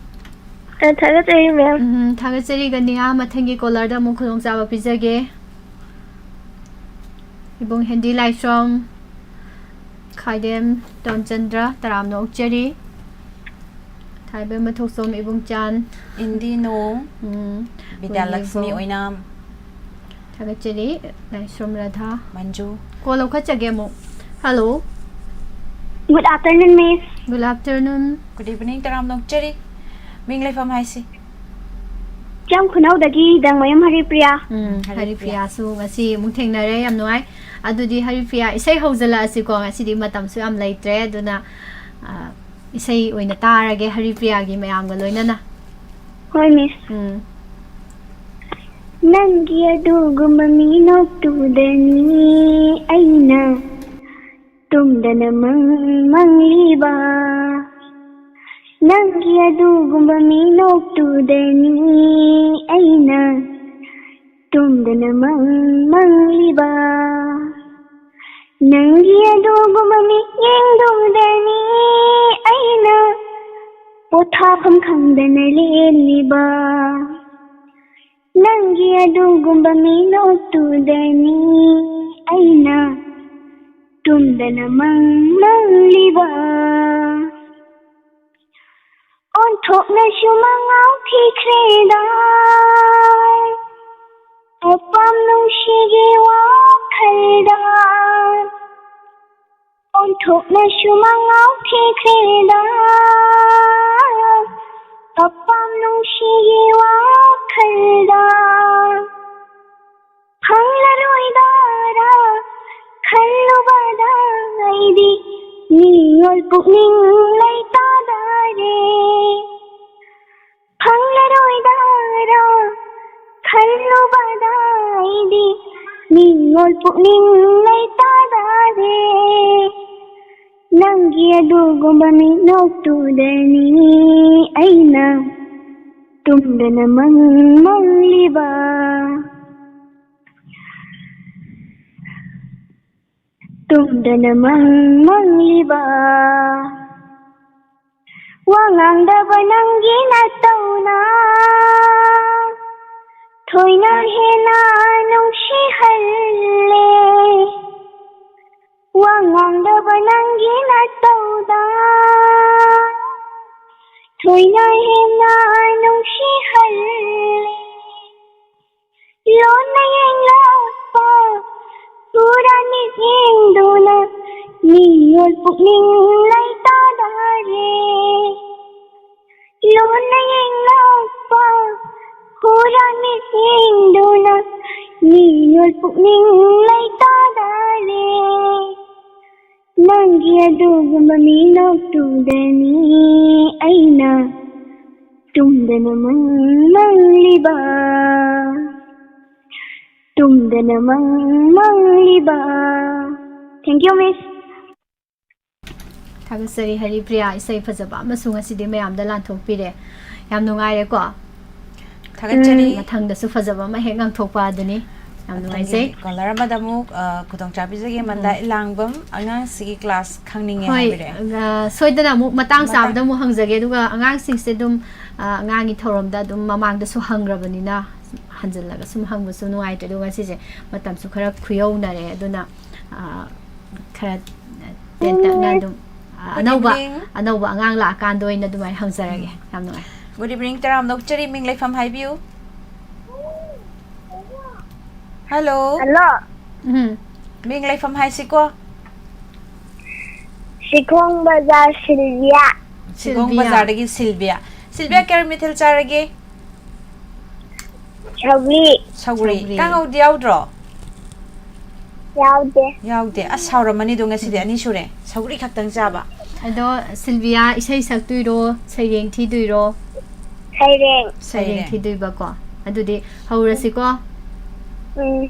ꯑ, ꯊꯥꯒꯠꯆꯔꯤ, ꯃꯦꯝ꯫ ꯎꯝ, ꯊꯥꯒꯠꯆꯔꯤ ꯒꯥꯅꯤꯌꯥ꯫ ꯃꯊꯪꯒꯤ ꯀꯣꯂꯔꯗ ꯑꯃꯨꯛ ꯈꯨꯗꯣꯡꯆꯥꯕ ꯄꯤꯖꯒꯦ꯫ ꯏꯕꯨꯡ ꯍꯦꯟꯗꯤ ꯂꯥꯏꯁ꯭ꯔꯝ ꯈꯥꯏꯗꯦꯝ ꯇꯣꯟꯆꯟꯗ꯭ꯔ, ꯇꯔꯥꯝꯅ ꯑꯣꯛꯆꯔꯤ꯫ ꯊꯥꯏꯕꯦꯝꯃ ꯊꯣꯛꯆꯣꯝ ꯏꯕꯨꯡꯆꯥꯟ꯫ ꯏꯟꯗꯤ ꯅꯣꯡ꯫ ꯎꯝ, ꯕꯤꯗ꯭ꯌꯥꯂꯛꯁꯃꯤ ꯍꯣꯏ, ꯑꯣꯏꯅꯥꯝ꯫ ꯊꯥꯒꯠꯆꯔꯤ, ꯂꯥꯏꯁ꯭ꯔꯝ ꯔꯥꯙꯥ꯫ ꯃꯟꯖꯨ꯫ ꯀꯣꯜ ꯂꯧꯈꯠꯆꯒꯦ ꯑꯃꯨꯛ꯫ Hello. Good afternoon, Miss꯫ Good afternoon꯫ Good evening, ꯇꯔꯥꯝꯅ ꯑꯣꯛꯆꯔꯤ꯫ ꯃꯤꯡ ꯂꯩꯐꯝ ꯍꯥꯏꯁꯤ? ꯆꯤꯌꯥꯝ ꯈꯨꯅꯧꯗꯒꯤ ꯗꯥꯡꯃꯌꯨꯝ ꯍꯔꯤꯄ꯭ꯔꯤꯌꯥ꯫ ꯎꯝ, ꯍꯔꯤꯄ꯭ꯔꯤꯌꯥ꯫ ꯍꯔꯤꯄ꯭ꯔꯤꯌꯥꯁꯨ ꯉꯁꯤ ꯑꯃꯨꯛ ꯊꯦꯡꯅꯔꯦ, ꯌꯥꯝ ꯅꯨꯡꯉꯥꯏ꯫ ꯑꯗꯨꯗꯤ ꯍꯔꯤꯄ꯭ꯔꯤꯌꯥ, ꯏꯁꯩ ꯍꯧꯖꯤꯜꯂꯛꯑꯁꯤꯀꯣ, ꯉꯁꯤꯗꯤ ꯃꯇꯝꯁꯨ ꯌꯥꯝ ꯂꯩꯇ꯭ꯔꯦ, ꯑꯗꯨꯅ, ꯑ, ꯏꯁꯩ ꯑꯣꯏꯅ ꯇꯥꯔꯒꯦ ꯍꯔꯤꯄ꯭ꯔꯤꯌꯥꯒꯤ ꯃꯌꯥꯝꯒ ꯂꯣꯏꯅꯅ꯫ ꯍꯣꯏ, Miss꯫ ꯎꯝ꯫ ꯅꯪꯒꯤ ꯑꯗꯨꯒꯨꯝꯕ ꯃꯤꯅꯣꯛꯇꯨꯗꯅꯤ ꯑꯩꯅ ꯇꯨꯝꯗꯅ ꯃꯪ ꯃꯪꯂꯤꯕ꯫ ꯅꯪꯒꯤ ꯑꯗꯨꯒꯨꯝꯕ ꯃꯤꯅꯣꯛꯇꯨꯗꯅꯤ ꯑꯩꯅ ꯇꯨꯝꯗꯅ ꯃꯪ ꯃꯪꯂꯤꯕ꯫ ꯅꯪꯒꯤ ꯑꯗꯨꯒꯨꯝꯕ ꯃꯤꯠꯌꯦꯡꯗꯨꯗꯅꯤ ꯑꯩꯅ ꯄꯣꯊꯥꯐꯝ ꯈꯪꯗꯅ ꯂꯦꯜꯂꯤꯕ꯫ ꯅꯪꯒꯤ ꯑꯗꯨꯒꯨꯝꯕ ꯃꯤꯅꯣꯛꯇꯨꯗꯅꯤ ꯑꯩꯅ ꯇꯨꯝꯗꯅ ꯃꯪ ꯃꯪꯂꯤꯕ꯫ ꯑꯣꯟꯊꯣꯛꯅꯁꯨ ꯃꯉꯥꯎ ꯊꯤꯈ꯭ꯔꯦꯗ, ꯑꯄꯥꯝ ꯅꯨꯡꯁꯤꯒꯤ ꯋꯥꯈꯜꯗ꯫ ꯑꯣꯟꯊꯣꯛꯅꯁꯨ ꯃꯉꯥꯎ ꯊꯤꯈ꯭ꯔꯦꯗ, ꯑꯄꯥꯝ ꯅꯨꯡꯁꯤꯒꯤ ꯋꯥꯈꯜꯗ꯫ ꯐꯪꯂꯔꯣꯏꯗꯔꯥ ꯈꯜꯂꯨꯕꯗ ꯑꯩꯗꯤ ꯃꯤꯑꯣꯏ ꯄꯨꯛꯅꯤꯡ ꯂꯩꯇꯥꯗꯔꯦ꯫ ꯐꯪꯂꯔꯣꯏꯗꯔꯥ ꯈꯜꯂꯨꯕꯗ ꯑꯩꯗꯤ ꯃꯤꯑꯣꯏ ꯄꯨꯛꯅꯤꯡ ꯂꯩꯇꯥꯗꯔꯦ꯫ ꯅꯪꯒꯤ ꯑꯗꯨꯒꯨꯝꯕ ꯃꯤꯅꯣꯛꯇꯨꯗꯅꯤ ꯑꯩꯅ ꯇꯨꯝꯗꯅ ꯃꯪ ꯃꯪꯂꯤꯕ꯫ ꯇꯨꯝꯗꯅ ꯃꯪ ꯃꯪꯂꯤꯕ, ꯋꯥ ꯉꯥꯡꯗꯕ ꯅꯪꯒꯤ ꯅꯇꯧꯅ ꯊꯣꯏꯅ ꯍꯦꯟꯅ ꯅꯨꯡꯁꯤꯍꯜꯂꯦ꯫ ꯋꯥ ꯉꯥꯡꯗꯕ ꯅꯪꯒꯤ ꯅꯇꯧꯗ ꯊꯣꯏꯅ ꯍꯦꯟꯅ ꯅꯨꯡꯁꯤꯍꯜꯂꯦ꯫ ꯂꯣꯟꯅ ꯌꯦꯡꯂꯛꯄ ꯍꯨꯔꯥꯟꯕꯤ ꯆꯤꯡꯗꯨꯅ ꯃꯤꯑꯣꯏ ꯄꯨꯛꯅꯤꯡ ꯂꯩꯇꯥꯗꯔꯦ꯫ ꯂꯣꯟꯅ ꯌꯦꯡꯂꯛꯄ ꯍꯨꯔꯥꯟꯕꯤ ꯆꯤꯡꯗꯨꯅ ꯃꯤꯑꯣꯏ ꯄꯨꯛꯅꯤꯡ ꯂꯩꯇꯥꯗꯔꯦ꯫ ꯅꯪꯒꯤ ꯑꯗꯨꯒꯨꯝꯕ ꯃꯤꯅꯣꯛꯇꯨꯗꯅꯤ ꯑꯩꯅ ꯇꯨꯝꯗꯅ ꯃꯪ ꯃꯪꯂꯤꯕ, ꯇꯨꯝꯗꯅ ꯃꯪ ꯃꯪꯂꯤꯕ꯫ Thank you, Miss. ꯊꯥꯒꯠꯆꯔꯤ ꯍꯔꯤꯄ꯭ꯔꯤꯌꯥ, ꯏꯁꯩ ꯐꯖꯕ ꯑꯃꯁꯨ ꯉꯁꯤꯗꯤ ꯃꯌꯥꯝꯗ ꯂꯥꯟꯊꯣꯛꯄꯤꯔꯦ꯫ ꯌꯥꯝ ꯅꯨꯡꯉꯥꯏꯔꯦꯀꯣ꯫ ꯊꯥꯒꯠꯆꯔꯤ꯫ ꯃꯊꯪꯗꯁꯨ ꯐꯖꯕ ꯑꯃ ꯍꯦꯛ ꯉꯥꯡꯊꯣꯛꯄ ꯑꯗꯨꯅꯤ꯫ ꯌꯥꯝ ꯅꯨꯡꯉꯥꯏꯖꯩ꯫ ꯀꯣꯂꯔ ꯑꯃꯗ ꯑꯃꯨꯛ ꯑ, ꯈꯨꯗꯣꯡꯆꯥꯕꯤꯖꯒꯦ꯫ ꯃꯟꯗꯥ ꯏꯂꯥꯡꯕꯝ, ꯑꯉꯥꯡꯁꯤꯒꯤ ꯀ꯭ꯂꯥꯁ ꯈꯪꯅꯤꯡꯉꯦ ꯍꯣꯏ, ꯍꯥꯏꯕꯤꯔꯦ꯫ ꯑ, ꯁꯣꯏꯗꯅ ꯑꯃꯨꯛ ꯃꯇꯥꯡ ꯆꯥꯕꯗ ꯑꯃꯨꯛ ꯍꯪꯖꯒꯦ꯫ ꯑꯗꯨꯒ ꯑꯉꯥꯡꯁꯤꯡꯁꯦ ꯑꯗꯨꯝ, ꯑ, ꯑꯉꯥꯡꯒꯤ ꯊꯧꯔꯝꯗ ꯑꯗꯨꯝ ꯃꯃꯥꯡꯗꯁꯨ ꯍꯪꯈ꯭ꯔꯕꯅꯤꯅ ꯍꯟꯖꯤꯜꯂꯒ ꯁꯨꯝ ꯍꯪꯕꯁꯨ ꯅꯨꯡꯉꯥꯏꯇ꯭ꯔꯦ꯫ ꯑꯗꯨꯒ ꯉꯁꯤꯁꯦ ꯃꯇꯝꯁꯨ ꯈꯔ ꯈꯨꯌꯧꯅꯔꯦ꯫ ꯑꯗꯨꯅ, ꯑ, ꯈꯔ ꯇꯦꯟꯇꯛꯅ ꯑꯗꯨꯝ, ꯑ, Good ꯑꯅꯧꯕ evening. ꯑꯅꯧꯕ ꯑꯉꯥꯡ ꯂꯥꯛꯑꯀꯥꯟꯗ ꯑꯣꯏꯅ ꯑꯗꯨꯃꯥꯏꯅ ꯍꯪꯖꯔꯒꯦ꯫ ꯌꯥꯝ ꯅꯨꯡꯉꯥꯏ꯫ Good evening, ꯇꯔꯥꯝꯅ ꯑꯣꯛꯆꯔꯤ꯫ ꯃꯤꯡ ꯂꯩꯐꯝ ꯍꯥꯏꯕꯤꯌꯨ꯫ ꯍꯜꯂꯣ꯫ ꯍꯜꯂꯣ꯫ ꯎꯝ꯫ ꯃꯤꯡ ꯂꯩꯐꯝ ꯍꯥꯏꯁꯤꯀꯣ꯫ ꯁꯤꯈꯣꯡ ꯕꯖꯥꯔ ꯁꯤꯜꯚꯤꯌꯥ꯫ ꯁꯤꯈꯣꯡ ꯁꯤꯜꯚꯤꯌꯥ꯫ ꯕꯖꯥꯔꯗꯒꯤ ꯁꯤꯜꯚꯤꯌꯥ꯫ ꯁꯤꯜꯚꯤꯌꯥ, ꯀꯔꯤ ꯃꯊꯦꯜ ꯆꯥꯔꯒꯦ? ꯁꯧꯒ꯭ꯔꯤ꯫ ꯁꯧꯒ꯭ꯔꯤ꯫ ꯁꯧꯒ꯭ꯔꯤ꯫ ꯀꯥꯡꯍꯧꯗꯤ ꯌꯥꯎꯗ꯭ꯔꯣ? ꯌꯥꯎꯗꯦ꯫ ꯌꯥꯎꯗꯦ꯫ ꯑꯁ, ꯍꯥꯎꯔꯝꯃꯅꯤꯗꯣ, ꯉꯁꯤꯗꯤ ꯑꯅꯤ ꯁꯨꯔꯦ ꯁꯧꯒ꯭ꯔꯤ ꯈꯛꯇꯪ ꯆꯥꯕ꯫ ꯑꯗꯣ ꯁꯤꯜꯚꯤꯌꯥ, ꯏꯁꯩ ꯁꯛꯇꯣꯏꯔꯣ, ꯁꯩꯔꯦꯡ ꯊꯤꯗꯣꯏꯔꯣ? ꯁꯩꯔꯦꯡ꯫ ꯁꯩꯔꯦꯡ ꯁꯩꯔꯦꯡ꯫ ꯊꯤꯗꯣꯏꯕꯀꯣ꯫ ꯑꯗꯨꯗꯤ ꯍꯧꯔꯁꯤꯀꯣ꯫ ꯎꯝ꯫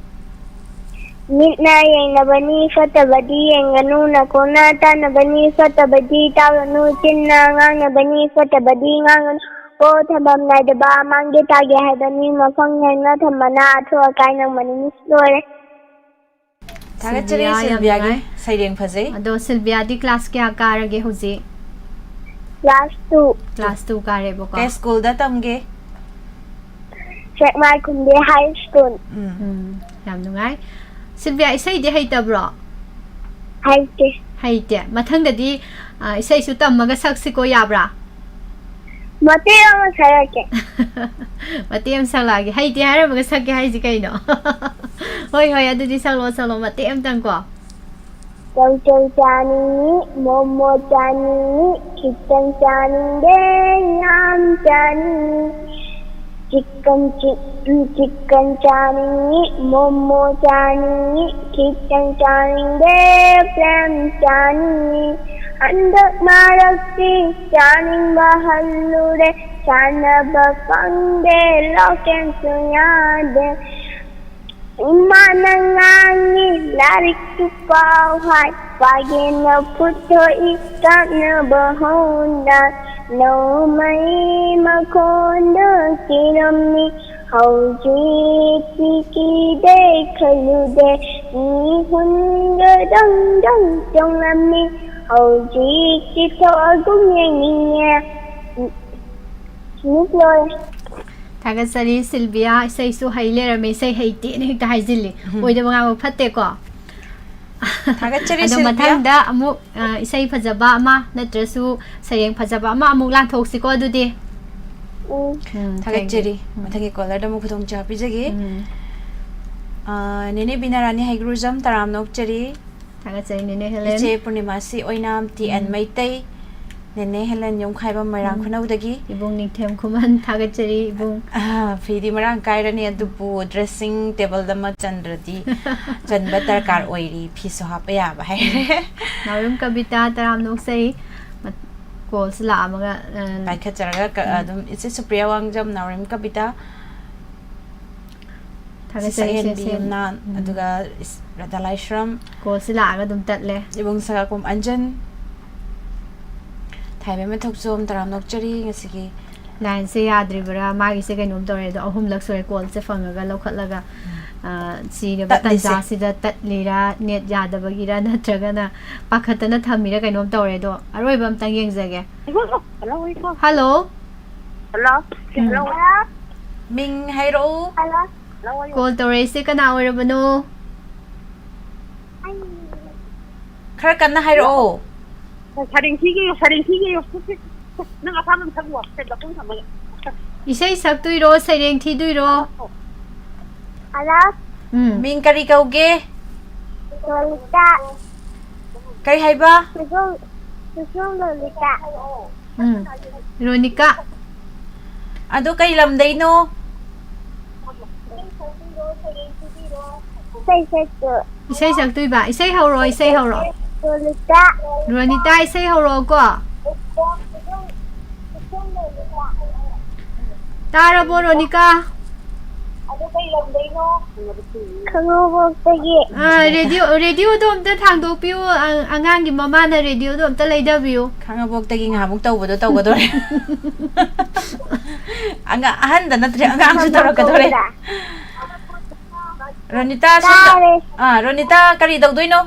ꯃꯤꯠꯅ ꯌꯦꯡꯅꯕꯅꯤ ꯐꯠꯇꯕꯗꯤ ꯌꯦꯡꯒꯅꯨ, ꯅꯥꯀꯣꯡꯅ ꯇꯥꯅꯕꯅꯤ ꯐꯠꯇꯕꯗꯤ ꯇꯥꯔꯨꯅꯨ, ꯆꯤꯟꯅ ꯉꯥꯡꯅꯕꯅꯤ ꯐꯠꯇꯕꯗꯤ ꯉꯥꯡꯒꯅꯨ꯫ ꯀꯣ ꯊꯝꯐꯝ ꯅꯥꯏꯗꯕ ꯃꯥꯡꯒꯦ ꯇꯥꯒꯦ ꯍꯥꯏꯕꯅꯤ, ꯃꯐꯝ ꯍꯦꯟꯅ ꯊꯝꯕꯅ ꯑꯊꯨ ꯑꯀꯥꯏ ꯅꯪꯕꯅꯤ꯫ ꯃꯤꯁ, ꯂꯣꯏꯔꯦ꯫ ꯊꯥꯒꯠꯆꯔꯤ ꯁꯤꯜꯚꯤꯌꯥ, ꯌꯥꯝ ꯁꯤꯜꯚꯤꯌꯥꯒꯤ ꯅꯨꯡꯉꯥꯏ꯫ ꯁꯩꯔꯦꯡ ꯐꯖꯩ꯫ ꯑꯗꯣ ꯁꯤꯜꯚꯤꯌꯥꯗꯤ ꯀ꯭ꯂꯥꯁ ꯀꯌꯥ ꯀꯥꯔꯒꯦ ꯍꯧꯖꯤꯛ? Class two. ꯀ꯭ꯂꯥꯁ ꯇꯨ ꯀꯥꯔꯦꯕꯀꯣ꯫ ꯀꯩ ꯁ꯭ꯀꯨꯜꯗ ꯇꯝꯒꯦ? ꯁꯦꯛꯃꯥꯏ ꯈꯨꯟꯗꯦ ꯍꯥꯏ ꯁ꯭ꯀꯨꯜ꯫ ꯎꯝ꯫ ꯎꯝ, ꯌꯥꯝ ꯅꯨꯡꯉꯥꯏ꯫ ꯁꯤꯜꯚꯤꯌꯥ, ꯏꯁꯩꯗꯤ ꯍꯩꯇꯕ꯭ꯔꯣ? ꯍꯩꯇꯦ꯫ ꯍꯩꯇꯦ꯫ ꯃꯊꯪꯗꯗꯤ, ꯑ, ꯏꯁꯩꯁꯨ ꯇꯝꯃꯒ ꯁꯛꯁꯤꯀꯣ, ꯌꯥꯕ꯭ꯔꯥ? ꯃꯇꯦꯛ ꯑꯃ ꯁꯛꯂꯛꯀꯦ꯫ ꯃꯇꯦꯛ ꯑꯃ ꯁꯛꯂꯛꯑꯒꯦ꯫ ꯍꯩꯇꯦ ꯍꯥꯏꯔꯝꯃꯒ ꯁꯛꯀꯦ ꯍꯥꯏꯁꯤ ꯀꯩꯅꯣ? ꯍꯣꯏ, ꯍꯣꯏ, ꯑꯗꯨꯗꯤ ꯁꯛꯂꯛꯑꯣ, ꯁꯛꯂꯛꯑꯣ, ꯃꯇꯦꯛ ꯑꯃꯇꯪꯀꯣ꯫ ꯆꯧꯆꯧ ꯆꯥꯅꯤꯡꯉꯤ, ꯃꯣꯃꯣ ꯆꯥꯅꯤꯡꯉꯤ, ꯈꯤꯇꯪ ꯆꯥꯅꯤꯡꯗꯦ, ꯌꯥꯝ ꯆꯥꯅꯤꯡꯉꯤ꯫ ꯆꯤꯛꯀꯟ ꯆꯤꯛ-, ꯎꯝ, ꯆꯤꯛꯀꯟ ꯆꯥꯅꯤꯡꯉꯤ, ꯃꯣꯃꯣ ꯆꯥꯅꯤꯡꯉꯤ, ꯈꯤꯇꯪ ꯆꯥꯅꯤꯡꯗꯦ, ꯄ꯭ꯂꯦꯟ ꯆꯥꯅꯤꯡꯉꯤ꯫ ꯍꯟꯗꯛ ꯃꯔꯛꯇꯤ ꯆꯥꯅꯤꯡꯕ ꯍꯜꯂꯨꯔꯦ, ꯁꯥꯟꯅꯕ ꯐꯪꯗꯦ, ꯂꯣꯀꯦꯟꯁꯨ ꯌꯥꯗꯦ꯫ ꯏꯃꯥꯅ ꯉꯥꯡꯉꯤ, ꯂꯥꯏꯔꯤꯛꯁꯨ ꯄꯥꯎ ꯍꯥꯏ, ꯄꯥꯒꯦꯅ ꯐꯨꯠꯊꯣꯛꯏ, ꯀꯥꯞꯅꯕ ꯍꯣꯟꯗ ꯅꯣꯡꯃꯩ ꯃꯈꯣꯟꯗ ꯀꯤꯔꯝꯃꯤ꯫ ꯍꯧꯖꯤꯛꯇꯤ ꯀꯤꯗꯦ ꯈꯜꯂꯨꯗꯦ, ꯃꯤ ꯍꯨꯟꯒ ꯗꯪ ꯗꯪ ꯆꯣꯡꯂꯝꯃꯤ꯫ ꯍꯧꯖꯤꯛꯇꯤ ꯊꯣꯛꯑꯒꯨꯝ ꯌꯦꯡꯅꯤꯡꯉꯦ꯫ ꯃꯤꯁ ꯂꯣꯏꯔꯦ꯫ ꯊꯥꯒꯠꯆꯔꯤ ꯁꯤꯜꯚꯤꯌꯥ, ꯏꯁꯩꯁꯨ ꯍꯩ ꯂꯩꯔꯝꯃꯦ, ꯏꯁꯩ ꯍꯩꯇꯦꯅ ꯍꯦꯛꯇ ꯍꯥꯏꯖꯤꯜꯂꯤ꯫ ꯎꯝ꯫ ꯑꯣꯏꯗꯕ ꯉꯥꯡꯕ ꯐꯠꯇꯦꯀꯣ꯫ ꯊꯥꯒꯠꯆꯔꯤ ꯑꯗꯣ ꯁꯤꯜꯚꯤꯌꯥ꯫ ꯃꯊꯪꯗ ꯑꯃꯨꯛ, ꯑ, ꯏꯁꯩ ꯐꯖꯕ ꯑꯃ ꯅꯠꯇ꯭ꯔꯁꯨ ꯁꯩꯔꯦꯡ ꯐꯖꯕ ꯑꯃ ꯑꯃꯨꯛ ꯂꯥꯟꯊꯣꯛꯁꯤꯀꯣ ꯑꯗꯨꯗꯤ꯫ ꯎꯝ꯫ ꯎꯝ, ꯊꯥꯒꯠꯆꯔꯤ꯫ Thank you꯫ ꯎꯝ꯫ ꯃꯊꯪꯒꯤ ꯀꯣꯂꯔꯗ ꯑꯃꯨꯛ ꯈꯨꯗꯣꯡꯆꯥꯕ ꯄꯤꯖꯒꯦ꯫ ꯎꯝ꯫ ꯑ, ꯅꯦꯅꯦ ꯕꯤꯅꯥꯔꯥꯅꯤ ꯍꯩꯒ꯭ꯔꯨꯖꯝ, ꯇꯔꯥꯝꯅ ꯑꯣꯛꯆꯔꯤ꯫ ꯊꯥꯒꯠꯆꯔꯤ ꯅꯦꯅꯦ ꯍꯦꯂꯦꯟ꯫ ꯏꯆꯦ ꯄꯨꯔꯅꯤꯃꯥꯁꯤ ꯑꯣꯏꯅꯥꯝ, ꯇꯤ ꯑꯦꯟ ꯎꯝ꯫ ꯃꯩꯇꯩ, ꯅꯦꯅꯦ ꯍꯦꯂꯦꯟ ꯌꯨꯝꯈꯥꯏꯕꯝ ꯃꯣꯏꯔꯥꯡ ꯎꯝ꯫ ꯈꯨꯅꯧꯗꯒꯤ꯫ ꯏꯕꯨꯡ ꯅꯤꯡꯊꯦꯝ ꯈꯨꯃꯟ, ꯊꯥꯒꯠꯆꯔꯤ ꯏꯕꯨꯡ꯫ ꯑꯥ, ꯐꯤꯗꯤ ꯃꯔꯥꯡ ꯀꯥꯏꯔꯅꯤ, ꯑꯗꯨꯕꯨ dressing table ꯑꯃ ꯆꯟꯗ꯭ꯔꯗꯤ, ꯆꯟꯕ ꯗꯔꯀꯥꯔ ꯑꯣꯏꯔꯤ, ꯐꯤꯁꯨ ꯍꯥꯞꯄ ꯌꯥꯕ ꯍꯥꯏꯔꯦ꯫ ꯅꯥꯎꯔꯦꯝ ꯀꯕꯤꯇꯥ, ꯇꯔꯥꯝꯅ ꯑꯣꯛꯆꯔꯤ꯫ ꯃ-, callꯁꯤ ꯂꯥꯛꯑꯝꯃꯒ, ꯑ, ꯄꯥꯏꯈꯠꯆꯔꯒ ꯀ-, ꯎꯝ꯫ ꯑꯗꯨꯝ ꯏꯆꯦ ꯁꯨꯄ꯭ꯔꯤꯌꯥ ꯋꯥꯡꯖꯝ, ꯅꯥꯎꯔꯦꯝ ꯀꯕꯤꯇꯥ꯫ ꯊꯥꯒꯠꯆꯔꯤ, ꯁꯛꯍꯦꯟꯕꯤ ꯁꯦ, ꯁꯦ꯫ ꯌꯨꯝꯅꯥꯝ, ꯎꯝ꯫ ꯑꯗꯨꯒ ꯏꯁ-, ꯔꯥꯙꯥ ꯂꯥꯏꯁ꯭ꯔꯝ꯫ Callꯁꯤ ꯂꯥꯛꯑꯒ ꯑꯗꯨꯝ ꯇꯠꯂꯦ꯫ ꯏꯕꯨꯡ ꯁꯒꯥꯀꯣꯝ ꯑꯟꯖꯟ꯫ ꯊꯥꯏꯕꯦꯝꯃ ꯊꯣꯛꯆꯣꯝ, ꯇꯔꯥꯝꯅ ꯑꯣꯛꯆꯔꯤ ꯉꯁꯤꯒꯤ꯫ Lineꯁꯦ ꯌꯥꯗ꯭ꯔꯤꯕ꯭ꯔꯥ? ꯃꯥꯒꯤꯁꯦ ꯀꯩꯅꯣꯝ ꯇꯧꯔꯦ꯫ ꯑꯗꯣ ꯑꯍꯨꯝꯂꯛ ꯁꯨꯔꯦ callꯁꯦ ꯐꯪꯉꯒ ꯂꯧꯈꯠꯂꯒ꯫ ꯎꯝ꯫ ꯑ, ꯁꯤꯔꯕ ꯇꯠꯂꯤꯁꯦ꯫ ꯇꯟꯖꯥꯁꯤꯗ ꯇꯠꯂꯤꯔꯥ, ꯅꯦꯠ ꯌꯥꯗꯕꯒꯤꯔ, ꯅꯠꯇ꯭ꯔꯒꯅ ꯄꯥꯈꯠꯇꯅ ꯊꯝꯃꯤꯔꯥ, ꯀꯩꯅꯣꯝ ꯇꯧꯔꯦ꯫ ꯑꯗꯣ ꯑꯔꯣꯏꯕ ꯑꯝꯇꯪ ꯌꯦꯡꯖꯒꯦ꯫ ꯍꯜꯂꯣ꯫ ꯍꯜꯂꯣ꯫ ꯎꯝ꯫ ꯍꯜꯂꯣ꯫ ꯃꯤꯡ ꯍꯥꯏꯔꯛꯎ꯫ ꯍꯜꯂꯣ꯫ ꯀꯣꯜ ꯇꯧꯔꯛꯏꯁꯦ ꯀꯅꯥ ꯑꯣꯏꯔꯕꯅꯣ? ꯈꯔ ꯀꯟꯅ ꯍꯥꯏꯔꯛꯑꯣ꯫ ꯁꯩꯔꯦꯡ ꯊꯤꯒꯦꯌꯣ, ꯁꯩꯔꯦꯡ ꯊꯤꯒꯦꯌꯣ꯫ ꯅꯪ ꯑꯄꯥꯝꯕ ꯑꯃ ꯁꯛꯂꯛꯑꯣ꯫ ꯁꯦ, ꯂꯧꯈꯣꯡ ꯊꯝꯃꯒ꯫ ꯏꯁꯩ ꯁꯛꯇꯣꯏꯔꯣ, ꯁꯩꯔꯦꯡ ꯊꯤꯗꯣꯏꯔꯣ? ꯍꯜꯂꯣ꯫ ꯎꯝ꯫ ꯃꯤꯡ ꯀꯔꯤ ꯀꯧꯒꯦ? ꯂꯣꯂꯤꯇꯥ꯫ ꯀꯔꯤ ꯍꯥꯏꯕ? ꯁꯨꯁꯨꯝ, ꯁꯨꯁꯨꯝ ꯂꯣꯂꯤꯇꯥ꯫ ꯎꯝ꯫ ꯔꯣꯅꯤꯀꯥ꯫ ꯑꯗꯣ ꯀꯩ ꯂꯝꯗꯩꯅꯣ? ꯏꯁꯩ ꯁꯛꯇꯣ꯫ ꯏꯁꯩ ꯁꯛꯇꯣꯏꯕ꯫ ꯏꯁꯩ ꯍꯧꯔꯣ, ꯏꯁꯩ ꯍꯧꯔꯣ꯫ ꯂꯣꯂꯤꯇꯥ꯫ ꯔꯣꯅꯤꯇꯥ, ꯏꯁꯩ ꯍꯧꯔꯛꯑꯣꯀꯣ꯫ ꯇꯥꯔꯕꯣ, ꯔꯣꯅꯤꯀꯥ? ꯈꯥꯉꯕꯣꯛꯇꯒꯤ꯫ ꯑꯥ, ꯔꯦꯗꯤꯑꯣ, ꯔꯦꯗꯤꯑꯣꯗꯣ ꯑꯝꯇ ꯊꯥꯡꯗꯣꯛꯄꯤꯌꯨ꯫ ꯑ-, ꯑꯉꯥꯡꯒꯤ ꯃꯃꯥꯅ ꯔꯦꯗꯤꯑꯣꯗꯣ ꯑꯝꯇ ꯂꯩꯊꯕꯤꯌꯨ꯫ ꯈꯥꯉꯕꯣꯛꯇꯒꯤ ꯉꯥꯏꯍꯥꯛꯃꯨꯛ ꯇꯧꯕꯗꯣ ꯇꯧꯒꯗꯣꯔꯦ꯫ ꯑꯉꯥꯡ, ꯑꯍꯟꯗ ꯅꯠꯇ꯭ꯔꯦ, ꯑꯉꯥꯡꯁꯨ ꯇꯧꯔꯛꯀꯗꯣꯔꯦ꯫ ꯔꯣꯅꯤꯇꯥ, ꯁꯣꯝꯗ-, ꯇꯥꯔꯦ꯫ ꯑꯥ, ꯔꯣꯅꯤꯇꯥ, ꯀꯔꯤ ꯇꯧꯗꯣꯏꯅꯣ?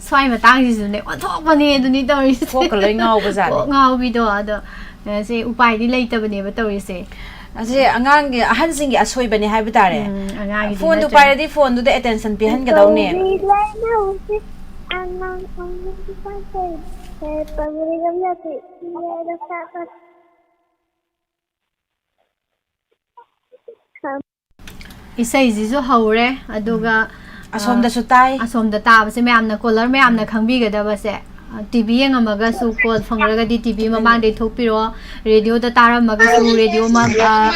ꯁ꯭ꯋꯥꯏ ꯃꯇꯥꯡꯁꯤꯁꯨꯅꯦ, ꯑꯣꯟꯊꯣꯛꯄꯅꯦ ꯑꯗꯨꯅꯤ ꯇꯧꯔꯤꯁꯦ꯫ ꯀꯣꯛꯀ ꯂꯣꯏ ꯉꯥꯎꯕꯖꯥꯠꯅꯦ꯫ ꯀꯣꯛ ꯉꯥꯎꯕꯤꯗꯣ꯫ ꯑꯗꯣ, ꯑ, ꯁꯦ ꯎꯄꯥꯏꯗꯤ ꯂꯩꯇꯕꯅꯦꯕ ꯇꯧꯔꯤꯁꯦ꯫ ꯑꯁꯤ ꯑꯉꯥꯡꯒꯤ, ꯑꯍꯟꯁꯤꯡꯒꯤ ꯑꯁꯣꯏꯕꯅꯦ ꯍꯥꯏꯕ ꯇꯥꯔꯦ꯫ ꯎꯝ, ꯑꯉꯥꯡꯒꯤꯗꯤ ꯐꯣꯟꯗꯨ ꯅꯠꯇ꯭ꯔꯦ꯫ ꯄꯥꯏꯔꯗꯤ ꯐꯣꯟꯗꯨꯗ attention ꯄꯤꯍꯟꯒꯗꯧꯅꯦ꯫ ꯀꯧꯕꯤ ꯂꯩꯃ ꯍꯧꯖꯤꯛ ꯑꯉꯥꯡ ꯑꯣꯏꯅ ꯄꯥꯈꯪ ꯄꯥꯈꯪ ꯄꯥꯈꯪ꯫ ꯏꯁꯩꯁꯤꯁꯨ ꯍꯧꯔꯦ, ꯑꯗꯨꯒ, ꯎꯝ꯫ ꯑꯁꯣꯝꯗꯁꯨ ꯇꯥꯏ꯫ ꯑꯁꯣꯝꯗ ꯇꯥꯕꯁꯦ ꯃꯌꯥꯝꯅ, caller ꯃꯌꯥꯝꯅ ꯈꯪꯕꯤꯒꯗꯕꯁꯦ, ꯇꯤ ꯚꯤ ꯌꯦꯡꯉꯝꯃꯒꯁꯨ, call ꯐꯪꯂꯒꯗꯤ ꯇꯤ ꯚꯤ ꯃꯃꯥꯡꯗꯒꯤ ꯊꯣꯛꯄꯤꯔꯣ, ꯔꯦꯗꯤꯑꯣꯗ ꯇꯥꯔꯝꯃꯒꯁꯨ, ꯔꯦꯗꯤꯑꯣ ꯃ-, ꯑ,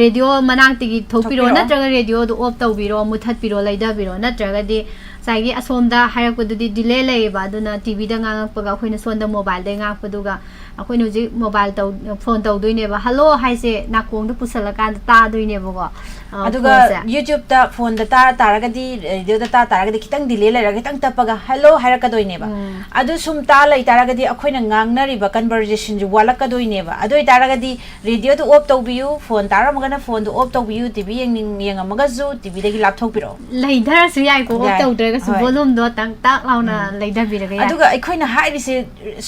ꯔꯦꯗꯤꯑꯣ ꯃꯅꯥꯛꯇꯒꯤ ꯊꯣꯛꯄꯤꯔꯣ, ꯊꯣꯛꯄꯤꯔꯣ꯫ ꯅꯠꯇ꯭ꯔꯒ ꯔꯦꯗꯤꯑꯣꯗꯨ off ꯇꯧꯕꯤꯔꯣ, ꯃꯨꯊꯠꯄꯤꯔꯣ, ꯂꯩꯊꯕꯤꯔꯣ, ꯅꯠꯇ꯭ꯔꯒꯗꯤ, ꯉꯁꯥꯏꯒꯤ ꯑꯁꯣꯝꯗ ꯍꯥꯏꯔꯛꯄꯗꯨꯗꯤ ꯗꯤꯂꯦ ꯂꯩꯌꯦꯕ, ꯑꯗꯨꯅ ꯇꯤꯚꯤꯗ ꯉꯥꯡꯉꯛꯄꯒ ꯑꯩꯈꯣꯏꯅ ꯁꯣꯝꯗ ꯃꯣꯕꯥꯏꯜꯗ ꯉꯥꯡꯉꯛꯄꯗꯨꯒ ꯑꯩꯈꯣꯏꯅ ꯍꯧꯖꯤꯛ ꯃꯣꯕꯥꯏꯜ ꯇꯧ ꯐꯣꯟ ꯇꯧꯗꯣꯏꯅꯦꯕ, "ꯍꯜꯂꯣ" ꯍꯥꯏꯁꯦ ꯅꯥꯀꯣꯡꯗ ꯄꯨꯁꯜꯂꯀꯥꯟꯗ ꯇꯥꯗꯣꯏꯅꯦꯕꯀꯣ꯫ ꯑ, ꯑꯗꯨꯒ ꯐꯣꯟꯁꯦ꯫ YouTube-ꯇ ꯐꯣꯟꯗ ꯇꯥ ꯇꯥꯔꯒꯗꯤ, ꯔꯦꯗꯤꯑꯣꯗ ꯇꯥ ꯇꯥꯔꯒꯗꯤ ꯈꯤꯇꯪ ꯗꯤꯂꯦ ꯂꯩꯔꯒ ꯈꯤꯇꯪ ꯇꯞꯄꯒ "ꯍꯜꯂꯣ" ꯍꯥꯏꯔꯛꯀꯗꯣꯏꯅꯦꯕ꯫ ꯎꯝ꯫ ꯑꯗꯨ ꯁꯨꯝ ꯇꯥ ꯂꯩ ꯇꯥꯔꯒꯗꯤ ꯑꯩꯈꯣꯏꯅ ꯉꯥꯡꯅꯔꯤꯕ ꯀꯟꯚꯔꯖꯦꯁꯟꯁꯦ ꯋꯥꯠꯂꯛꯀꯗꯣꯏꯅꯦꯕ꯫ ꯑꯗꯨ ꯑꯣꯏꯇꯥꯔꯒꯗꯤ ꯔꯦꯗꯤꯑꯣꯗꯨ ꯑꯣꯐ ꯇꯧꯕꯤꯌꯨ, ꯐꯣꯟ ꯇꯥꯔꯝꯃꯒꯅ ꯐꯣꯟꯗꯨ ꯑꯣꯐ ꯇꯧꯕꯤꯌꯨ, ꯇꯤꯚꯤ ꯌꯦꯡꯅꯤꯡ ꯌꯦꯡꯉꯝꯃꯒꯁꯨ ꯇꯤꯚꯤꯗꯒꯤ ꯂꯥꯞꯊꯣꯛꯄꯤꯔꯛꯑꯣ꯫ ꯂꯩꯊꯔꯁꯨ ꯌꯥꯏꯀꯣ, ꯑꯣꯐ ꯌꯥꯏ꯫ ꯇꯧꯗ꯭ꯔꯒꯁꯨ ꯍꯣꯏ꯫ ꯚꯣꯂꯨꯝꯗꯣ ꯇꯪ ꯇꯥꯛ ꯂꯥꯎꯅ ꯎꯝ꯫ ꯂꯩꯊꯕꯤꯔꯒ ꯌꯥꯏ꯫ ꯑꯗꯨꯒ ꯑꯩꯈꯣꯏꯅ ꯍꯥꯏꯔꯤꯁꯦ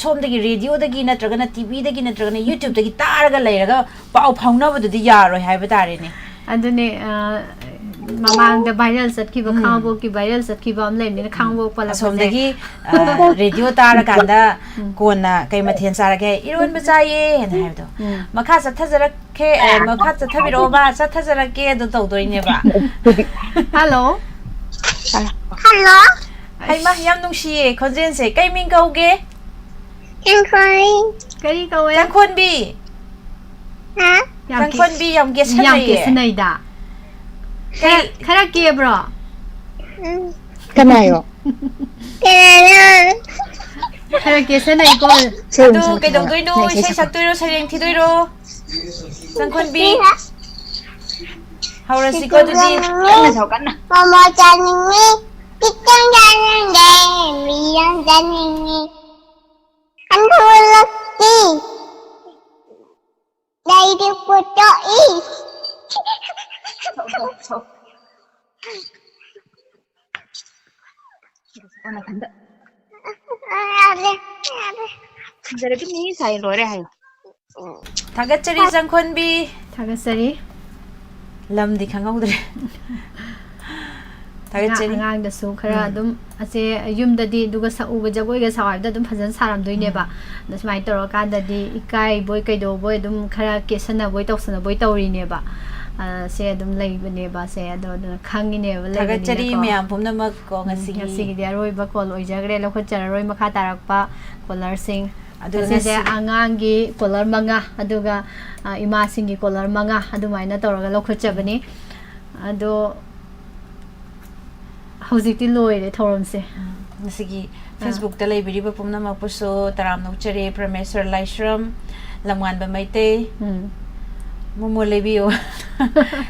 ꯁꯣꯝꯗꯒꯤ ꯔꯦꯗꯤꯑꯣꯗꯒꯤ ꯅꯠꯇ꯭ꯔꯒꯅ ꯇꯤꯚꯤꯗꯒꯤ ꯅꯠꯇ꯭ꯔꯒꯅ YouTube-ꯇꯒꯤ ꯇꯥꯔꯒ ꯂꯩꯔꯒ ꯄꯥꯎ ꯐꯥꯎꯅꯕꯗꯨꯗꯤ ꯌꯥꯔꯣꯏ ꯍꯥꯏꯕ ꯇꯥꯔꯦꯅꯦ꯫ ꯑꯗꯨꯅꯦ, ꯑ, ꯃꯃꯥꯡꯗ ꯚꯥꯏꯔꯦꯜ ꯆꯠꯈꯤꯕ, ꯎꯝ꯫ ꯈꯥꯡꯉꯕꯣꯛꯀꯤ ꯚꯥꯏꯔꯦꯜ ꯆꯠꯈꯤꯕ ꯑꯃ ꯂꯩꯕꯅꯤꯅ, ꯈꯥꯡꯉꯕꯣꯛ ꯄꯜꯂꯛꯄꯁꯦ꯫ ꯑꯁꯣꯝꯗꯒꯤ, ꯑ, ꯔꯦꯗꯤꯑꯣ ꯇꯥꯔꯀꯥꯟꯗ ꯎꯝ꯫ ꯀꯣꯟꯅ ꯀꯩ ꯃꯊꯦꯜ ꯆꯥꯔꯒꯦ? "ꯏꯔꯣꯟꯕ ꯆꯥꯏꯌꯦ" ꯍꯥꯏꯅ ꯍꯥꯏꯕꯗꯣ꯫ ꯎꯝ꯫ "ꯃꯈꯥ ꯆꯠꯊꯖꯔꯛꯀꯦ, ꯑ, ꯃꯈꯥ ꯆꯠꯊꯕꯤꯔꯛꯑꯣꯕ, ꯆꯠꯊꯖꯔꯛꯀꯦ" ꯑꯗꯨ ꯇꯧꯗꯣꯏꯅꯦꯕ꯫ ꯍꯜꯂꯣ꯫ ꯍꯜꯂꯣ꯫ ꯍꯩꯃꯥ, ꯌꯥꯝ ꯅꯨꯡꯁꯤꯌꯦ ꯈꯣꯟꯖꯦꯜꯁꯦ꯫ ꯀꯩ ꯃꯤꯡ ꯀꯧꯒꯦ? ꯇꯥꯡꯈꯨꯜ꯫ ꯀꯔꯤ ꯀꯧꯋꯦ? ꯇꯥꯡꯈꯣꯟꯕꯤ꯫ ꯍꯥ? ꯌꯥꯝ ꯀꯦ-, ꯇꯥꯡꯈꯣꯟꯕꯤ ꯌꯥꯝ ꯌꯥꯝ ꯀꯦꯁꯟꯅꯩꯌꯦ꯫ ꯀꯦꯁꯟꯅꯩꯗ꯫ ꯈꯔ, ꯀꯩ- ꯈꯔ ꯀꯦꯕ꯭ꯔꯣ? ꯎꯝ꯫ ꯀꯅꯥꯌꯣ? ꯀꯅꯥꯅꯣ? ꯈꯔ ꯀꯦꯁꯟꯅꯩꯀꯣ꯫ ꯑꯗꯨ ꯀꯩꯗꯧꯗꯣꯏꯅꯣ? ꯏꯁꯩ ꯁꯛꯇꯣꯏꯔꯣ? ꯁꯩꯔꯦꯡ ꯊꯤꯗꯣꯏꯔꯣ? ꯇꯥꯡꯈꯣꯟꯕꯤ꯫ ꯍꯧꯔꯁꯤꯀꯣ ꯑꯗꯨꯗꯤ꯫ ꯀꯟꯅ ꯁꯛꯑꯣ, ꯀꯟꯅ꯫ ꯃꯣꯃꯣ ꯆꯥꯅꯤꯡꯉꯤ꯫ ꯆꯤꯛꯀꯟ ꯆꯥꯅꯤꯡꯗꯦ꯫ ꯕꯤꯔꯌꯥꯅꯤ ꯆꯥꯅꯤꯡꯉꯤ꯫ ꯑꯟꯊꯣꯛꯂꯛꯀꯤ꯫ ꯂꯩꯗꯤ ꯄꯨꯊꯣꯛꯏ꯫ ꯁꯛꯑꯣ, ꯁꯛꯑꯣ, ꯁꯛꯑꯣ꯫ ꯁꯛꯑꯣ, ꯅꯥꯊꯟꯗ꯫ ꯌꯥꯔꯦ, ꯌꯥꯔꯦ꯫ ꯐꯖꯔꯕꯅꯤ ꯁꯥꯏ ꯂꯣꯏꯔꯦ ꯍꯥꯏꯌꯣ꯫ ꯊꯥꯒꯠꯆꯔꯤ ꯆꯪꯈꯣꯟꯕꯤ꯫ ꯊꯥꯒꯠꯆꯔꯤ꯫ ꯂꯝꯗꯤ ꯈꯪꯍꯧꯗ꯭ꯔꯦ꯫ ꯑꯉꯥꯡ-, ꯊꯥꯒꯠꯆꯔꯤ꯫ ꯑꯉꯥꯡꯗꯁꯨ ꯈꯔ ꯎꯝ꯫ ꯑꯗꯨꯝ ꯑꯁꯦ ꯌꯨꯝꯗꯗꯤ ꯑꯗꯨꯒ ꯁꯛꯎꯕ ꯖꯒꯣꯏꯒ ꯁꯥꯎ ꯍꯥꯏꯕꯗ ꯑꯗꯨꯝ ꯐꯖꯅ ꯁꯥꯔꯝꯗꯣꯏꯅꯦꯕ꯫ ꯎꯝ꯫ ꯑꯗꯣ ꯁꯨꯃꯥꯏꯅ ꯇꯧꯔꯀꯥꯟꯗꯗꯤ ꯏꯀꯥꯏꯕꯣꯏ ꯀꯩꯗꯧꯕꯣꯏ ꯑꯗꯨꯝ ꯈꯔ ꯀꯦꯁꯟꯅꯕꯣꯏ ꯇꯧꯁꯟꯅꯕꯣꯏ ꯇꯧꯔꯤꯅꯦꯕ꯫ ꯑ, ꯁꯦ ꯑꯗꯨꯝ ꯂꯩꯕꯅꯦꯕ ꯁꯦ꯫ ꯑꯗꯣ ꯑꯗꯨꯅ ꯈꯪꯉꯤꯅꯦꯕ ꯊꯥꯒꯠꯆꯔꯤ ꯂꯩꯕꯅꯤꯅꯀꯣ꯫ ꯃꯌꯥꯝ ꯄꯨꯝꯅꯃꯛ ꯀꯣ ꯎꯝ, ꯉꯁꯤꯒꯤ꯫ ꯉꯁꯤꯒꯤꯗꯤ ꯑꯔꯣꯏꯕ ꯀꯣꯜ ꯑꯣꯏꯖꯈ꯭ꯔꯦ꯫ ꯂꯧꯈꯠꯆꯔꯔꯣꯏ ꯃꯈꯥ ꯇꯥꯔꯛꯄ ꯀꯣꯂꯔꯁꯤꯡ꯫ ꯑꯗꯨ ꯉꯁꯤꯁꯦ ꯉꯁꯤ- ꯑꯉꯥꯡꯒꯤ ꯀꯣꯂꯔ ꯃꯉꯥ, ꯑꯗꯨꯒ, ꯑ, ꯏꯃꯥꯁꯤꯡꯒꯤ ꯀꯣꯂꯔ ꯃꯉꯥ ꯑꯗꯨꯃꯥꯏꯅ ꯇꯧꯔꯒ ꯂꯧꯈꯠꯆꯕꯅꯤ꯫ ꯑꯗꯣ ꯍꯧꯖꯤꯛꯇꯤ ꯂꯣꯏꯔꯦ ꯊꯧꯔꯝꯁꯦ꯫ ꯉꯁꯤꯒꯤ ꯐꯦꯁꯕꯨꯛꯇ ꯂꯩꯕꯤꯔꯤꯕ ꯄꯨꯝꯅꯃꯛꯄꯨꯁꯨ ꯇꯔꯥꯝꯅ ꯑꯣꯛꯆꯔꯤ꯫ ꯄ꯭ꯔꯃꯦꯁꯣꯔ ꯂꯥꯏꯁ꯭ꯔꯝ, ꯂꯝꯉꯥꯟꯕ ꯃꯩꯇꯩ, ꯎꯝ ꯃꯣꯃꯣ ꯂꯩꯕꯤꯌꯨ꯫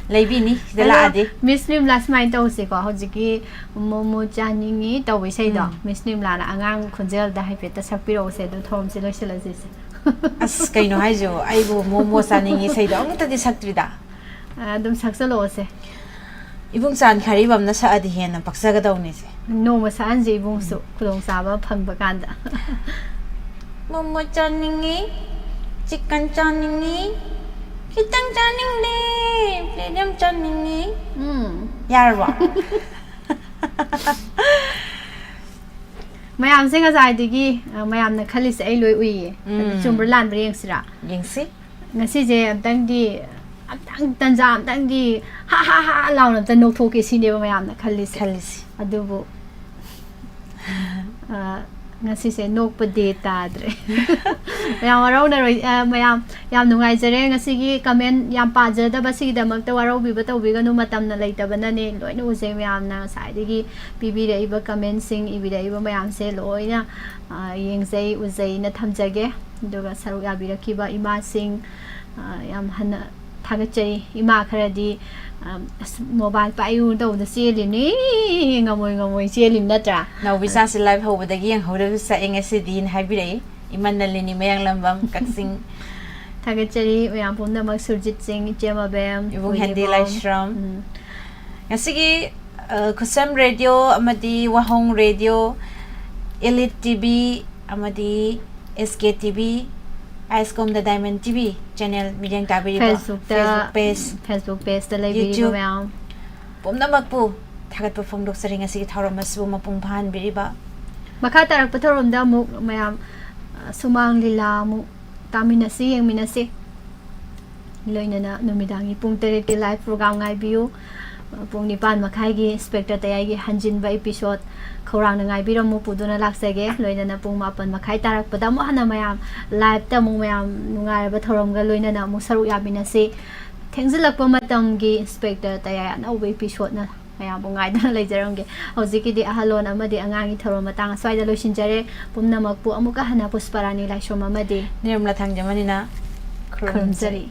ꯂꯩꯕꯤꯅꯤ ꯁꯤꯗ ꯑꯗꯣ ꯂꯥꯛꯑꯗꯤ꯫ ꯃꯤꯁ ꯅꯤꯝꯂꯥ, ꯁꯨꯃꯥꯏꯅ ꯇꯧꯁꯤꯀꯣ, ꯍꯧꯖꯤꯛꯀꯤ ꯃꯣꯃꯣ ꯆꯥꯅꯤꯡꯉꯤ ꯇꯧꯕ ꯏꯁꯩꯗꯣ, ꯎꯝ. ꯃꯤꯁ ꯅꯤꯝꯂꯥꯅ ꯑꯉꯥꯡ ꯈꯣꯟꯖꯦꯜꯗ ꯍꯥꯏꯐꯦꯠꯇ ꯁꯛꯄꯤꯔꯛꯎꯁꯦ, ꯑꯗꯨ ꯊꯧꯔꯝꯁꯦ ꯂꯣꯏꯁꯤꯜꯂꯁꯤꯁꯦ꯫ ꯑꯁ, ꯀꯩꯅꯣ ꯍꯥꯏꯁꯤꯕꯣ, ꯑꯩꯕꯨ ꯃꯣꯃꯣ ꯆꯥꯅꯤꯡꯉꯤ ꯏꯁꯩꯗꯣ ꯑꯃꯨꯛꯇꯗꯤ ꯁꯛꯇ꯭ꯔꯤꯗ꯫ ꯑꯗꯨꯝ ꯁꯛꯆꯜꯂꯛꯑꯣꯁꯦ꯫ ꯏꯕꯨꯡ ꯆꯥꯟ ꯈꯥꯔꯤꯕꯝꯅ ꯁꯛꯑꯗꯤ ꯍꯦꯟꯅ ꯄꯛꯆꯒꯗꯧꯅꯤꯁꯦ꯫ ꯅꯣꯡꯃ ꯁꯛꯍꯟꯁꯦ ꯏꯕꯨꯡꯁꯨ, ꯈꯨꯗꯣꯡꯆꯥꯕ ꯐꯪꯕ ꯀꯥꯟꯗ꯫ ꯃꯣꯃꯣ ꯆꯥꯅꯤꯡꯉꯤ, ꯆꯤꯛꯀꯟ ꯆꯥꯅꯤꯡꯉꯤ, ꯈꯤꯇꯪ ꯆꯥꯅꯤꯡꯗꯦ, ꯄ꯭ꯂꯦꯠ ꯌꯥꯝ ꯆꯥꯅꯤꯡꯉꯤ꯫ ꯎꯝ. ꯌꯥꯔꯕꯣ? ꯃꯌꯥꯝꯁꯦ ꯉꯁꯥꯏꯗꯒꯤ, ꯑ, ꯃꯌꯥꯝꯅ ꯈꯜꯂꯤꯁꯦ ꯑꯩ ꯂꯣꯏ ꯎꯏꯌꯦ꯫ ꯑꯗꯨ ꯎꯝ. ꯆꯨꯝꯕ꯭ꯔꯥ ꯂꯥꯟꯕ꯭ꯔꯥ ꯌꯦꯡꯁꯤꯔꯥ? ꯌꯦꯡꯁꯤ. ꯉꯁꯤꯁꯦ ꯑꯝꯇꯪꯗꯤ, ꯑꯝꯇꯪ ꯇꯟꯖꯥ ꯑꯝꯇꯪꯗꯤ ꯍꯥ ꯍꯥ ꯍꯥ ꯂꯥꯎꯅ ꯑꯝꯇ ꯅꯣꯛꯊꯣꯛꯀꯦ ꯁꯤꯅꯦꯕ ꯃꯌꯥꯝꯅ ꯈꯜꯂꯤꯁꯦ꯫ ꯈꯜꯂꯤꯁꯤ. ꯑꯗꯨꯕꯨ, ꯑ, ꯉꯁꯤꯁꯦ ꯅꯣꯛꯄ ꯗꯦ ꯇꯥꯗ꯭ꯔꯦ꯫ ꯃꯌꯥꯝ ꯋꯥꯔꯧꯅꯔꯣꯏ, ꯑ, ꯃꯌꯥꯝ ꯌꯥꯝ ꯅꯨꯡꯉꯥꯏꯖꯔꯦ ꯉꯁꯤꯒꯤ ꯀꯃꯦꯟ ꯌꯥꯝ ꯄꯥꯖꯗꯕ, ꯁꯤꯒꯤꯗꯃꯛꯇ ꯋꯥꯔꯧꯕꯤꯕ ꯇꯧꯕꯤꯒꯅꯨ, ꯃꯇꯝꯅ ꯂꯩꯇꯕꯅꯅꯦ꯫ ꯂꯣꯏꯅ ꯎꯖꯩ ꯃꯌꯥꯝꯅ ꯉꯁꯥꯏꯗꯒꯤ ꯄꯤꯕꯤꯔꯛꯏꯕ ꯀꯃꯦꯟꯁꯤꯡ, ꯏꯕꯤꯔꯛꯏꯕ ꯃꯌꯥꯝꯁꯦ ꯂꯣꯏꯅ, ꯑ, ꯌꯦꯡꯖꯩ, ꯎꯖꯩꯅ ꯊꯝꯖꯒꯦ꯫ ꯑꯗꯨꯒ ꯁꯔꯨꯛ ꯌꯥꯕꯤꯔꯛꯈꯤꯕ ꯏꯃꯥꯁꯤꯡ, ꯑ, ꯌꯥꯝ ꯍꯟꯅ ꯊꯥꯒꯠꯆꯔꯤ꯫ ꯏꯃꯥ ꯈꯔꯗꯤ, ꯑ, "ꯑꯁ, ꯃꯣꯕꯥꯏꯜ ꯄꯥꯏꯌꯨ" ꯇꯧꯕꯗ ꯆꯦꯜꯂꯤꯅꯤ, ꯉꯝꯃꯣꯏ ꯉꯝꯃꯣꯏ ꯆꯦꯜꯂꯤꯅꯤ ꯅꯠꯇ꯭ꯔꯥ? ꯅꯥꯎꯕꯤꯆꯥꯁꯦ ꯂꯥꯏꯚ ꯍꯧꯕꯗꯒꯤ ꯌꯦꯡꯍꯧꯗꯕꯁꯨ ꯆꯥꯛꯑꯦ ꯉꯁꯤꯗꯤꯅ ꯍꯥꯏꯕꯤꯔꯛꯏ꯫ ꯏꯃꯟꯅ ꯂꯤꯅꯤ ꯃꯌꯥꯡꯂꯝꯕꯝ ꯀꯛꯆꯤꯡ꯫ ꯊꯥꯒꯠꯆꯔꯤ ꯃꯌꯥꯝ ꯄꯨꯝꯅꯃꯛ, ꯁꯨꯔꯖꯤꯠ ꯁꯤꯡ, ꯏꯆꯦ ꯃꯕꯦꯝ, ꯏꯕꯨꯡ ꯍꯨꯏ ꯍꯦꯟꯗꯤ ꯏꯕꯣꯝ꯫ ꯂꯥꯏꯁ꯭ꯔꯝ꯫ ꯎꯝ. ꯉꯁꯤꯒꯤ, ꯑ, ꯈꯨꯠꯁꯦꯝ ꯔꯦꯗꯤꯑꯣ ꯑꯃꯗꯤ ꯋꯥꯍꯣꯡ ꯔꯦꯗꯤꯑꯣ, ꯏꯂꯤꯠ ꯇꯤꯚꯤ ꯑꯃꯗꯤ ꯑꯦꯁ ꯀꯦ ꯇꯤꯚꯤ, ꯑꯥꯏꯁ ꯀꯣꯝ ꯗ ꯗꯥꯏꯃꯟ ꯇꯤꯚꯤ ꯆꯦꯅꯦꯜ ꯃꯤꯠꯌꯦꯡ ꯇꯥꯕꯤꯔꯤꯕ ꯐꯦꯁꯕꯨꯛꯇ, ꯐꯦꯁꯕꯨꯛ ꯄꯦꯖ, ꯐꯦꯁꯕꯨꯛ ꯄꯦꯖꯇ ꯂꯩꯕꯤꯔꯤꯕ ꯌꯨꯇ꯭ꯌꯨꯕ ꯃꯌꯥꯝ ꯄꯨꯝꯅꯃꯛꯄꯨ ꯊꯥꯒꯠꯄ ꯐꯣꯡꯗꯣꯛꯆꯔꯤ꯫ ꯉꯁꯤꯒꯤ ꯊꯧꯔꯝ ꯑꯁꯤꯕꯨ ꯃꯄꯨꯡ ꯐꯥꯍꯟꯕꯤꯔꯤꯕ ꯃꯈꯥ ꯇꯥꯔꯛꯄ ꯊꯧꯔꯝꯗ ꯑꯃꯨꯛ ꯃꯌꯥꯝ, ꯑ, ꯁꯨꯃꯥꯡ ꯂꯤꯂꯥ ꯑꯃꯨꯛ ꯇꯥꯃꯤꯟꯅꯁꯤ, ꯌꯦꯡꯃꯤꯟꯅꯁꯤ꯫ ꯂꯣꯏꯅꯅ ꯅꯨꯃꯤꯗꯥꯡꯒꯤ ꯄꯨꯡ ꯇꯔꯦꯠꯀꯤ ꯂꯥꯏꯚ ꯄ꯭ꯔꯣꯒ꯭ꯔꯥꯝ ꯉꯥꯏꯕꯤꯌꯨ꯫ ꯑ, ꯄꯨꯡ ꯅꯤꯄꯥꯟ ꯃꯈꯥꯏꯒꯤ ꯏꯟꯁꯄꯦꯛꯇꯔ ꯇꯌꯥꯏꯒꯤ ꯍꯟꯖꯤꯟꯕ ꯏꯄꯤꯁꯣꯗ ꯈꯧꯔꯥꯡꯅ ꯉꯥꯏꯕꯤꯔꯝꯃꯨ ꯄꯨꯗꯨꯅ ꯂꯥꯛꯆꯒꯦ꯫ ꯂꯣꯏꯅꯅ ꯄꯨꯡ ꯃꯥꯄꯟ ꯃꯈꯥꯏ ꯇꯥꯔꯛꯄꯗ ꯑꯃꯨꯛ ꯍꯟꯅ ꯃꯌꯥꯝ ꯂꯥꯏꯚꯇ ꯑꯃꯨꯛ ꯃꯌꯥꯝ ꯅꯨꯡꯉꯥꯏꯔꯕ ꯊꯧꯔꯝꯒ ꯂꯣꯏꯅꯅ ꯑꯃꯨꯛ ꯁꯔꯨꯛ ꯌꯥꯃꯤꯟꯅꯁꯤ꯫ ꯊꯦꯡꯖꯤꯜꯂꯛꯄ ꯃꯇꯝꯒꯤ ꯏꯟꯁꯄꯦꯛꯇꯔ ꯇꯌꯥꯏ ꯑꯅꯧꯕ ꯏꯄꯤꯁꯣꯗꯅ ꯃꯌꯥꯝꯕꯨ ꯉꯥꯏꯗꯨꯅ ꯂꯩꯖꯔꯝꯒꯦ꯫ ꯍꯧꯖꯤꯛꯀꯤꯗꯤ ꯑꯍꯜꯂꯣꯟ ꯑꯃꯗꯤ ꯑꯉꯥꯡꯒꯤ ꯊꯧꯔꯝ ꯃꯇꯥꯡ ꯑꯁ꯭ꯋꯥꯏꯗ ꯂꯣꯏꯁꯤꯟꯖꯔꯦ꯫ ꯄꯨꯝꯅꯃꯛꯄꯨ ꯑꯃꯨꯛꯀ ꯍꯟꯅ ꯄꯨꯁꯄꯔꯥꯅꯤ ꯂꯥꯏꯁ꯭ꯔꯝ ꯑꯃꯗꯤ ꯅꯤꯔꯃꯂꯥ ꯊꯥꯡꯖꯃꯅꯤꯅ ꯈꯨꯔꯨꯝꯖꯔꯤ꯫